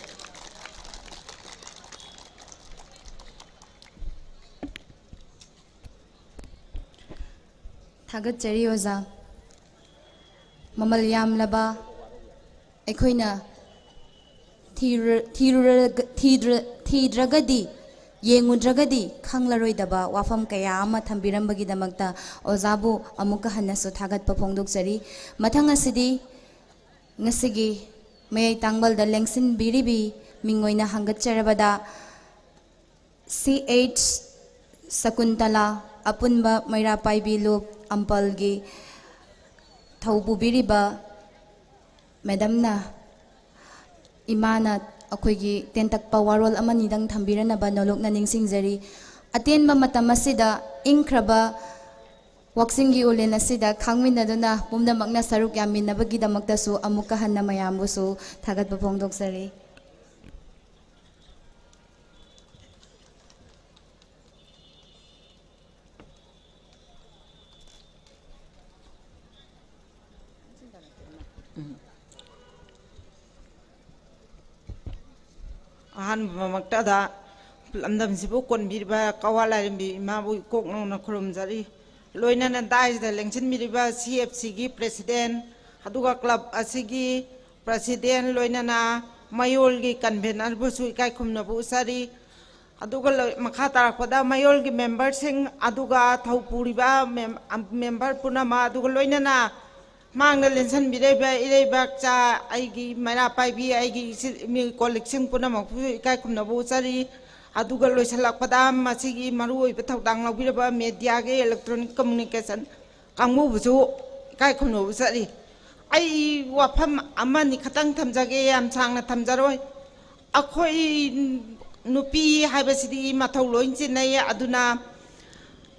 ꯊꯥꯒꯠꯆꯔꯤ ꯑꯣꯖꯥ꯫ ꯃꯃꯜ ꯌꯥꯝꯂꯕ ꯑꯩꯈꯣꯏꯅ ꯊꯤꯔꯨꯔ- ꯊꯤꯔꯨꯔꯒ- ꯊꯤꯗ꯭ꯔ- ꯊꯤꯗ꯭ꯔꯒꯗꯤ, ꯌꯦꯡꯉꯨꯗ꯭ꯔꯒꯗꯤ ꯈꯪꯂꯔꯣꯏꯗꯕ ꯋꯥꯐꯝ ꯀꯌꯥ ꯑꯃ ꯊꯝꯕꯤꯔꯝꯕꯒꯤꯗꯃꯛꯇ ꯑꯣꯖꯥꯕꯨ ꯑꯃꯨꯛꯀ ꯍꯟꯅꯁꯨ ꯊꯥꯒꯠꯄ ꯐꯣꯡꯗꯣꯛꯆꯔꯤ꯫ ꯃꯊꯪ ꯑꯁꯤꯗꯤ ꯉꯁꯤꯒꯤ ꯃꯌꯥꯏ ꯇꯥꯡꯕꯜꯗ ꯂꯦꯡꯁꯤꯟꯕꯤꯔꯤꯕꯤ ꯃꯤꯡ ꯑꯣꯏꯅ ꯍꯪꯒꯠꯆꯔꯕꯗ ꯁꯤ ꯑꯩꯆ ꯁꯀꯨꯟꯇꯂꯥ, ꯑꯄꯨꯟꯕ ꯃꯩꯔꯥ ꯄꯥꯏꯕꯤ ꯂꯨꯞ ꯑꯝꯄꯜꯒꯤ ꯊꯧ ꯄꯨꯕꯤꯔꯤꯕ ꯃꯦꯗꯝꯅ, ꯏꯃꯥꯅ ꯑꯩꯈꯣꯏꯒꯤ ꯇꯦꯟꯇꯛꯄ ꯋꯥꯔꯣꯜ ꯑꯃꯅꯤꯗꯪ ꯊꯝꯕꯤꯔꯅꯕ ꯅꯣꯂꯨꯛꯅ ꯅꯤꯡꯁꯤꯡꯖꯔꯤ꯫ ꯑꯇꯦꯟꯕ ꯃꯇꯝ ꯑꯁꯤꯗ ꯏꯪꯈ꯭ꯔꯕ ꯋꯥꯛꯆꯤꯡꯒꯤ ꯎꯂꯦꯟ ꯑꯁꯤꯗ ꯈꯥꯡꯃꯤꯟꯅꯗꯨꯅ ꯄꯨꯝꯅꯃꯛꯅ ꯁꯔꯨꯛ ꯌꯥꯃꯤꯟꯅꯕꯒꯤꯗꯃꯛꯇꯁꯨ ꯑꯃꯨꯛꯀ ꯍꯟꯅ ꯃꯌꯥꯝꯕꯨꯁꯨ ꯊꯥꯒꯠꯄ ꯐꯣꯡꯗꯣꯛꯆꯔꯤ꯫ ꯑꯍꯥꯟꯕꯃꯛꯇꯗ ꯂꯝꯗꯝꯁꯤꯕꯨ ꯀꯣꯟꯕꯤꯔꯤꯕ ꯀꯋꯥ ꯂꯥꯏꯔꯦꯝꯕꯤ ꯏꯃꯥꯕꯨ ꯏꯀꯣꯛ ꯅꯧꯅ ꯈꯨꯔꯨꯝꯖꯔꯤ꯫ ꯂꯣꯏꯅꯅ ꯗꯥꯏꯁꯤꯗ ꯂꯦꯡꯁꯤꯟꯕꯤꯔꯤꯕ ꯁꯤ ꯑꯦꯐ ꯁꯤꯒꯤ ꯄ꯭ꯔꯦꯁꯤꯗꯦꯟ, ꯑꯗꯨꯒ ꯀ꯭ꯂꯕ ꯑꯁꯤꯒꯤ ꯄ꯭ꯔꯦꯁꯤꯗꯦꯟ, ꯂꯣꯏꯅꯅ ꯃꯌꯣꯜꯒꯤ ꯀꯟꯚꯦꯅꯔꯕꯨꯁꯨ ꯏꯀꯥꯏ ꯈꯨꯝꯅꯕ ꯎꯠꯆꯔꯤ꯫ ꯑꯗꯨꯒ ꯂꯣꯏ-, ꯃꯈꯥ ꯇꯥꯔꯛꯄꯗ ꯃꯌꯣꯜꯒꯤ ꯃꯦꯝꯕꯔꯁꯤꯡ, ꯑꯗꯨꯒ ꯊꯧ ꯄꯨꯔꯤꯕ ꯃꯦꯝ-, ꯃꯦꯝꯕꯔ ꯄꯨꯝꯅꯃꯛ, ꯑꯗꯨꯒ ꯂꯣꯏꯅꯅ ꯃꯥꯡꯗ ꯂꯦꯟꯁꯟꯕꯤꯔꯛꯏꯕ ꯏꯔꯩꯕꯥꯛꯆꯥ, ꯑꯩꯒꯤ ꯃꯩꯔꯥ ꯄꯥꯏꯕꯤ, ꯑꯩꯒꯤ ꯏꯆꯤꯜ ꯏꯃꯤ ꯀꯣꯜꯂꯤꯛꯁꯤꯡ ꯄꯨꯝꯅꯃꯛꯄꯨ ꯏꯀꯥꯏ ꯈꯨꯝꯅꯕ ꯎꯠꯆꯔꯤ꯫ ꯑꯗꯨꯒ ꯂꯣꯏꯁꯤꯜꯂꯛꯄꯗ ꯃꯁꯤꯒꯤ ꯃꯔꯨꯑꯣꯏꯕ ꯊꯧꯗꯥꯡ ꯂꯧꯕꯤꯔꯕ ꯃꯦꯗꯤꯌꯥꯒꯤ, ꯏꯂꯦꯛꯇ꯭ꯔꯣꯅꯤꯛ ꯀꯝꯃꯨꯅꯤꯀꯦꯁꯟ ꯀꯥꯡꯕꯨꯕꯨꯁꯨ ꯏꯀꯥꯏ ꯈꯨꯝꯅꯕ ꯎꯠꯆꯔꯤ꯫ ꯑꯩ ꯋꯥꯐꯝ ꯑꯃꯅꯤ ꯈꯛꯇꯪ ꯊꯝꯖꯒꯦ, ꯌꯥꯝ ꯁꯥꯡꯅ ꯊꯝꯖꯔꯣꯏ꯫ ꯑꯩꯈꯣꯏ ꯅꯨꯄꯤ ꯍꯥꯏꯕꯁꯤꯗꯤ ꯃꯊꯧ ꯂꯣꯏ ꯆꯤꯟꯅꯩ, ꯑꯗꯨꯅ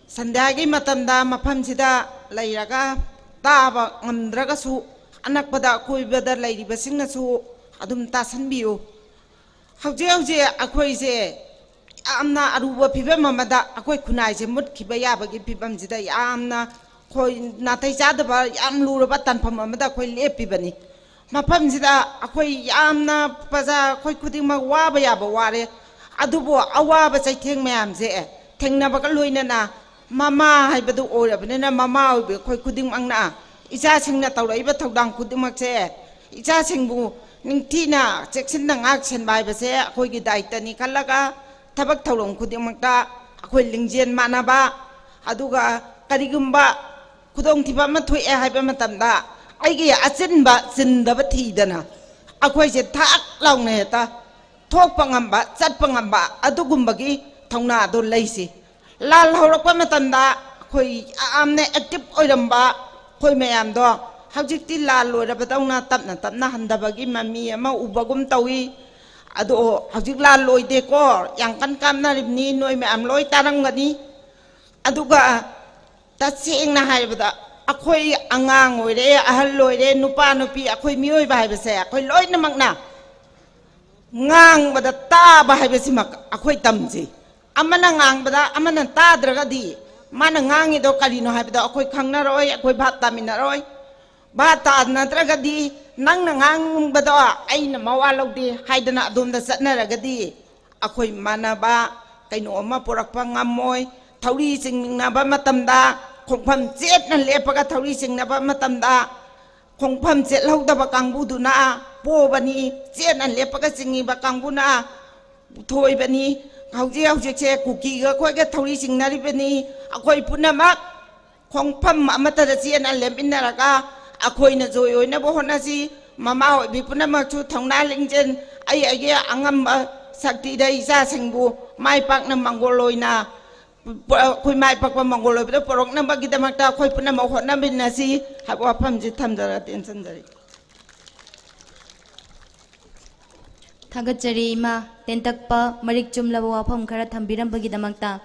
ꯁꯟꯗ꯭ꯌꯥꯒꯤ ꯃꯇꯝꯗ ꯃꯐꯝꯁꯤꯗ ꯂꯩꯔꯒ ꯇꯥꯕ ꯉꯝꯗ꯭ꯔꯒꯁꯨ, ꯑꯅꯛꯄꯗ ꯑꯀꯣꯏꯕꯗ ꯂꯩꯔꯤꯕꯁꯤꯡꯅꯁꯨ ꯑꯗꯨꯝ ꯇꯥꯁꯟꯕꯤꯌꯨ꯫ ꯍꯧꯖꯤꯛ ꯍꯧꯖꯤꯛ ꯑꯩꯈꯣꯏꯁꯦ ꯌꯥꯝꯅ ꯑꯔꯨꯕ ꯐꯤꯕꯝ ꯑꯃꯗ, ꯑꯩꯈꯣꯏ ꯈꯨꯟꯅꯥꯏꯁꯦ ꯃꯨꯠꯈꯤꯕ ꯌꯥꯕꯒꯤ ꯐꯤꯕꯝꯁꯤꯗ, ꯌꯥꯝꯅ ꯑꯩꯈꯣꯏ ꯅꯥꯇꯩ ꯆꯥꯗꯕ, ꯌꯥꯝ ꯂꯨꯔꯕ ꯇꯥꯟꯐꯝ ꯑꯃꯗ ꯑꯩꯈꯣꯏ ꯂꯦꯞꯄꯤꯕꯅꯤ꯫ ꯃꯐꯝꯁꯤꯗ ꯑꯩꯈꯣꯏ ꯌꯥꯝꯅ ꯄ꯭ꯔꯖꯥ, ꯑꯩꯈꯣꯏ ꯈꯨꯗꯤꯡꯃꯛ ꯋꯥꯕ ꯌꯥꯕ ꯋꯥꯔꯦ꯫ ꯑꯗꯨꯕꯨ ꯑꯋꯥꯕ ꯆꯩꯊꯦꯡ ꯃꯌꯥꯝꯁꯦ ꯊꯦꯡꯅꯕꯒ ꯂꯣꯏꯅꯅ ꯃꯃꯥ ꯍꯥꯏꯕꯗꯨ ꯑꯣꯏꯔꯕꯅꯤꯅ, ꯃꯃꯥ ꯑꯣꯏꯕ ꯑꯩꯈꯣꯏ ꯈꯨꯗꯤꯡꯃꯛꯅ ꯏꯆꯥꯁꯤꯡꯅ ꯇꯧꯔꯛꯏꯕ ꯊꯧꯗꯥꯡ ꯈꯨꯗꯤꯡꯃꯛꯁꯦ, ꯏꯆꯥꯁꯤꯡꯕꯨ ꯅꯤꯡꯊꯤꯅ ꯆꯦꯛꯁꯤꯟꯅ ꯉꯥꯛ ꯁꯦꯟꯕ ꯍꯥꯏꯕꯁꯦ ꯑꯩꯈꯣꯏꯒꯤ ꯗꯥꯏꯇꯅꯤ ꯈꯜꯂꯒ, ꯊꯕꯛ ꯊꯧꯔꯝ ꯈꯨꯗꯤꯡꯃꯛꯇ ꯑꯩꯈꯣꯏ ꯂꯤꯡꯖꯦꯜ ꯃꯥꯟꯅꯕ, ꯑꯗꯨꯒ ꯀꯔꯤꯒꯨꯝꯕ ꯈꯨꯗꯣꯡꯊꯤꯕ ꯑꯃ ꯊꯣꯛꯑꯦ ꯍꯥꯏꯕ ꯃꯇꯝꯗ, ꯑꯩꯒꯤ ꯑꯆꯤꯟꯕ ꯆꯤꯟꯗꯕ ꯊꯤꯗꯅ, ꯑꯩꯈꯣꯏꯁꯦ ꯊꯥꯛ ꯂꯥꯎꯅ ꯍꯦꯛꯇ ꯊꯣꯛꯄ ꯉꯝꯕ, ꯆꯠꯄ ꯉꯝꯕ ꯑꯗꯨꯒꯨꯝꯕꯒꯤ ꯊꯧꯅꯥꯗꯣ ꯂꯩꯁꯤ꯫ ꯂꯥꯜ ꯍꯧꯔꯛꯄ ꯃꯇꯝꯗ ꯑꯩꯈꯣꯏ ꯌꯥꯝꯅ ꯑꯦꯛꯇꯤꯚ ꯑꯣꯏꯔꯝꯕ ꯑꯩꯈꯣꯏ ꯃꯌꯥꯝꯗꯣ, ꯍꯧꯖꯤꯛꯇꯤ ꯂꯥꯜ ꯂꯣꯏꯔꯕꯗꯧꯅ ꯇꯞꯅ ꯇꯞꯅ ꯍꯟꯊꯕꯒꯤ ꯃꯃꯤ ꯑꯃ ꯎꯕꯒꯨꯝ ꯇꯧꯏ꯫ ꯑꯗꯣ ꯍꯧꯖꯤꯛ ꯂꯥꯜ ꯂꯣꯏꯗꯦꯀꯣ, ꯌꯥꯝ ꯀꯟꯅ ꯀꯥꯞꯅꯔꯤꯕꯅꯤ, ꯅꯣꯏ ꯃꯌꯥꯝ ꯂꯣꯏ ꯇꯥꯔꯝꯒꯅꯤ꯫ ꯑꯗꯨꯒ ꯇꯁꯦꯡꯅ ꯍꯥꯏꯔꯕꯗ, ꯑꯩꯈꯣꯏ ꯑꯉꯥꯡ ꯑꯣꯏꯔꯦ, ꯑꯍꯜ ꯑꯣꯏꯔꯦ, ꯅꯨꯄꯥ ꯅꯨꯄꯤ, ꯑꯩꯈꯣꯏ ꯃꯤꯑꯣꯏꯕ ꯍꯥꯏꯕꯁꯦ ꯑꯩꯈꯣꯏ ꯂꯣꯏꯅꯃꯛꯅ ꯉꯥꯡꯕꯗ ꯇꯥꯕ ꯍꯥꯏꯕꯁꯤꯃꯛ ꯑꯩꯈꯣꯏ ꯇꯝꯖꯩ꯫ ꯑꯃꯅ ꯉꯥꯡꯕꯗ ꯑꯃꯅ ꯇꯥꯗ꯭ꯔꯒꯗꯤ ꯃꯥꯅ ꯉꯥꯡꯉꯤꯗꯣ ꯀꯔꯤꯅꯣ ꯍꯥꯏꯕꯗꯣ ꯑꯩꯈꯣꯏ ꯈꯪꯅꯔꯣꯏ, ꯑꯩꯈꯣꯏ ꯚꯥꯞ ꯇꯥꯃꯤꯟꯅꯔꯣꯏ꯫ ꯚꯥꯞ ꯇꯥꯅꯗ꯭ꯔꯒꯗꯤ, ꯅꯪꯅ ꯉꯥꯡꯕꯗꯣ ꯑꯩꯅ ꯃꯋꯥ ꯂꯧꯗꯦ ꯍꯥꯏꯗꯅ ꯑꯗꯣꯝꯗ ꯆꯠꯅꯔꯒꯗꯤ, ꯑꯩꯈꯣꯏ ꯃꯥꯟꯅꯕ ꯀꯩꯅꯣ ꯑꯃ ꯄꯨꯔꯛꯄ ꯉꯝꯃꯣꯏ꯫ ꯊꯧꯔꯤ ꯆꯤꯡꯅꯕ ꯃꯇꯝꯗ, ꯈꯣꯡꯐꯝ ꯆꯦꯠꯅ ꯂꯦꯞꯄꯒ ꯊꯧꯔꯤ ꯆꯤꯡꯅꯕ ꯃꯇꯝꯗ, ꯈꯣꯡꯐꯝ ꯆꯦꯠꯍꯧꯗꯕ ꯀꯥꯡꯕꯨꯗꯨꯅ ꯄꯣꯕꯅꯤ, ꯆꯦꯠꯅ ꯂꯦꯞꯄꯒ ꯆꯤꯡꯉꯤꯕ ꯀꯥꯡꯕꯨꯅ ꯊꯣꯏꯕꯅꯤ꯫ ꯍꯧꯖꯤꯛ ꯍꯧꯖꯤꯛꯁꯦ ꯀꯨꯀꯤꯒ ꯑꯩꯈꯣꯏꯒ ꯊꯧꯔꯤ ꯆꯤꯡꯅꯔꯤꯕꯅꯤ꯫ ꯑꯩꯈꯣꯏ ꯄꯨꯝꯅꯃꯛ ꯈꯣꯡꯐꯝ ꯑꯃꯠꯇꯗ ꯆꯦꯟꯅ ꯂꯦꯞꯃꯤꯟꯅꯔꯒ, ꯑꯩꯈꯣꯏꯅ ꯖꯣꯏ ꯑꯣꯏꯅꯕ ꯍꯣꯠꯅꯁꯤ꯫ ꯃꯃꯥ ꯑꯣꯏꯕꯤ ꯄꯨꯝꯅꯃꯛꯁꯨ ꯊꯧꯅꯥ ꯂꯤꯡꯖꯦꯜ, ꯑꯩ ꯑꯩꯒꯤ ꯑꯉꯝꯕ ꯁꯛꯇꯤꯗ ꯏꯆꯥꯁꯤꯡꯕꯨ ꯃꯥꯏ ꯄꯥꯛꯅ ꯃꯪꯒꯣꯜ ꯑꯣꯏꯅ, ꯑꯩꯈꯣꯏ ꯃꯥꯏ ꯄꯥꯛꯄ ꯃꯪꯒꯣꯜ ꯑꯣꯏꯕꯗ ꯄꯨꯔꯛꯅꯕꯒꯤꯗꯃꯛꯇ ꯑꯩꯈꯣꯏ ꯄꯨꯝꯅꯃꯛ ꯍꯣꯠꯅꯃꯤꯟꯅꯁꯤ ꯍꯥꯏꯕ ꯋꯥꯐꯝꯁꯤ ꯊꯝꯖꯔ-, ꯇꯦꯟꯁꯤꯟꯖꯔꯤ꯫ ꯊꯥꯒꯠꯆꯔꯤ ꯏꯃꯥ, ꯇꯦꯟꯇꯛꯄ ꯃꯔꯤꯛ ꯆꯨꯝꯂꯕ ꯋꯥꯐꯝ ꯈꯔ ꯊꯝꯕꯤꯔꯝꯕꯒꯤꯗꯃꯛꯇ꯫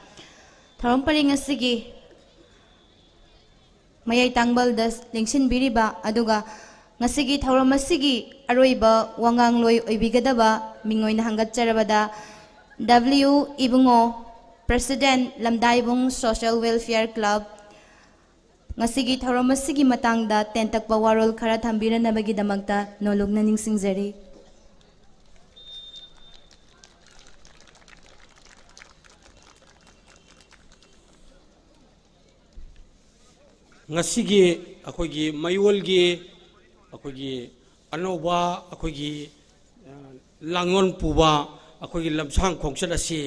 ꯊꯧꯔꯝ ꯄꯔꯤꯡ ꯑꯁꯤꯒꯤ ꯃꯌꯥꯏ ꯇꯥꯡꯕꯜꯗ ꯂꯦꯡꯁꯤꯟꯕꯤꯔꯤꯕ, ꯑꯗꯨꯒ ꯉꯁꯤꯒꯤ ꯊꯧꯔꯝ ꯑꯁꯤꯒꯤ ꯑꯔꯣꯏꯕ ꯋꯥꯉꯥꯡꯂꯣꯏ ꯑꯣꯏꯕꯤꯒꯗꯕ ꯃꯤꯡ ꯑꯣꯏꯅ ꯍꯪꯒꯠꯆꯔꯕꯗ, ꯗꯕ꯭ꯂꯤꯎ ꯏꯕꯨꯡꯉꯣ, ꯄ꯭ꯔꯦꯁꯤꯗꯦꯟ ꯂꯝꯗꯥꯏꯕꯨꯡ ꯁꯣꯁꯤꯌꯦꯜ ꯋꯦꯜꯐꯤꯌꯔ ꯀ꯭ꯂꯕ, ꯉꯁꯤꯒꯤ ꯊꯧꯔꯝ ꯑꯁꯤꯒꯤ ꯃꯇꯥꯡꯗ ꯇꯦꯟꯇꯛꯄ ꯋꯥꯔꯣꯜ ꯈꯔ ꯊꯝꯕꯤꯔꯅꯕꯒꯤꯗꯃꯛꯇ ꯅꯣꯂꯨꯛꯅ ꯅꯤꯡꯁꯤꯡꯖꯔꯤ꯫ ꯉꯁꯤꯒꯤ ꯑꯩꯈꯣꯏꯒꯤ ꯃꯌꯣꯜꯒꯤ ꯑꯩꯈꯣꯏꯒꯤ ꯑꯅꯧꯕ ꯑꯩꯈꯣꯏꯒꯤ, ꯑ, ꯂꯥꯡꯂꯣꯟ ꯄꯨꯕ ꯑꯩꯈꯣꯏꯒꯤ ꯂꯝꯁꯥꯡ ꯈꯣꯡꯆꯠ ꯑꯁꯤ,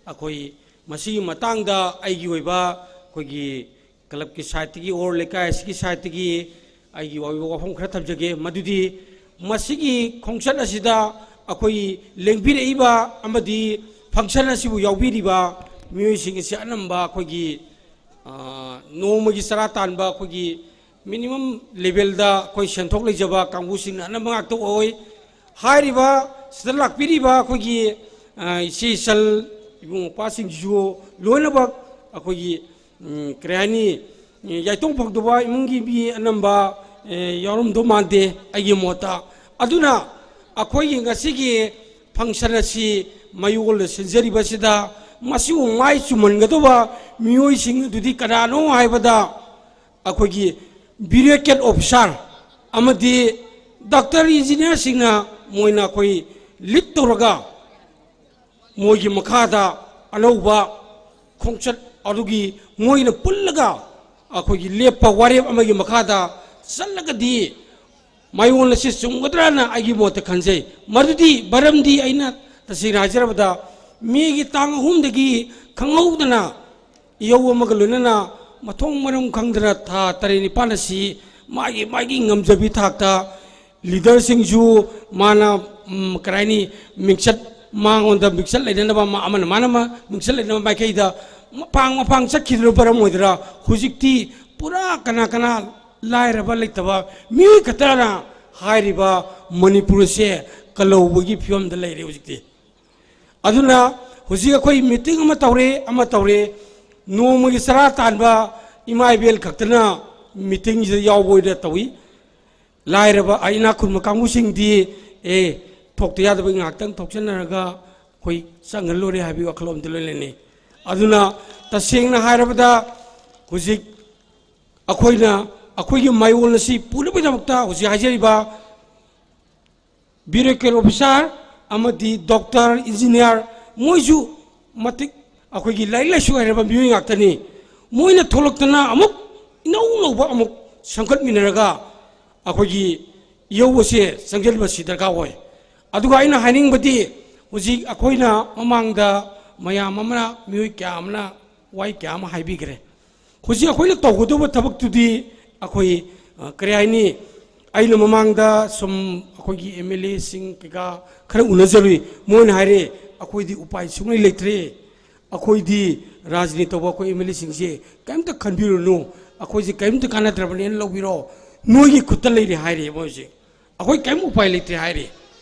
ꯑꯩꯈꯣꯏ ꯃꯁꯤꯒꯤ ꯃꯇꯥꯡꯗ ꯑꯩꯒꯤ ꯑꯣꯏꯕ ꯑꯩꯈꯣꯏꯒꯤ ꯀ꯭ꯂꯕꯀꯤ ꯁꯥꯏꯠꯇꯒꯤ ꯑꯣꯔ ꯂꯩꯀꯥꯏ ꯑꯁꯤꯒꯤ ꯁꯥꯏꯠꯇꯒꯤ ꯑꯩꯒꯤ ꯑꯣꯏꯕ ꯋꯥꯐꯝ ꯈꯔ ꯊꯝꯖꯒꯦ꯫ ꯃꯗꯨꯗꯤ ꯃꯁꯤꯒꯤ ꯈꯣꯡꯆꯠ ꯑꯁꯤꯗ ꯑꯩꯈꯣꯏ ꯂꯦꯡꯕꯤꯔꯛꯏꯕ ꯑꯃꯗꯤ ꯐꯪꯁꯟ ꯑꯁꯤꯕꯨ ꯌꯥꯎꯕꯤꯔꯤꯕ ꯃꯤꯑꯣꯏꯁꯤꯡ ꯑꯁꯤ ꯑꯅꯝꯕ ꯑꯩꯈꯣꯏꯒꯤ, ꯑ, ꯅꯣꯡꯃꯒꯤ ꯆꯔꯥ ꯇꯥꯟꯕ ꯑꯩꯈꯣꯏꯒꯤ ꯃꯤꯅꯤꯃꯝ ꯂꯦꯚꯦꯜꯗ ꯑꯩꯈꯣꯏ ꯁꯦꯟꯊꯣꯛ ꯂꯩꯖꯕ ꯀꯥꯡꯕꯨꯁꯤꯡꯅ ꯑꯅꯝꯕ ꯉꯥꯛꯇ ꯑꯣꯏ꯫ ꯍꯥꯏꯔꯤꯕ ꯁꯤꯗ ꯂꯥꯛꯄꯤꯔꯤꯕ ꯑꯩꯈꯣꯏꯒꯤ, ꯑ, ꯏꯆꯦ ꯏꯆꯜ ꯏꯕꯨꯡ ꯃꯧꯄ꯭ꯋꯥꯁꯤꯡꯁꯤꯁꯨ ꯂꯣꯏꯅꯃꯛ ꯑꯩꯈꯣꯏꯒꯤ, ꯎꯝ, ꯀꯔꯤ ꯍꯥꯏꯅꯤ, ꯌꯥꯏꯇꯣꯡ ꯐꯪꯗꯕ ꯏꯃꯨꯡꯒꯤ ꯃꯤ ꯑꯅꯝꯕ, ꯑꯦ, ꯌꯥꯎꯔꯝꯗꯧ ꯃꯥꯟꯗꯦ ꯑꯩꯒꯤ ꯃꯣꯠꯇ꯫ ꯑꯗꯨꯅ ꯑꯩꯈꯣꯏꯒꯤ ꯉꯁꯤꯒꯤ ꯐꯪꯁꯟ ꯑꯁꯤ ꯃꯌꯣꯜꯗ ꯁꯤꯟꯖꯔꯤꯕꯁꯤꯗ ꯃꯁꯤꯕꯨ ꯃꯥꯏ ꯆꯨꯝꯍꯟꯒꯗꯧꯕ ꯃꯤꯑꯣꯏꯁꯤꯡ ꯑꯗꯨꯗꯤ ꯀꯅꯥꯅꯣ ꯍꯥꯏꯕꯗ, ꯑꯩꯈꯣꯏꯒꯤ ꯕ꯭ꯌꯨꯔꯣꯀ꯭ꯔꯦꯠ ꯑꯣꯐꯤꯁꯥꯔ, ꯑꯃꯗꯤ ꯗꯥꯛꯇꯔ ꯏꯟꯖꯤꯅꯤꯌꯥꯔꯁꯤꯡꯅ ꯃꯣꯏꯅ ꯑꯩꯈꯣꯏ ꯂꯤꯗ ꯇꯧꯔꯒ ꯃꯣꯏꯒꯤ ꯃꯈꯥꯗ ꯑꯅꯧꯕ ꯈꯣꯡꯆꯠ ꯑꯗꯨꯒꯤ ꯃꯣꯏꯅ ꯄꯨꯜꯂꯒ ꯑꯩꯈꯣꯏꯒꯤ ꯂꯦꯞꯄ ꯋꯥꯔꯦꯞ ꯑꯃꯒꯤ ꯃꯈꯥꯗ ꯆꯠꯂꯒꯗꯤ ꯃꯥꯏꯑꯣꯟ ꯑꯁꯤ ꯆꯨꯝꯒꯗ꯭ꯔꯥꯅ ꯑꯩꯒꯤ ꯃꯣꯠꯇ ꯈꯟꯖꯩ꯫ ꯃꯗꯨꯗꯤ ꯃꯔꯝꯗꯤ ꯑꯩꯅ ꯇꯁꯦꯡꯅ ꯍꯥꯏꯖꯔꯕꯗ ꯃꯦꯒꯤ ꯇꯥꯡ ꯑꯍꯨꯝꯗꯒꯤ ꯈꯪꯍꯧꯗꯅ ꯏꯍꯧ ꯑꯃꯒ ꯂꯣꯏꯅꯅ ꯃꯊꯣꯡ ꯃꯔꯝ ꯈꯪꯗꯅ ꯊꯥ ꯇꯔꯦꯠ ꯅꯤꯄꯥꯜ ꯑꯁꯤ ꯃꯥꯒꯤ ꯃꯥꯒꯤ ꯉꯝꯖꯕꯤ ꯊꯥꯛꯇ ꯂꯤꯗꯔꯁꯤꯡꯁꯨ ꯃꯥꯅ, ꯎꯝ, ꯀꯔꯤ ꯍꯥꯏꯅꯤ, ꯃꯤꯡꯆꯠ, ꯃꯉꯣꯟꯗ ꯃꯤꯡꯆꯠ ꯂꯩꯅꯅꯕ, ꯃꯥ ꯑꯃꯅ ꯃꯥꯅ ꯑꯃ ꯃꯤꯡꯆꯠ ꯂꯩꯅꯕ ꯃꯥꯏꯀꯩꯗ ꯃꯄꯥꯡ ꯃꯄꯥꯡ ꯆꯠꯈꯤꯗꯨꯅ ꯃꯔꯝ ꯑꯣꯏꯗꯅ ꯍꯧꯖꯤꯛꯇꯤ ꯄꯨꯔꯥ ꯀꯅꯥ ꯀꯅꯥ ꯂꯥꯏꯔꯕ ꯂꯩꯇꯕ ꯃꯤꯑꯣꯏ ꯈꯛꯇꯅ ꯍꯥꯏꯔꯤꯕ ꯃꯅꯤꯄꯨꯔꯁꯦ ꯀꯜꯍꯧꯕꯒꯤ ꯐꯤꯕꯝꯗ ꯂꯩꯔꯦ ꯍꯧꯖꯤꯛꯇꯤ꯫ ꯑꯗꯨꯅ ꯍꯧꯖꯤꯛ ꯑꯩꯈꯣꯏ ꯃꯤꯇꯤꯡ ꯑꯃ ꯇꯧꯔꯦ, ꯑꯃ ꯇꯧꯔꯦ, ꯅꯣꯡꯃꯒꯤ ꯆꯔꯥ ꯇꯥꯟꯕ ꯏꯃꯥ ꯏꯕꯦꯜ ꯈꯛꯇꯅ ꯃꯤꯇꯤꯡꯁꯤꯗ ꯌꯥꯎꯕ ꯑꯣꯏꯅ ꯇꯧꯏ꯫ ꯂꯥꯏꯔꯕ, ꯑ, ꯏꯅꯥꯛ ꯈꯨꯟꯕ ꯀꯥꯡꯕꯨꯁꯤꯡꯗꯤ, ꯑꯦ, ꯊꯣꯛꯇ ꯌꯥꯗꯕ ꯉꯥꯏꯍꯥꯛꯇꯪ ꯊꯣꯛꯆꯟꯅꯔꯒ ꯑꯩꯈꯣꯏ ꯆꯪꯉ ꯂꯣꯏꯔꯦ ꯍꯥꯏꯕꯒꯤ ꯋꯥꯈꯜꯂꯣꯟꯗ ꯂꯣꯏ ꯂꯩꯅꯩ꯫ ꯑꯗꯨꯅ ꯇꯁꯦꯡꯅ ꯍꯥꯏꯔꯕꯗ ꯍꯧꯖꯤꯛ ꯑꯩꯈꯣꯏꯅ ꯑꯩꯈꯣꯏꯒꯤ ꯃꯥꯏꯑꯣꯟ ꯑꯁꯤ ꯄꯨꯅꯕꯒꯤꯗꯃꯛꯇ ꯍꯧꯖꯤꯛ ꯍꯥꯏꯖꯔꯤꯕ ꯕ꯭ꯌꯨꯔꯣꯀ꯭ꯔꯦꯠ ꯑꯣꯐꯤꯁꯥꯔ ꯑꯃꯗꯤ ꯗꯣꯛꯇꯔ, ꯏꯟꯖꯤꯅꯤꯌꯥꯔ, ꯃꯣꯏꯁꯨ ꯃꯇꯤꯛ ꯑꯩꯈꯣꯏꯒꯤ ꯂꯥꯏꯔꯤꯛ ꯂꯥꯏꯁꯨ ꯍꯩꯔꯕ ꯃꯤꯑꯣꯏ ꯉꯥꯛꯇꯅꯤ꯫ ꯃꯣꯏꯅ ꯊꯣꯛꯂꯛꯇꯅ ꯑꯃꯨꯛ ꯏꯅꯧ ꯅꯧꯕ ꯑꯃꯨꯛ ꯁꯦꯝꯒꯠꯃꯤꯟꯅꯔꯒ ꯑꯩꯈꯣꯏꯒꯤ ꯏꯍꯧ ꯑꯁꯦ ꯆꯪꯁꯤꯟꯕꯁꯤ ꯗꯔꯀꯥꯔ ꯑꯣꯏ꯫ ꯑꯗꯨꯒ ꯑꯩꯅ ꯍꯥꯏꯅꯤꯡꯕꯗꯤ ꯍꯧꯖꯤꯛ ꯑꯩꯈꯣꯏꯅ ꯃꯃꯥꯡꯗ ꯃꯌꯥꯝ ꯑꯃꯅ, ꯃꯤꯑꯣꯏ ꯀꯌꯥ ꯑꯃꯅ ꯋꯥꯍꯩ ꯀꯌꯥ ꯑꯃ ꯍꯥꯏꯕꯤꯈ꯭ꯔꯦ꯫ ꯍꯧꯖꯤꯛ ꯑꯩꯈꯣꯏꯅ ꯇꯧꯒꯗꯧꯕ ꯊꯕꯛꯇꯨꯗꯤ ꯑꯩꯈꯣꯏ, ꯑ, ꯀꯔꯤ ꯍꯥꯏꯅꯤ, ꯑꯩꯅ ꯃꯃꯥꯡꯗ ꯁꯨꯝ ꯑꯩꯈꯣꯏꯒꯤ ꯑꯦꯝ ꯑꯦꯜ ꯑꯦꯁꯤꯡ ꯀꯩꯀꯥ ꯈꯔ ꯎꯅꯖꯔꯨꯏ꯫ ꯃꯣꯏꯅ ꯍꯥꯏꯔꯦ, "ꯑꯩꯈꯣꯏꯗꯤ ꯎꯄꯥꯏ ꯁꯨꯡꯂꯩ ꯂꯩꯇ꯭ꯔꯦ, ꯑꯩꯈꯣꯏꯗꯤ ꯔꯥꯖꯅꯤꯇꯤ ꯇꯧꯕ ꯑꯩꯈꯣꯏ ꯑꯦꯝ ꯑꯦꯜ ꯑꯦꯁꯤꯡꯁꯦ ꯀꯔꯤꯝꯇ ꯈꯟꯕꯤꯔꯨꯅꯨ, ꯑꯩꯈꯣꯏꯁꯦ ꯀꯔꯤꯝꯇ ꯀꯥꯟꯅꯗ꯭ꯔꯕꯅꯦꯅ ꯂꯧꯕꯤꯔꯣ, ꯅꯣꯏꯒꯤ ꯈꯨꯠꯇ ꯂꯩꯔꯦ" ꯍꯥꯏꯔꯦ ꯃꯣꯏꯁꯦ꯫ "ꯑꯩꯈꯣꯏ ꯀꯔꯤꯝ ꯎꯄꯥꯏ ꯂꯩꯇ꯭ꯔꯦ" ꯍꯥꯏꯔꯦ꯫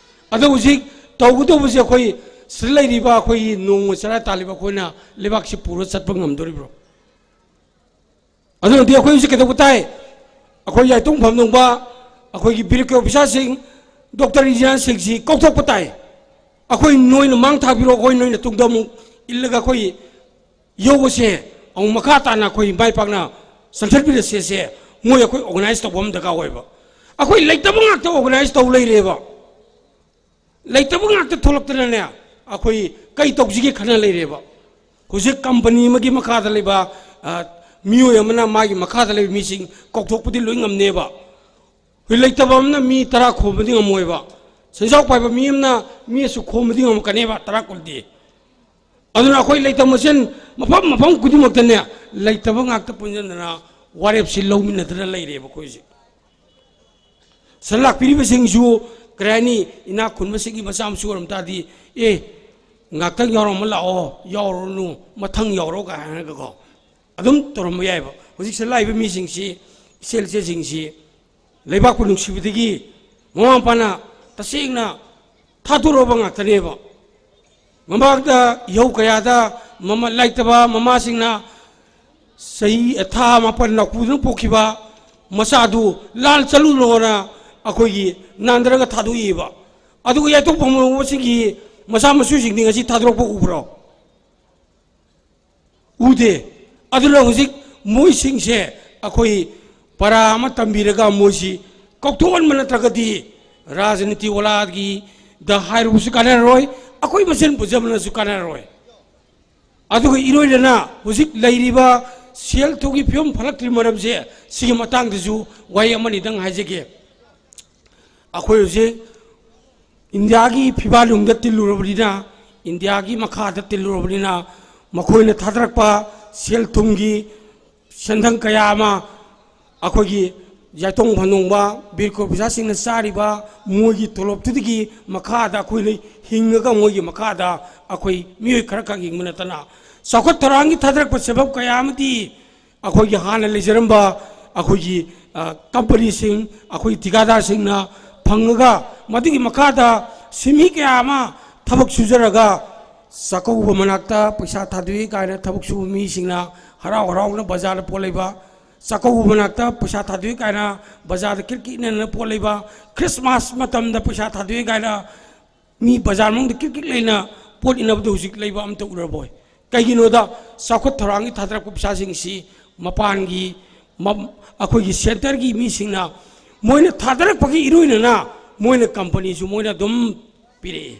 ꯑꯗꯣ ꯍꯧꯖꯤꯛ ꯇꯧꯒꯗꯧꯕꯁꯦ ꯑꯩꯈꯣꯏ ꯁꯤꯗ ꯂꯩꯔꯤꯕ ꯑꯩꯈꯣꯏꯒꯤ ꯅꯣꯡꯃ ꯆꯔꯥ ꯇꯥꯜꯂꯤꯕ ꯑꯩꯈꯣꯏꯅ ꯂꯩꯕꯥꯛꯁꯤ ꯄꯨꯔ ꯆꯠꯄ ꯉꯝꯗꯣꯔꯤꯕ꯭ꯔꯣ? ꯑꯗꯨꯅꯗꯤ ꯑꯩꯈꯣꯏ ꯍꯧꯖꯤꯛ ꯀꯩꯗꯧꯕ ꯇꯥꯏ? ꯑꯩꯈꯣꯏ ꯌꯥꯏꯇꯣꯡ ꯐꯝꯗꯣꯡꯕ, ꯑꯩꯈꯣꯏꯒꯤ ꯕ꯭ꯌꯨꯔꯣꯀ꯭ꯔꯦꯠ ꯑꯣꯐꯤꯁꯥꯔꯁꯤꯡ, ꯗꯣꯛꯇꯔ ꯏꯟꯖꯤꯅꯤꯌꯥꯔꯁꯤꯡꯁꯤ ꯀꯧꯊꯣꯛꯄ ꯇꯥꯏ꯫ ꯑꯩꯈꯣꯏ ꯅꯣꯏꯅ ꯃꯥꯡ ꯊꯥꯕꯤꯔꯣ, ꯑꯩꯈꯣꯏ ꯅꯣꯏꯅ ꯇꯨꯡꯗ ꯑꯃꯨꯛ ꯏꯜꯂꯒ ꯑꯩꯈꯣꯏ ꯌꯧꯕꯁꯦ ꯑꯃꯨꯛ ꯃꯈꯥ ꯇꯥꯅ ꯑꯩꯈꯣꯏ ꯃꯥꯏ ꯄꯥꯛꯅ ꯆꯪꯁꯤꯟꯕꯤꯔꯁꯦꯁꯦ ꯃꯣꯏ ꯑꯩꯈꯣꯏ ꯑꯣꯔꯒꯅꯥꯏꯖ ꯇꯧꯕ ꯑꯃ ꯗꯔꯀꯥꯔ ꯑꯣꯏꯕ꯫ ꯑꯩꯈꯣꯏ ꯂꯩꯇꯕ ꯉꯥꯛꯇ ꯑꯣꯔꯒꯅꯥꯏꯖ ꯇꯧ ꯂꯩꯔꯦꯕ꯫ ꯂꯩꯇꯕ ꯉꯥꯛꯇ ꯊꯣꯛꯂꯛꯇꯅꯅꯦ, ꯑꯩꯈꯣꯏ ꯀꯩ ꯇꯧꯁꯤꯒꯦ ꯈꯟꯅ ꯂꯩꯔꯦꯕ꯫ ꯍꯧꯖꯤꯛ ꯀꯝꯄꯅꯤ ꯑꯃꯒꯤ ꯃꯈꯥꯗ ꯂꯩꯕ, ꯑ, ꯃꯤꯑꯣꯏ ꯑꯃꯅ ꯃꯥꯒꯤ ꯃꯈꯥꯗ ꯂꯩꯕ ꯃꯤꯁꯤꯡ ꯀꯧꯊꯣꯛꯄꯗꯤ ꯂꯣꯏ ꯉꯝꯅꯦꯕ꯫ ꯍꯧꯖꯤꯛ ꯂꯩꯇꯕ ꯑꯃꯅ ꯃꯤ ꯇꯔꯥ ꯈꯣꯝꯕꯗꯤ ꯉꯝꯃꯣꯏꯕ꯫ ꯁꯦꯟꯖꯥꯎ ꯄꯥꯏꯕ ꯃꯤ ꯑꯃꯅ ꯃꯤ ꯑꯁꯨꯛ ꯈꯣꯝꯕꯗꯤ ꯉꯝꯃꯛꯀꯅꯦꯕ, ꯇꯔꯥ ꯀꯨꯟꯗꯤ꯫ ꯑꯗꯨꯅ ꯑꯩꯈꯣꯏ ꯂꯩꯇꯕ ꯃꯁꯦꯟ ꯃꯐꯝ ꯃꯐꯝ ꯈꯨꯗꯤꯡꯃꯛꯇꯅꯦ, ꯂꯩꯇꯕ ꯉꯥꯛꯇ ꯄꯨꯟꯁꯤꯟꯗꯅ ꯋꯥꯔꯦꯞꯁꯤ ꯂꯧꯃꯤꯟꯅꯗꯅ ꯂꯩꯔꯦꯕ ꯑꯩꯈꯣꯏꯁꯦ꯫ ꯁꯟ ꯂꯥꯛꯄꯤꯔꯤꯕꯁꯤꯡꯁꯨ, ꯀꯔꯤ ꯍꯥꯏꯅꯤ, ꯏꯅꯥꯛ ꯈꯨꯟꯕꯁꯤꯡꯒꯤ ꯃꯆꯥ ꯃꯁꯨ ꯑꯣꯏꯔꯝ ꯇꯥꯔꯗꯤ, "ꯑꯦ, ꯉꯥꯛꯇꯪ ꯌꯥꯎꯔꯝꯃ ꯂꯥꯛꯑꯣ, ꯌꯥꯎꯔꯨꯔꯅꯨ, ꯃꯊꯪ ꯌꯥꯎꯔꯣ" ꯀꯥꯏ ꯍꯥꯏꯔꯒꯀꯣ, ꯑꯗꯨꯝ ꯇꯧꯔꯝꯕ ꯌꯥꯏꯕ꯫ ꯍꯧꯖꯤꯛ ꯁꯟ ꯂꯥꯛꯏꯕ ꯃꯤꯁꯤꯡꯁꯤ, ꯏꯆꯦꯜ ꯏꯆꯦꯁꯤꯡꯁꯤ ꯂꯩꯕꯥꯛꯄꯨ ꯅꯨꯡꯁꯤꯕꯗꯒꯤ ꯃꯃꯥ ꯃꯄꯥꯅ ꯇꯁꯦꯡꯅ ꯊꯥꯗꯣꯔꯛꯑꯕ ꯉꯥꯛꯇꯅꯦꯕ꯫ ꯃꯃꯥꯡꯗ ꯏꯍꯧ ꯀꯌꯥꯗ ꯃꯃꯥ, ꯂꯩꯇꯕ ꯃꯃꯥꯁꯤꯡꯅ ꯆꯍꯤ, ꯊꯥ ꯃꯥꯄꯟ ꯅꯥꯎꯄꯨꯗꯨꯅ ꯄꯣꯛꯈꯤꯕ ꯃꯆꯥꯗꯨ ꯂꯥꯟ ꯆꯠꯂꯨꯅꯣꯅ ꯑꯩꯈꯣꯏꯒꯤ ꯅꯥꯟꯊꯔꯒ ꯊꯥꯗꯣꯛꯏꯕ꯫ ꯑꯗꯨꯒ ꯌꯥꯏꯇꯣꯛ ꯐꯝꯍꯧꯕꯁꯤꯡꯒꯤ ꯃꯆꯥ ꯃꯁꯨꯁꯤꯡꯗꯤ ꯉꯁꯤ ꯊꯥꯗꯣꯔꯛꯄ ꯎꯕ꯭ꯔꯣ? ꯎꯗꯦ꯫ ꯑꯗꯨꯅ ꯍꯧꯖꯤꯛ ꯃꯣꯏꯁꯤꯡꯁꯦ ꯑꯩꯈꯣꯏ ꯄꯔꯥ ꯑꯃ ꯇꯝꯕꯤꯔꯒ ꯃꯣꯏꯁꯤ ꯀꯧꯊꯣꯛꯍꯟꯕ ꯅꯠꯇ꯭ꯔꯒꯗꯤ ꯔꯥꯖꯅꯤꯇꯤ ꯋꯥꯂꯥꯒꯤꯗ ꯍꯥꯏꯔꯨꯕꯁꯨ ꯀꯥꯟꯅꯔꯔꯣꯏ, ꯑꯩꯈꯣꯏ ꯃꯁꯦꯟ ꯄꯨꯟꯖꯕꯅꯁꯨ ꯀꯥꯟꯅꯔꯔꯣꯏ꯫ ꯑꯗꯨꯒ ꯏꯔꯣꯏꯔꯅ ꯍꯧꯖꯤꯛ ꯂꯩꯔꯤꯕ ꯁꯦꯜ ꯊꯨꯝꯒꯤ ꯐꯤꯕꯝ ꯐꯠꯂꯛꯇ꯭ꯔꯤꯕ ꯃꯔꯝꯁꯦ, ꯁꯤꯒꯤ ꯃꯇꯥꯡꯗꯁꯨ ꯋꯥꯍꯩ ꯑꯃꯅꯤꯗꯪ ꯍꯥꯏꯖꯒꯦ꯫ ꯑꯩꯈꯣꯏ ꯍꯧꯖꯤꯛ ꯏꯟꯗꯤꯌꯥꯒꯤ ꯐꯤꯕꯥꯂꯨꯝꯗ ꯇꯤꯜꯂꯨꯔꯕꯅꯤꯅ, ꯏꯟꯗꯤꯌꯥꯒꯤ ꯃꯈꯥꯗ ꯇꯤꯜꯂꯨꯔꯕꯅꯤꯅ, ꯃꯈꯣꯏꯅ ꯊꯥꯗꯔꯛꯄ ꯁꯦꯜ ꯊꯨꯝꯒꯤ ꯁꯦꯟꯊꯪ ꯀꯌꯥ ꯑꯃ ꯑꯩꯈꯣꯏꯒꯤ ꯌꯥꯏꯇꯣꯡ ꯐꯟꯗꯣꯡꯕ ꯕꯤꯔ ꯀꯣꯔꯣꯄꯤꯁꯥꯁꯤꯡꯅ ꯆꯥꯔꯤꯕ ꯃꯣꯏꯒꯤ ꯇꯣꯂꯣꯞꯇꯨꯗꯒꯤ ꯃꯈꯥꯗ ꯑꯩꯈꯣꯏꯅ ꯍꯤꯡꯉꯒ ꯃꯣꯏꯒꯤ ꯃꯈꯥꯗ ꯑꯩꯈꯣꯏ ꯃꯤꯑꯣꯏ ꯈꯔꯈꯛ ꯍꯤꯡꯕ ꯅꯠꯇꯅ, ꯆꯥꯎꯈꯠ ꯊꯧꯔꯥꯡꯒꯤ ꯊꯥꯗꯔꯛꯄ ꯁꯦꯟꯐꯝ ꯀꯌꯥ ꯑꯃꯗꯤ ꯑꯩꯈꯣꯏꯒꯤ ꯍꯥꯟꯅ ꯂꯩꯖꯔꯝꯕ ꯑꯩꯈꯣꯏꯒꯤ, ꯑ, ꯀꯝꯄꯅꯤꯁꯤꯡ, ꯑꯩꯈꯣꯏ ꯊꯤꯀꯥꯗꯥꯔꯁꯤꯡꯅ ꯐꯪꯉꯒ, ꯃꯗꯨꯒꯤ ꯃꯈꯥꯗ ꯁꯤꯟꯃꯤ ꯀꯌꯥ ꯑꯃ ꯊꯕꯛ ꯁꯨꯖꯔꯒ, ꯆꯥꯛꯀꯧꯕ ꯃꯅꯥꯛꯇ ꯄꯩꯁꯥ ꯊꯥꯗꯣꯛꯏ ꯀꯥꯏꯅ ꯊꯕꯛ ꯁꯨꯕ ꯃꯤꯁꯤꯡꯅ ꯍꯔꯥꯎ ꯍꯔꯥꯎꯅ ꯕꯖꯥꯔꯗ ꯄꯣꯠ ꯂꯩꯕ, ꯆꯥꯛꯀꯧꯕ ꯃꯅꯥꯛꯇ ꯄꯩꯁꯥ ꯊꯥꯗꯣꯛꯏ ꯀꯥꯏꯅ ꯕꯖꯥꯔꯗ ꯀ꯭ꯔꯤꯛ ꯀ꯭ꯔꯤꯛ ꯏꯟꯅꯗꯅ ꯄꯣꯠ ꯂꯩꯕ, ꯈ꯭ꯔꯤꯁꯃꯥꯁ ꯃꯇꯝꯗ ꯄꯩꯁꯥ ꯊꯥꯗꯣꯛꯏ ꯀꯥꯏꯅ ꯃꯤ ꯕꯖꯥꯔ ꯃꯅꯨꯡꯗ ꯀ꯭ꯔꯤꯛ ꯀ꯭ꯔꯤꯛ ꯂꯩꯅ ꯄꯣꯠ ꯏꯟꯅꯕꯗꯨ ꯍꯧꯖꯤꯛ ꯂꯩꯕ ꯑꯝꯇ ꯎꯔꯕꯣꯏ? ꯀꯩꯒꯤꯅꯣꯗ, ꯆꯥꯎꯈꯠ ꯊꯧꯔꯥꯡꯒꯤ ꯊꯥꯗꯔꯛꯄ ꯄꯩꯁꯥꯁꯤꯡꯁꯤ ꯃꯄꯥꯟꯒꯤ, ꯃ-, ꯑꯩꯈꯣꯏꯒꯤ ꯁꯦꯟꯇꯔꯒꯤ ꯃꯤꯁꯤꯡꯅ ꯃꯣꯏꯅ ꯊꯥꯗꯔꯛꯄꯒꯤ ꯏꯔꯣꯏꯅꯅ ꯃꯣꯏꯅ ꯀꯝꯄꯅꯤꯁꯨ ꯃꯣꯏꯅ ꯑꯗꯨꯝ ꯄꯤꯔꯛꯏ꯫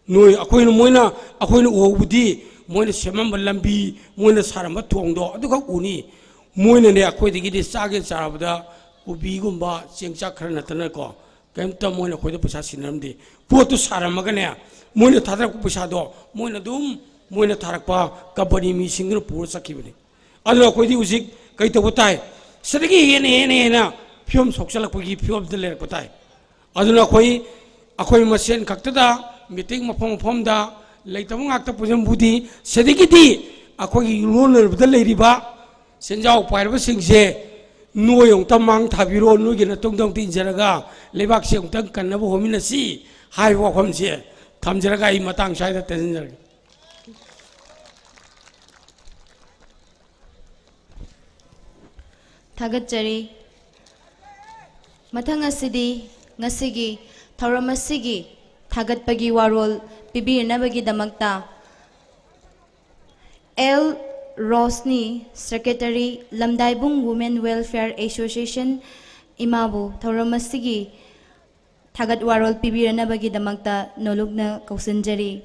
ꯅꯣꯏ, ꯑꯩꯈꯣꯏꯅ, ꯃꯣꯏꯅ, ꯑꯩꯈꯣꯏꯅ ꯎꯍꯧꯕꯗꯤ ꯃꯣꯏꯅ ꯁꯦꯝꯃꯝꯕ ꯂꯝꯕꯤ, ꯃꯣꯏꯅ ꯁꯥꯔꯝꯕ ꯊꯣꯡꯗꯣ ꯑꯗꯨꯈꯛ ꯎꯅꯤ꯫ ꯃꯣꯏꯅꯅꯦ, ꯑꯩꯈꯣꯏꯗꯒꯤꯗꯤ ꯆꯥꯒꯦ ꯆꯥꯔꯕꯗ ꯀꯣꯕꯤꯒꯨꯝꯕ ꯆꯦꯡ ꯆꯥꯛ ꯈꯔ ꯅꯠꯇꯅꯀꯣ, ꯀꯩꯝꯇ ꯃꯣꯏꯅ ꯑꯩꯈꯣꯏꯗ ꯄꯩꯁꯥ ꯁꯤꯟꯅꯔꯝꯗꯦ꯫ ꯄꯣꯠꯇꯨ ꯁꯥꯔꯝꯃꯒꯅꯦ, ꯃꯣꯏꯅ ꯊꯥꯗꯔꯛꯄ ꯄꯩꯁꯥꯗꯣ ꯃꯣꯏꯅ ꯑꯗꯨꯝ, ꯃꯣꯏꯅ ꯊꯥꯔꯛꯄ ꯀꯝꯄꯅꯤ ꯃꯤꯁꯤꯡꯗꯨꯅ ꯄꯨꯔ ꯆꯠꯈꯤꯕꯅꯤ꯫ ꯑꯗꯨꯅ ꯑꯩꯈꯣꯏꯗꯤ ꯍꯧꯖꯤꯛ ꯀꯩ ꯇꯧꯕ ꯇꯥꯏ? ꯁꯤꯗꯒꯤ ꯍꯦꯟꯅ, ꯍꯦꯟꯅ, ꯍꯦꯟꯅ ꯐꯤꯕꯝ ꯁꯣꯛꯆꯜꯂꯛꯄꯒꯤ ꯐꯤꯕꯝꯗ ꯂꯩꯔꯛꯄ ꯇꯥꯏ꯫ ꯑꯗꯨꯅ ꯑꯩꯈꯣꯏ, ꯑꯩꯈꯣꯏ ꯃꯁꯦꯟ ꯈꯛꯇꯗ ꯃꯤꯇꯤꯡ ꯃꯐꯝ ꯃꯐꯝꯗ ꯂꯩꯇꯕ ꯉꯥꯛꯇ ꯄꯨꯟꯁꯤꯟꯕꯨꯗꯤ, ꯁꯤꯗꯒꯤꯗꯤ ꯑꯩꯈꯣꯏꯒꯤ ꯌꯨꯝꯂꯣꯟꯅꯕꯗ ꯂꯩꯔꯤꯕ ꯁꯦꯟꯖꯥꯎ ꯄꯥꯏꯔꯕꯁꯤꯡꯁꯦ, ꯅꯣꯏ ꯑꯃꯨꯛꯇ ꯃꯥꯡ ꯊꯥꯕꯤꯔꯣ, ꯅꯣꯏꯒꯤ ꯅꯇꯨꯡꯗ ꯑꯃꯨꯛꯇ ꯏꯟꯖꯔꯒ ꯂꯩꯕꯥꯛꯁꯦ ꯑꯃꯨꯛꯇꯪ ꯀꯟꯅꯕ ꯍꯣꯠꯃꯤꯟꯅꯁꯤ ꯍꯥꯏꯕ ꯋꯥꯐꯝꯁꯦ ꯊꯝꯖꯔꯒ ꯑꯩ ꯃꯇꯥꯡ ꯁ꯭ꯋꯥꯏꯗ ꯇꯦꯟꯁꯤꯟꯖꯔꯒꯦ꯫ ꯊꯥꯒꯠꯆꯔꯤ꯫ ꯃꯊꯪ ꯑꯁꯤꯗꯤ ꯉꯁꯤꯒꯤ ꯊꯧꯔꯝ ꯑꯁꯤꯒꯤ ꯊꯥꯒꯠꯄꯒꯤ ꯋꯥꯔꯣꯜ ꯄꯤꯕꯤꯅꯕꯒꯤꯗꯃꯛꯇ L Roshni, secretary, Lamdaibung women welfare association, ꯏꯃꯥꯕꯨ ꯊꯧꯔꯝ ꯑꯁꯤꯒꯤ ꯊꯥꯒꯠ ꯋꯥꯔꯣꯜ ꯄꯤꯕꯤꯔꯅꯕꯒꯤꯗꯃꯛꯇ ꯅꯣꯂꯨꯛꯅ ꯀꯧꯁꯤꯟꯖꯔꯤ꯫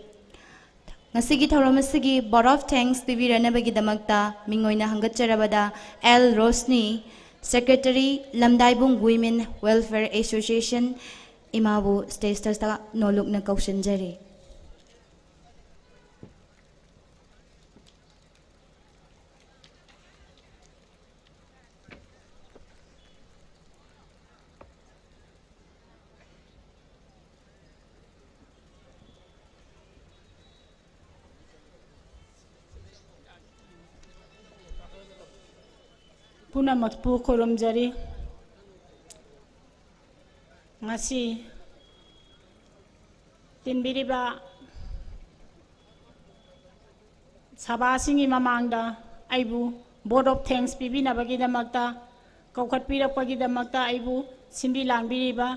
ꯉꯁꯤꯒꯤ ꯊꯧꯔꯝ ꯑꯁꯤꯒꯤ vote of thanks ꯄꯤꯕꯤꯔꯅꯕꯒꯤꯗꯃꯛꯇ ꯃꯤꯡ ꯑꯣꯏꯅ ꯍꯪꯒꯠꯆꯔꯕꯗ L Roshni, secretary, Lamdaibung women welfare association, ꯏꯃꯥꯕꯨ ꯁ꯭ꯇꯦꯖꯇ ꯅꯣꯂꯨꯛꯅ ꯀꯧꯁꯤꯟꯖꯔꯤ꯫ ꯄꯨꯝꯅꯃꯛꯄꯨ ꯈꯨꯔꯨꯝꯖꯔꯤ꯫ ꯉꯁꯤ ꯇꯤꯟꯕꯤꯔꯤꯕ ꯁꯚꯥꯁꯤꯡꯒꯤ ꯃꯃꯥꯡꯗ ꯑꯩꯕꯨ vote of thanks ꯄꯤꯕꯤꯅꯕꯒꯤꯗꯃꯛꯇ, ꯀꯧꯈꯠꯄꯤꯔꯛꯄꯒꯤꯗꯃꯛꯇ ꯑꯩꯕꯨ ꯁꯤꯟꯕꯤ ꯂꯥꯡꯕꯤꯔꯤꯕ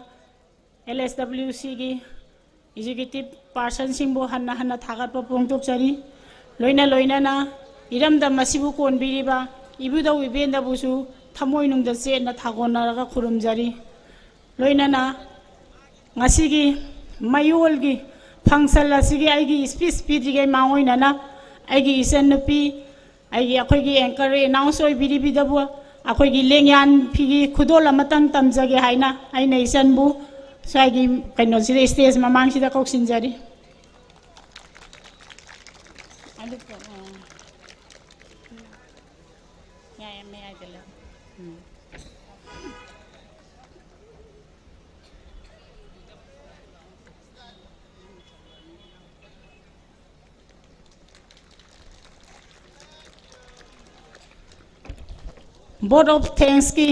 ꯑꯦꯜ ꯑꯦꯁ ꯗꯕ꯭ꯂꯤꯎ ꯁꯤꯒꯤ executive personꯁꯤꯡꯕꯨ ꯍꯟꯅ ꯍꯟꯅ ꯊꯥꯒꯠꯄ ꯐꯣꯡꯗꯣꯛꯆꯔꯤ꯫ ꯂꯣꯏꯅ ꯂꯣꯏꯅꯅ ꯏꯔꯝꯗꯝ ꯑꯁꯤꯕꯨ ꯀꯣꯟꯕꯤꯔꯤꯕ ꯏꯕꯨꯙꯧ ꯏꯕꯦꯟꯗꯕꯨꯁꯨ ꯊꯃꯣꯏꯅꯨꯡꯗ ꯆꯦꯠꯅ ꯊꯥꯒꯣꯟꯅꯔꯒ ꯈꯨꯔꯨꯝꯖꯔꯤ꯫ ꯂꯣꯏꯅꯅ ꯉꯁꯤꯒꯤ ꯃꯌꯣꯜꯒꯤ function ꯑꯁꯤꯒꯤ ꯑꯩꯒꯤ speech ꯄꯤꯗ꯭ꯔꯤꯉꯩ ꯃꯥꯡ ꯑꯣꯏꯅꯅ ꯑꯩꯒꯤ ꯏꯆꯟꯅꯨꯄꯤ, ꯑꯩꯒꯤ, ꯑꯩꯈꯣꯏꯒꯤ anchor announce ꯑꯣꯏꯕꯤꯔꯤꯕꯤꯗꯕꯨ ꯑꯩꯈꯣꯏꯒꯤ ꯂꯦꯡꯌꯥꯟ ꯐꯤꯒꯤ ꯈꯨꯗꯣꯜ ꯑꯃꯇꯪ ꯇꯝꯖꯒꯦ ꯍꯥꯏꯅ ꯑꯩꯅ ꯏꯆꯟꯕꯨ ꯁ꯭ꯋꯥꯏꯒꯤ ꯀꯩꯅꯣꯁꯤꯗ, stage ꯃꯃꯥꯡꯁꯤꯗ ꯀꯧꯁꯤꯟꯖꯔꯤ꯫ ꯑꯗꯨ, ꯑ, ꯌꯥꯏ, ꯃꯌꯥꯏꯗ ꯂꯩ꯫ ꯎꯝ꯫ Vote of thanksꯀꯤ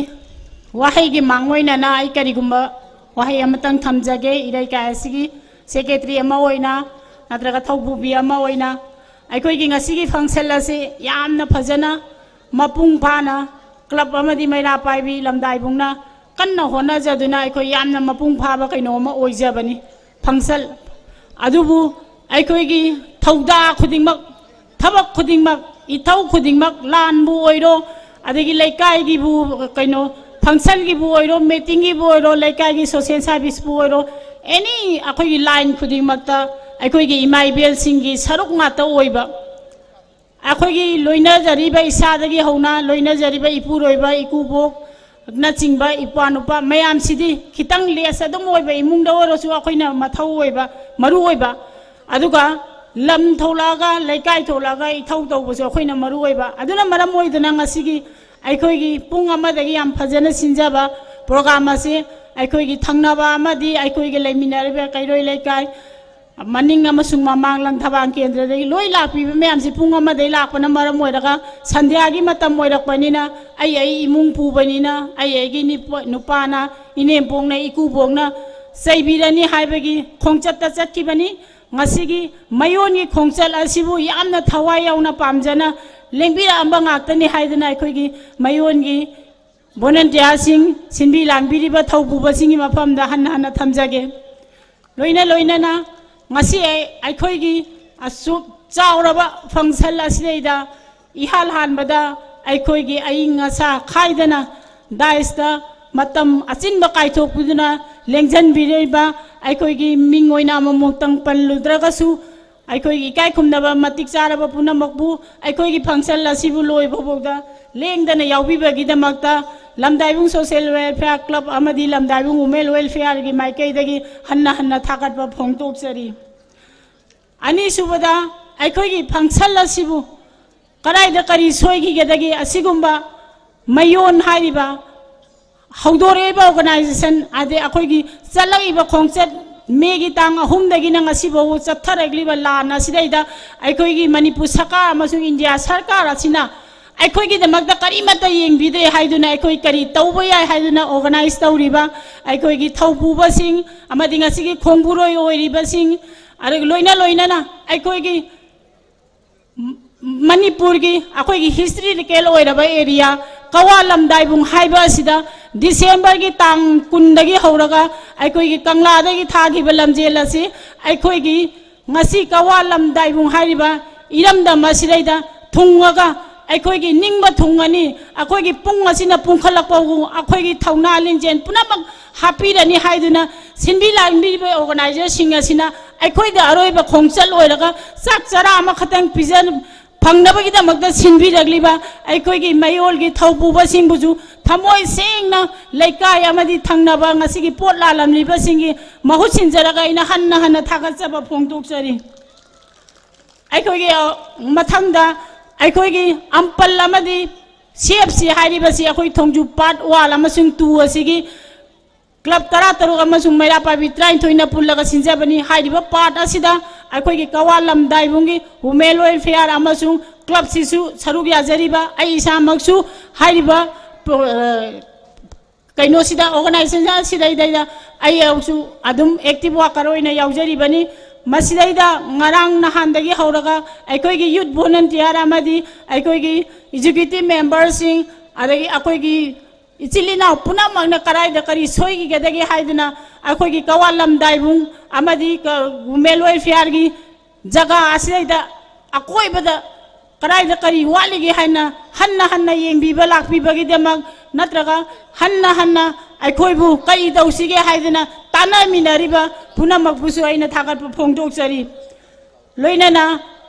ꯋꯥꯍꯩꯒꯤ ꯃꯥꯡ ꯑꯣꯏꯅꯅ ꯑꯩ ꯀꯔꯤꯒꯨꯝꯕ ꯋꯥꯍꯩ ꯑꯃꯇꯪ ꯊꯝꯖꯒꯦ꯫ ꯏꯔꯩꯀꯥꯏ ꯑꯁꯤꯒꯤ secretary ꯑꯃ ꯑꯣꯏꯅ ꯅꯠꯇ꯭ꯔꯒ ꯊꯧꯄꯨꯕꯤ ꯑꯃ ꯑꯣꯏꯅ ꯑꯩꯈꯣꯏꯒꯤ ꯉꯁꯤꯒꯤ function ꯑꯁꯤ ꯌꯥꯝꯅ ꯐꯖꯅ ꯃꯄꯨꯡ ꯐꯥꯅ club ꯑꯃꯗꯤ ꯃꯩꯔꯥ ꯄꯥꯏꯕꯤ ꯂꯝꯗꯥꯏꯕꯨꯡꯅ ꯀꯟꯅ ꯍꯣꯠꯅꯖꯗꯨꯅ ꯑꯩꯈꯣꯏ ꯌꯥꯝꯅ ꯃꯄꯨꯡ ꯐꯥꯕ ꯀꯩꯅꯣ ꯑꯃ ꯑꯣꯏꯖꯕꯅꯤ꯫ Function ꯑꯗꯨꯕꯨ ꯑꯩꯈꯣꯏꯒꯤ ꯊꯧꯗꯥ ꯈꯨꯗꯤꯡꯃꯛ, ꯊꯕꯛ ꯈꯨꯗꯤꯡꯃꯛ, ꯏꯊꯧ ꯈꯨꯗꯤꯡꯃꯛ, ꯂꯥꯟꯕꯨ ꯑꯣꯏꯔꯣ, ꯑꯗꯒꯤ ꯂꯩꯀꯥꯏꯒꯤꯕꯨ ꯀꯩꯅꯣ, functionꯒꯤꯕꯨ ꯑꯣꯏꯔꯣ, meetingꯒꯤꯕꯨ ꯑꯣꯏꯔꯣ, ꯂꯩꯀꯥꯏꯒꯤ social serviceꯄꯨ ꯑꯣꯏꯔꯣ, any ꯑꯩꯈꯣꯏꯒꯤ line ꯈꯨꯗꯤꯡꯃꯛꯇ ꯑꯩꯈꯣꯏꯒꯤ ꯏꯃꯥ ꯏꯕꯦꯜꯁꯤꯡꯒꯤ ꯁꯔꯨꯛ ꯉꯥꯛꯇ ꯑꯣꯏꯕ꯫ ꯑꯩꯈꯣꯏꯒꯤ ꯂꯣꯏꯅꯖꯔꯤꯕ, ꯏꯁꯥꯗꯒꯤ ꯍꯧꯅ ꯂꯣꯏꯅꯖꯔꯤꯕ ꯏꯄꯨꯔꯣꯏꯕ, ꯏꯀꯨꯕꯣꯛꯅꯆꯤꯡꯕ, ꯏꯄ꯭ꯋꯥ ꯅꯨꯄꯥ ꯃꯌꯥꯝꯁꯤꯗꯤ ꯈꯤꯇꯪ less ꯑꯗꯨꯝ ꯑꯣꯏꯕ, ꯏꯃꯨꯡꯗ ꯑꯣꯏꯔꯁꯨ ꯑꯩꯈꯣꯏꯅ ꯃꯊꯧ ꯑꯣꯏꯕ, ꯃꯔꯨ ꯑꯣꯏꯕ꯫ ꯑꯗꯨꯒ ꯂꯝ ꯊꯣꯛꯂꯛꯑꯒ, ꯂꯩꯀꯥꯏ ꯊꯣꯛꯂꯛꯑꯒ ꯏꯊꯧ ꯇꯧꯕꯁꯨ ꯑꯩꯈꯣꯏꯅ ꯃꯔꯨ ꯑꯣꯏꯕ꯫ ꯑꯗꯨꯅ ꯃꯔꯝ ꯑꯣꯏꯗꯅ ꯉꯁꯤꯒꯤ ꯑꯩꯈꯣꯏꯒꯤ ꯄꯨꯡ ꯑꯃꯗꯒꯤ ꯌꯥꯝ ꯐꯖꯅ ꯁꯤꯟꯖꯕ program ꯑꯁꯤ ꯑꯩꯈꯣꯏꯒꯤ ꯊꯪꯅꯕ ꯑꯃꯗꯤ ꯑꯩꯈꯣꯏꯒꯤ ꯂꯩꯃꯤꯟꯅꯔꯤꯕ ꯀꯩꯔꯣꯏ ꯂꯩꯀꯥꯏ, ꯃꯅꯤꯡ ꯑꯃꯁꯨꯡ ꯃꯃꯥꯡ ꯂꯪꯊꯕꯥꯜ ꯀꯦꯟꯗ꯭ꯔꯗꯒꯤ ꯂꯣꯏ ꯂꯥꯛꯄꯤꯕ ꯃꯌꯥꯝꯁꯤ ꯄꯨꯡ ꯑꯃꯗꯒꯤ ꯂꯥꯛꯄꯅ ꯃꯔꯝ ꯑꯣꯏꯔꯒ ꯁꯟꯙ꯭ꯌꯥꯒꯤ ꯃꯇꯝ ꯑꯣꯏꯔꯛꯄꯅꯤꯅ, ꯑꯩ ꯑꯩ ꯏꯃꯨꯡ ꯄꯨꯕꯅꯤꯅ, ꯑꯩ ꯑꯩꯒꯤ ꯅꯤꯄ-, ꯅꯨꯄꯥꯅ, ꯏꯅꯦꯝꯄꯣꯛꯅ, ꯏꯀꯨꯕꯣꯛꯅ ꯆꯩꯕꯤꯔꯅꯤ ꯍꯥꯏꯕꯒꯤ ꯈꯣꯡꯆꯠꯇ ꯆꯠꯈꯤꯕꯅꯤ꯫ ꯉꯁꯤꯒꯤ ꯃꯌꯣꯟꯒꯤ ꯈꯣꯡꯆꯠ ꯑꯁꯤꯕꯨ ꯌꯥꯝꯅ ꯊꯋꯥꯏ ꯌꯥꯎꯅ ꯄꯥꯝꯖꯅ ꯂꯦꯡꯕꯤꯔꯛꯑꯝꯕ ꯉꯥꯛꯇꯅꯤ ꯍꯥꯏꯗꯨꯅ ꯑꯩꯈꯣꯏꯒꯤ ꯃꯌꯣꯟꯒꯤ volunteerꯁꯤꯡ, ꯁꯤꯟꯕꯤ ꯂꯥꯡꯕꯤꯔꯤꯕ ꯊꯧꯄꯨꯕꯁꯤꯡꯒꯤ ꯃꯐꯝꯗ ꯍꯟꯅ ꯍꯟꯅ ꯊꯝꯖꯒꯦ꯫ ꯂꯣꯏꯅ ꯂꯣꯏꯅꯅ ꯉꯁꯤ ꯑꯩ-, ꯑꯩꯈꯣꯏꯒꯤ ꯑꯁꯨꯛ ꯆꯥꯎꯔꯕ function ꯑꯁꯤꯗꯩꯗ ꯏꯍꯥꯟ ꯍꯥꯟꯕꯗ ꯑꯩꯈꯣꯏꯒꯤ ꯑꯏꯪ ꯑꯁꯥ ꯈꯥꯏꯗꯅ dais ꯃꯇꯝ ꯑꯆꯤꯟꯕ ꯀꯥꯏꯊꯣꯛꯄꯤꯗꯨꯅ ꯂꯦꯡꯁꯤꯟꯕꯤꯔꯤꯕ ꯑꯩꯈꯣꯏꯒꯤ ꯃꯤꯡ ꯑꯣꯏꯅ ꯑꯃꯃꯨꯛꯇꯪ ꯄꯜꯂꯨꯗ꯭ꯔꯒꯁꯨ, ꯑꯩꯈꯣꯏꯒꯤ ꯏꯀꯥꯏ ꯈꯨꯝꯅꯕ ꯃꯇꯤꯛ ꯆꯥꯔꯕ ꯄꯨꯝꯅꯃꯛꯄꯨ ꯑꯩꯈꯣꯏꯒꯤ function ꯑꯁꯤꯕꯨ ꯂꯣꯏꯕ ꯐꯥꯎꯗ ꯂꯦꯡꯗꯅ ꯌꯥꯎꯕꯤꯕꯒꯤꯗꯃꯛꯇ ꯂꯝꯗꯥꯏꯕꯨꯡ Social Welfare Club ꯑꯃꯗꯤ ꯂꯝꯗꯥꯏꯕꯨꯡ Women Welfareꯒꯤ ꯃꯥꯏꯀꯩꯗꯒꯤ ꯍꯟꯅ ꯍꯟꯅ ꯊꯥꯒꯠꯄ ꯐꯣꯡꯗꯣꯛꯆꯔꯤ꯫ ꯑꯅꯤꯁꯨꯕꯗ, ꯑꯩꯈꯣꯏꯒꯤ function ꯑꯁꯤꯕꯨ ꯀꯗꯥꯏꯗ ꯀꯔꯤ ꯁꯣꯏꯈꯤꯒꯗꯒꯦ? ꯑꯁꯤꯒꯨꯝꯕ ꯃꯌꯣꯟ ꯍꯥꯏꯔꯤꯕ ꯍꯧꯗꯣꯔꯛꯏꯕ organization, ꯑꯗꯩ ꯑꯩꯈꯣꯏꯒꯤ ꯆꯠꯂꯛꯏꯕ ꯈꯣꯡꯆꯠ, ꯃꯦꯒꯤ ꯇꯥꯡ ꯑꯍꯨꯝꯗꯒꯤꯅ ꯉꯁꯤ ꯐꯥꯎꯕ ꯆꯠꯊꯔꯛꯂꯤꯕ ꯂꯥꯟ ꯑꯁꯤꯗꯩꯗ ꯑꯩꯈꯣꯏꯒꯤ ꯃꯅꯤꯄꯨꯔ ꯁꯔꯀꯥꯔ ꯑꯃꯁꯨꯡ ꯏꯟꯗꯤꯌꯥ ꯁꯔꯀꯥꯔ ꯑꯁꯤꯅ ꯑꯩꯈꯣꯏꯒꯤꯗꯃꯛꯇ ꯀꯔꯤꯃꯠꯇ ꯌꯦꯡꯕꯤꯗꯦ ꯍꯥꯏꯗꯨꯅ, ꯑꯩꯈꯣꯏ ꯀꯔꯤ ꯇꯧꯕ ꯌꯥꯏ ꯍꯥꯏꯗꯨꯅ organize ꯇꯧꯔꯤꯕ ꯑꯩꯈꯣꯏꯒꯤ ꯊꯧꯄꯨꯕꯁꯤꯡ ꯑꯃꯗꯤ ꯉꯁꯤꯒꯤ ꯈꯣꯡꯕꯨꯔꯣꯏ ꯑꯣꯏꯔꯤꯕꯁꯤꯡ, ꯑꯗꯨꯒ ꯂꯣꯏꯅ ꯂꯣꯏꯅꯅ ꯑꯩꯈꯣꯏꯒꯤ ꯃꯅꯤꯄꯨꯔꯒꯤ ꯑꯩꯈꯣꯏꯒꯤ historical ꯑꯣꯏꯔꯕ area ꯀꯋꯥ ꯂꯝꯗꯥꯏꯕꯨꯡ ꯍꯥꯏꯕ ꯑꯁꯤꯗ ꯗꯤꯁꯦꯝꯕꯔꯒꯤ ꯇꯥꯡ ꯀꯨꯟꯗꯒꯤ ꯍꯧꯔꯒ ꯑꯩꯈꯣꯏꯒꯤ ꯀꯪꯂꯥꯗꯒꯤ ꯊꯥꯈꯤꯕ ꯂꯝꯖꯦꯜ ꯑꯁꯤ ꯑꯩꯈꯣꯏꯒꯤ ꯉꯁꯤ ꯀꯋꯥ ꯂꯝꯗꯥꯏꯕꯨꯡ ꯍꯥꯏꯔꯤꯕ ꯏꯔꯝꯗꯝ ꯑꯁꯤꯗꯩꯗ ꯊꯨꯡꯉꯒ ꯑꯩꯈꯣꯏꯒꯤ ꯅꯤꯡꯕ ꯊꯨꯡꯉꯅꯤ, ꯑꯩꯈꯣꯏꯒꯤ ꯄꯨꯡ ꯑꯁꯤꯅ ꯄꯨꯡꯈꯠꯂꯛꯄꯕꯨ ꯑꯩꯈꯣꯏꯒꯤ ꯊꯧꯅꯥ ꯂꯤꯡꯖꯦꯜ ꯄꯨꯝꯅꯃꯛ ꯍꯥꯞꯄꯤꯔꯅꯤ ꯍꯥꯏꯗꯨꯅ ꯁꯤꯟꯕꯤ ꯂꯥꯡꯕꯤꯔꯤꯕ organizerꯁꯤꯡ ꯑꯁꯤꯅ ꯑꯩꯈꯣꯏꯗ ꯑꯔꯣꯏꯕ ꯈꯣꯡꯆꯠ ꯑꯣꯏꯔꯒ ꯆꯥꯛ ꯆꯔꯥ ꯑꯃꯈꯛꯇꯪ ꯄꯤꯖ ꯐꯪꯅꯕꯒꯤꯗꯃꯛꯇ ꯁꯤꯟꯕꯤꯔꯛꯂꯤꯕ ꯑꯩꯈꯣꯏꯒꯤ ꯃꯌꯣꯜꯒꯤ ꯊꯧꯄꯨꯕꯁꯤꯡꯕꯨꯁꯨ ꯊꯃꯣꯏ ꯁꯦꯡꯅ ꯂꯩꯀꯥꯏ ꯑꯃꯗꯤ ꯊꯪꯅꯕ ꯉꯁꯤꯒꯤ ꯄꯣꯠ ꯂꯥꯜꯂꯝꯂꯤꯕꯁꯤꯡꯒꯤ ꯃꯍꯨꯠ ꯁꯤꯟꯖꯔꯒ ꯑꯩꯅ ꯍꯟꯅ ꯍꯟꯅ ꯊꯥꯒꯠꯆꯕ ꯐꯣꯡꯗꯣꯛꯆꯔꯤ꯫ ꯑꯩꯈꯣꯏꯒꯤ, ꯑ, ꯃꯊꯪꯗ ꯑꯩꯈꯣꯏꯒꯤ ꯑꯝꯄꯜ ꯑꯃꯗꯤ CFC ꯍꯥꯏꯔꯤꯕꯁꯤ ꯑꯩꯈꯣꯏ ꯊꯣꯡꯖꯨ part one ꯑꯃꯁꯨꯡ two ꯑꯁꯤꯒꯤ club ꯇꯔꯥꯇꯔꯨꯛ ꯑꯃꯁꯨꯡ ꯃꯩꯔꯥ ꯄꯥꯏꯕꯤ ꯇꯔꯥꯅꯤꯊꯣꯏꯅ ꯄꯨꯜꯂꯒ ꯁꯤꯟꯖꯕꯅꯤ꯫ ꯍꯥꯏꯔꯤꯕ part ꯑꯁꯤꯗ ꯑꯩꯈꯣꯏꯒꯤ ꯀꯋꯥ ꯂꯝꯗꯥꯏꯕꯨꯡꯒꯤ Women Welfare ꯑꯃꯁꯨꯡ clubꯁꯤꯁꯨ ꯁꯔꯨꯛ ꯌꯥꯖꯔꯤꯕ ꯑꯩ ꯏꯁꯥꯃꯛꯁꯨ ꯍꯥꯏꯔꯤꯕ, ꯑ, ꯀꯩꯅꯣꯁꯤꯗ, organization ꯑꯁꯤꯗꯩꯗꯩꯗ ꯑꯩꯁꯨ ꯑꯗꯨꯝ active worker ꯑꯣꯏꯅ ꯌꯥꯎꯖꯔꯤꯕꯅꯤ꯫ ꯃꯁꯤꯗꯩꯗ ꯉꯔꯥꯡ ꯅꯍꯥꯟꯗꯒꯤ ꯍꯧꯔꯒ ꯑꯩꯈꯣꯏꯒꯤ youth volunteer ꯑꯃꯗꯤ ꯑꯩꯈꯣꯏꯒꯤ executive memberꯁꯤꯡ, ꯑꯗꯒꯤ ꯑꯩꯈꯣꯏꯒꯤ ꯏꯆꯤꯜ ꯏꯅꯥꯎ ꯄꯨꯝꯅꯃꯛꯅ ꯀꯗꯥꯏꯗ ꯀꯔꯤ ꯁꯣꯏꯈꯤꯒꯗꯒꯦ ꯍꯥꯏꯗꯨꯅ ꯑꯩꯈꯣꯏꯒꯤ ꯀꯋꯥ ꯂꯝꯗꯥꯏꯕꯨꯡ ꯑꯃꯗꯤ ꯀ-, Women Welfareꯒꯤ ꯖꯒꯥ ꯑꯁꯤꯗꯩꯗ ꯑꯀꯣꯏꯕꯗ ꯀꯗꯥꯏꯗ ꯀꯔꯤ ꯋꯥꯠꯂꯤꯒꯦ ꯍꯥꯏꯅ ꯍꯟꯅ ꯍꯟꯅ ꯌꯦꯡꯕꯤꯕ ꯂꯥꯛꯄꯤꯕꯒꯤꯗꯃꯛ ꯅꯠꯇ꯭ꯔꯒ ꯍꯟꯅ ꯍꯟꯅ ꯑꯩꯈꯣꯏꯕꯨ ꯀꯔꯤ ꯇꯧꯁꯤꯒꯦ ꯍꯥꯏꯗꯅ ꯇꯥꯟꯅꯃꯤꯟꯅꯔꯤꯕ ꯄꯨꯝꯅꯃꯛꯄꯨꯁꯨ ꯑꯩꯅ ꯊꯥꯒꯠꯄ ꯐꯣꯡꯗꯣꯛꯆꯔꯤ꯫ ꯂꯣꯏꯅꯅ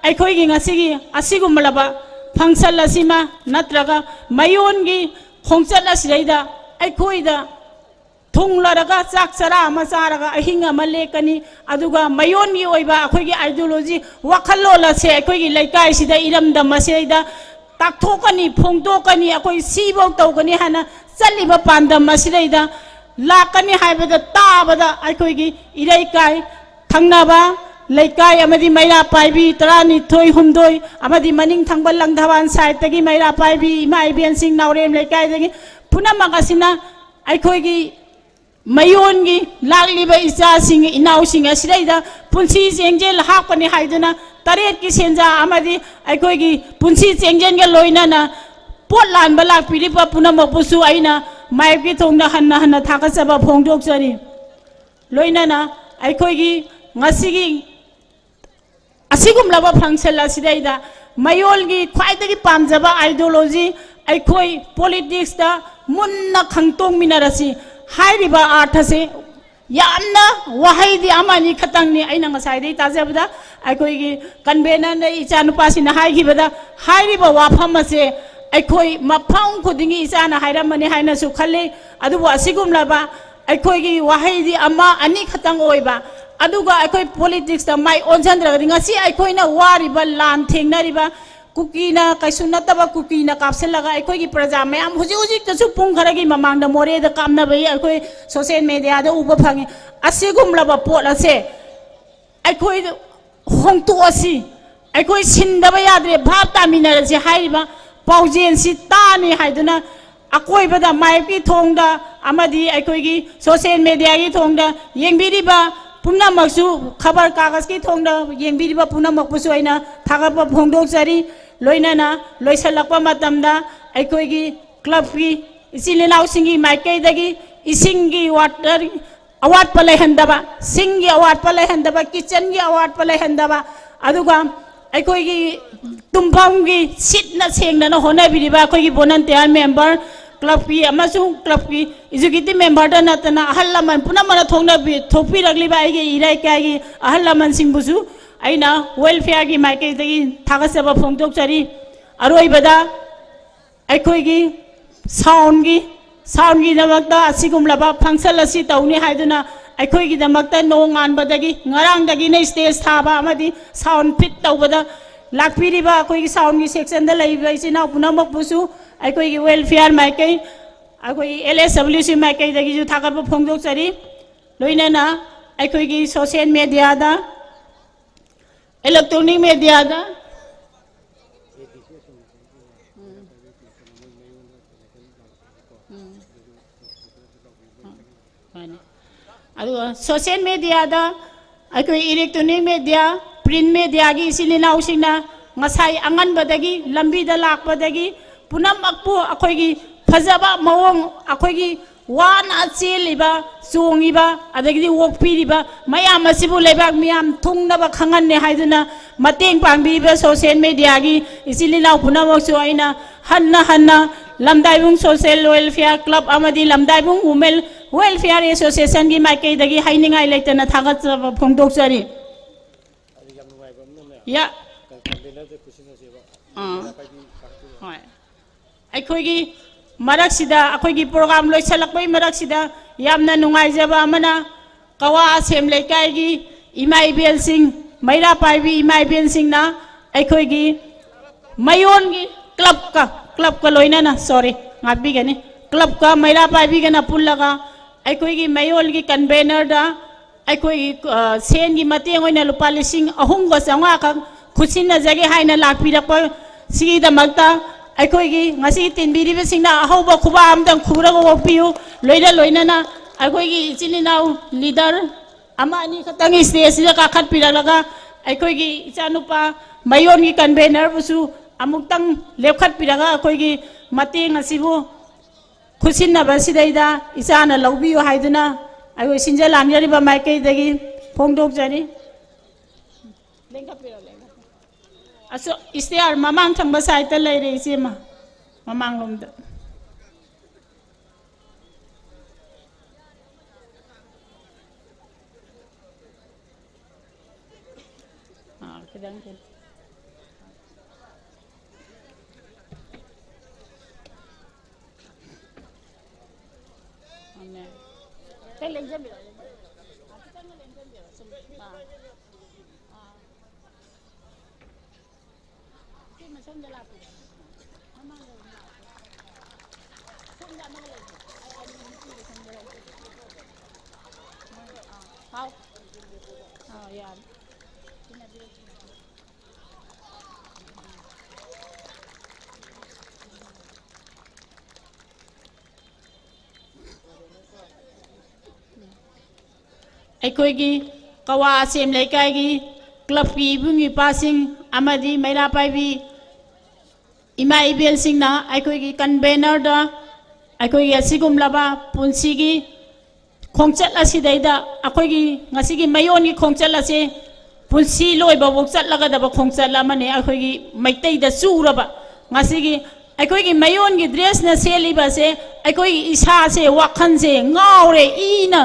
ꯑꯩꯈꯣꯏꯒꯤ ꯉꯁꯤꯒꯤ ꯑꯁꯤꯒꯨꯝꯂꯕ function ꯑꯁꯤꯃ ꯅꯠꯇ꯭ꯔꯒ ꯃꯌꯣꯟꯒꯤ ꯈꯣꯡꯆꯠ ꯑꯁꯤꯗꯩꯗ ꯑꯩꯈꯣꯏꯗ ꯊꯨꯡꯂꯔꯒ ꯆꯥꯛ ꯆꯔꯥ ꯑꯃ ꯆꯥꯔꯒ ꯑꯍꯤꯡ ꯑꯃ ꯂꯦꯛꯀꯅꯤ꯫ ꯑꯗꯨꯒ ꯃꯌꯣꯟꯒꯤ ꯑꯣꯏꯕ ꯑꯩꯈꯣꯏꯒꯤ ideology, ꯋꯥꯈꯜꯂꯣꯟ ꯑꯁꯦ ꯑꯩꯈꯣꯏꯒꯤ ꯂꯩꯀꯥꯏꯁꯤꯗ, ꯏꯔꯝꯗꯝ ꯑꯁꯤꯗꯩꯗ ꯇꯥꯛꯊꯣꯛꯀꯅꯤ, ꯐꯣꯡꯗꯣꯛꯀꯅꯤ, ꯑꯩꯈꯣꯏ ꯁꯤꯐꯧ ꯇꯧꯒꯅꯤ ꯍꯥꯏꯅ ꯆꯠꯂꯤꯕ ꯄꯥꯟꯗꯝ ꯑꯁꯤꯗꯩꯗ ꯂꯥꯛꯀꯅꯤ ꯍꯥꯏꯕꯗ ꯇꯥꯕꯗ ꯑꯩꯈꯣꯏꯒꯤ ꯏꯔꯩꯀꯥꯏ ꯊꯪꯅꯕ ꯂꯩꯀꯥꯏ ꯑꯃꯗꯤ ꯃꯩꯔꯥ ꯄꯥꯏꯕꯤ ꯇꯔꯥꯅꯤꯊꯣꯏ ꯍꯨꯝꯗꯣꯏ ꯑꯃꯗꯤ ꯃꯅꯤꯡ ꯊꯪꯕ ꯂꯪꯊꯕꯥꯜ side ꯇꯒꯤ ꯃꯩꯔꯥ ꯄꯥꯏꯕꯤ ꯏꯃꯥ ꯏꯕꯦꯟꯁꯤꯡ ꯅꯥꯎꯔꯦꯝ ꯂꯩꯀꯥꯏꯗꯒꯤ ꯄꯨꯝꯅꯃꯛ ꯑꯁꯤꯅ ꯑꯩꯈꯣꯏꯒꯤ ꯃꯌꯣꯟꯒꯤ ꯂꯥꯛꯂꯤꯕ ꯏꯆꯥꯁꯤꯡ ꯏꯅꯥꯎꯁꯤꯡ ꯑꯁꯤꯗꯩꯗ ꯄꯨꯟꯁꯤ ꯆꯦꯡꯖꯦꯜ ꯍꯥꯞꯀꯅꯤ ꯍꯥꯏꯗꯨꯅ ꯇꯔꯦꯠꯀꯤ ꯁꯦꯟꯖꯥ ꯑꯃꯗꯤ ꯑꯩꯈꯣꯏꯒꯤ ꯄꯨꯟꯁꯤ ꯆꯦꯡꯖꯦꯜꯒ ꯂꯣꯏꯅꯅ ꯄꯣꯠ ꯂꯥꯟꯕ ꯂꯥꯛꯄꯤꯔꯤꯕ ꯄꯨꯝꯅꯃꯛꯄꯨꯁꯨ ꯑꯩꯅ ꯃꯥꯏꯞꯀꯤ ꯊꯣꯡꯗ ꯍꯟꯅ ꯍꯟꯅ ꯊꯥꯒꯠꯆꯕ ꯐꯣꯡꯗꯣꯛꯆꯔꯤ꯫ ꯂꯣꯏꯅꯅ ꯑꯩꯈꯣꯏꯒꯤ ꯉꯁꯤꯒꯤ ꯑꯁꯤꯒꯨꯝꯂꯕ function ꯑꯁꯤꯗꯩꯗ ꯃꯌꯣꯜꯒꯤ ꯈ꯭ꯋꯥꯏꯗꯒꯤ ꯄꯥꯝꯖꯕ ideology ꯑꯩꯈꯣꯏ politics ꯇ ꯃꯨꯟꯅ ꯈꯪꯇꯣꯛꯃꯤꯟꯅꯔꯁꯤ꯫ ꯍꯥꯏꯔꯤꯕ ꯑꯥꯔꯊꯁꯦ ꯌꯥꯝꯅ ꯋꯥꯍꯩꯗꯤ ꯑꯃꯅꯤ ꯈꯛꯇꯪꯅꯤ꯫ ꯑꯩꯅ ꯉꯁꯥꯏꯗꯒꯤ ꯇꯥꯖꯕꯗ ꯑꯩꯈꯣꯏꯒꯤ convener ꯅ ꯏꯆꯥ ꯅꯨꯄꯥꯁꯤꯅ ꯍꯥꯏꯈꯤꯕꯗ ꯍꯥꯏꯔꯤꯕ ꯋꯥꯐꯝ ꯑꯁꯦ ꯑꯩꯈꯣꯏ ꯃꯐꯝ ꯈꯨꯗꯤꯡꯒꯤ ꯏꯆꯥꯅ ꯍꯥꯏꯔꯝꯃꯅꯤ ꯍꯥꯏꯅꯁꯨ ꯈꯜꯂꯤ꯫ ꯑꯗꯨꯕꯨ ꯑꯁꯤꯒꯨꯝꯂꯕ ꯑꯩꯈꯣꯏꯒꯤ ꯋꯥꯍꯩꯗꯤ ꯑꯃ ꯑꯅꯤ ꯈꯛꯇꯪ ꯑꯣꯏꯕ, ꯑꯗꯨꯒ ꯑꯩꯈꯣꯏ politics ꯇ ꯃꯥꯏ ꯑꯣꯟꯁꯤꯟꯗ꯭ꯔꯒꯗꯤ ꯉꯁꯤ ꯑꯩꯈꯣꯏꯅ ꯋꯥꯔꯤꯕ, ꯂꯥꯟ ꯊꯦꯡꯅꯔꯤꯕ, ꯀꯨꯀꯤꯅ ꯀꯩꯁꯨ ꯅꯠꯇꯕ ꯀꯨꯀꯤꯅ ꯀꯥꯞꯁꯤꯜꯂꯒ ꯑꯩꯈꯣꯏꯒꯤ ꯄ꯭ꯔꯖꯥ ꯃꯌꯥꯝ ꯍꯧꯖꯤꯛ ꯍꯧꯖꯤꯛꯇꯁꯨ ꯄꯨꯡ ꯈꯔꯒꯤ ꯃꯃꯥꯡꯗ ꯃꯣꯔꯦꯗ ꯀꯥꯞꯅꯕꯒꯤ ꯑꯩꯈꯣꯏ social media ꯗ ꯎꯕ ꯐꯪꯉꯤ꯫ ꯑꯁꯤꯒꯨꯝꯂꯕ ꯄꯣꯠ ꯑꯁꯦ ꯑꯩꯈꯣꯏ ꯍꯣꯡꯇꯣꯛꯑꯁꯤ, ꯑꯩꯈꯣꯏ ꯁꯤꯟꯗꯕ ꯌꯥꯗ꯭ꯔꯦ, ꯚꯥꯞ ꯇꯥꯃꯤꯟꯅꯔꯁꯤ ꯍꯥꯏꯔꯤꯕ ꯄꯥꯎꯖꯦꯜꯁꯤ ꯇꯥꯅꯤ ꯍꯥꯏꯗꯨꯅ ꯑꯀꯣꯏꯕꯗ ꯃꯥꯏꯞꯀꯤ ꯊꯣꯡꯗ ꯑꯃꯗꯤ ꯑꯩꯈꯣꯏꯒꯤ social media ꯒꯤ ꯊꯣꯡꯗ ꯌꯦꯡꯕꯤꯔꯤꯕ ꯄꯨꯝꯅꯃꯛꯁꯨ, ꯈꯕꯔ ꯀꯥꯒꯖꯀꯤ ꯊꯣꯡꯗ ꯌꯦꯡꯕꯤꯔꯤꯕ ꯄꯨꯝꯅꯃꯛꯄꯨꯁꯨ ꯑꯩꯅ ꯊꯥꯒꯠꯄ ꯐꯣꯡꯗꯣꯛꯆꯔꯤ꯫ ꯂꯣꯏꯅꯅ ꯂꯣꯏꯁꯤꯜꯂꯛꯄ ꯃꯇꯝꯗ ꯑꯩꯈꯣꯏꯒꯤ club ꯀꯤ ꯏꯆꯤꯜ ꯏꯅꯥꯎꯁꯤꯡꯒꯤ ꯃꯥꯏꯀꯩꯗꯒꯤ ꯏꯁꯤꯡꯒꯤ water ꯑꯋꯥꯠꯄ ꯂꯩꯍꯟꯗꯕ, ꯁꯤꯡꯒꯤ ꯑꯋꯥꯠꯄ ꯂꯩꯍꯟꯗꯕ, kitchen ꯒꯤ ꯑꯋꯥꯠꯄ ꯂꯩꯍꯟꯗꯕ, ꯑꯗꯨꯒ ꯑꯩꯈꯣꯏꯒꯤ ꯇꯨꯝꯐꯝꯒꯤ ꯁꯤꯠꯅ ꯁꯦꯡꯗꯅ ꯍꯣꯠꯅꯕꯤꯔꯤꯕ ꯑꯩꯈꯣꯏꯒꯤ volunteer member, ꯀ꯭ꯂꯕꯀꯤ ꯑꯃꯁꯨꯡ ꯀ꯭ꯂꯕꯀꯤ ꯑꯦꯛꯖꯤꯀ꯭ꯌꯨꯇꯤꯚ ꯃꯦꯝꯕꯔꯗ ꯅꯠꯇꯅ ꯑꯍꯜ ꯂꯃꯟ ꯄꯨꯝꯅꯃꯛꯅ ꯊꯣꯛꯅꯕꯤ-, ꯊꯣꯛꯄꯤꯔꯛꯂꯤꯕ ꯑꯩꯒꯤ ꯏꯔꯩꯀꯥꯏꯒꯤ ꯑꯍꯜ ꯂꯃꯟꯁꯤꯡꯕꯨꯁꯨ ꯑꯩꯅ ꯋꯦꯜꯐꯤꯌꯥꯔꯒꯤ ꯃꯥꯏꯀꯩꯗꯒꯤ ꯊꯥꯒꯠꯆꯕ ꯐꯣꯡꯗꯣꯛꯆꯔꯤ꯫ ꯑꯔꯣꯏꯕꯗ ꯑꯩꯈꯣꯏꯒꯤ ꯁꯥꯎꯟꯒꯤ, ꯁꯥꯎꯟꯒꯤꯗꯃꯛꯇ ꯑꯁꯤꯒꯨꯝꯂꯕ ꯐꯪꯁꯟ ꯑꯁꯤ ꯇꯧꯅꯤ ꯍꯥꯏꯗꯨꯅ ꯑꯩꯈꯣꯏꯒꯤꯗꯃꯛꯇ ꯅꯣꯡꯉꯥꯟꯕꯗꯒꯤ, ꯉꯔꯥꯡꯗꯒꯤꯅ ꯁ꯭ꯇꯦꯖ ꯊꯥꯕ ꯑꯃꯗꯤ ꯁꯥꯎꯟ ꯐꯤꯠ ꯇꯧꯕꯗ ꯂꯥꯛꯄꯤꯔꯤꯕ ꯑꯩꯈꯣꯏꯒꯤ ꯁꯥꯎꯟꯒꯤ ꯁꯦꯛꯁꯟꯗ ꯂꯩꯔꯤꯕ ꯏꯆꯤꯟ ꯏꯅꯥꯎ ꯄꯨꯝꯅꯃꯛꯄꯨꯁꯨ ꯑꯩꯈꯣꯏꯒꯤ ꯋꯦꯜꯐꯤꯌꯥꯔ ꯃꯥꯏꯀꯩ, ꯑꯩꯈꯣꯏꯒꯤ ꯑꯦꯜ ꯑꯦꯁ ꯗꯕ꯭ꯂꯤꯎ ꯁꯤ ꯃꯥꯏꯀꯩꯗꯒꯤꯁꯨ ꯊꯥꯒꯠꯄ ꯐꯣꯡꯗꯣꯛꯆꯔꯤ꯫ ꯂꯣꯏꯅꯅ ꯑꯩꯈꯣꯏꯒꯤ ꯁꯣꯁꯤꯌꯦꯜ ꯃꯦꯗꯤꯌꯥꯗ, ꯏꯂꯦꯛꯇ꯭ꯔꯣꯅꯤꯛ ꯃꯦꯗꯤꯌꯥꯗ, ꯎꯝ꯫ ꯎꯝ꯫ ꯃꯥꯅꯤ꯫ ꯑꯗꯨꯒ ꯁꯣꯁꯤꯌꯦꯜ ꯃꯦꯗꯤꯌꯥꯗ ꯑꯩꯈꯣꯏ ꯏꯂꯦꯛꯇ꯭ꯔꯣꯅꯤꯛ ꯃꯦꯗꯤꯌꯥ, ꯄ꯭ꯔꯤꯟ ꯃꯦꯗꯤꯌꯥꯒꯤ ꯏꯆꯤꯜ ꯏꯅꯥꯎꯁꯤꯡꯅ ꯉꯁꯥꯏ ꯑꯉꯟꯕꯗꯒꯤ ꯂꯝꯕꯤꯗ ꯂꯥꯛꯄꯗꯒꯤ ꯄꯨꯝꯅꯃꯛꯄꯨ ꯑꯩꯈꯣꯏꯒꯤ ꯐꯖꯕ ꯃꯑꯣꯡ, ꯑꯩꯈꯣꯏꯒꯤ ꯋꯥꯅ ꯆꯦꯜꯂꯤꯕ, ꯆꯣꯡꯉꯤꯕ, ꯑꯗꯒꯤꯗꯤ ꯑꯣꯛꯄꯤꯔꯤꯕ ꯃꯌꯥꯝ ꯑꯁꯤꯕꯨ ꯂꯩꯕꯥꯛ ꯃꯤꯌꯥꯝ ꯊꯨꯡꯅꯕ ꯈꯪꯍꯟꯅꯤ ꯍꯥꯏꯗꯨꯅ ꯃꯇꯦꯡ ꯄꯥꯡꯕꯤꯔꯤꯕ ꯁꯣꯁꯤꯌꯦꯜ ꯃꯦꯗꯤꯌꯥꯒꯤ ꯏꯆꯤꯜ ꯏꯅꯥꯎ ꯄꯨꯝꯅꯃꯛꯁꯨ ꯑꯩꯅ ꯍꯟꯅ ꯍꯟꯅ ꯂꯝꯗꯥꯏꯕꯨꯡ ꯁꯣꯁꯤꯌꯦꯜ ꯋꯦꯜꯐꯤꯌꯥꯔ ꯀ꯭ꯂꯕ ꯑꯃꯗꯤ ꯂꯝꯗꯥꯏꯕꯨꯡ ꯋꯨꯃꯦꯟ ꯋꯦꯜꯐꯤꯌꯥꯔ ꯑꯦꯁꯣꯁꯤꯌꯦꯁꯟꯒꯤ ꯃꯥꯏꯀꯩꯗꯒꯤ ꯍꯥꯏꯅꯤꯡꯉꯥꯏ ꯂꯩꯇꯅ ꯊꯥꯒꯠꯆꯕ ꯐꯣꯡꯗꯣꯛꯆꯔꯤ꯫ ꯑꯗꯨ ꯌꯥꯝ ꯅꯨꯡꯉꯥꯏꯕ ꯑꯃꯅꯅꯦ, ꯌꯥ꯫ ꯀꯟ-, ꯀꯟꯚꯦꯅꯔꯁꯦ ꯈꯨꯠꯁꯤꯟꯅꯁꯦꯕ꯫ ꯑꯥ꯫ ꯄꯥꯏꯕꯤ ꯄꯥꯏꯕꯤ꯫ ꯍꯣꯏ꯫ ꯑꯩꯈꯣꯏꯒꯤ ꯃꯔꯛꯁꯤꯗ, ꯑꯩꯈꯣꯏꯒꯤ ꯄ꯭ꯔꯣꯒ꯭ꯔꯥꯝ ꯂꯣꯏꯁꯤꯜꯂꯛꯄꯒꯤ ꯃꯔꯛꯁꯤꯗ ꯌꯥꯝꯅ ꯅꯨꯡꯉꯥꯏꯖꯕ ꯑꯃꯅ, ꯀꯋꯥ ꯑꯁꯦꯝ ꯂꯩꯀꯥꯏꯒꯤ ꯏꯃꯥ ꯏꯕꯦꯟꯁꯤꯡ, ꯃꯩꯔꯥ ꯄꯥꯏꯕꯤ ꯏꯃꯥ ꯏꯕꯦꯟꯁꯤꯡꯅ ꯑꯩꯈꯣꯏꯒꯤ ꯃꯌꯣꯟꯒꯤ ꯀ꯭ꯂꯕꯀ, ꯀ꯭ꯂꯕꯀ ꯂꯣꯏꯅꯅ, ꯁꯣꯔꯤ, ꯉꯥꯛꯄꯤꯒꯅꯤ, ꯀ꯭ꯂꯕꯀ ꯃꯩꯔꯥ ꯄꯥꯏꯕꯤꯒꯅ ꯄꯨꯜꯂꯒ ꯑꯩꯈꯣꯏꯒꯤ ꯃꯌꯣꯜꯒꯤ ꯀꯟꯚꯦꯅꯔꯗ ꯑꯩꯈꯣꯏꯒꯤ, ꯑ, ꯁꯦꯟꯒꯤ ꯃꯇꯦꯡ ꯑꯣꯏꯅ ꯂꯨꯄꯥ ꯂꯤꯁꯤꯡ ꯑꯍꯨꯝꯒ ꯆꯥꯝꯃꯉꯥ ꯈꯛ ꯈꯨꯠꯁꯤꯟꯅꯖꯒꯦ ꯍꯥꯏꯅ ꯂꯥꯛꯄꯤꯔꯛꯄ ꯁꯤꯒꯤꯗꯃꯛꯇ ꯑꯩꯈꯣꯏꯒꯤ ꯉꯁꯤ ꯇꯤꯟꯕꯤꯔꯤꯕꯁꯤꯡꯅ ꯑꯍꯧꯕ ꯈꯨꯕꯥꯛ ꯑꯝꯇꯪ ꯈꯨꯔꯒ ꯑꯣꯛꯄꯤꯌꯨ꯫ ꯂꯣꯏꯅ ꯂꯣꯏꯅꯅ ꯑꯩꯈꯣꯏꯒꯤ ꯏꯆꯤꯟ ꯏꯅꯥꯎ ꯂꯤꯗꯔ ꯑꯃ ꯑꯅꯤ ꯈꯛꯇꯪ ꯁ꯭ꯇꯦꯖꯁꯤꯗ ꯀꯥꯈꯠꯄꯤꯔꯛꯂꯒ ꯑꯩꯈꯣꯏꯒꯤ ꯏꯆꯥꯅꯨꯄꯥ ꯃꯌꯣꯟꯒꯤ ꯀꯟꯚꯦꯅꯔꯕꯨꯁꯨ ꯑꯃꯨꯛꯇꯪ ꯂꯦꯞꯈꯠꯄꯤꯔꯒ ꯑꯩꯈꯣꯏꯒꯤ ꯃꯇꯦꯡ ꯑꯁꯤꯕꯨ ꯈꯨꯠꯁꯤꯟꯅꯕ ꯁꯤꯗꯩꯗ ꯏꯆꯥꯅ ꯂꯧꯕꯤꯌꯨ ꯍꯥꯏꯗꯨꯅ ꯑꯩꯈꯣꯏ ꯁꯤꯟꯖ ꯂꯥꯡꯖꯔꯤꯕ ꯃꯥꯏꯀꯩꯗꯒꯤ ꯐꯣꯡꯗꯣꯛꯆꯔꯤ꯫ ꯂꯦꯡꯈꯠꯄꯤꯔꯣ, ꯂꯦꯡꯈꯠꯄꯤꯔꯣ꯫ ꯑꯁꯣ-, ꯏꯁꯇꯤꯌꯥꯔ ꯃꯃꯥꯡ ꯊꯪꯕ ꯁꯥꯏꯠꯇ ꯂꯩꯔꯦ, ꯏꯆꯦꯃ, ꯃꯃꯥꯡꯂꯣꯝꯗ꯫ ꯈꯤꯇꯪ ꯊꯤꯜꯂꯨ꯫ ꯑꯃꯦꯟ꯫ ꯈꯤꯇꯪ ꯂꯦꯡꯖꯟꯕꯤꯔꯣ, ꯂꯦꯡꯖꯟꯕꯤꯔꯣ꯫ ꯈꯤꯇꯪꯒ ꯂꯦꯡꯖꯟꯕꯤꯔꯣ, ꯁꯨꯝ꯫ ꯑꯥ꯫ ꯑꯥ꯫ ꯏꯆꯦ ꯃꯁꯝꯗ ꯂꯥꯛꯄꯤꯔꯣ꯫ ꯃꯃꯥꯡꯗ ꯑꯗꯨꯝ ꯂꯥꯛꯄꯤꯔꯣ꯫ ꯁꯣꯝꯗ ꯑꯃꯒ ꯂꯩꯕꯤꯔꯣ꯫ ꯑꯩ, ꯑꯩ ꯅꯨꯄꯤꯒꯤ ꯁꯣꯝꯗ ꯂꯩꯕꯤꯔꯣ꯫ ꯑꯥ꯫ ꯍꯥꯎ꯫ ꯑꯥ, ꯌꯥꯔꯦ꯫ ꯁꯤꯟꯅꯕꯤꯔꯣ, ꯁꯤꯟꯅꯕꯤꯔꯣ꯫ ꯑꯩꯈꯣꯏꯒꯤ ꯀꯋꯥ ꯑꯁꯦꯝ ꯂꯩꯀꯥꯏꯒꯤ ꯀ꯭ꯂꯕꯀꯤ ꯏꯕꯨꯡ ꯏꯄ꯭ꯋꯥꯁꯤꯡ ꯑꯃꯗꯤ ꯃꯩꯔꯥ ꯄꯥꯏꯕꯤ ꯏꯃꯥ ꯏꯕꯦꯜꯁꯤꯡꯅ ꯑꯩꯈꯣꯏꯒꯤ ꯀꯟꯚꯦꯅꯔꯗ ꯑꯩꯈꯣꯏꯒꯤ ꯑꯁꯤꯒꯨꯝꯂꯕ ꯄꯨꯟꯁꯤꯒꯤ ꯈꯣꯡꯆꯠ ꯑꯁꯤꯗꯩꯗ ꯑꯩꯈꯣꯏꯒꯤ ꯉꯁꯤꯒꯤ ꯃꯌꯣꯟꯒꯤ ꯈꯣꯡꯆꯠ ꯑꯁꯤ ꯄꯨꯟꯁꯤ ꯂꯣꯏꯕꯐꯥꯎ ꯆꯠꯂꯒꯗꯕ ꯈꯣꯡꯆꯠ ꯑꯃꯅꯤ꯫ ꯑꯩꯈꯣꯏꯒꯤ ꯃꯩꯇꯩꯗ ꯆꯨꯔꯕ ꯉꯁꯤꯒꯤ ꯑꯩꯈꯣꯏꯒꯤ ꯃꯌꯣꯟꯒꯤ ꯗ꯭ꯔꯦꯁꯅ ꯁꯦꯠꯂꯤꯕꯁꯦ ꯑꯩꯈꯣꯏꯒꯤ ꯏꯁꯥꯁꯦ, ꯋꯥꯈꯜꯁꯦ ꯉꯥꯎꯔꯦ, ꯏꯅ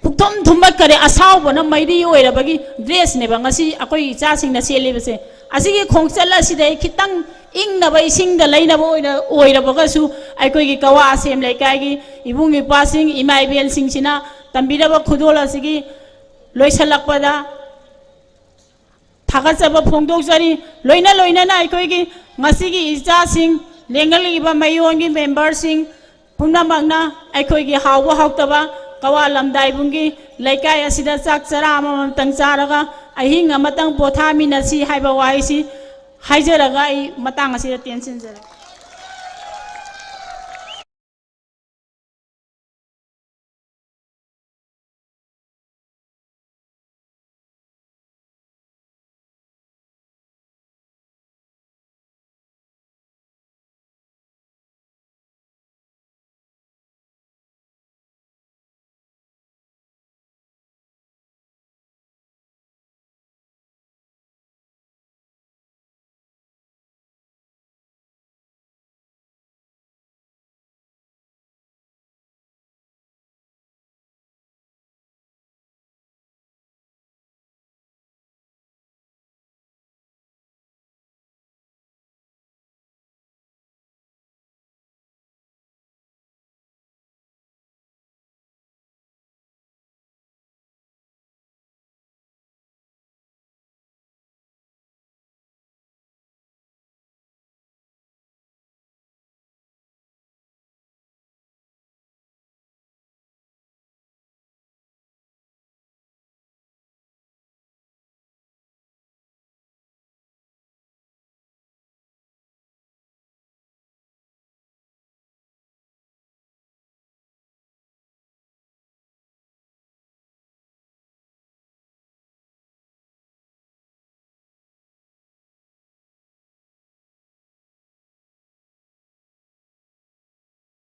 ꯄꯨꯛꯊꯨꯝ ꯊꯨꯝꯕꯠꯈꯔꯦ, ꯑꯁꯥꯎꯕꯅ ꯃꯩꯔꯤ ꯑꯣꯏꯔꯕꯒꯤ ꯗ꯭ꯔꯦꯁꯅꯦꯕ ꯉꯁꯤ ꯑꯩꯈꯣꯏ ꯏꯆꯥꯁꯤꯡꯅ ꯁꯦꯠꯂꯤꯕꯁꯦ꯫ ꯑꯁꯤꯒꯤ ꯈꯣꯡꯆꯠ ꯑꯁꯤꯗ ꯑꯩ ꯈꯤꯇꯪ ꯏꯪꯅꯕ, ꯏꯁꯤꯡꯗ ꯂꯩꯅꯕ ꯑꯣꯏꯅ ꯑꯣꯏꯔꯕꯒꯁꯨ, ꯑꯩꯈꯣꯏꯒꯤ ꯀꯋꯥ ꯑꯁꯦꯝ ꯂꯩꯀꯥꯏꯒꯤ ꯏꯕꯨꯡ ꯏꯄ꯭ꯋꯥꯁꯤꯡ, ꯏꯃꯥ ꯏꯕꯦꯜꯁꯤꯡꯁꯤꯅ ꯇꯝꯕꯤꯔꯕ ꯈꯨꯗꯣꯜ ꯑꯁꯤꯒꯤ ꯂꯣꯏꯁꯤꯜꯂꯛꯄꯗ ꯊꯥꯒꯠꯆꯕ ꯐꯣꯡꯗꯣꯛꯆꯔꯤ꯫ ꯂꯣꯏꯅ ꯂꯣꯏꯅꯅ ꯑꯩꯈꯣꯏꯒꯤ ꯉꯁꯤꯒꯤ ꯏꯆꯥꯁꯤꯡ, ꯂꯦꯡꯒꯠꯂꯛꯂꯤꯕ ꯃꯌꯣꯟꯒꯤ ꯃꯦꯝꯕꯔꯁꯤꯡ ꯄꯨꯝꯅꯃꯛꯅ ꯑꯩꯈꯣꯏꯒꯤ ꯍꯥꯎꯕ ꯍꯥꯎꯇꯕ ꯀꯋꯥ ꯂꯝꯗꯥꯏꯕꯨꯡꯒꯤ ꯂꯩꯀꯥꯏ ꯑꯁꯤꯗ ꯆꯥꯛ ꯆꯔꯥ ꯑꯃꯃꯝꯇꯪ ꯆꯥꯔꯒ ꯑꯍꯤꯡ ꯑꯃꯇꯪ ꯄꯣꯊꯥꯃꯤꯟꯅꯁꯤ ꯍꯥꯏꯕ ꯋꯥꯍꯩꯁꯤ ꯍꯥꯏꯖꯔꯒ ꯑꯩ ꯃꯇꯥꯡ ꯑꯁꯤꯗ ꯇꯦꯟꯁꯤꯟꯖꯔꯦ꯫